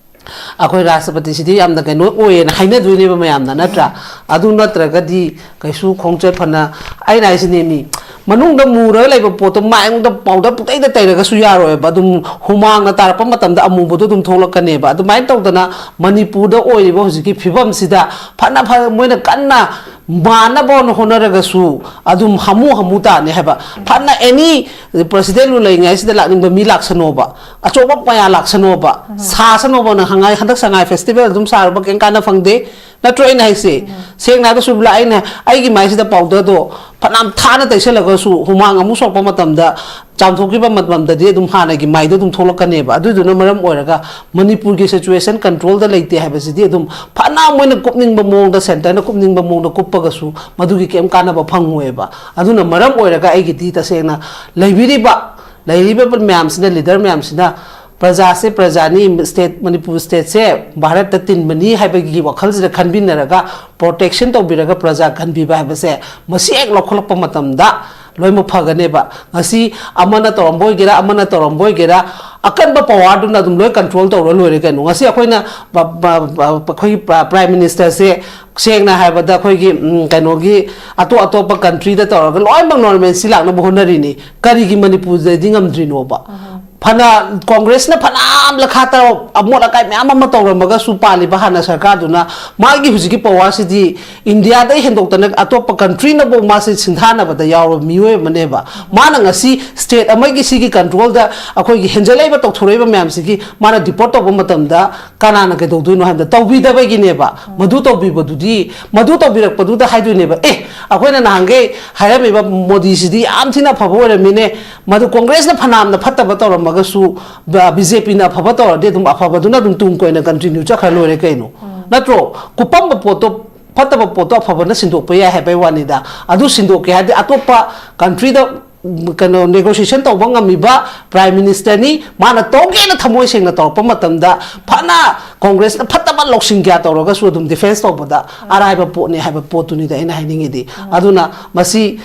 ꯑꯩꯈꯣꯏ ꯔꯥꯁꯇ꯭ꯔꯄꯇꯤꯁꯤꯗꯤ ꯌꯥꯝꯅ ꯀꯩꯅꯣ ꯑꯣꯏꯌꯦꯅ ꯍꯥꯏꯅꯗꯣꯏꯅꯦꯕ ꯃꯌꯥꯝꯅ, ꯅꯠꯇ꯭ꯔꯥ? ꯑꯗꯨ ꯅꯠꯇ꯭ꯔꯒꯗꯤ ꯀꯩꯁꯨ ꯈꯣꯡꯆꯠ ꯐꯅ, ꯑꯩꯅ ꯍꯥꯏꯁꯤꯅꯦ, ꯃꯤ ꯃꯅꯨꯡꯗ ꯃꯨꯔꯒ ꯂꯩꯕ ꯄꯣꯠꯇꯣ ꯃꯥꯏꯗ ꯄꯥꯎꯗꯔ ꯄꯨꯡꯇꯩꯗ ꯇꯩꯔꯒꯁꯨ ꯌꯥꯔꯣꯏꯕ, ꯑꯗꯨꯝ ꯍꯨꯃꯥꯡꯅ ꯇꯥꯔꯛꯄ ꯃꯇꯝꯗ ꯑꯃꯨꯕꯗꯣ ꯑꯗꯨꯝ ꯊꯣꯛꯂꯛꯀꯅꯦꯕ꯫ ꯑꯗꯨꯃꯥꯏꯅ ꯇꯧꯗꯅ ꯃꯅꯤꯄꯨꯔꯗ ꯑꯣꯏꯔꯤꯕ ꯍꯧꯖꯤꯛꯀꯤ ꯐꯤꯕꯝꯁꯤꯗ ꯐꯅ ꯐ- ꯃꯣꯏꯅ ꯀꯟꯅ ꯃꯥꯟꯅꯕ ꯍꯣꯠꯅ- ꯍꯣꯠꯅꯔꯒꯁꯨ ꯑꯗꯨꯝ ꯍꯥꯃꯨ ꯍꯥꯃꯨ ꯇꯥꯅꯤ ꯍꯥꯏꯕ꯫ ꯐꯅ ꯑꯦꯅꯤ ꯄ꯭ꯔꯁꯤꯗꯦꯟ ꯂꯩꯉꯩꯁꯤꯗ ꯂꯥꯛꯅꯤꯡꯕ ꯃꯤ ꯂꯥꯛꯁꯅꯣꯕ, ꯑꯆꯧꯕ ꯃꯌꯥꯝ ꯂꯥꯛꯁꯅꯣꯕ, ꯁꯥꯁꯅꯣꯕ꯫ ꯅꯪ ꯍꯪꯉꯥꯏ ꯍꯟꯗꯛ ꯁꯉꯥꯏ ꯐꯦꯁꯇꯤꯚꯦꯜ ꯑꯗꯨꯝ ꯁꯥꯔꯨꯕ ꯀꯩꯝ ꯀꯥꯟꯅ ꯐꯪꯗꯦ, ꯅꯠꯇ꯭ꯔꯣ? ꯑꯩꯅ ꯍꯥꯏꯁꯦ, ꯁꯦꯡꯅ ꯍꯥꯏꯔꯒ ꯁꯨꯕꯤꯂꯥ, ꯑꯩꯅ ꯑꯩꯒꯤ ꯃꯥꯏꯁꯤꯗ ꯄꯥꯎꯗꯔꯗꯣ ꯐꯅꯌꯥꯝ ꯊꯥꯅ ꯇꯩꯁꯜꯂꯒꯁꯨ ꯍꯨꯃꯥꯡ ꯑꯃꯨꯛ ꯁꯣꯛꯄ ꯃꯇꯝꯗ, ꯆꯥꯝꯊꯣꯛꯈꯤꯕ ꯃꯇꯝꯗꯗꯤ ꯑꯗꯨꯝ ꯍꯥꯟꯅꯒꯤ ꯃꯥꯏꯗꯣ ꯑꯗꯨꯝ ꯊꯣꯛꯂꯛꯀꯅꯦꯕ꯫ ꯑꯗꯨꯗꯨꯅ ꯃꯔꯝ ꯑꯣꯏꯔꯒ ꯃꯅꯤꯄꯨꯔꯒꯤ ꯁꯤꯆꯨꯋꯦꯁꯟ ꯀꯟꯇ꯭ꯔꯣꯜꯗ ꯂꯩꯇꯦ ꯍꯥꯏꯕꯁꯤꯗꯤ ꯑꯗꯨꯝ ꯐꯅ ꯃꯣꯏꯅ ꯀꯨꯞꯅꯤꯡꯕ ꯃꯑꯣꯡꯗ, ꯁꯦꯟꯇꯔꯅ ꯀꯨꯞꯅꯤꯡꯕ ꯃꯑꯣꯡꯗ ꯀꯨꯞꯄꯒꯁꯨ ꯃꯗꯨꯒꯤ ꯀꯩꯝ ꯀꯥꯟꯅꯕ ꯐꯪꯉꯣꯏꯕ꯫ ꯑꯗꯨꯅ ꯃꯔꯝ ꯑꯣꯏꯔꯒ ꯑꯩꯒꯤꯗꯤ ꯇꯁꯦꯡꯅ ꯂꯩꯕꯤꯔꯤꯕ, ꯂꯩꯔꯤꯕ ꯃꯌꯥꯝꯁꯤꯅ, ꯂꯤꯗꯔ ꯃꯌꯥꯝꯁꯤꯅ ꯄ꯭ꯔꯖꯥꯁꯦ ꯄ꯭ꯔꯖꯥꯅꯤ, ꯁ꯭ꯇꯦꯠ, ꯃꯅꯤꯄꯨꯔ ꯁ꯭ꯇꯦꯠꯁꯦ ꯚꯥꯔꯠꯇ ꯇꯤꯟꯕꯅꯤ ꯍꯥꯏꯕꯒꯤ ꯋꯥꯈꯜꯁꯤꯗ ꯈꯟꯕꯤꯅꯔꯒ, ꯄ꯭ꯔꯣꯇꯦꯛꯁꯟ ꯇꯧꯕꯤꯔꯒ ꯄ꯭ꯔꯖꯥ ꯀꯟꯕꯤꯕ ꯍꯥꯏꯕꯁꯦ, ꯃꯁꯤ ꯍꯦꯛ ꯂꯧꯈꯠꯂꯛꯄ ꯃꯇꯝꯗ ꯂꯣꯏꯅꯃꯛ ꯐꯒꯅꯦꯕ꯫ ꯉꯁꯤ ꯑꯃꯅ ꯇꯧꯔꯝꯕ ꯑꯣꯏꯒꯦꯔꯥ, ꯑꯃꯅ ꯇꯧꯔꯝꯕ ꯑꯣꯏꯒꯦꯔꯥ, ꯑꯀꯟꯕ ꯄꯋꯥꯔꯗꯨꯅ ꯑꯗꯨꯝ ꯂꯣꯏ ꯀꯟꯇ꯭ꯔꯣꯜ ꯇꯧꯔ ꯂꯣꯏꯔꯦ ꯀꯩꯅꯣ꯫ ꯉꯁꯤ ꯑꯩꯈꯣꯏꯅ ꯄ- ꯄ- ꯄ- ꯑꯩꯈꯣꯏꯒꯤ ꯄ꯭ꯔ- ꯄ꯭ꯔꯥꯏꯝ ꯃꯤꯅꯤꯁꯇꯔꯁꯦ, ꯁꯦꯡꯅ ꯍꯥꯏꯔꯕꯗ, ꯑꯩꯈꯣꯏꯒꯤ, ꯎꯝ, ꯀꯩꯅꯣꯒꯤ, ꯑꯇꯣꯞ ꯑꯇꯣꯞꯄ ꯀꯟꯇ꯭ꯔꯤꯗ ꯇꯧꯔꯒ ꯂꯣꯏꯅꯃꯛ ꯅꯣꯔꯃꯦꯜꯁꯤ ꯂꯥꯛꯅꯕ ꯍꯣꯠꯅꯔꯤꯅꯤ꯫ ꯀꯔꯤꯒꯤ ꯃꯅꯤꯄꯨꯔꯗꯗꯤ ꯉꯝꯗ꯭ꯔꯤꯅꯣꯕ? ꯐꯅ ꯀꯣꯡꯒ꯭ꯔꯦꯁꯅ ꯐꯅꯌꯥꯝ ꯂꯈꯥ ꯇꯔꯥ ꯑꯃꯣꯠ ꯑꯀꯥꯏ ꯃꯌꯥꯝ ꯑꯃ ꯇꯧꯔꯝꯃꯒꯁꯨ, ꯄꯥꯜꯂꯤꯕ ꯍꯥꯟꯅ ꯁꯔꯀꯥꯔꯗꯨꯅ ꯃꯥꯒꯤ ꯍꯧꯖꯤꯛꯀꯤ ꯄꯋꯥꯔꯁꯤꯗꯤ ꯏꯟꯗꯤꯌꯥꯗ ꯍꯦꯟꯗꯣꯛꯇꯅ ꯑꯇꯣꯞꯄ ꯀꯟꯇ꯭ꯔꯤꯅꯐꯥꯎ ꯃꯥꯁꯦ ꯁꯤꯡꯊꯥꯅꯕꯗ ꯌꯥꯎꯔꯕ ꯃꯤꯑꯣꯏ ꯑꯃꯅꯦꯕ꯫ ꯃꯥꯅ ꯉꯁꯤ ꯁ꯭ꯇꯦꯠ ꯑꯃꯒꯤ ꯁꯤꯒꯤ ꯀꯟꯇ꯭ꯔꯣꯜꯗ ꯑꯩꯈꯣꯏꯒꯤ ꯍꯦꯟꯖꯜꯂꯛꯏꯕ, ꯇꯧꯊꯣꯔꯛꯏꯕ ꯃꯌꯥꯝꯁꯤꯒꯤ ꯃꯥꯅ ꯗꯤꯄꯣꯔꯠ ꯇꯧꯕ ꯃꯇꯝꯗ ꯀꯅꯥꯅ ꯀꯩꯗꯧꯗꯣꯏꯅꯣ ꯍꯥꯏꯕꯗ ꯇꯧꯕꯤꯗꯕꯒꯤꯅꯦꯕ꯫ ꯃꯗꯨ ꯇꯧꯕꯤꯕꯗꯨꯗꯤ, ꯃꯗꯨ ꯇꯧꯕꯤꯔꯛꯄꯗꯨꯗ ꯍꯥꯏꯗꯣꯏꯅꯦꯕ, "ꯑꯦ, ꯑꯩꯈꯣꯏꯅ ꯅꯍꯥꯟꯈꯩ ꯍꯥꯏꯔꯝꯃꯤꯕ ꯃꯣꯗꯤꯁꯤꯗꯤ ꯌꯥꯝ ꯊꯤꯅ ꯑꯐꯕ ꯑꯣꯏꯔꯝꯃꯤꯅꯦ, ꯃꯗꯨ ꯀꯣꯡꯒ꯭ꯔꯦꯁꯅ ꯐꯅꯌꯥꯝꯅ ꯐꯠꯇꯕ ꯇꯧꯔꯝꯃꯒꯁꯨ ꯕꯤ ꯖꯦ ꯄꯤꯅ ꯑꯐꯕ ꯇꯧꯔꯗꯤ ꯑꯗꯨꯝ ꯑꯐꯕꯗꯨꯅ ꯑꯗꯨꯝ ꯇꯨꯡ ꯀꯣꯏꯅ ꯀꯟꯇꯤꯅ꯭ꯌꯨ ꯆꯠꯈ꯭ꯔ ꯂꯣꯏꯔꯦ ꯀꯩꯅꯣ?" ꯅꯠꯇ꯭ꯔꯣ? ꯀꯨꯞꯄꯝꯕ ꯄꯣꯠꯇꯣ, ꯐꯠꯇꯕ ꯄꯣꯠꯇꯣ ꯑꯐꯕꯅ ꯁꯤꯟꯗꯣꯛꯄ ꯌꯥꯏ ꯍꯥꯏꯕꯩ ꯋꯥꯅꯤꯗ꯫ ꯑꯗꯨ ꯁꯤꯟꯗꯣꯛꯀꯦ ꯍꯥꯏꯔꯗꯤ ꯑꯇꯣꯞꯄ ꯀꯟꯇ꯭ꯔꯤꯗ ꯀꯩꯅꯣ negotiation ꯇꯧꯕ ꯉꯝꯃꯤꯕ Prime Ministerꯅꯤ꯫ ꯃꯥꯅ ꯇꯧꯒꯦꯅ ꯊꯃꯣꯏ ꯁꯦꯡꯅ ꯇꯧꯔꯛꯄ ꯃꯇꯝꯗ ꯐꯅ Congressꯅ ꯐꯠꯇꯕ ꯂꯧꯁꯤꯡ ꯀꯌꯥ ꯇꯧꯔꯒꯁꯨ ꯑꯗꯨꯝ defence ꯇꯧꯕꯗ ꯑꯔꯥꯏꯕ ꯄꯣꯠꯅꯤ ꯍꯥꯏꯕ ꯄꯣꯠꯇꯨꯅꯤꯗ ꯑꯩꯅ ꯍꯥꯏꯅꯤꯡꯉꯤꯗꯤ꯫ ꯑꯗꯨꯅ ꯃꯁꯤ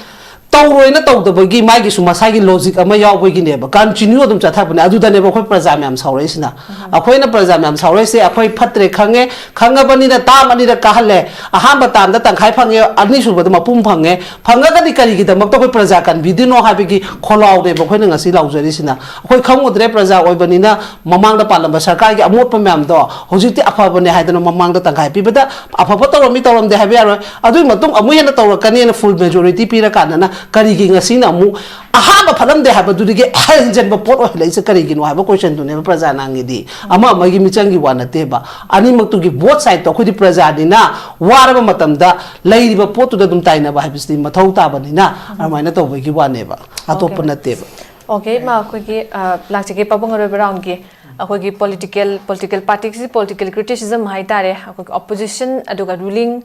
ꯇꯧꯔꯣꯏꯅ ꯇꯧꯗꯕꯒꯤ ꯃꯥꯒꯤꯁꯨ ꯃꯁꯥꯒꯤ logic ꯑꯃ ꯌꯥꯎꯕꯒꯤꯅꯦꯕ, continue ꯑꯗꯨꯝ ꯆꯠꯊꯕꯅꯦ꯫ ꯑꯗꯨꯗꯅꯦꯕ ꯑꯩꯈꯣꯏ ꯄ꯭ꯔꯖꯥ ꯃꯌꯥꯝ ꯁꯥꯎꯔꯛꯏꯁꯤꯅ꯫ ꯑꯩꯈꯣꯏꯅ ꯄ꯭ꯔꯖꯥ ꯃꯌꯥꯝ ꯁꯥꯎꯔꯛꯏꯁꯦ ꯑꯩꯈꯣꯏ ꯐꯠꯇ꯭ꯔꯦ ꯈꯪꯉꯦ, ꯈꯪꯉꯕꯅꯤꯅ term ꯑꯅꯤꯔꯛ ꯀꯥꯍꯜꯂꯦ꯫ ꯑꯍꯥꯟꯕ termꯗ ꯇꯪꯈꯥꯏ ꯐꯪꯉꯦ, ꯑꯅꯤꯁꯨꯕꯗ ꯃꯄꯨꯝ ꯐꯪꯉꯦ꯫ ꯐꯪꯉꯒꯗꯤ ꯀꯔꯤꯒꯤꯗꯃꯛꯇ ꯑꯩꯈꯣꯏ ꯄ꯭ꯔꯖꯥ ꯀꯟꯕꯤꯗꯣꯏꯅꯣ ꯍꯥꯏꯕꯒꯤ ꯈꯣꯜꯂꯥꯎꯅꯦꯕ ꯑꯩꯈꯣꯏꯅ ꯉꯁꯤ ꯂꯥꯎꯖꯔꯤꯁꯤꯅ꯫ ꯑꯩꯈꯣꯏ ꯈꯪꯉꯨꯗ꯭ꯔꯦ ꯄ꯭ꯔꯖꯥ ꯑꯣꯏꯕꯅꯤꯅ, ꯃꯃꯥꯡꯗ ꯄꯥꯜꯂꯝꯕ ꯁꯔꯀꯥꯔꯒꯤ ꯑꯃꯣꯠꯄ ꯃꯌꯥꯝꯗꯣ ꯍꯧꯖꯤꯛꯇꯤ ꯑꯐꯕꯅꯦ ꯍꯥꯏꯗꯅ ꯃꯃꯥꯡꯗ ꯇꯪꯈꯥꯏ ꯄꯤꯕꯗ ꯑꯐꯕ ꯇꯧꯔꯝꯃꯤ ꯇꯧꯔꯝꯗꯦ ꯍꯥꯏꯕ ꯌꯥꯔꯣꯏ꯫ ꯑꯗꯨꯒꯤ ꯃꯇꯨꯡ ꯑꯃꯨꯛ ꯍꯦꯟꯅ ꯇꯧꯔꯛꯀꯅꯤꯅ full majority ꯄꯤꯔꯀꯥꯟꯗꯅ ꯀꯔꯤꯒꯤ ꯉꯁꯤꯅ ꯑꯃꯨꯛ ꯑꯍꯥꯟꯕ ꯐꯠꯂꯝꯗꯦ ꯍꯥꯏꯕꯗꯨꯗꯒꯤ ꯍꯦꯟꯖꯟꯕ ꯄꯣꯠ ꯑꯣꯏꯍꯜꯂꯛꯏꯁꯦ ꯀꯔꯤꯒꯤꯅꯣ ꯍꯥꯏꯕ questionꯗꯨꯅꯦꯕ ꯄ꯭ꯔꯖꯥꯅ ꯍꯪꯉꯤꯗꯤ꯫ ꯑꯃ ꯑꯃꯒꯤ ꯃꯤꯆꯪꯒꯤ ꯋꯥ ꯅꯠꯇꯦꯕ, ꯑꯅꯤꯃꯛꯇꯨꯒꯤ both sideꯇꯣ ꯑꯩꯈꯣꯏꯗꯤ ꯄ꯭ꯔꯖꯥꯅꯤꯅ ꯋꯥꯔꯕ ꯃꯇꯝꯗ ꯂꯩꯔꯤꯕ ꯄꯣꯠꯇꯨꯗ ꯑꯗꯨꯝ ꯇꯥꯏꯅꯕ ꯍꯥꯏꯕꯁꯤꯗꯤ ꯃꯊꯧ ꯇꯥꯕꯅꯤꯅ ꯑꯗꯨꯃꯥꯏꯅ ꯇꯧꯕꯒꯤ ꯋꯥꯅꯦꯕ, ꯑꯇꯣꯞꯄ Okay. ꯅꯠꯇꯦꯕ꯫ Okay, ꯏꯃꯥ, ꯑꯩꯈꯣꯏꯒꯤ, ꯑ, ꯂꯥꯛꯆꯒꯦ ꯄꯥꯕꯨꯡ ꯑꯔꯣꯏꯕ roundꯒꯤ꯫ ꯑꯩꯈꯣꯏꯒꯤ political, political partyꯁꯤ political criticism ꯍꯥꯏꯇꯥꯔꯦ, ꯑꯩꯈꯣꯏꯒꯤ opposition ꯑꯗꯨꯒ ruling,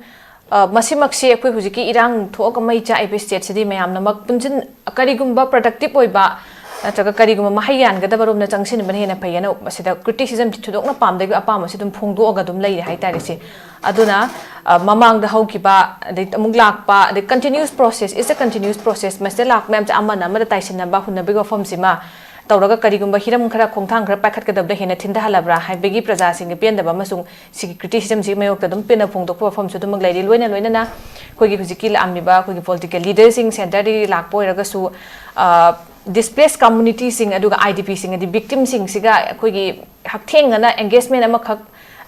ꯑ, ꯃꯁꯤꯃꯛꯁꯤ ꯑꯩꯈꯣꯏ ꯍꯧꯖꯤꯛꯀꯤ ꯏꯔꯥꯡ ꯊꯣꯛꯑꯒ ꯃꯩ ꯆꯥꯛꯏꯕ stateꯁꯤꯗꯤ ꯃꯌꯥꯝꯅꯃꯛ ꯄꯨꯟꯁꯤꯟ-, ꯀꯔꯤꯒꯨꯝꯕ productive ꯑꯣꯏꯕ ꯅꯠꯇ꯭ꯔꯒ ꯀꯔꯤꯒꯨꯝꯕ ꯃꯍꯩ ꯌꯥꯟꯒꯗꯕ ꯔꯣꯝꯗ ꯆꯪꯁꯤꯟꯕꯅ ꯍꯦꯟꯅ ꯐꯩ ꯍꯥꯏꯅ ꯃꯁꯤꯗ criticismꯁꯤ ꯊꯣꯏꯗꯣꯛꯅ ꯄꯥꯝꯗꯕꯒꯤ ꯑꯄꯥꯝꯕꯁꯤ ꯑꯗꯨꯝ ꯐꯣꯡꯗꯣꯛꯑꯒ ꯑꯗꯨꯝ ꯂꯩꯔꯦ ꯍꯥꯏꯇꯥꯔꯦ ꯁꯤ꯫ ꯑꯗꯨꯅ, ꯑ, ꯃꯃꯥꯡꯗ ꯍꯧꯈꯤꯕ, ꯑꯗꯩ ꯑꯃꯨꯛ ꯂꯥꯛꯄ, ꯑꯗꯩ continuous process, it's a continuous process, ꯃꯁꯤꯗ ꯂꯥꯛꯄ ꯃꯌꯥꯝꯁꯦ ꯑꯃꯅ ꯑꯃꯗ ꯇꯥꯏꯁꯤꯟꯅꯕ, ꯍꯨꯟꯅꯕꯒꯤ ꯋꯥꯐꯝꯁꯤꯃ ꯇꯧꯔꯒ ꯀꯔꯤꯒꯨꯝꯕ ꯍꯤꯔꯝ ꯈꯔ, ꯈꯣꯡꯊꯥꯡ ꯈꯔ ꯄꯥꯏꯈꯠꯀꯗꯕꯗ ꯍꯦꯟꯅ ꯊꯤꯟꯊꯍꯜꯂꯕ꯭ꯔꯥ ꯍꯥꯏꯕꯒꯤ ꯄ꯭ꯔꯖꯥꯁꯤꯡꯒꯤ ꯄꯦꯟꯗꯕ ꯑꯃꯁꯨꯡ ꯁꯤꯒꯤ criticismꯁꯤꯒꯤ ꯃꯥꯌꯣꯛꯇ ꯑꯗꯨꯝ ꯄꯦꯟꯅ ꯐꯣꯡꯗꯣꯛꯄ ꯋꯥꯐꯝꯁꯨ ꯑꯗꯨꯃꯛ ꯂꯩꯔꯤ꯫ ꯂꯣꯏꯅ ꯂꯣꯏꯅꯅ ꯑꯩꯈꯣꯏꯒꯤ ꯍꯧꯖꯤꯛꯀꯤ ꯂꯥꯛꯑꯝꯃꯤꯕ ꯑꯩꯈꯣꯏꯒꯤ political leaderꯁꯤꯡ centreꯗꯒꯤ ꯂꯥꯛꯄ ꯑꯣꯏꯔꯒꯁꯨ, ꯑ, displaced communityꯁꯤꯡ ꯑꯗꯨꯒ IDPꯁꯤꯡ ꯑꯗꯩ victimꯁꯤꯡꯁꯤꯒ ꯑꯩꯈꯣꯏꯒꯤ ꯍꯛꯊꯦꯡꯅꯅ engagement ꯑꯃꯈꯛ,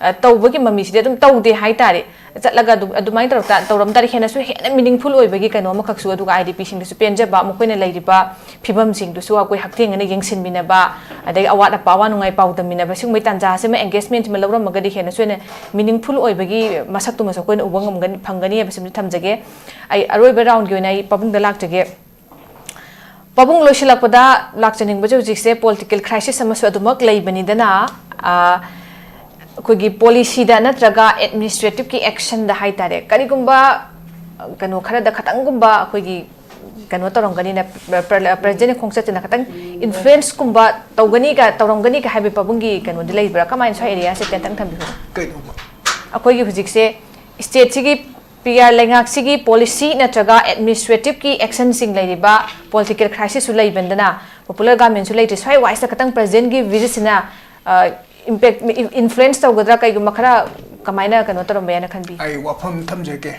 ꯑ, ꯇꯧꯕꯒꯤ ꯃꯃꯤꯁꯤꯗꯤ ꯑꯗꯨꯝ ꯇꯧꯗꯦ ꯍꯥꯏꯇꯥꯔꯦ꯫ ꯆꯠꯂꯒ ꯑꯗꯨ, ꯑꯗꯨꯃꯥꯏꯅ ꯇꯧꯔ ꯇꯥ-, ꯇꯧꯔꯝ ꯇꯥꯔꯗꯤ ꯍꯦꯟꯅꯁꯨ ꯍꯦꯟꯅ meaningful ꯑꯣꯏꯕꯒꯤ ꯀꯩꯅꯣ ꯑꯃꯈꯛꯁꯨ, ꯑꯗꯨꯒ IDPꯁꯤꯡꯗꯁꯨ ꯄꯦꯟꯖꯕ, ꯃꯈꯣꯏꯅ ꯂꯩꯔꯤꯕ ꯐꯤꯕꯝꯁꯤꯡꯗꯨꯁꯨ ꯑꯩꯈꯣꯏ ꯍꯛꯊꯦꯡꯅꯅ ꯌꯦꯡꯁꯤꯟꯃꯤꯟꯅꯕ, ꯑꯗꯒꯤ ꯑꯋꯥꯠ ꯑꯄꯥ, ꯑꯋꯥ ꯅꯨꯡꯉꯥꯏ ꯄꯥꯎꯗꯝꯃꯤꯟꯅꯕ, ꯁꯤꯒꯨꯝꯕꯒꯤ ꯇꯥꯟꯖꯥꯁꯤꯃ, engagementꯁꯤꯃ ꯂꯧꯔꯝꯃꯒꯗꯤ ꯍꯦꯟꯅꯁꯨ ꯍꯦꯟꯅ meaningful ꯑꯣꯏꯕꯒꯤ ꯃꯁꯛꯇꯨꯃꯁꯨ ꯑꯩꯈꯣꯏꯅ ꯎꯕ ꯉꯝꯒꯅꯤ, ꯐꯪꯒꯅꯤ ꯍꯥꯏꯕꯁꯤꯃꯗꯤ ꯊꯝꯖꯒꯦ꯫ ꯑꯩ ꯑꯔꯣꯏꯕ roundꯀꯤ ꯑꯣꯏꯅ ꯑꯩ ꯄꯥꯕꯨꯡꯗ ꯂꯥꯛꯆꯒꯦ꯫ ꯄꯥꯕꯨꯡ, ꯂꯣꯏꯁꯤꯜꯂꯛꯄꯗ ꯂꯥꯛꯆꯅꯤꯡꯕꯁꯦ ꯍꯧꯖꯤꯛꯁꯦ political crisis ꯑꯃꯁꯨ ꯑꯗꯨꯃꯛ ꯂꯩꯕꯅꯤꯗꯅ, ꯑ, ꯑꯩꯈꯣꯏꯒꯤ policyꯗ ꯅꯠꯇ꯭ꯔꯒ administrativeꯀꯤ actionꯗ ꯍꯥꯏꯇꯥꯔꯦ, ꯀꯔꯤꯒꯨꯝꯕ, ꯑ, ꯀꯩꯅꯣ ꯈꯔꯗ ꯈꯇꯪꯒꯨꯝꯕ ꯑꯩꯈꯣꯏꯒꯤ ꯀꯩꯅꯣ ꯇꯧꯔꯝꯒꯅꯤꯅ, ꯄ꯭ꯔ-, ꯄ꯭ꯔ-, ꯄ꯭ꯔꯖꯤꯗꯦꯟꯒꯤ ꯈꯣꯡꯆꯠꯁꯤꯅ ꯈꯤꯇꯪ ꯏꯟꯐ꯭ꯂꯨꯌꯦꯟꯁꯀꯨꯝꯕ ꯇꯧꯒꯅꯤꯒ, ꯇꯧꯔꯝꯒꯅꯤꯒ ꯍꯥꯏꯕꯒꯤ ꯄꯥꯕꯨꯡꯒꯤ ꯀꯩꯅꯣꯗꯤ ꯂꯩꯕ꯭ꯔꯥ? ꯀꯃꯥꯏꯅ ꯁ꯭ꯋꯥꯏ ꯑꯦꯔꯤꯌꯥꯁꯦ ꯇꯦꯟꯇꯪ ꯊꯝꯕꯤꯌꯨ꯫ ꯀꯩꯗꯧꯕ? ꯑꯩꯈꯣꯏꯒꯤ ꯍꯧꯖꯤꯛꯁꯦ ꯁ꯭ꯇꯦꯠꯁꯤꯒꯤ ꯄꯤ ꯑꯥꯔ ꯂꯩꯉꯥꯛꯁꯤꯒꯤ ꯄꯣꯂꯤꯁꯤ ꯅꯠꯇ꯭ꯔꯒ ꯑꯦꯗꯃꯤꯅꯤꯁꯇ꯭ꯔꯦꯇꯤꯞꯀꯤ ꯑꯦꯛꯁꯟꯁꯤꯡ ꯂꯩꯔꯤꯕ, ꯄꯣꯂꯤꯇꯤꯀꯦꯜ ꯈ꯭ꯔꯥꯏꯁꯤꯁꯁꯨ ꯂꯩꯕꯅꯤꯅ ꯄꯣꯄꯨꯂꯔ ꯒꯚꯔꯟꯃꯦꯟꯁꯨ ꯂꯩꯇ꯭ꯔꯤ, ꯁ꯭ꯋꯥꯏ ꯋꯥꯏꯁꯇ ꯈꯤꯇꯪ ꯄ꯭ꯔꯖꯤꯗꯦꯟꯒꯤ ꯚꯤꯖꯤꯠꯁꯤꯅ ꯏꯝꯄꯦꯛ, ꯏꯟꯐ꯭ꯂꯨꯌꯦꯟꯁ ꯇꯧꯒꯗ꯭ꯔꯥ, ꯀꯩꯒꯨꯝꯕ ꯈꯔ ꯀꯃꯥꯏꯅ ꯀꯩꯅꯣ ꯇꯧꯔꯝꯕ ꯌꯥꯏꯅ ꯈꯟꯕꯤ? ꯑꯩ ꯋꯥꯐꯝ ꯊꯝꯖꯒꯦ꯫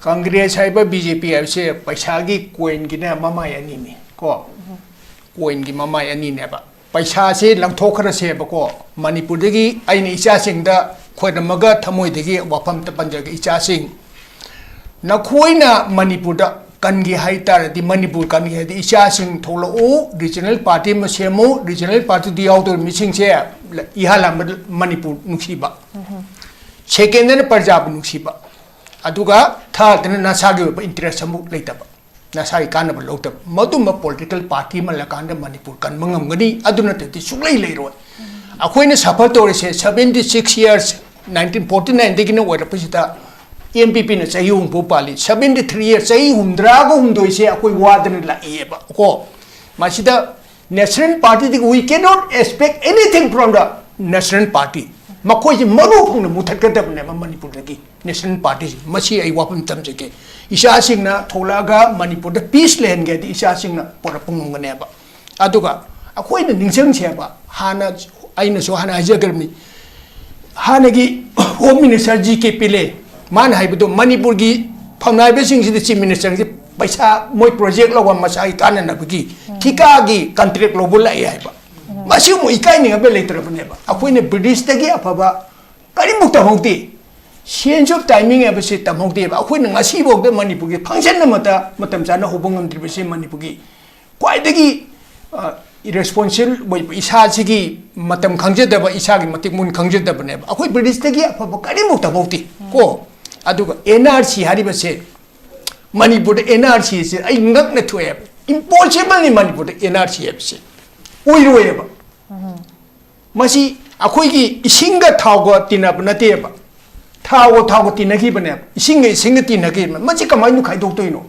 ꯀꯪꯒ꯭ꯔꯦꯁ ꯍꯥꯏꯕ ꯕꯤ ꯖꯦ ꯄꯤ ꯍꯥꯏꯕꯁꯦ ꯄꯩꯁꯥꯒꯤ ꯀꯣꯏꯟꯒꯤꯅꯦ ꯃꯃꯥꯏ ꯑꯅꯤꯅꯤ ꯀꯣ꯫ ꯀꯣꯏꯟꯒꯤ ꯃꯃꯥꯏ ꯑꯅꯤꯅꯦꯕ꯫ ꯄꯩꯁꯥꯁꯦ ꯂꯪꯊꯣꯛꯈ꯭ꯔꯁꯦꯕꯀꯣ, ꯃꯅꯤꯄꯨꯔꯗꯒꯤ ꯑꯩꯅ ꯏꯆꯥꯁꯤꯡꯗ ꯈꯣꯏꯔꯝꯃꯒ ꯊꯃꯣꯏꯗꯒꯤ ꯋꯥꯐꯝ ꯑꯝꯇ ꯄꯟꯖꯒꯦ, ꯏꯆꯥꯁꯤꯡ, ꯅꯈꯣꯏꯅ ꯃꯅꯤꯄꯨꯔꯗ ꯀꯟꯒꯦ ꯍꯥꯏ ꯇꯥꯔꯗꯤ, ꯃꯅꯤꯄꯨꯔ ꯀꯟꯒꯦ ꯍꯥꯏꯗꯤ, ꯏꯆꯥꯁꯤꯡ ꯊꯣꯛꯂꯛꯎ, ꯔꯤꯖꯅꯦꯜ ꯄꯥꯔꯇꯤ ꯑꯃ ꯁꯦꯝꯃꯨ, ꯔꯤꯖꯅꯦꯜ ꯄꯥꯔꯇꯤꯗꯨ ꯌꯥꯎꯗꯧꯔꯤꯕ ꯃꯤꯁꯤꯡꯁꯦ, ꯏꯍꯥꯟ ꯍꯥꯟꯕꯗ ꯃꯅꯤꯄꯨꯔ ꯅꯨꯡꯁꯤꯕ, ꯁꯦꯀꯦꯟꯗꯅ ꯄ꯭ꯔꯖꯥꯕꯨ ꯅꯨꯡꯁꯤꯕ, ꯑꯗꯨꯒ ꯊꯥꯔꯗꯅ ꯅꯁꯥꯒꯤ ꯑꯣꯏꯕ ꯏꯟꯇꯔꯦꯁ ꯑꯃꯨꯛ ꯂꯩꯇꯕ, ꯅꯁꯥꯒꯤ ꯀꯥꯟꯅꯕ ꯂꯧꯗꯕ, ꯃꯗꯨꯝꯕ ꯄꯣꯂꯤꯇꯤꯀꯦꯜ ꯄꯥꯔꯇꯤ ꯑꯃ ꯂꯩꯔꯀꯥꯟꯗ ꯃꯅꯤꯄꯨꯔ ꯀꯟꯕ ꯉꯝꯒꯅꯤ, ꯑꯗꯨ ꯅꯠꯇ꯭ꯔꯗꯤ ꯁꯨꯡꯂꯩ ꯂꯩꯔꯣꯏ꯫ ꯑꯩꯈꯣꯏꯅ ꯁꯐꯔ ꯇꯧꯔꯤꯁꯦ seventy six years, nineteen forty nineꯗꯒꯤꯅ ꯑꯣꯏꯔꯛꯄꯁꯤꯗ, ꯑꯦꯝ ꯄꯤ ꯄꯤꯅ ꯆꯍꯤ ꯍꯨꯝꯐꯨ ꯄꯥꯜꯂꯤ, seventy three years, ꯆꯍꯤ ꯍꯨꯝꯗ꯭ꯔꯥꯒ ꯍꯨꯝꯗꯣꯏꯁꯦ ꯑꯩꯈꯣꯏ ꯋꯥꯗꯅ ꯂꯥꯛꯏꯑꯕ ꯀꯣ꯫ ꯃꯁꯤꯗ national ꯄꯥꯔꯇꯤꯗꯒꯤ we cannot expect anything from the national party. ꯃꯈꯣꯏꯁꯤ ꯃꯔꯨ ꯐꯪꯅ ꯃꯨꯊꯠꯀꯗꯕꯅꯦꯕ ꯃꯅꯤꯄꯨꯔꯗꯒꯤ, ꯅꯦꯁꯅꯦꯜ ꯄꯥꯔꯇꯤꯁꯤ꯫ ꯃꯁꯤ ꯑꯩ ꯋꯥꯐꯝ ꯊꯝꯖꯒꯦ꯫ ꯏꯆꯥꯁꯤꯡꯅ ꯊꯣꯛꯂꯛꯑꯒ ꯃꯅꯤꯄꯨꯔꯗ ꯄꯤꯁ ꯂꯩꯍꯟꯒꯦ ꯍꯥꯏꯗꯤ, ꯏꯆꯥꯁꯤꯡꯅ ꯄꯣꯔꯛꯄ ꯉꯝꯒꯅꯦꯕ꯫ ꯑꯗꯨꯒ ꯑꯩꯈꯣꯏꯅ ꯅꯤꯡꯁꯤꯡꯁꯦꯕ, ꯍꯥꯟꯅ, ꯑꯩꯅꯁꯨ ꯍꯥꯟꯅ ꯍꯥꯏꯖꯈ꯭ꯔꯕꯅꯤ, ꯍꯥꯟꯅꯒꯤ ꯍꯣꯝ ꯃꯤꯅꯤꯁꯇꯔ ꯖꯤ ꯀꯦ ꯄꯤꯂꯦ, ꯃꯥꯅ ꯍꯥꯏꯕꯗꯣ, ꯃꯅꯤꯄꯨꯔꯒꯤ ꯐꯝꯅꯥꯏꯕꯁꯤꯡꯁꯤꯗ ꯆꯤꯐ ꯃꯤꯅꯤꯁꯇꯔꯁꯤ ꯄꯩꯁꯥ, ꯃꯣꯏ ꯄ꯭ꯔꯣꯖꯦꯛ ꯂꯧꯕ ꯃꯁꯥꯒꯤ ꯀꯥꯟꯅꯅꯕꯒꯤ ꯊꯤꯀꯥꯒꯤ ꯀꯟꯇ꯭ꯔꯦꯛ ꯂꯧꯕ ꯂꯥꯛꯑꯦ ꯍꯥꯏꯕ꯫ ꯃꯁꯤ ꯑꯃꯨꯛ ꯏꯀꯥꯏꯅꯤꯡꯉꯥꯏ ꯂꯩꯇ꯭ꯔꯕꯅꯦꯕ꯫ ꯑꯩꯈꯣꯏꯅ ꯕ꯭ꯔꯤꯇꯤꯁꯇꯒꯤ ꯑꯐꯕ ꯀꯔꯤꯃꯨꯛ ꯇꯝꯍꯧꯗꯦ꯫ Sense of timing ꯍꯥꯏꯕꯁꯤ ꯇꯝꯍꯧꯗꯦꯕ꯫ ꯑꯩꯈꯣꯏꯅ ꯉꯁꯤꯐꯥꯎꯗ ꯃꯅꯤꯄꯨꯔꯒꯤ ꯐꯪꯁꯟ ꯑꯃꯠꯇ ꯃꯇꯝ ꯆꯥꯅ ꯍꯧꯕ ꯉꯝꯗ꯭ꯔꯤꯕꯁꯤ ꯃꯅꯤꯄꯨꯔꯒꯤ ꯈ꯭ꯋꯥꯏꯗꯒꯤ, ꯑ, ꯏꯔꯦꯁꯄꯣꯟꯁꯤꯕꯜ ꯑꯣꯏꯕ, ꯏꯁꯥꯁꯤꯒꯤ ꯃꯇꯝ ꯈꯪꯖꯗꯕ, ꯏꯁꯥꯒꯤ ꯃꯇꯤꯛ ꯃꯒꯨꯟ ꯈꯪꯖꯗꯕꯅꯦꯕ꯫ ꯑꯩꯈꯣꯏ ꯕ꯭ꯔꯤꯇꯤꯁꯇꯒꯤ ꯑꯐꯕ ꯀꯔꯤꯃꯨꯛ ꯇꯝꯍꯧꯗꯦ ꯀꯣ꯫ ꯑꯗꯨꯒ ꯑꯦꯟ ꯑꯥꯔ ꯁꯤ ꯍꯥꯏꯔꯤꯕꯁꯦ, ꯃꯅꯤꯄꯨꯔꯗ ꯑꯦꯟ ꯑꯥꯔ ꯁꯤꯁꯦ ꯑꯩ ꯉꯛꯅ ꯊꯣꯛꯑꯦꯕ꯫ ꯏꯝꯄꯣꯁꯤꯕꯜꯅꯤ ꯃꯅꯤꯄꯨꯔꯗ ꯑꯦꯟ ꯑꯥꯔ ꯁꯤ ꯍꯥꯏꯕꯁꯦ꯫ ꯑꯣꯏꯔꯣꯏꯌꯦꯕ꯫ ꯃꯁꯤ ꯑꯩꯈꯣꯏꯒꯤ ꯏꯁꯤꯡꯒ ꯊꯥꯎꯒ ꯇꯤꯟꯅꯕ ꯅꯠꯇꯦꯕ꯫ ꯊꯥꯎꯒ ꯊꯥꯎꯒ ꯇꯤꯟꯅꯈꯤꯕꯅꯦꯕ꯫ ꯏꯁꯤꯡꯒ ꯏꯁꯤꯡꯒ ꯇꯤꯟꯅꯈꯤꯕꯅꯦ꯫ ꯃꯁꯤ ꯀꯃꯥꯏꯅ ꯈꯥꯏꯗꯣꯛꯇꯣꯏꯅꯣ?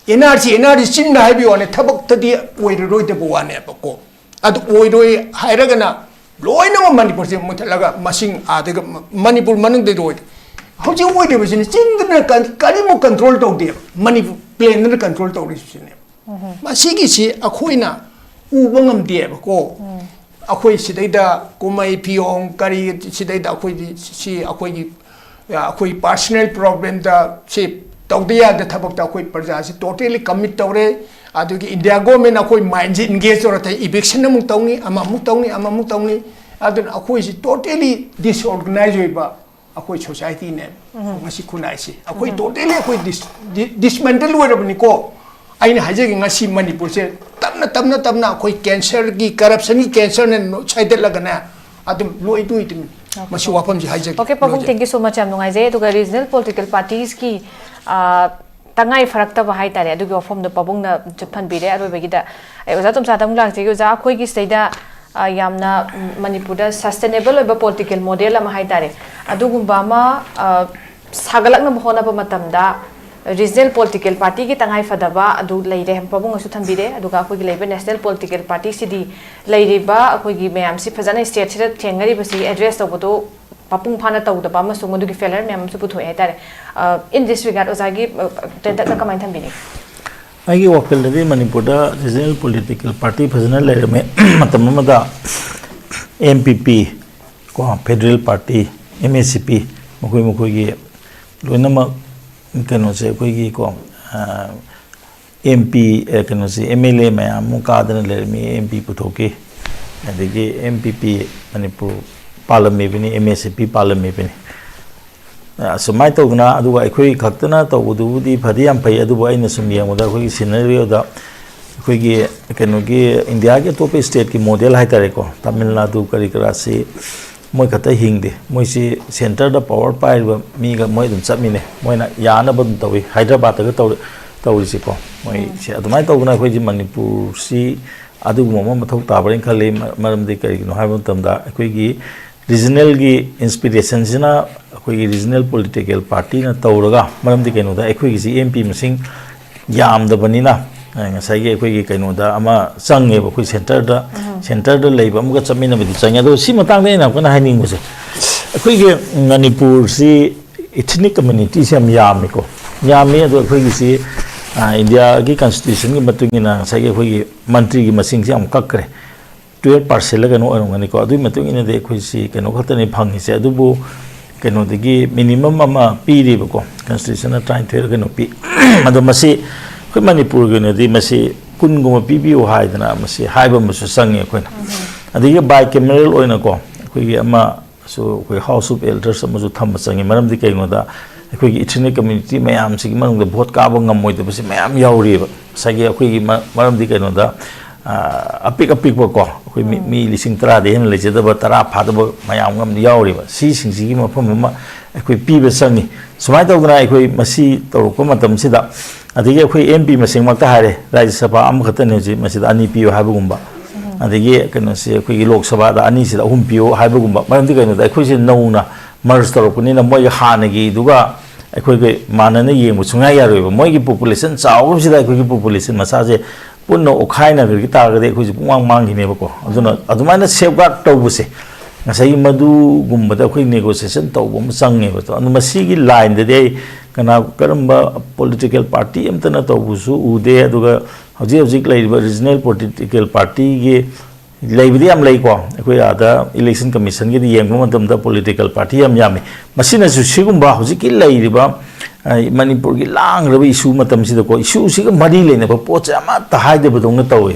N R C, N R C ꯆꯤꯟꯗ ꯍꯥꯏꯕꯒꯤ ꯋꯥꯅꯤ, ꯊꯕꯛꯇꯗꯤ ꯑꯣꯏꯔꯔꯣꯏꯗꯕ ꯋꯥꯅꯦꯕꯀꯣ꯫ ꯑꯗꯨ ꯑꯣꯏꯔꯣꯏ ꯍꯥꯏꯔꯒꯅ ꯂꯣꯏꯅꯃꯛ ꯃꯅꯤꯄꯨꯔꯁꯦ ꯃꯨꯠꯊꯠꯂꯒ ꯃꯁꯤꯡ ꯑꯥꯗꯒ ꯃ-, ꯃꯅꯤꯄꯨꯔ ꯃꯅꯨꯡꯗ ꯑꯣꯏ-, ꯍꯧꯖꯤꯛ ꯑꯣꯏꯔꯤꯕꯁꯤꯅ ꯆꯤꯡꯗꯅ ꯀ-, ꯀꯔꯤꯃꯨꯛ ꯀꯟꯇ꯭ꯔꯣꯜ ꯇꯧꯗꯦꯕ, ꯃꯅꯤꯄꯨꯔ ꯄ꯭ꯂꯦꯟꯗꯅ ꯀꯟꯇ꯭ꯔꯣꯜ ꯇꯧꯔꯤꯁꯤꯅꯦ꯫ ꯃꯁꯤꯒꯤꯁꯤ ꯑꯩꯈꯣꯏꯅ ꯎꯕ ꯉꯝꯗꯦꯕꯀꯣ꯫ ꯑꯩꯈꯣꯏ ꯁꯤꯗꯩꯗ ꯀꯨꯝꯍꯩ ꯐꯤꯌꯣꯡ ꯀꯔꯤ ꯁꯤꯗꯩꯗ ꯑꯩꯈꯣꯏꯗꯤ ꯁꯤ ꯑꯩꯈꯣꯏꯒꯤ, ꯑꯩꯈꯣꯏ ꯄꯥꯔꯁꯣꯅꯦꯜ ꯄ꯭ꯔꯣꯕ꯭ꯂꯦꯝꯗ ꯁꯤ ꯇꯧꯗ ꯌꯥꯗ ꯊꯕꯛꯇ ꯑꯩꯈꯣꯏ ꯄ꯭ꯔꯖꯥꯁꯤ ꯇꯣꯇꯦꯂꯤ ꯀꯃꯤꯠ ꯇꯧꯔꯦ꯫ ꯑꯗꯨꯒꯤ ꯏꯟꯗꯤꯌꯥ ꯒꯣꯔꯃꯦꯟ ꯑꯩꯈꯣꯏ ꯃꯥꯏꯟꯁꯤ ꯏꯟꯒꯦꯖ ꯇꯧꯔ ꯊꯝꯃꯤ, ꯏꯚꯤꯛꯁꯟ ꯑꯃꯨꯛ ꯇꯧꯅꯤ, ꯑꯃꯃꯨꯛ ꯇꯧꯅꯤ, ꯑꯃꯃꯨꯛ ꯇꯧꯅꯤ꯫ ꯑꯗꯨꯅ ꯑꯩꯈꯣꯏꯁꯤ ꯇꯣꯇꯦꯂꯤ ꯗꯤꯁꯑꯣꯔꯒꯅꯥꯏꯖ ꯑꯣꯏꯕ ꯑꯩꯈꯣꯏ ꯁꯣꯁꯥꯏꯇꯤꯅꯦ꯫ ꯉꯁꯤ ꯈꯨꯟꯅꯥꯏꯁꯤ ꯑꯩꯈꯣꯏ ꯇꯣꯇꯦꯂꯤ ꯑꯩꯈꯣꯏ ꯗꯤꯁ-, ꯗꯤ-, ꯗꯤꯁꯃꯦꯟꯇꯜ ꯑꯣꯏꯔꯕꯅꯤꯀꯣ꯫ ꯑꯩꯅ ꯍꯥꯏꯖꯒꯦ, ꯉꯁꯤ ꯃꯅꯤꯄꯨꯔꯁꯦ ꯇꯞꯅ, ꯇꯞꯅ, ꯇꯞꯅ ꯑꯩꯈꯣꯏ ꯀꯦꯟꯁꯔꯒꯤ, ꯀꯔꯞꯁꯟꯒꯤ ꯀꯦꯟꯁꯔꯅ ꯅꯣ-, ꯁꯥꯏꯗꯠꯂꯒꯅꯦ ꯑꯗꯨꯝ ꯂꯣꯏꯗꯣꯏꯗꯨꯅꯤ꯫ ꯃꯁꯤ ꯋꯥꯐꯝꯁꯤ ꯍꯥꯏꯖꯒꯦ꯫ ꯑꯣꯀꯦ, ꯄꯥꯕꯨꯡ, ꯂꯣꯏꯖꯔꯦ꯫ Thank you so much, ꯌꯥꯝ ꯅꯨꯡꯉꯥꯏꯖꯩ꯫ ꯑꯗꯨꯒ ꯔꯤꯖꯅꯦꯜ ꯄꯣꯂꯤꯇꯤꯀꯦꯜ ꯄꯥꯔꯇꯤꯁꯀꯤ, ꯑ, ꯇꯉꯥꯏ ꯐꯔꯛꯇꯕ ꯍꯥꯏꯇꯥꯔꯦ, ꯑꯗꯨꯒꯤ ꯋꯥꯐꯝꯗꯣ ꯄꯥꯕꯨꯡꯅ ꯆꯨꯞꯍꯟꯕꯤꯔꯦ꯫ ꯑꯔꯣꯏꯕꯒꯤꯗ ꯑꯩ ꯑꯣꯖꯥ ꯇꯣꯝꯆꯥꯗ ꯑꯃꯨꯛ ꯂꯥꯛꯆꯒꯦ꯫ ꯑꯣꯖꯥ, ꯑꯩꯈꯣꯏꯒꯤ ꯁꯤꯗꯩꯗ, ꯑ, ꯌꯥꯝꯅ, ꯎꯝ, ꯃꯅꯤꯄꯨꯔꯗ ꯁꯁꯇꯦꯅꯦꯕꯜ ꯑꯣꯏꯕ ꯄꯣꯂꯤꯇꯤꯀꯦꯜ ꯃꯣꯗꯦꯜ ꯑꯃ ꯍꯥꯏꯇꯥꯔꯦ, ꯑꯗꯨꯒꯨꯝꯕ ꯑꯃ, ꯑ, ꯁꯥꯒꯠꯂꯛꯅꯕ ꯍꯣꯠꯅꯕ ꯃꯇꯝꯗ ꯔꯤꯖꯅꯦꯜ ꯄꯣꯂꯤꯇꯤꯀꯦꯜ ꯄꯥꯔꯇꯤꯒꯤ ꯇꯉꯥꯏ ꯐꯗꯕ ꯑꯗꯨ ꯂꯩꯔꯦ, ꯄꯥꯕꯨꯡꯅꯁꯨ ꯊꯝꯕꯤꯔꯦ꯫ ꯑꯗꯨꯒ ꯑꯩꯈꯣꯏꯒꯤ ꯂꯩꯔꯤꯕ ꯅꯦꯁꯅꯦꯜ ꯄꯣꯂꯤꯇꯤꯀꯦꯜ ꯄꯥꯔꯇꯤꯁꯤꯗꯤ ꯂꯩꯔꯤꯕ ꯑꯩꯈꯣꯏꯒꯤ ꯃꯌꯥꯝꯁꯤ ꯐꯖꯅ ꯁ꯭ꯇꯦꯠꯁꯤꯗ ꯊꯦꯡꯅꯔꯤꯕꯁꯤ ꯑꯦꯗ꯭ꯔꯦꯁ ꯇꯧꯕꯗꯣ ꯃꯄꯨꯡ ꯐꯥꯅ ꯇꯧꯗꯕ ꯑꯃꯁꯨꯡ ꯃꯗꯨꯒꯤ ꯐꯦꯂꯔ ꯃꯌꯥꯝ ꯑꯃꯁꯨ ꯄꯨꯊꯣꯛꯑꯦ ꯍꯥꯏꯇꯥꯔꯦ꯫ ꯑ, in this regard, ꯑꯣꯖꯥꯒꯤ, ꯑ, ꯇꯦꯟꯇꯛꯅ ꯀꯃꯥꯏꯅ ꯊꯝꯕꯤꯅꯤ? ꯑꯩꯒꯤ ꯋꯥꯈꯜꯗꯗꯤ ꯃꯅꯤꯄꯨꯔꯗ ꯔꯤꯖꯅꯦꯜ ꯄꯣꯂꯤꯇꯤꯀꯦꯜ ꯄꯥꯔꯇꯤ ꯐꯖꯅ ꯂꯩꯔꯝꯃꯦ꯫ ꯃꯇꯝ ꯑꯃꯗ ꯑꯦꯝ ꯄꯤ ꯄꯤ ꯀꯣ, federal party, M S C ꯄꯤ, ꯃꯈꯣꯏ ꯃꯈꯣꯏꯒꯤ ꯂꯣꯏꯅꯃꯛ ꯀꯩꯅꯣꯁꯦ ꯑꯩꯈꯣꯏꯒꯤ ꯀꯣ, ꯑ, ꯑꯦꯝ ꯄꯤ, ꯑꯦ, ꯀꯩꯅꯣꯁꯦ, ꯑꯦꯝ ꯑꯦꯜ ꯑꯦ ꯃꯌꯥꯝ ꯑꯃ ꯀꯥꯗꯅ ꯂꯩꯔꯝꯃꯤ, ꯑꯦꯝ ꯄꯤ ꯄꯨꯊꯣꯛꯈꯤ꯫ ꯑꯗꯒꯤ ꯑꯦꯝ ꯄꯤ ꯄꯤ ꯃꯅꯤꯄꯨꯔ ꯄꯥꯜꯂꯝꯃꯤꯕꯅꯤ, ꯑꯦꯝ ꯑꯦꯁ ꯁꯤ ꯄꯤ ꯄꯥꯜꯂꯝꯃꯤꯕꯅꯤ꯫ ꯑ, ꯑꯁꯨꯃꯥꯏꯅ ꯇꯧꯗꯅ, ꯑꯗꯨꯒ ꯑꯩꯈꯣꯏ ꯈꯛꯇꯅ ꯇꯧꯕꯗꯨꯕꯨꯗꯤ ꯐꯗꯤ ꯌꯥꯝ ꯐꯩ, ꯑꯗꯨꯕꯨ ꯑꯩꯅ ꯁꯨꯝ ꯌꯦꯡꯕꯗ ꯑꯩꯈꯣꯏꯒꯤ ꯁꯤꯅꯔꯤꯑꯣꯗ ꯑꯩꯈꯣꯏꯒꯤ ꯀꯩꯅꯣꯒꯤ ꯏꯟꯗꯤꯌꯥꯒꯤ ꯑꯇꯣꯞꯄ ꯁ꯭ꯇꯦꯠꯀꯤ ꯃꯣꯗꯦꯜ ꯍꯥꯏꯇꯥꯔꯦꯀꯣ, ꯇꯥꯃꯤꯜ ꯅꯥꯗꯨ ꯀꯔꯤ ꯀꯔꯥꯁꯤ ꯃꯣꯏ ꯈꯛꯇ ꯍꯤꯡꯗꯦ꯫ ꯃꯣꯏꯁꯤ ꯁꯦꯟꯇꯔꯗ ꯄꯋꯥꯔ ꯄꯥꯏꯔꯤꯕ ꯃꯤꯒ ꯃꯣꯏ ꯑꯗꯨꯝ ꯆꯠꯃꯤꯟꯅꯩ꯫ ꯃꯣꯏꯅ ꯌꯥꯅꯕ ꯑꯗꯨꯝ ꯇꯧꯏ꯫ ꯍꯥꯏꯗ꯭ꯔꯕꯥꯗꯇꯒ ꯇꯧꯔꯤ-, ꯇꯧꯔꯤꯁꯤꯀꯣ꯫ ꯃꯣꯏꯁꯦ ꯑꯗꯨꯃꯥꯏꯅ ꯇꯧꯗꯅ ꯑꯩꯈꯣꯏꯁꯤ ꯃꯅꯤꯄꯨꯔꯁꯤ ꯑꯗꯨꯒꯨꯝꯕ ꯑꯃ ꯃꯊꯧ ꯇꯥꯕ꯭ꯔꯅ ꯈꯜꯂꯤ꯫ ꯃ-, ꯃꯔꯝꯗꯤ ꯀꯔꯤꯒꯤꯅꯣ ꯍꯥꯏꯕ ꯃꯇꯝꯗ ꯑꯩꯈꯣꯏꯒꯤ ꯔꯤꯖꯅꯦꯜꯒꯤ ꯏꯟꯁꯄꯤꯔꯦꯁꯟꯁꯤꯅ ꯑꯩꯈꯣꯏꯒꯤ ꯔꯤꯖꯅꯦꯜ ꯄꯣꯂꯤꯇꯤꯀꯦꯜ ꯄꯥꯔꯇꯤꯅ ꯇꯧꯔꯒ, ꯃꯔꯝꯗꯤ ꯀꯩꯅꯣꯗ ꯑꯩꯈꯣꯏꯒꯤꯁꯤ ꯑꯦꯝ ꯄꯤ ꯃꯁꯤꯡ ꯌꯥꯝꯗꯕꯅꯤꯅ, ꯑ, ꯉꯁꯥꯏꯒꯤ ꯑꯩꯈꯣꯏꯒꯤ ꯀꯩꯅꯣꯗ ꯑꯃ ꯆꯪꯉꯦꯕ, ꯑꯩꯈꯣꯏ ꯁꯦꯟꯇꯔꯗ, ꯁꯦꯟꯇꯔꯗ ꯂꯩꯕ ꯑꯃꯒ ꯆꯠꯃꯤꯟꯅꯕꯗꯤ ꯆꯪꯉꯦ꯫ ꯑꯗꯣ ꯁꯤ ꯃꯇꯥꯡꯗ ꯑꯩꯅ ꯌꯥꯝ ꯀꯟꯅ ꯍꯥꯏꯅꯤꯡꯕꯁꯦ, ꯑꯩꯈꯣꯏꯒꯤ ꯃꯅꯤꯄꯨꯔꯁꯤ ꯏꯊꯅꯤꯛ ꯀꯝꯃ꯭ꯌꯨꯅꯤꯇꯤꯁꯤ ꯌꯥꯝ ꯌꯥꯝꯃꯤꯀꯣ, ꯌꯥꯝꯃꯤ꯫ ꯑꯗꯣ ꯑꯩꯈꯣꯏꯒꯤꯁꯤ, ꯑ, ꯏꯟꯗꯤꯌꯥꯒꯤ ꯀꯟꯁꯇꯤꯇ꯭ꯌꯨꯁꯟꯒꯤ ꯃꯇꯨꯡ ꯏꯟꯅ ꯉꯁꯥꯏꯒꯤ ꯑꯩꯈꯣꯏꯒꯤ ꯃꯟꯇ꯭ꯔꯤꯒꯤ ꯃꯁꯤꯡꯁꯤ ꯌꯥꯝ ꯀꯛꯈ꯭ꯔꯦ꯫ ꯇꯨꯌꯦꯜꯞ ꯄꯥꯔꯁꯦꯟꯂ ꯀꯩꯅꯣ ꯑꯣꯏꯔꯝꯒꯅꯤꯀꯣ꯫ ꯑꯗꯨꯒꯤ ꯃꯇꯨꯡ ꯏꯟꯅꯗꯤ ꯑꯩꯈꯣꯏꯁꯤ ꯀꯩꯅꯣ ꯈꯛꯇꯅꯤ ꯐꯪꯉꯤꯁꯦ꯫ ꯑꯗꯨꯕꯨ ꯀꯩꯅꯣꯗꯒꯤ ꯃꯤꯅꯤꯃꯝ ꯑꯃ ꯄꯤꯔꯤꯕꯀꯣ, ꯀꯟꯁꯇꯤꯇ꯭ꯌꯨꯁꯟꯅ ꯇꯔꯥꯅꯤꯊꯣꯏꯔ ꯀꯩꯅꯣ ꯄꯤ꯫ ꯑꯗꯣ ꯃꯁꯤ ꯑꯩꯈꯣꯏ ꯃꯅꯤꯄꯨꯔꯒꯤ ꯑꯣꯏꯅꯗꯤ ꯃꯁꯤ ꯀꯨꯟꯒꯨꯝꯕ ꯄꯤꯕꯤꯌꯨ ꯍꯥꯏꯗꯅ ꯃꯁꯤ ꯍꯥꯏꯕ ꯑꯃꯁꯨ ꯆꯪꯉꯤ ꯑꯩꯈꯣꯏꯅ꯫ ꯑꯗꯒꯤ ꯕꯥꯏ ꯀꯦꯃꯦꯔꯦꯜ ꯑꯣꯏꯅꯀꯣ, ꯑꯩꯈꯣꯏꯒꯤ ꯑꯃꯁꯨ ꯑꯩꯈꯣꯏ ꯍꯥꯎꯁ ꯑꯣꯐ ꯑꯦꯜꯗꯔꯁ ꯑꯃꯁꯨ ꯊꯝꯕ ꯆꯪꯉꯤ꯫ ꯃꯔꯝꯗꯤ ꯀꯩꯒꯤꯅꯣꯗ, ꯑꯩꯈꯣꯏꯒꯤ ꯏꯊꯅꯤꯛ ꯀꯝꯃ꯭ꯌꯨꯅꯤꯇꯤ ꯃꯌꯥꯝꯁꯤꯒꯤ ꯃꯅꯨꯡꯗ ꯚꯣꯠ ꯀꯥꯕ ꯉꯝꯃꯣꯏꯗꯕꯁꯤ ꯃꯌꯥꯝ ꯌꯥꯎꯔꯤꯑꯕ꯫ ꯉꯁꯥꯏꯒꯤ ꯑꯩꯈꯣꯏꯒꯤ ꯃ-, ꯃꯔꯝꯗꯤ ꯀꯩꯅꯣꯗ, ꯑ, ꯑꯄꯤꯛ ꯑꯄꯤꯛꯄꯀꯣ, ꯑꯩꯈꯣꯏ ꯃꯤ, ꯃꯤ ꯂꯤꯁꯤꯡ ꯇꯔꯥꯗꯩ ꯍꯦꯟꯅ ꯂꯩꯖꯗꯕ, ꯇꯔꯥ ꯐꯥꯗꯕ ꯃꯌꯥꯝ ꯑꯃ ꯌꯥꯎꯔꯤꯕ꯫ ꯁꯤꯁꯤꯡꯁꯤꯒꯤ ꯃꯐꯝ ꯑꯃ ꯑꯩꯈꯣꯏ ꯄꯤꯕ ꯆꯪꯉꯤ꯫ ꯁꯨꯃꯥꯏꯅ ꯇꯧꯗꯅ ꯑꯩꯈꯣꯏ ꯃꯁꯤ ꯇꯧꯔꯛꯄ ꯃꯇꯝꯁꯤꯗ, ꯑꯗꯒꯤ ꯑꯩꯈꯣꯏ ꯑꯦꯝ ꯄꯤ ꯃꯁꯤꯡꯃꯛꯇ ꯍꯥꯏꯔꯦ, ꯔꯥꯖ꯭ꯌ ꯁꯚꯥ ꯑꯃꯈꯛꯇꯅꯤ ꯍꯧꯖꯤꯛ, ꯃꯁꯤꯗ ꯑꯅꯤ ꯄꯤꯌꯨ ꯍꯥꯏꯕꯒꯨꯝꯕ, ꯑꯗꯒꯤ ꯀꯩꯅꯣꯁꯤ ꯑꯩꯈꯣꯏꯒꯤ ꯂꯣꯛ ꯁꯚꯥꯗ ꯑꯅꯤꯁꯤꯗ ꯑꯍꯨꯝ ꯄꯤꯌꯨ ꯍꯥꯏꯕꯒꯨꯝꯕ꯫ ꯃꯔꯝꯗꯤ ꯀꯩꯅꯣꯗ, ꯑꯩꯈꯣꯏꯁꯦ ꯅꯧꯅ ꯃꯔꯖ ꯇꯧꯔꯛꯄꯅꯤꯅ ꯃꯣꯏꯒ ꯍꯥꯟꯅꯒꯤꯗꯨꯒ ꯑꯩꯈꯣꯏꯒ ꯃꯥꯟꯅꯅ ꯌꯦꯡꯕ ꯁꯨꯡꯌꯥ ꯌꯥꯔꯣꯏꯕ꯫ ꯃꯣꯏꯒꯤ ꯄꯣꯄꯨꯂꯦꯁꯟ ꯆꯥꯎꯕꯁꯤꯗ ꯑꯩꯈꯣꯏꯒꯤ ꯄꯣꯄꯨꯂꯦꯁꯟ ꯃꯆꯥꯁꯦ ꯄꯨꯟꯅ ꯑꯣꯈꯥꯏꯅꯈ꯭ꯔꯒꯤ ꯇꯥꯔꯒꯗꯤ ꯑꯩꯈꯣꯏꯁꯦ ꯄꯨꯡꯃꯥꯡ ꯃꯥꯡꯈꯤꯅꯦꯕꯀꯣ꯫ ꯑꯗꯨꯅ ꯑꯗꯨꯃꯥꯏꯅ ꯁꯦꯐꯒꯥꯔꯗ ꯇꯧꯕꯁꯦ, ꯉꯁꯥꯏꯒꯤ ꯃꯗꯨꯒꯨꯝꯕꯗ ꯑꯩꯈꯣꯏ ꯅꯦꯒꯣꯁꯤꯌꯦꯁꯟ ꯇꯧꯕ ꯑꯃ ꯆꯪꯉꯦꯕ꯫ ꯑꯗꯣ ꯃꯁꯤꯒꯤ ꯂꯥꯏꯟꯗꯗꯤ ꯑꯩ ꯀꯅꯥ, ꯀꯔꯝꯕ ꯄꯣꯂꯤꯇꯤꯀꯦꯜ ꯄꯥꯔꯇꯤ ꯑꯃꯠꯇꯅ ꯇꯧꯕꯁꯨ ꯎꯗꯦ꯫ ꯑꯗꯨꯒ ꯍꯧꯖꯤꯛ ꯍꯧꯖꯤꯛ ꯂꯩꯔꯤꯕ ꯔꯤꯖꯅꯦꯜ ꯄꯣꯂꯤꯇꯤꯀꯦꯜ ꯄꯥꯔꯇꯤꯒꯤ ꯂꯩꯕꯗꯤ ꯌꯥꯝ ꯂꯩꯀꯣ꯫ ꯑꯩꯈꯣꯏ ꯑꯥꯗ ꯏꯂꯦꯛꯁꯟ ꯀꯝꯃꯤꯁꯟꯒꯤꯗꯤ ꯌꯦꯡꯕ ꯃꯇꯝꯗ ꯄꯣꯂꯤꯇꯤꯀꯦꯜ ꯄꯥꯔꯇꯤ ꯌꯥꯝ ꯌꯥꯝꯃꯤ꯫ ꯃꯁꯤꯅꯁꯨ ꯁꯤꯒꯨꯝꯕ ꯍꯧꯖꯤꯛꯀꯤ ꯂꯩꯔꯤꯕ, ꯑ, ꯃꯅꯤꯄꯨꯔꯒꯤ ꯂꯥꯡꯈ꯭ꯔꯕ ꯏꯁꯨ ꯃꯇꯝꯁꯤꯗꯀꯣ, ꯏꯁꯨꯁꯤꯒ ꯃꯔꯤ ꯂꯩꯅꯕ ꯄꯣꯠꯁꯦ ꯑꯃꯠꯇ ꯍꯥꯏꯗꯕꯗꯧꯅ ꯇꯧꯋꯦ꯫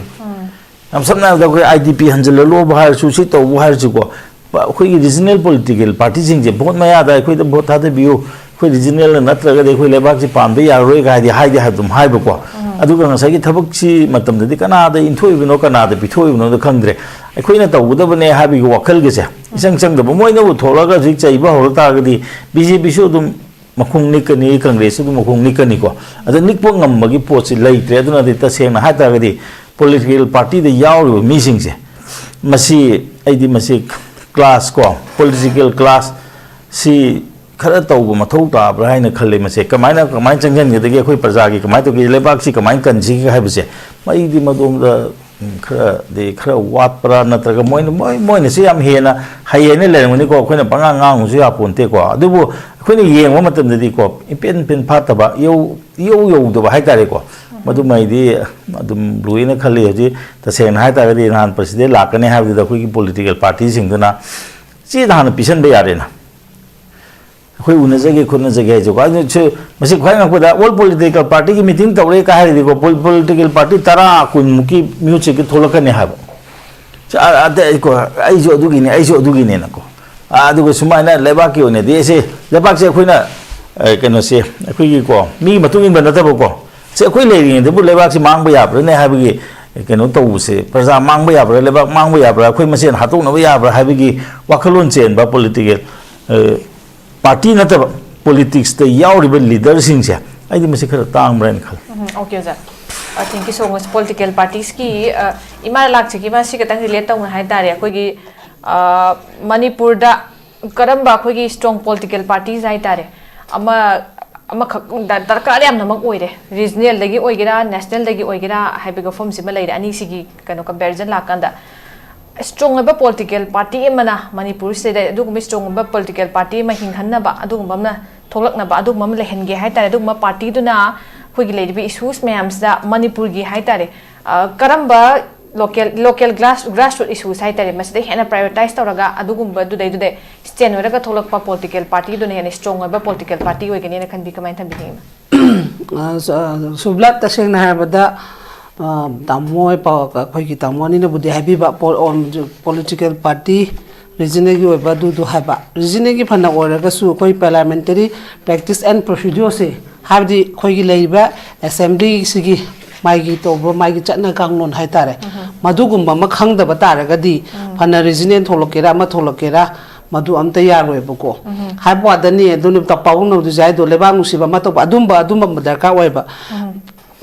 ꯌꯥꯝ ꯁꯝꯅ ꯍꯥꯏꯔꯕꯗ, ꯑꯩꯈꯣꯏ ꯑꯥꯏ ꯗꯤ ꯄꯤ ꯍꯟꯖꯤꯜꯍꯜꯂꯣꯕꯨ ꯍꯥꯏꯔꯁꯨ, ꯁꯤ ꯇꯧꯕꯨ ꯍꯥꯏꯔꯁꯨꯀꯣ, ꯄ-, ꯑꯩꯈꯣꯏꯒꯤ ꯔꯤꯖꯅꯦꯜ ꯄꯣꯂꯤꯇꯤꯀꯦꯜ ꯄꯥꯔꯇꯤꯁꯤꯡꯁꯦ ꯚꯣꯠ ꯃꯌꯥꯗ ꯑꯩꯈꯣꯏꯗ ꯚꯣꯠ ꯊꯥꯗꯕꯤꯌꯨ, ꯑꯩꯈꯣꯏ ꯔꯤꯖꯅꯦꯜꯅ ꯅꯠꯇ꯭ꯔꯒꯗꯤ ꯑꯩꯈꯣꯏ ꯂꯩꯕꯥꯛꯁꯤ ꯄꯥꯟꯕ ꯌꯥꯔꯔꯣꯏ ꯀꯥꯏꯗꯤ ꯍꯥꯏꯗꯤ ꯍꯥꯏ-, ꯑꯗꯨꯝ ꯍꯥꯏꯕꯀꯣ꯫ ꯑꯗꯨꯒ ꯉꯁꯥꯏꯒꯤ ꯊꯕꯛꯁꯤ ꯃꯇꯝꯗꯗꯤ ꯀꯅꯥꯗ ꯏꯟꯊꯣꯛꯏꯕꯅꯣ, ꯀꯅꯥꯗ ꯄꯤꯊꯣꯛꯏꯕꯅꯣꯗꯣ ꯈꯪꯗ꯭ꯔꯦ꯫ ꯑꯩꯈꯣꯏꯅ ꯇꯧꯒꯗꯕꯅꯦ ꯍꯥꯏꯕꯒꯤ ꯋꯥꯈꯜꯒꯁꯦ ꯏꯆꯪ ꯆꯪꯗꯕ꯫ ꯃꯣꯏꯅꯕꯨ ꯊꯣꯛꯂꯛꯑꯒ ꯍꯧꯖꯤꯛ ꯆꯩꯕ ꯍꯧꯔꯛ ꯇꯥꯔꯒꯗꯤ ꯕꯤ ꯖꯦ ꯄꯤꯁꯨ ꯑꯗꯨꯝ ꯃꯈꯣꯡ ꯅꯤꯛꯀꯅꯤ, ꯀꯪꯒ꯭ꯔꯦꯁꯁꯨ ꯑꯗꯨꯝ ꯃꯈꯣꯡ ꯅꯤꯛꯀꯅꯤꯀꯣ꯫ ꯑꯗ ꯅꯤꯛꯄ ꯉꯝꯕꯒꯤ ꯄꯣꯠꯁꯤ ꯂꯩꯇ꯭ꯔꯦ꯫ ꯑꯗꯨꯅꯗꯤ ꯇꯁꯦꯡꯅ ꯍꯥꯏ ꯇꯥꯔꯒꯗꯤ ꯄꯣꯂꯤꯇꯤꯀꯦꯜ ꯄꯥꯔꯇꯤꯗ ꯌꯥꯎꯔꯤꯕ ꯃꯤꯁꯤꯡꯁꯦ, ꯃꯁꯤ, ꯑꯩꯗꯤ ꯃꯁꯤ ꯀ꯭ꯂꯥꯁ ꯀꯣ, ꯄꯣꯂꯤꯇꯤꯀꯦꯜ ꯀ꯭ꯂꯥꯁ ꯁꯤ ꯈꯔ ꯇꯧꯕ ꯃꯊꯧ ꯇꯥꯕ꯭ꯔꯥ ꯍꯥꯏꯅ ꯈꯜꯂꯤ꯫ ꯃꯁꯦ ꯀꯃꯥꯏꯅ, ꯀꯃꯥꯏꯅ ꯆꯪꯁꯤꯟꯒꯗꯒꯦ, ꯑꯩꯈꯣꯏ ꯄ꯭ꯔꯖꯥꯒꯤ ꯀꯃꯥꯏꯅ ꯇꯧꯒꯦ, ꯂꯩꯕꯥꯛꯁꯤ ꯀꯃꯥꯏꯅ ꯀꯟꯁꯤꯒꯦ ꯍꯥꯏꯕꯁꯦ, ꯃꯩꯗꯤ ꯃꯗꯣꯝꯗ, ꯎꯝ, ꯈꯔꯗꯤ, ꯈꯔ ꯋꯥꯠꯄ꯭ꯔꯥ, ꯅꯠꯇ꯭ꯔꯒ ꯃꯣꯏꯅ, ꯃꯣꯏ, ꯃꯣꯏꯅꯁꯨ ꯌꯥꯝ ꯍꯦꯟꯅ ꯍꯩ ꯍꯥꯏꯅ ꯂꯩꯔꯝꯒꯅꯤꯀꯣ, ꯑꯩꯈꯣꯏꯅ ꯄꯉꯥꯡ ꯉꯥꯡꯉꯨꯁꯨ ꯌꯥꯄꯣꯟꯇꯦꯀꯣ꯫ ꯑꯗꯨꯕꯨ ꯑꯩꯈꯣꯏꯅ ꯌꯦꯡꯕ ꯃꯇꯝꯗꯗꯤꯀꯣ, ꯏꯄꯦꯟ ꯄꯦꯟ ꯐꯥꯠꯇꯕ, ꯏꯌꯧ, ꯏꯌꯧ ꯌꯧꯗꯕ ꯍꯥꯏꯇꯥꯔꯦꯀꯣ, ꯃꯗꯨꯃꯩꯗꯤ ꯑꯗꯨꯝ ꯂꯨꯏꯅ ꯈꯜꯂꯤ꯫ ꯍꯧꯖꯤꯛ ꯇꯁꯦꯡꯅ ꯍꯥꯏꯇꯥꯔꯒꯗꯤ, ꯅꯍꯥꯟ ꯄ꯭ꯔꯁꯤꯗꯦꯟ ꯂꯥꯛꯀꯅꯤ ꯍꯥꯏꯕꯗꯨꯗ ꯑꯩꯈꯣꯏꯒꯤ ꯄꯣꯂꯤꯇꯤꯀꯦꯜ ꯄꯥꯔꯇꯤꯁꯤꯡꯗꯨꯅ ꯆꯦꯗ ꯍꯥꯟꯅ ꯄꯤꯁꯟꯕ ꯌꯥꯔꯦꯅ꯫ ꯑꯩꯈꯣꯏ ꯎꯅꯖꯒꯦ ꯈꯣꯠꯅꯖꯒꯦ ꯍꯥꯏꯁꯦꯀꯣ꯫ ꯑꯗꯨ ꯁꯤ, ꯃꯁꯤ ꯈ꯭ꯋꯥꯏ ꯉꯛꯄꯗ, ꯑꯣꯜ ꯄꯣꯂꯤꯇꯤꯀꯦꯜ ꯄꯥꯔꯇꯤꯒꯤ ꯃꯤꯇꯤꯡ ꯇꯧꯔꯦ ꯀꯥꯏ ꯍꯥꯏꯔꯗꯤꯀꯣ, ꯄꯣꯜ-, ꯄꯣꯂꯤꯇꯤꯀꯦꯜ ꯄꯥꯔꯇꯤ ꯇꯔꯥ, ꯀꯨꯟꯃꯨꯛꯀꯤ ꯃꯤꯍꯨꯠꯁꯦ ꯊꯣꯛꯂꯛꯀꯅꯤ ꯍꯥꯏꯕ꯫ ꯁꯤ, ꯑ-, ꯑꯇꯩ ꯑꯩꯀꯣ, "ꯑꯩꯁꯨ ꯑꯗꯨꯒꯤꯅꯤ, ꯑꯩꯁꯨ ꯑꯗꯨꯒꯤꯅꯤꯅꯀꯣ"꯫ ꯑ, ꯑꯗꯨꯒ ꯁꯨꯃꯥꯏꯅ ꯂꯩꯕꯥꯛꯀꯤ ꯑꯣꯏꯅꯗꯤ ꯑꯩꯁꯦ, ꯂꯩꯕꯥꯛꯁꯦ ꯑꯩꯈꯣꯏꯅ, ꯑ, ꯀꯩꯅꯣꯁꯦ, ꯑꯩꯈꯣꯏꯒꯤꯀꯣ, ꯃꯤꯒꯤ ꯃꯇꯨꯡ ꯏꯟꯕ ꯅꯠꯇꯕꯀꯣ, ꯁꯤ ꯑꯩꯈꯣꯏ ꯂꯩꯔꯤꯉꯩꯗꯕꯨ ꯂꯩꯕꯥꯛꯁꯤ ꯃꯥꯡꯕ ꯌꯥꯕ꯭ꯔꯥꯅꯦ ꯍꯥꯏꯕꯒꯤ ꯀꯩꯅꯣ ꯇꯧꯕꯁꯦ, ꯄ꯭ꯔꯖꯥ ꯃꯥꯡꯕ ꯌꯥꯕ꯭ꯔꯥ, ꯂꯩꯕꯥꯛ ꯃꯥꯡꯕ ꯌꯥꯕ꯭ꯔꯥ, ꯑꯩꯈꯣꯏ ꯃꯁꯦꯟ ꯍꯥꯠꯇꯣꯛꯅꯕ ꯌꯥꯕ꯭ꯔꯥ ꯍꯥꯏꯕꯒꯤ ꯋꯥꯈꯜꯂꯣꯟ ꯆꯦꯟꯕ ꯄꯣꯂꯤꯇꯤꯀꯦꯜ, ꯑ, ꯄꯥꯔꯇꯤ ꯅꯠꯇꯕ ꯄꯣꯂꯤꯇꯤꯛꯁꯇ ꯌꯥꯎꯔꯤꯕ ꯂꯤꯗꯔꯁꯤꯡꯁꯦ, ꯑꯩꯗꯤ ꯃꯁꯤ ꯈꯔ ꯇꯥꯡꯕ꯭ꯔꯥ ꯍꯥꯏꯅ ꯈꯜꯂꯤ꯫ ꯎꯝ, okay, ꯑꯣꯖꯥ꯫ ꯑ, thank you so much꯫ Political ꯄꯥꯔꯇꯤꯁꯀꯤ, ꯑ, ꯏꯃꯥꯅ ꯂꯥꯛꯆꯈꯤꯕ ꯑꯁꯤ ꯈꯤꯇꯪ ꯔꯤꯂꯦꯠ ꯇꯧꯅ ꯍꯥꯏ ꯇꯥꯔꯦ, ꯑꯩꯈꯣꯏꯒꯤ, ꯑ, ꯃꯅꯤꯄꯨꯔꯗ ꯀꯔꯝꯕ ꯑꯩꯈꯣꯏꯒꯤ ꯁ꯭ꯇꯔꯣꯡ ꯄꯣꯂꯤꯇꯤꯀꯦꯜ ꯄꯥꯔꯇꯤꯁ ꯍꯥꯏ ꯇꯥꯔꯦ, ꯑꯃ, ꯑꯃꯈꯛ ꯗ-, ꯗꯔꯀꯥꯔ ꯌꯥꯝꯅꯃꯛ ꯑꯣꯏꯔꯦ꯫ ꯔꯤꯖꯅꯦꯜꯗꯒꯤ ꯑꯣꯏꯒꯦꯔꯥ, ꯅꯦꯁꯅꯦꯜꯗꯒꯤ ꯑꯣꯏꯒꯦꯔꯥ ꯍꯥꯏꯕꯒꯤ ꯋꯥꯐꯝꯁꯤꯃ ꯂꯩꯔꯦ꯫ ꯑꯅꯤꯁꯤꯒꯤ ꯀꯩꯅꯣ ꯀꯝꯄꯦꯔꯤꯖꯟ ꯂꯥꯛꯀꯥꯟꯗ, ꯁ꯭ꯇꯔꯣꯡ ꯑꯣꯏꯕ ꯄꯣꯂꯤꯇꯤꯀꯦꯜ ꯄꯥꯔꯇꯤ ꯑꯃꯅ ꯃꯅꯤꯄꯨꯔꯁꯤꯗ ꯑꯗꯨꯒꯨꯝꯕ ꯁ꯭ꯇꯔꯣꯡ ꯑꯣꯏꯕ ꯄꯣꯂꯤꯇꯤꯀꯦꯜ ꯄꯥꯔꯇꯤ ꯑꯃ ꯍꯤꯡꯍꯟꯅꯕ, ꯑꯗꯨꯒꯨꯝꯕ ꯑꯃꯅ ꯊꯣꯛꯂꯛꯅꯕ, ꯑꯗꯨꯒꯨꯝꯕ ꯑꯃ ꯂꯩꯍꯟꯒꯦ ꯍꯥꯏ ꯇꯥꯔꯦ꯫ ꯑꯗꯨꯒꯨꯝꯕ ꯄꯥꯔꯇꯤꯗꯨꯅ ꯑꯩꯈꯣꯏꯒꯤ ꯂꯩꯔꯤꯕ ꯏꯁꯨꯁ ꯃꯌꯥꯝꯁꯤꯗ ꯃꯅꯤꯄꯨꯔꯒꯤ ꯍꯥꯏ ꯇꯥꯔꯦ, ꯑ, ꯀꯔꯝꯕ local, local grass, grass root issues ꯍꯥꯏ ꯇꯥꯔꯦ, ꯃꯁꯤꯗ ꯍꯦꯟꯅ ꯄ꯭ꯔꯥꯏꯌꯣꯔꯤꯇꯥꯏꯁ ꯇꯧꯔꯒ ꯑꯗꯨꯒꯨꯝꯕꯗꯨꯗꯩꯗꯨꯗ ꯁ꯭ꯇꯦꯟ ꯑꯣꯏꯔꯒ ꯊꯣꯛꯂꯛꯄ ꯄꯣꯂꯤꯇꯤꯀꯦꯜ ꯄꯥꯔꯇꯤꯗꯨꯅ ꯍꯦꯟꯅ ꯁ꯭ꯇꯔꯣꯡ ꯑꯣꯏꯕ ꯄꯣꯂꯤꯇꯤꯀꯦꯜ ꯄꯥꯔꯇꯤ ꯑꯣꯏꯒꯅꯤꯅ ꯈꯟꯕꯤ, ꯀꯃꯥꯏꯅ ꯊꯝꯕꯤꯅꯤꯡꯉꯤꯅꯣ? ꯑ, ꯁ-, ꯑ, ꯁꯨꯕ꯭ꯂꯥꯠ, ꯇꯁꯦꯡꯅ ꯍꯥꯏꯔꯕꯗ, ꯑ, ꯇꯥꯃꯣ ꯍꯣꯏ ꯄꯥꯎ-, ꯑꯩꯈꯣꯏꯒꯤ ꯇꯥꯃꯣ ꯑꯅꯤꯅꯕꯨꯗꯤ ꯍꯥꯏꯕꯤꯕ, ꯄꯣ-, ꯑꯣ, ꯄꯣꯂꯤꯇꯤꯀꯦꯜ ꯄꯥꯔꯇꯤ ꯔꯤꯖꯅꯦꯜꯒꯤ ꯑꯣꯏꯕ ꯑꯗꯨꯗꯨ ꯍꯥꯏꯕ꯫ ꯔꯤꯖꯅꯦꯜꯒꯤ ꯐꯅ ꯑꯣꯏꯔꯒꯁꯨ ꯑꯩꯈꯣꯏ ꯄꯥꯔꯂꯤꯌꯥꯃꯦꯟꯇꯔꯤ ꯄ꯭ꯔꯦꯛꯇꯤꯁ ꯑꯦꯟ ꯄ꯭ꯔꯣꯁꯤꯗ꯭ꯌꯣꯔꯁꯦ, ꯍꯥꯏꯕꯗꯤ ꯑꯩꯈꯣꯏꯒꯤ ꯂꯩꯔꯤꯕ ꯑꯦꯁꯦꯝꯕ꯭ꯂꯤꯁꯤꯒꯤ ꯃꯥꯒꯤ ꯇꯧꯕ, ꯃꯥꯒꯤ ꯆꯠꯅ ꯀꯥꯡꯂꯣꯟ ꯍꯥꯏꯇꯥꯔꯦ, ꯃꯗꯨꯒꯨꯝꯕ ꯑꯃ ꯈꯪꯗꯕ ꯇꯥꯔꯒꯗꯤ, ꯐꯅ ꯔꯤꯖꯅꯦꯜ ꯊꯣꯛꯂꯛꯀꯦꯔꯥ, ꯑꯃ ꯊꯣꯛꯂꯛꯀꯦꯔꯥ, ꯃꯗꯨ ꯑꯝꯇ ꯌꯥꯔꯣꯏꯕꯀꯣ꯫ ꯍꯥꯏꯕ ꯋꯥꯗꯅꯤ, ꯑꯗꯨꯅ ꯄꯥꯎ ꯅꯧꯗꯨꯁꯦ ꯍꯥꯏꯗꯣ, ꯂꯩꯕꯥꯛ ꯅꯨꯡꯁꯤꯕ ꯑꯃ ꯇꯧꯕ, ꯑꯗꯨꯝꯕ, ꯑꯗꯨꯝꯕ ꯑꯃ ꯗꯔꯀꯥꯔ ꯑꯣꯏꯕ꯫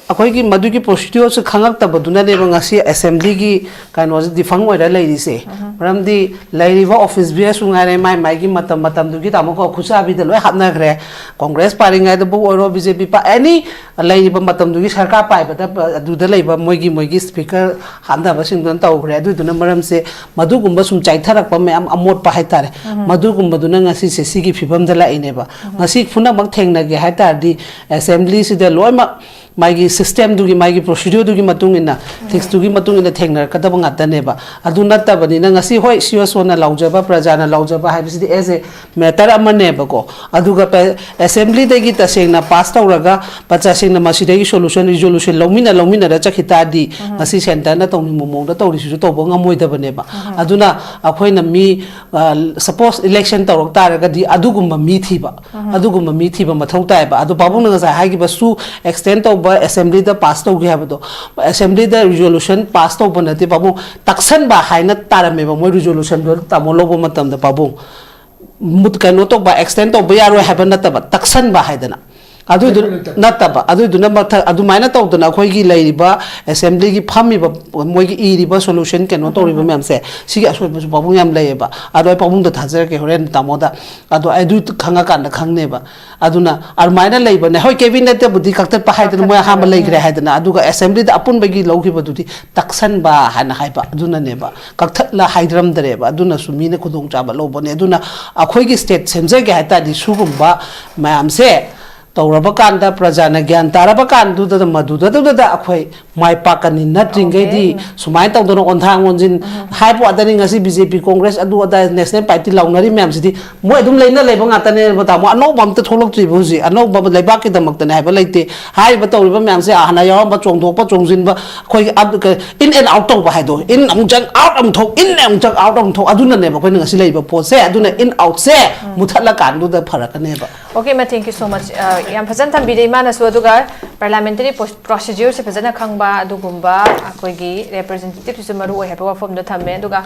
ꯑꯩꯈꯣꯏꯒꯤ ꯃꯗꯨꯒꯤ ꯄ꯭ꯔꯣꯁꯤꯗ꯭ꯌꯨꯔꯁꯨ ꯈꯪꯉꯛꯇꯕꯗꯨꯅꯅꯦꯕ ꯉꯁꯤ ꯑꯦꯁꯦꯝꯕ꯭ꯂꯤꯒꯤ ꯀꯩꯅꯣꯁꯦ ꯗꯤꯐꯪ ꯑꯣꯏꯔ ꯂꯩꯔꯤꯁꯦ꯫ ꯃꯔꯝꯗꯤ ꯂꯩꯔꯤꯕ ꯑꯣꯐꯤꯁ ꯕꯤꯌꯔꯁꯨ ꯉꯥꯏꯔꯦ, ꯃꯥꯏ ꯃꯥꯏꯒꯤ ꯃꯇꯝ ꯃꯇꯝꯗꯨꯒꯤ, ꯇꯥꯃꯣꯀꯣ, ꯈꯨꯠꯁꯥꯕꯤꯗ ꯂꯣꯏ ꯍꯥꯞꯅꯈ꯭ꯔꯦ꯫ ꯀꯣꯡꯒ꯭ꯔꯦꯁ ꯄꯥꯔꯤꯉꯩꯗꯕꯨ ꯑꯣꯏꯔꯣ, ꯕꯤ ꯖꯦ ꯄꯤ ꯄꯥ-, ꯑꯦꯅꯤ ꯂꯩꯔꯤꯕ ꯃꯇꯝꯗꯨꯒꯤ ꯁꯔꯀꯥꯔ ꯄꯥꯏꯕꯗ, ꯑꯗꯨꯗ ꯂꯩꯕ ꯃꯣꯏꯒꯤ, ꯃꯣꯏꯒꯤ ꯁ꯭ꯄꯤꯀꯔ ꯍꯥꯞꯅꯕꯁꯤꯡꯗꯨꯅ ꯇꯧꯈ꯭ꯔꯦ꯫ ꯑꯗꯨꯗꯨꯅ ꯃꯔꯝꯁꯦ ꯃꯗꯨꯒꯨꯝꯕ ꯁꯨꯝ ꯆꯥꯏꯊꯔꯛꯄ ꯃꯌꯥꯝ, ꯑꯃꯣꯠꯄ ꯍꯥꯏꯇꯥꯔꯦ, ꯃꯗꯨꯒꯨꯝꯕꯗꯨꯅ ꯉꯁꯤꯁꯦ ꯁꯤꯒꯤ ꯐꯤꯕꯝꯗ ꯂꯥꯛꯏꯅꯦꯕ꯫ ꯉꯁꯤ ꯄꯨꯝꯅꯃꯛ ꯊꯦꯡꯅꯒꯦ ꯍꯥꯏ ꯇꯥꯔꯗꯤ ꯑꯦꯁꯦꯝꯕ꯭ꯂꯤꯁꯤꯗ ꯂꯣꯏꯅꯃꯛ ꯃꯥꯒꯤ ꯁꯤꯁꯇꯦꯝꯗꯨꯒꯤ, ꯃꯥꯒꯤ ꯄ꯭ꯔꯣꯁꯤꯗ꯭ꯌꯨꯔꯗꯨꯒꯤ ꯃꯇꯨꯡ ꯏꯟꯅ, ꯊꯤꯡꯁꯇꯨꯒꯤ ꯃꯇꯨꯡ ꯏꯟꯅ ꯊꯦꯡꯅꯔꯛꯀꯗꯕ ꯉꯥꯛꯇꯅꯦꯕ꯫ ꯑꯗꯨ ꯅꯠꯇꯕꯅꯤꯅ ꯉꯁꯤ, ꯍꯣꯏ, ꯁꯤ ꯑꯣ ꯁꯣꯅ ꯂꯥꯎꯖꯕ, ꯄ꯭ꯔꯖꯥꯅ ꯂꯥꯎꯖꯕ ꯍꯥꯏꯕꯁꯤꯗꯤ ꯑꯦꯁ ꯑꯦ ꯃꯦꯇꯔ ꯑꯃꯅꯦꯕꯀꯣ꯫ ꯑꯗꯨꯒ ꯄ-, ꯑꯦꯁꯦꯝꯕ꯭ꯂꯤꯗꯒꯤ ꯇꯁꯦꯡꯅ ꯄꯥꯁ ꯇꯧꯔꯒ ꯄ꯭ꯔꯖꯥꯁꯤꯡꯅ ꯃꯁꯤꯗꯒꯤ ꯁꯣꯂꯨꯁꯟ, ꯔꯤꯖꯣꯂꯨꯁꯟ ꯂꯧꯃꯤꯟꯅ ꯂꯧꯃꯤꯟꯅꯔ ꯆꯠꯈꯤ ꯇꯥꯔꯗꯤ ꯉꯁꯤ ꯁꯦꯟꯇꯔꯅ ꯇꯧꯅꯤꯡꯕ ꯃꯑꯣꯡꯗ ꯇꯧꯔꯤꯁꯤꯁꯨ ꯇꯧꯕ ꯉꯝꯃꯣꯏꯗꯕꯅꯦꯕ꯫ ꯑꯗꯨꯅ ꯑꯩꯈꯣꯏꯅ ꯃꯤ, ꯁꯄꯣꯁ ꯏꯂꯦꯛꯁꯟ ꯇꯧꯔꯛ ꯇꯥꯔꯒꯗꯤ ꯑꯗꯨꯒꯨꯝꯕ ꯃꯤ ꯊꯤꯕ, ꯑꯗꯨꯒꯨꯝꯕ ꯃꯤ ꯊꯤꯕ ꯃꯊꯧ ꯇꯥꯏꯕ꯫ ꯑꯗꯣ ꯄꯥꯕꯨꯡꯅ ꯉꯁꯥꯏ ꯍꯥꯏꯈꯤꯕꯁꯨ ꯑꯦꯛꯁꯇꯦꯟ ꯇꯧꯕ ꯑꯦꯁꯦꯝꯕ꯭ꯂꯤꯗ ꯄꯥꯁ ꯇꯧꯒꯦ ꯍꯥꯏꯕꯗꯣ, ꯑꯦꯁꯦꯝꯕ꯭ꯂꯤꯗ ꯔꯤꯖꯣꯂꯨꯁꯟ ꯄꯥꯁ ꯇꯧꯕ ꯅꯠꯇꯦ ꯄꯥꯕꯨꯡ, ꯇꯛꯁꯟꯕ ꯍꯥꯏꯅ ꯇꯥꯔꯝꯃꯦꯕ ꯃꯣꯏ ꯔꯤꯖꯣꯂꯨꯁꯟꯗꯣ ꯇꯥꯃꯣ ꯂꯧꯕ ꯃꯇꯝꯗ ꯄꯥꯕꯨꯡ꯫ ꯃꯨꯠ-, ꯀꯩꯅꯣ ꯇꯧꯕ, ꯑꯦꯛꯁꯇꯦꯟ ꯇꯧꯕ ꯌꯥꯔꯣꯏ ꯍꯥꯏꯕ ꯅꯠꯇꯕ, ꯇꯛꯁꯟꯕ ꯍꯥꯏꯗꯅ꯫ ꯑꯗꯨꯏꯗꯨ ꯅꯠꯇꯕ꯫ ꯅꯠꯇꯕ, ꯑꯗꯨꯏꯗꯨꯅ ꯃꯊꯛ ꯑꯗꯨꯃꯥꯏꯅ ꯇꯧꯗꯅ ꯑꯩꯈꯣꯏꯒꯤ ꯂꯩꯔꯤꯕ ꯑꯦꯁꯦꯝꯕ꯭ꯂꯤꯒꯤ ꯐꯝꯃꯤꯕ, ꯃꯣꯏꯒꯤ ꯏꯔꯤꯕ ꯁꯣꯂꯨꯁꯟ ꯀꯩꯅꯣ ꯇꯧꯔꯤꯕ ꯃꯌꯥꯝꯁꯦ, ꯁꯤꯒꯤ ꯑꯁꯣꯏꯕꯁꯨ ꯄꯥꯕꯨꯡ ꯌꯥꯝ ꯂꯩꯌꯦꯕ꯫ ꯑꯗꯣ ꯑꯩ ꯄꯥꯕꯨꯡꯗ ꯊꯥꯖꯔꯛꯀꯦ ꯍꯣꯔꯦꯟ ꯇꯥꯃꯣꯗ꯫ ꯑꯗꯣ ꯑꯩ ꯑꯗꯨ ꯈꯪꯉꯀꯥꯟꯗ ꯈꯪꯅꯦꯕ꯫ ꯑꯗꯨꯅ ꯑꯗꯨꯃꯥꯏꯅ ꯂꯩꯕꯅꯦ꯫ ꯍꯣꯏ, ꯀꯦꯕꯤꯅꯦꯠꯇꯕꯨꯗꯤ ꯀꯛꯊꯠꯄ ꯍꯥꯏꯗꯅ ꯃꯣꯏ ꯑꯍꯥꯟꯕ ꯂꯩꯈ꯭ꯔꯦ ꯍꯥꯏꯗꯅ, ꯑꯗꯨꯒ ꯑꯦꯁꯦꯝꯕ꯭ꯂꯤꯗ ꯑꯄꯨꯟꯕꯒꯤ ꯂꯧꯈꯤꯕꯗꯨꯗꯤ ꯇꯛꯁꯟꯕ ꯍꯥꯏꯅ ꯍꯥꯏꯕ ꯑꯗꯨꯅꯅꯦꯕ꯫ ꯀꯛꯊꯠꯂ ꯍꯥꯏꯔꯝꯗ꯭ꯔꯦꯕ꯫ ꯑꯗꯨꯅꯁꯨ ꯃꯤꯅ ꯈꯨꯗꯣꯡꯆꯥꯕ ꯂꯧꯕꯅꯦ꯫ ꯑꯗꯨꯅ ꯑꯩꯈꯣꯏꯒꯤ ꯁ꯭ꯇꯦꯠ ꯁꯦꯝꯖꯒꯦ ꯍꯥꯏ ꯇꯥꯔꯗꯤ ꯁꯤꯒꯨꯝꯕ ꯃꯌꯥꯝꯁꯦ ꯇꯧꯔꯕ ꯀꯥꯟꯗ, ꯄ꯭ꯔꯖꯥꯅ ꯒ꯭ꯌꯥꯟ ꯇꯥꯔꯕ ꯀꯥꯟꯗꯨꯗ, ꯃꯗꯨꯗꯗꯨꯗ ꯑꯩꯈꯣꯏ ꯃꯥꯏ ꯄꯥꯛꯀꯅꯤ꯫ ꯅꯠꯇ꯭ꯔꯤꯉꯩꯗꯤ ꯑꯣꯀꯦ꯫ ꯁꯨꯃꯥꯏꯅ ꯇꯧꯗꯅ ꯑꯣꯟꯊꯥꯡ ꯑꯣꯟꯖꯤꯟ ꯍꯥꯏꯕ ꯋꯥꯗꯅꯤ꯫ ꯉꯁꯤ ꯕꯤ ꯖꯦ ꯄꯤ, ꯀꯣꯡꯒ꯭ꯔꯦꯁ, ꯑꯗꯨ ꯑꯗꯥ, ꯅꯦꯁꯅꯦꯜ ꯄꯥꯔꯇꯤ ꯂꯥꯎꯅꯔꯤ ꯃꯌꯥꯝꯁꯤꯗꯤ ꯃꯣꯏ ꯑꯗꯨꯝ ꯂꯩꯅ ꯂꯩꯕ ꯉꯥꯛꯇꯅꯦꯕ, ꯇꯥꯃꯣ꯫ ꯑꯅꯧꯕ ꯑꯝꯇ ꯊꯣꯛꯂꯛꯇ꯭ꯔꯤꯕ ꯍꯧꯖꯤꯛ꯫ ꯑꯅꯧꯕ ꯂꯩꯕꯥꯛꯀꯤꯗꯃꯛꯇꯅꯦ ꯍꯥꯏꯕ ꯂꯩꯇꯦ꯫ ꯍꯥꯏꯔꯤꯕ ꯇꯧꯔꯤꯕ ꯃꯌꯥꯝꯁꯦ ꯍꯥꯟꯅ ꯌꯥꯎꯔꯝꯕ ꯆꯣꯡꯊꯣꯛꯄ ꯆꯣꯡꯁꯤꯟꯕ, ꯑꯩꯈꯣꯏꯒꯤ ꯑꯞ-, ꯀ-, ꯏꯟ ꯑꯦꯟ ꯑꯥꯎꯠ ꯇꯧꯕ ꯍꯥꯏꯗꯣ, ꯏꯟ ꯑꯃꯨꯛ ꯆꯪ, ꯑꯥꯎꯠ ꯑꯃꯨꯛ ꯊꯣꯛ, ꯏꯟ ꯑꯃꯨꯛ ꯆꯪ, ꯑꯥꯎꯠ ꯑꯃꯨꯛ ꯊꯣꯛ, ꯑꯗꯨꯅꯅꯦꯕ ꯑꯩꯈꯣꯏꯅ ꯉꯁꯤ ꯂꯩꯔꯤꯕ ꯄꯣꯠꯁꯦ꯫ ꯑꯗꯨꯅ ꯏꯟ ꯑꯥꯎꯠꯁꯦ ꯃꯨꯊꯠꯂꯀꯥꯟꯗꯨꯗ ꯐꯔꯛꯀꯅꯦꯕ꯫ Okay, ma, thank you so much. ꯑ, ꯌꯥꯝ ꯐꯖꯅ ꯊꯝꯕꯤꯔꯦ ꯏꯃꯥꯅꯁꯨ꯫ ꯑꯗꯨꯒ parliamentary ꯄ꯭ꯔꯣ-, procedure ꯁꯦ ꯐꯖꯅ ꯈꯪꯕ, ꯑꯗꯨꯒꯨꯝꯕ ꯑꯩꯈꯣꯏꯒꯤ representative ꯁꯤꯁꯨ ꯃꯔꯨ ꯑꯣꯏ ꯍꯥꯏꯕ ꯋꯥꯐꯝꯗꯣ ꯊꯝꯃꯦ꯫ ꯑꯗꯨꯒ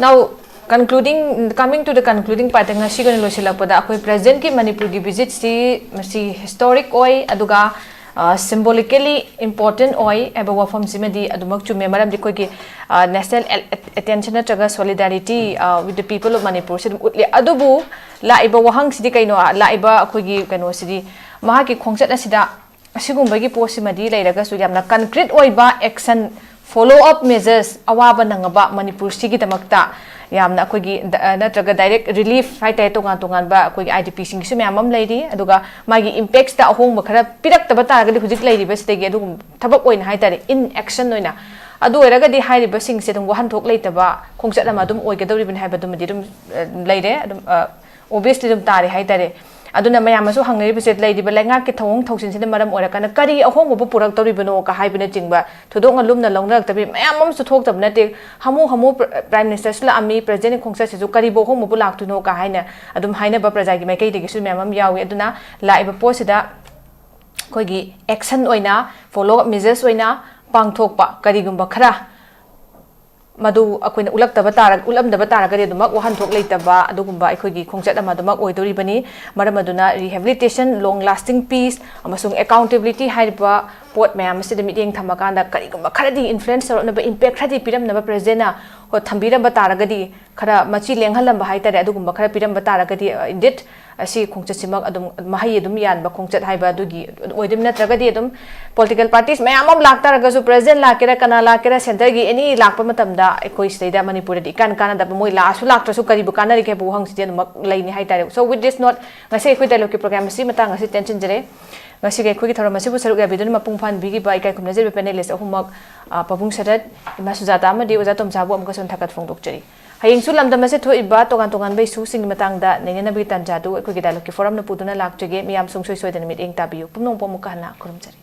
now concluding, coming to the concluding part, ꯉꯁꯤꯒꯤ ꯑꯣꯏꯅ ꯂꯣꯏꯁꯤꯜꯂꯛꯄꯗ ꯑꯩꯈꯣꯏ president ꯀꯤ ꯃꯅꯤꯄꯨꯔꯒꯤ visit ꯁꯤ ꯃꯁꯤ historic ꯑꯣꯏ, ꯑꯗꯨꯒ ꯁꯤꯝꯕꯣꯂꯤꯀꯦꯂꯤ ꯏꯝꯄꯣꯔꯇꯦꯟ ꯑꯣꯏ ꯍꯥꯏꯕ ꯋꯥꯐꯝꯁꯤꯃꯗꯤ ꯑꯗꯨꯃꯛ ꯆꯨꯝꯃꯦ꯫ ꯃꯔꯝꯗꯤ ꯑꯩꯈꯣꯏꯒꯤ ꯅꯦꯁꯅꯦꯜ ꯑꯦꯇꯦꯟꯁꯟ ꯅꯠꯇ꯭ꯔꯒ solidarity with the people of Manipur ꯁꯤ ꯑꯗꯨꯝ ꯎꯠꯂꯤ꯫ ꯑꯗꯨꯕꯨ ꯂꯥꯛꯏꯕ ꯋꯥꯍꯪꯁꯤꯗꯤ ꯀꯩꯅꯣ? ꯂꯥꯛꯏꯕ ꯑꯩꯈꯣꯏꯒꯤ ꯀꯩꯅꯣꯁꯤꯗꯤ, ꯃꯍꯥꯛꯀꯤ ꯈꯣꯡꯆꯠ ꯑꯁꯤꯗ ꯑꯁꯤꯒꯨꯝꯕꯒꯤ ꯄꯣꯠꯁꯤꯃꯗꯤ ꯂꯩꯔꯒꯁꯨ, ꯌꯥꯝꯅ concrete ꯑꯣꯏꯕ action, follow up measures, ꯑꯋꯥꯕ ꯅꯪꯉꯕ ꯃꯅꯤꯄꯨꯔꯁꯤꯒꯤꯗꯃꯛꯇ ꯌꯥꯝꯅ ꯑꯩꯈꯣꯏꯒꯤ ꯅꯠꯇ꯭ꯔꯒ direct relief ꯍꯥꯏꯇꯥꯔꯦ, ꯇꯣꯉꯥꯟ ꯇꯣꯉꯥꯟꯕ ꯑꯩꯈꯣꯏꯒꯤ IDPꯁꯤꯡꯒꯤꯁꯨ ꯃꯌꯥꯝ ꯑꯃ ꯂꯩꯔꯤ꯫ ꯑꯗꯨꯒ ꯃꯥꯒꯤ impactsꯇ ꯑꯍꯣꯡꯕ ꯈꯔ ꯄꯤꯔꯛꯇꯕ ꯇꯥꯔꯒꯗꯤ, ꯍꯧꯖꯤꯛ ꯂꯩꯔꯤꯕꯁꯤꯗꯒꯤ ꯑꯗꯨꯒꯨꯝ ꯊꯕꯛ ꯑꯣꯏꯅ ꯍꯥꯏꯇꯥꯔꯦ, inaction ꯑꯣꯏꯅ, ꯑꯗꯨ ꯑꯣꯏꯔꯒꯗꯤ ꯍꯥꯏꯔꯤꯕꯁꯤꯡꯁꯦ ꯑꯗꯨꯝ ꯋꯥꯍꯟꯊꯣꯛ ꯂꯩꯇꯕ ꯈꯣꯡꯆꯠ ꯑꯃ ꯑꯗꯨꯝ ꯑꯣꯏꯒꯗꯧꯔꯤꯕꯅꯤ ꯍꯥꯏꯕꯗꯨꯃꯗꯤ ꯑꯗꯨꯝ ꯂꯩꯔꯦ꯫ ꯑꯗꯨꯝ obviously ꯑꯗꯨꯝ ꯇꯥꯔꯦ ꯍꯥꯏꯇꯥꯔꯦ꯫ ꯑꯗꯨꯅ ꯃꯌꯥꯝꯅꯁꯨ ꯍꯪꯅꯔꯤꯕꯁꯦ, ꯂꯩꯔꯤꯕ ꯂꯩꯉꯥꯛꯀꯤ ꯊꯧꯑꯣꯡ ꯊꯧꯁꯤꯟꯁꯤꯅ ꯃꯔꯝ ꯑꯣꯏꯔꯀꯥꯟꯗ ꯀꯔꯤ ꯑꯍꯣꯡꯕꯕꯨ ꯄꯨꯔꯛꯇꯧꯔꯤꯕꯅꯣ ꯀ ꯍꯥꯏꯕꯅꯆꯤꯡꯕ ꯊꯣꯏꯗꯣꯛꯅ ꯂꯨꯝꯅ ꯂꯧꯅꯔꯛꯇꯕꯤ ꯃꯌꯥꯝ ꯑꯃꯁꯨ ꯊꯣꯛꯇꯕ ꯅꯠꯇꯦ꯫ ꯍꯥꯃꯨ ꯍꯥꯃꯨ Prime Ministerꯁꯨ ꯂꯥꯛꯑꯝꯃꯤ, Presidentꯀꯤ ꯈꯣꯡꯆꯠꯁꯤꯁꯨ ꯀꯔꯤꯕꯨ ꯑꯍꯣꯡꯕꯕꯨ ꯂꯥꯛꯇꯣꯏꯅꯣ ꯀ ꯍꯥꯏꯅ ꯑꯗꯨꯝ ꯍꯥꯏꯅꯕ ꯄ꯭ꯔꯖꯥꯒꯤ ꯃꯥꯏꯀꯩꯗꯒꯤꯁꯨ ꯃꯌꯥꯝ ꯑꯃ ꯌꯥꯎꯏ꯫ ꯑꯗꯨꯅ ꯂꯥꯛꯏꯕ ꯄꯣꯠꯁꯤꯗ ꯑꯩꯈꯣꯏꯒꯤ action ꯑꯣꯏꯅ, follow up measures ꯑꯣꯏꯅ ꯄꯥꯡꯊꯣꯛꯄ ꯀꯔꯤꯒꯨꯝꯕ ꯈꯔ ꯃꯗꯨ ꯑꯩꯈꯣꯏꯅ ꯎꯠꯂꯛꯇꯕ ꯇꯥꯔ-, ꯎꯠꯂꯝꯗꯕ ꯇꯥꯔꯒꯗꯤ ꯑꯗꯨꯃꯛ ꯋꯥꯍꯟꯊꯣꯛ ꯂꯩꯇꯕ ꯑꯗꯨꯒꯨꯝꯕ ꯑꯩꯈꯣꯏꯒꯤ ꯈꯣꯡꯆꯠ ꯑꯃ ꯑꯗꯨꯃꯛ ꯑꯣꯏꯗꯧꯔꯤꯕꯅꯤ꯫ ꯃꯔꯝ ꯑꯗꯨꯅ rehabilitation, long lasting peace ꯑꯃꯁꯨꯡ accountability ꯍꯥꯏꯔꯤꯕ ꯄꯣꯠ ꯃꯌꯥꯝ ꯑꯁꯤꯗ ꯃꯤꯠꯌꯦꯡ ꯊꯝꯃꯀꯥꯟꯗ ꯀꯔꯤꯒꯨꯝꯕ ꯈꯔꯗꯤ influence ꯇꯧꯔꯛꯅꯕ, impact ꯈꯔꯗꯤ ꯄꯤꯔꯝꯅꯕ Presidentꯅ ꯍꯣ-, ꯊꯝꯕꯤꯔꯝꯕ ꯇꯥꯔꯒꯗꯤ, ꯈꯔ ꯃꯆꯤ ꯂꯦꯡꯍꯜꯂꯝꯕ ꯍꯥꯏꯇꯥꯔꯦ, ꯑꯗꯨꯒꯨꯝꯕ ꯈꯔ ꯄꯤꯔꯝꯕ ꯇꯥꯔꯒꯗꯤ, indeed ꯑꯁꯤ ꯈꯣꯡꯆꯠꯁꯤꯃꯛ ꯑꯗꯨꯝ ꯃꯍꯩ ꯑꯗꯨꯝ ꯌꯥꯟꯕ ꯈꯣꯡꯆꯠ ꯍꯥꯏꯕ ꯑꯗꯨꯒꯤ ꯑꯣꯏꯗꯣꯏꯕ꯫ ꯅꯠꯇ꯭ꯔꯒꯗꯤ ꯑꯗꯨꯝ political parties ꯃꯌꯥꯝ ꯑꯃ ꯂꯥꯛꯇꯥꯔꯒꯁꯨ, President ꯂꯥꯛꯀꯦꯔꯥ ꯀꯅꯥ ꯂꯥꯛꯀꯦꯔꯥ, centreꯒꯤ any ꯂꯥꯛꯄ ꯃꯇꯝꯗ ꯑꯩꯈꯣꯏ ꯁꯤꯗꯩꯗ ꯃꯅꯤꯄꯨꯔꯗꯗꯤ ꯏꯀꯥꯟ ꯀꯥꯟꯅꯗꯕ, ꯃꯣꯏ ꯂꯥꯛꯑꯁꯨ ꯂꯥꯛꯇ꯭ꯔꯁꯨ ꯀꯔꯤꯕꯨ ꯀꯥꯟꯅꯔꯤꯒꯦ ꯍꯥꯏꯕ ꯋꯥꯍꯪꯁꯤꯗꯤ ꯑꯗꯨꯃꯛ ꯂꯩꯅꯤ ꯍꯥꯏꯇꯥꯔꯦ꯫ So with this note, ꯉꯁꯤ ꯑꯩꯈꯣꯏ dialogueꯀꯤ program ꯑꯁꯤ ꯃꯇꯥꯡ ꯑꯁꯤ ꯇꯦꯟꯁꯤꯟꯖꯔꯦ꯫ ꯉꯁꯤꯒꯤ ꯑꯩꯈꯣꯏꯒꯤ ꯊꯧꯔꯝ ꯑꯁꯤꯕꯨ ꯁꯔꯨꯛ ꯌꯥꯕꯤꯗꯨꯅ ꯃꯄꯨꯡ ꯐꯥꯍꯟꯕꯤꯈꯤꯕ ꯏꯀꯥꯏ ꯈꯨꯝꯅꯖꯔꯤꯕ panelist ꯑꯍꯨꯝꯃꯛ, ꯑ, ꯄꯥꯕꯨꯡ ꯁꯔꯠ, ꯏꯃꯥ ꯁꯨꯖꯥꯇꯥ ꯑꯃꯗꯤ ꯑꯣꯖꯥ ꯇꯣꯝꯆꯥꯕꯨ ꯑꯃꯨꯛꯀꯁꯨ ꯊꯥꯒꯠ ꯐꯣꯡꯗꯣꯛꯆꯔꯤ꯫ ꯍꯌꯦꯡꯁꯨ ꯂꯝꯗꯝ ꯑꯁꯤꯗ ꯊꯣꯛꯏꯕ ꯇꯣꯉꯥꯟ ꯇꯣꯉꯥꯟꯕ issueꯁꯤꯡꯒꯤ ꯃꯇꯥꯡꯗ ꯅꯩꯅꯅꯕꯒꯤ ꯇꯥꯟꯖꯥꯗꯨ ꯑꯩꯈꯣꯏꯒꯤ dialogueꯀꯤ forumꯅ ꯄꯨꯗꯨꯅ ꯂꯥꯛꯆꯒꯦ꯫ ꯃꯤꯌꯥꯝ ꯁꯨꯡꯁꯣꯏ ꯁꯣꯏꯗꯅ ꯃꯤꯠꯌꯦꯡ ꯇꯥꯕꯤꯌꯨ꯫ ꯄꯨꯝꯅꯃꯛꯄꯨ ꯑꯃꯨꯛꯀ ꯍꯟꯅ ꯈꯨꯔꯨꯝꯖꯔꯤ꯫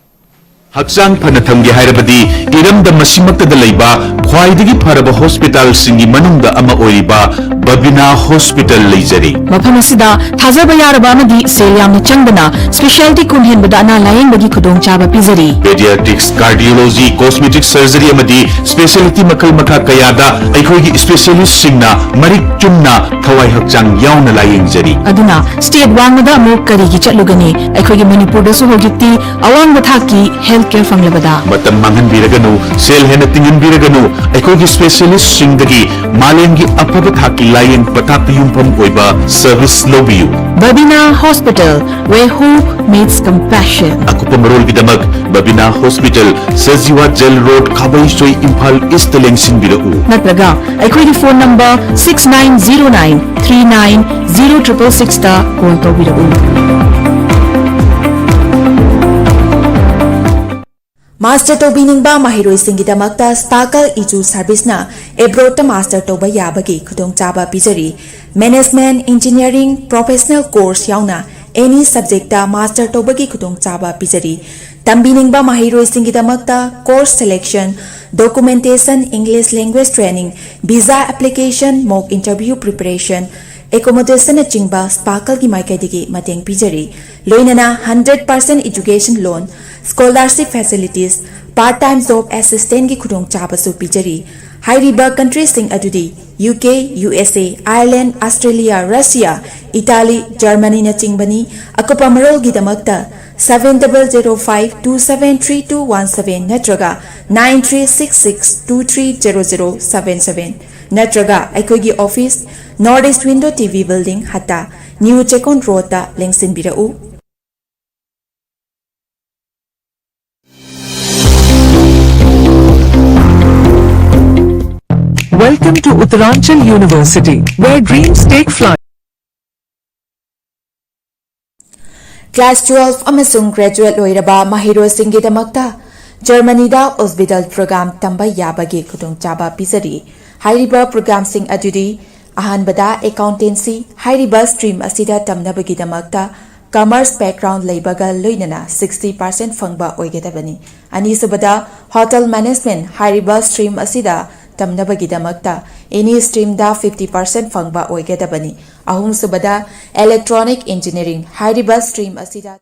ꯍꯛꯆꯥꯡ ꯐꯅ ꯊꯝꯒꯦ ꯍꯥꯏꯔꯕꯗꯤ ꯏꯔꯝꯗꯝ ꯑꯁꯤꯃꯛꯇꯗ ꯂꯩꯕ ꯈ꯭ꯋꯥꯏꯗꯒꯤ ꯐꯔꯕ ꯍꯣꯁꯄꯤꯇꯥꯜꯁꯤꯡꯒꯤ ꯃꯅꯨꯡꯗ ꯑꯃ ꯑꯣꯏꯔꯤꯕ ꯕꯕꯤꯅꯥ ꯍꯣꯁꯄꯤꯇꯥꯜ ꯂꯩꯖꯔꯤ꯫ ꯃꯐꯝ ꯑꯁꯤꯗ ꯊꯥꯖꯕ ꯌꯥꯔꯕ ꯑꯃꯗꯤ ꯁꯦꯜ ꯌꯥꯝꯅ ꯆꯪꯗꯅ ꯁ꯭ꯄꯦꯁꯤꯌꯥꯂꯤꯇꯤ ꯈꯨꯟ ꯍꯦꯟꯕꯗ ꯑꯅꯥ ꯂꯥꯌꯦꯡꯕꯒꯤ ꯈꯨꯗꯣꯡꯆꯥꯕ ꯄꯤꯖꯔꯤ꯫ ꯄꯦꯗꯤꯌꯥꯇ꯭ꯔꯤꯛꯁ, ꯀꯥꯔꯗꯤꯑꯣꯂꯣꯖꯤ, ꯀꯣꯁꯃꯦꯇꯤꯛ ꯁꯔꯖꯔꯤ ꯑꯃꯗꯤ ꯁ꯭ꯄꯦꯁꯤꯌꯥꯂꯤꯇꯤ ꯃꯈꯜ ꯃꯈꯥ ꯀꯌꯥꯗ ꯑꯩꯈꯣꯏꯒꯤ ꯁ꯭ꯄꯦꯁꯤꯌꯥꯂꯤꯁꯁꯤꯡꯅ ꯃꯔꯤꯛ ꯆꯨꯝꯅ ꯊꯋꯥꯏ ꯍꯛꯆꯥꯡ ꯌꯥꯎꯅ ꯂꯥꯌꯦꯡꯖꯔꯤ꯫ ꯑꯗꯨꯅ ꯁ꯭ꯇꯦꯠ ꯋꯥꯡꯃꯗ ꯑꯃꯨꯛ ꯀꯔꯤꯒꯤ ꯆꯠꯂꯨꯒꯅꯤ? ꯑꯩꯈꯣꯏꯒꯤ ꯃꯅꯤꯄꯨꯔꯗꯁꯨ ꯍꯧꯖꯤꯛꯇꯤ ꯑꯋꯥꯡꯕ ꯊꯥꯛꯀꯤ ꯍꯦꯜꯊ ꯀꯦꯌꯔ ꯐꯪꯂꯕꯗ꯫ ꯃꯇꯝ ꯃꯥꯡꯍꯟꯕꯤꯔꯒꯅꯨ, ꯁꯦꯜ ꯍꯦꯟꯅ ꯇꯤꯡꯍꯟꯕꯤꯔꯒꯅꯨ, ꯑꯩꯈꯣꯏꯒꯤ ꯁ꯭ꯄꯦꯁꯤꯌꯥꯂꯤꯁꯁꯤꯡꯗꯒꯤ ꯃꯥꯂꯦꯝꯒꯤ ꯑꯐꯕ ꯊꯥꯛꯀꯤ ꯂꯥꯌꯦꯡ ꯄꯊꯥꯞꯇ ꯌꯨꯝꯐꯝ ꯑꯣꯏꯕ ꯁꯔꯚꯤꯁ ꯂꯧꯕꯤꯌꯨ꯫ Babina hospital, where hope meets compassion. ꯑꯀꯨꯞꯄ ꯃꯔꯣꯜꯒꯤꯗꯃꯛ Babina hospital, Sajiwa jail road, Khabeisoi, Imphal east ꯂꯦꯡꯁꯤꯟꯕꯤꯔꯛꯎ꯫ ꯅꯠꯇ꯭ꯔꯒ ꯑꯩꯈꯣꯏꯒꯤ phone number six nine zero nine three nine zero triple six ꯇ ꯀꯣꯜ ꯇꯧꯕꯤꯔꯛꯎ꯫ ꯃꯥꯁꯇꯔ ꯇꯧꯕꯤꯅꯤꯡꯕ ꯃꯍꯩꯔꯣꯏꯁꯤꯡꯒꯤꯗꯃꯛꯇ ꯁ꯭ꯄꯥꯔꯀꯜ ꯏꯖꯨ ꯁꯔꯚꯤꯁꯅ ꯑꯦꯕ꯭ꯔꯣꯗꯇ ꯃꯥꯁꯇꯔ ꯇꯧꯕ ꯌꯥꯕꯒꯤ ꯈꯨꯗꯣꯡꯆꯥꯕ ꯄꯤꯖꯔꯤ꯫ ꯃꯦꯅꯦꯖꯃꯦꯟꯠ, ꯏꯟꯖꯤꯅꯤꯌꯥꯔꯤꯡ, ꯄ꯭ꯔꯣꯐꯦꯁꯅꯦꯜ ꯀꯣꯔꯁ ꯌꯥꯎꯅ ꯑꯦꯅꯤ ꯁꯕꯖꯦꯛꯇ ꯃꯥꯁꯇꯔ ꯇꯧꯕꯒꯤ ꯈꯨꯗꯣꯡꯆꯥꯕ ꯄꯤꯖꯔꯤ꯫ ꯇꯝꯕꯤꯅꯤꯡꯕ ꯃꯍꯩꯔꯣꯏꯁꯤꯡꯒꯤꯗꯃꯛꯇ course selection, documentation, English language training, visa application, mock interview preparation, ꯑꯦꯀꯣꯃꯣꯗꯦꯁꯟꯅꯆꯤꯡꯕ ꯁ꯭ꯄꯥꯔꯀꯜꯒꯤ ꯃꯥꯏꯀꯩꯗꯒꯤ ꯃꯇꯦꯡ ꯄꯤꯖꯔꯤ꯫ ꯂꯣꯏꯅꯅ hundred percent education loan, scholarship facilities, part time job assistantꯀꯤ ꯈꯨꯗꯣꯡꯆꯥꯕꯁꯨ ꯄꯤꯖꯔꯤ꯫ ꯍꯥꯏꯔꯤꯕ ꯀꯟꯇ꯭ꯔꯤꯁꯤꯡ ꯑꯗꯨꯗꯤ ꯌꯨ ꯀꯦ, ꯌꯨ ꯑꯦꯁ ꯑꯦ, ꯑꯥꯌꯔꯂꯦꯟ, ꯑꯁꯇ꯭ꯔꯦꯂꯤꯌꯥ, ꯔꯁꯤꯌꯥ, ꯏꯇꯥꯂꯤ, ꯖꯔꯃꯅꯤꯅꯆꯤꯡꯕꯅꯤ꯫ ꯑꯀꯨꯞꯄ ꯃꯔꯣꯜꯒꯤꯗꯃꯛꯇ seven double zero five two seven three two one seven ꯅꯠꯇ꯭ꯔꯒ nine three six six two three zero zero seven seven ꯅꯠꯇ꯭ꯔꯒ ꯑꯩꯈꯣꯏꯒꯤ office, North East Window T V Building, ꯍꯠꯇꯥ, ꯅ꯭ꯌꯨ ꯆꯦꯛꯀꯣꯟ ꯔꯣꯗꯇ ꯂꯦꯡꯁꯤꯟꯕꯤꯔꯛꯎ꯫ Welcome to Uttaranchal University, where dreams take flight. Class twelve ꯑꯃꯁꯨꯡ graduate ꯂꯣꯏꯔꯕ ꯃꯍꯩꯔꯣꯏꯁꯤꯡꯒꯤꯗꯃꯛꯇ ꯖꯔꯃꯅꯤꯗ ꯎꯁꯕꯤꯗꯜ ꯄ꯭ꯔꯣꯒ꯭ꯔꯥꯝ ꯇꯝꯕ ꯌꯥꯕꯒꯤ ꯈꯨꯗꯣꯡꯆꯥꯕ ꯄꯤꯖꯔꯤ꯫ ꯍꯥꯏꯔꯤꯕ ꯄ꯭ꯔꯣꯒ꯭ꯔꯥꯝꯁꯤꯡ ꯑꯗꯨꯗꯤ: ꯑꯍꯥꯟꯕꯗ, ꯑꯦꯀꯥꯎꯟꯇꯦꯟꯁꯤ꯫ ꯍꯥꯏꯔꯤꯕ ꯁ꯭ꯇ꯭ꯔꯤꯝ ꯑꯁꯤꯗ ꯇꯝꯅꯕꯒꯤꯗꯃꯛꯇ commerce background ꯂꯩꯕꯒ ꯂꯣꯏꯅꯅ sixty percent ꯐꯪꯕ ꯑꯣꯏꯒꯗꯕꯅꯤ꯫ ꯑꯅꯤꯁꯨꯕꯗ, hotel management ꯍꯥꯏꯔꯤꯕ stream ꯑꯁꯤꯗ ꯇꯝꯅꯕꯒꯤꯗꯃꯛꯇ any streamꯗ fifty percent ꯐꯪꯕ ꯑꯣꯏꯒꯗꯕꯅꯤ꯫ ꯑꯍꯨꯝꯁꯨꯕꯗ, electronic engineering ꯍꯥꯏꯔꯤꯕ stream ꯑꯁꯤꯗ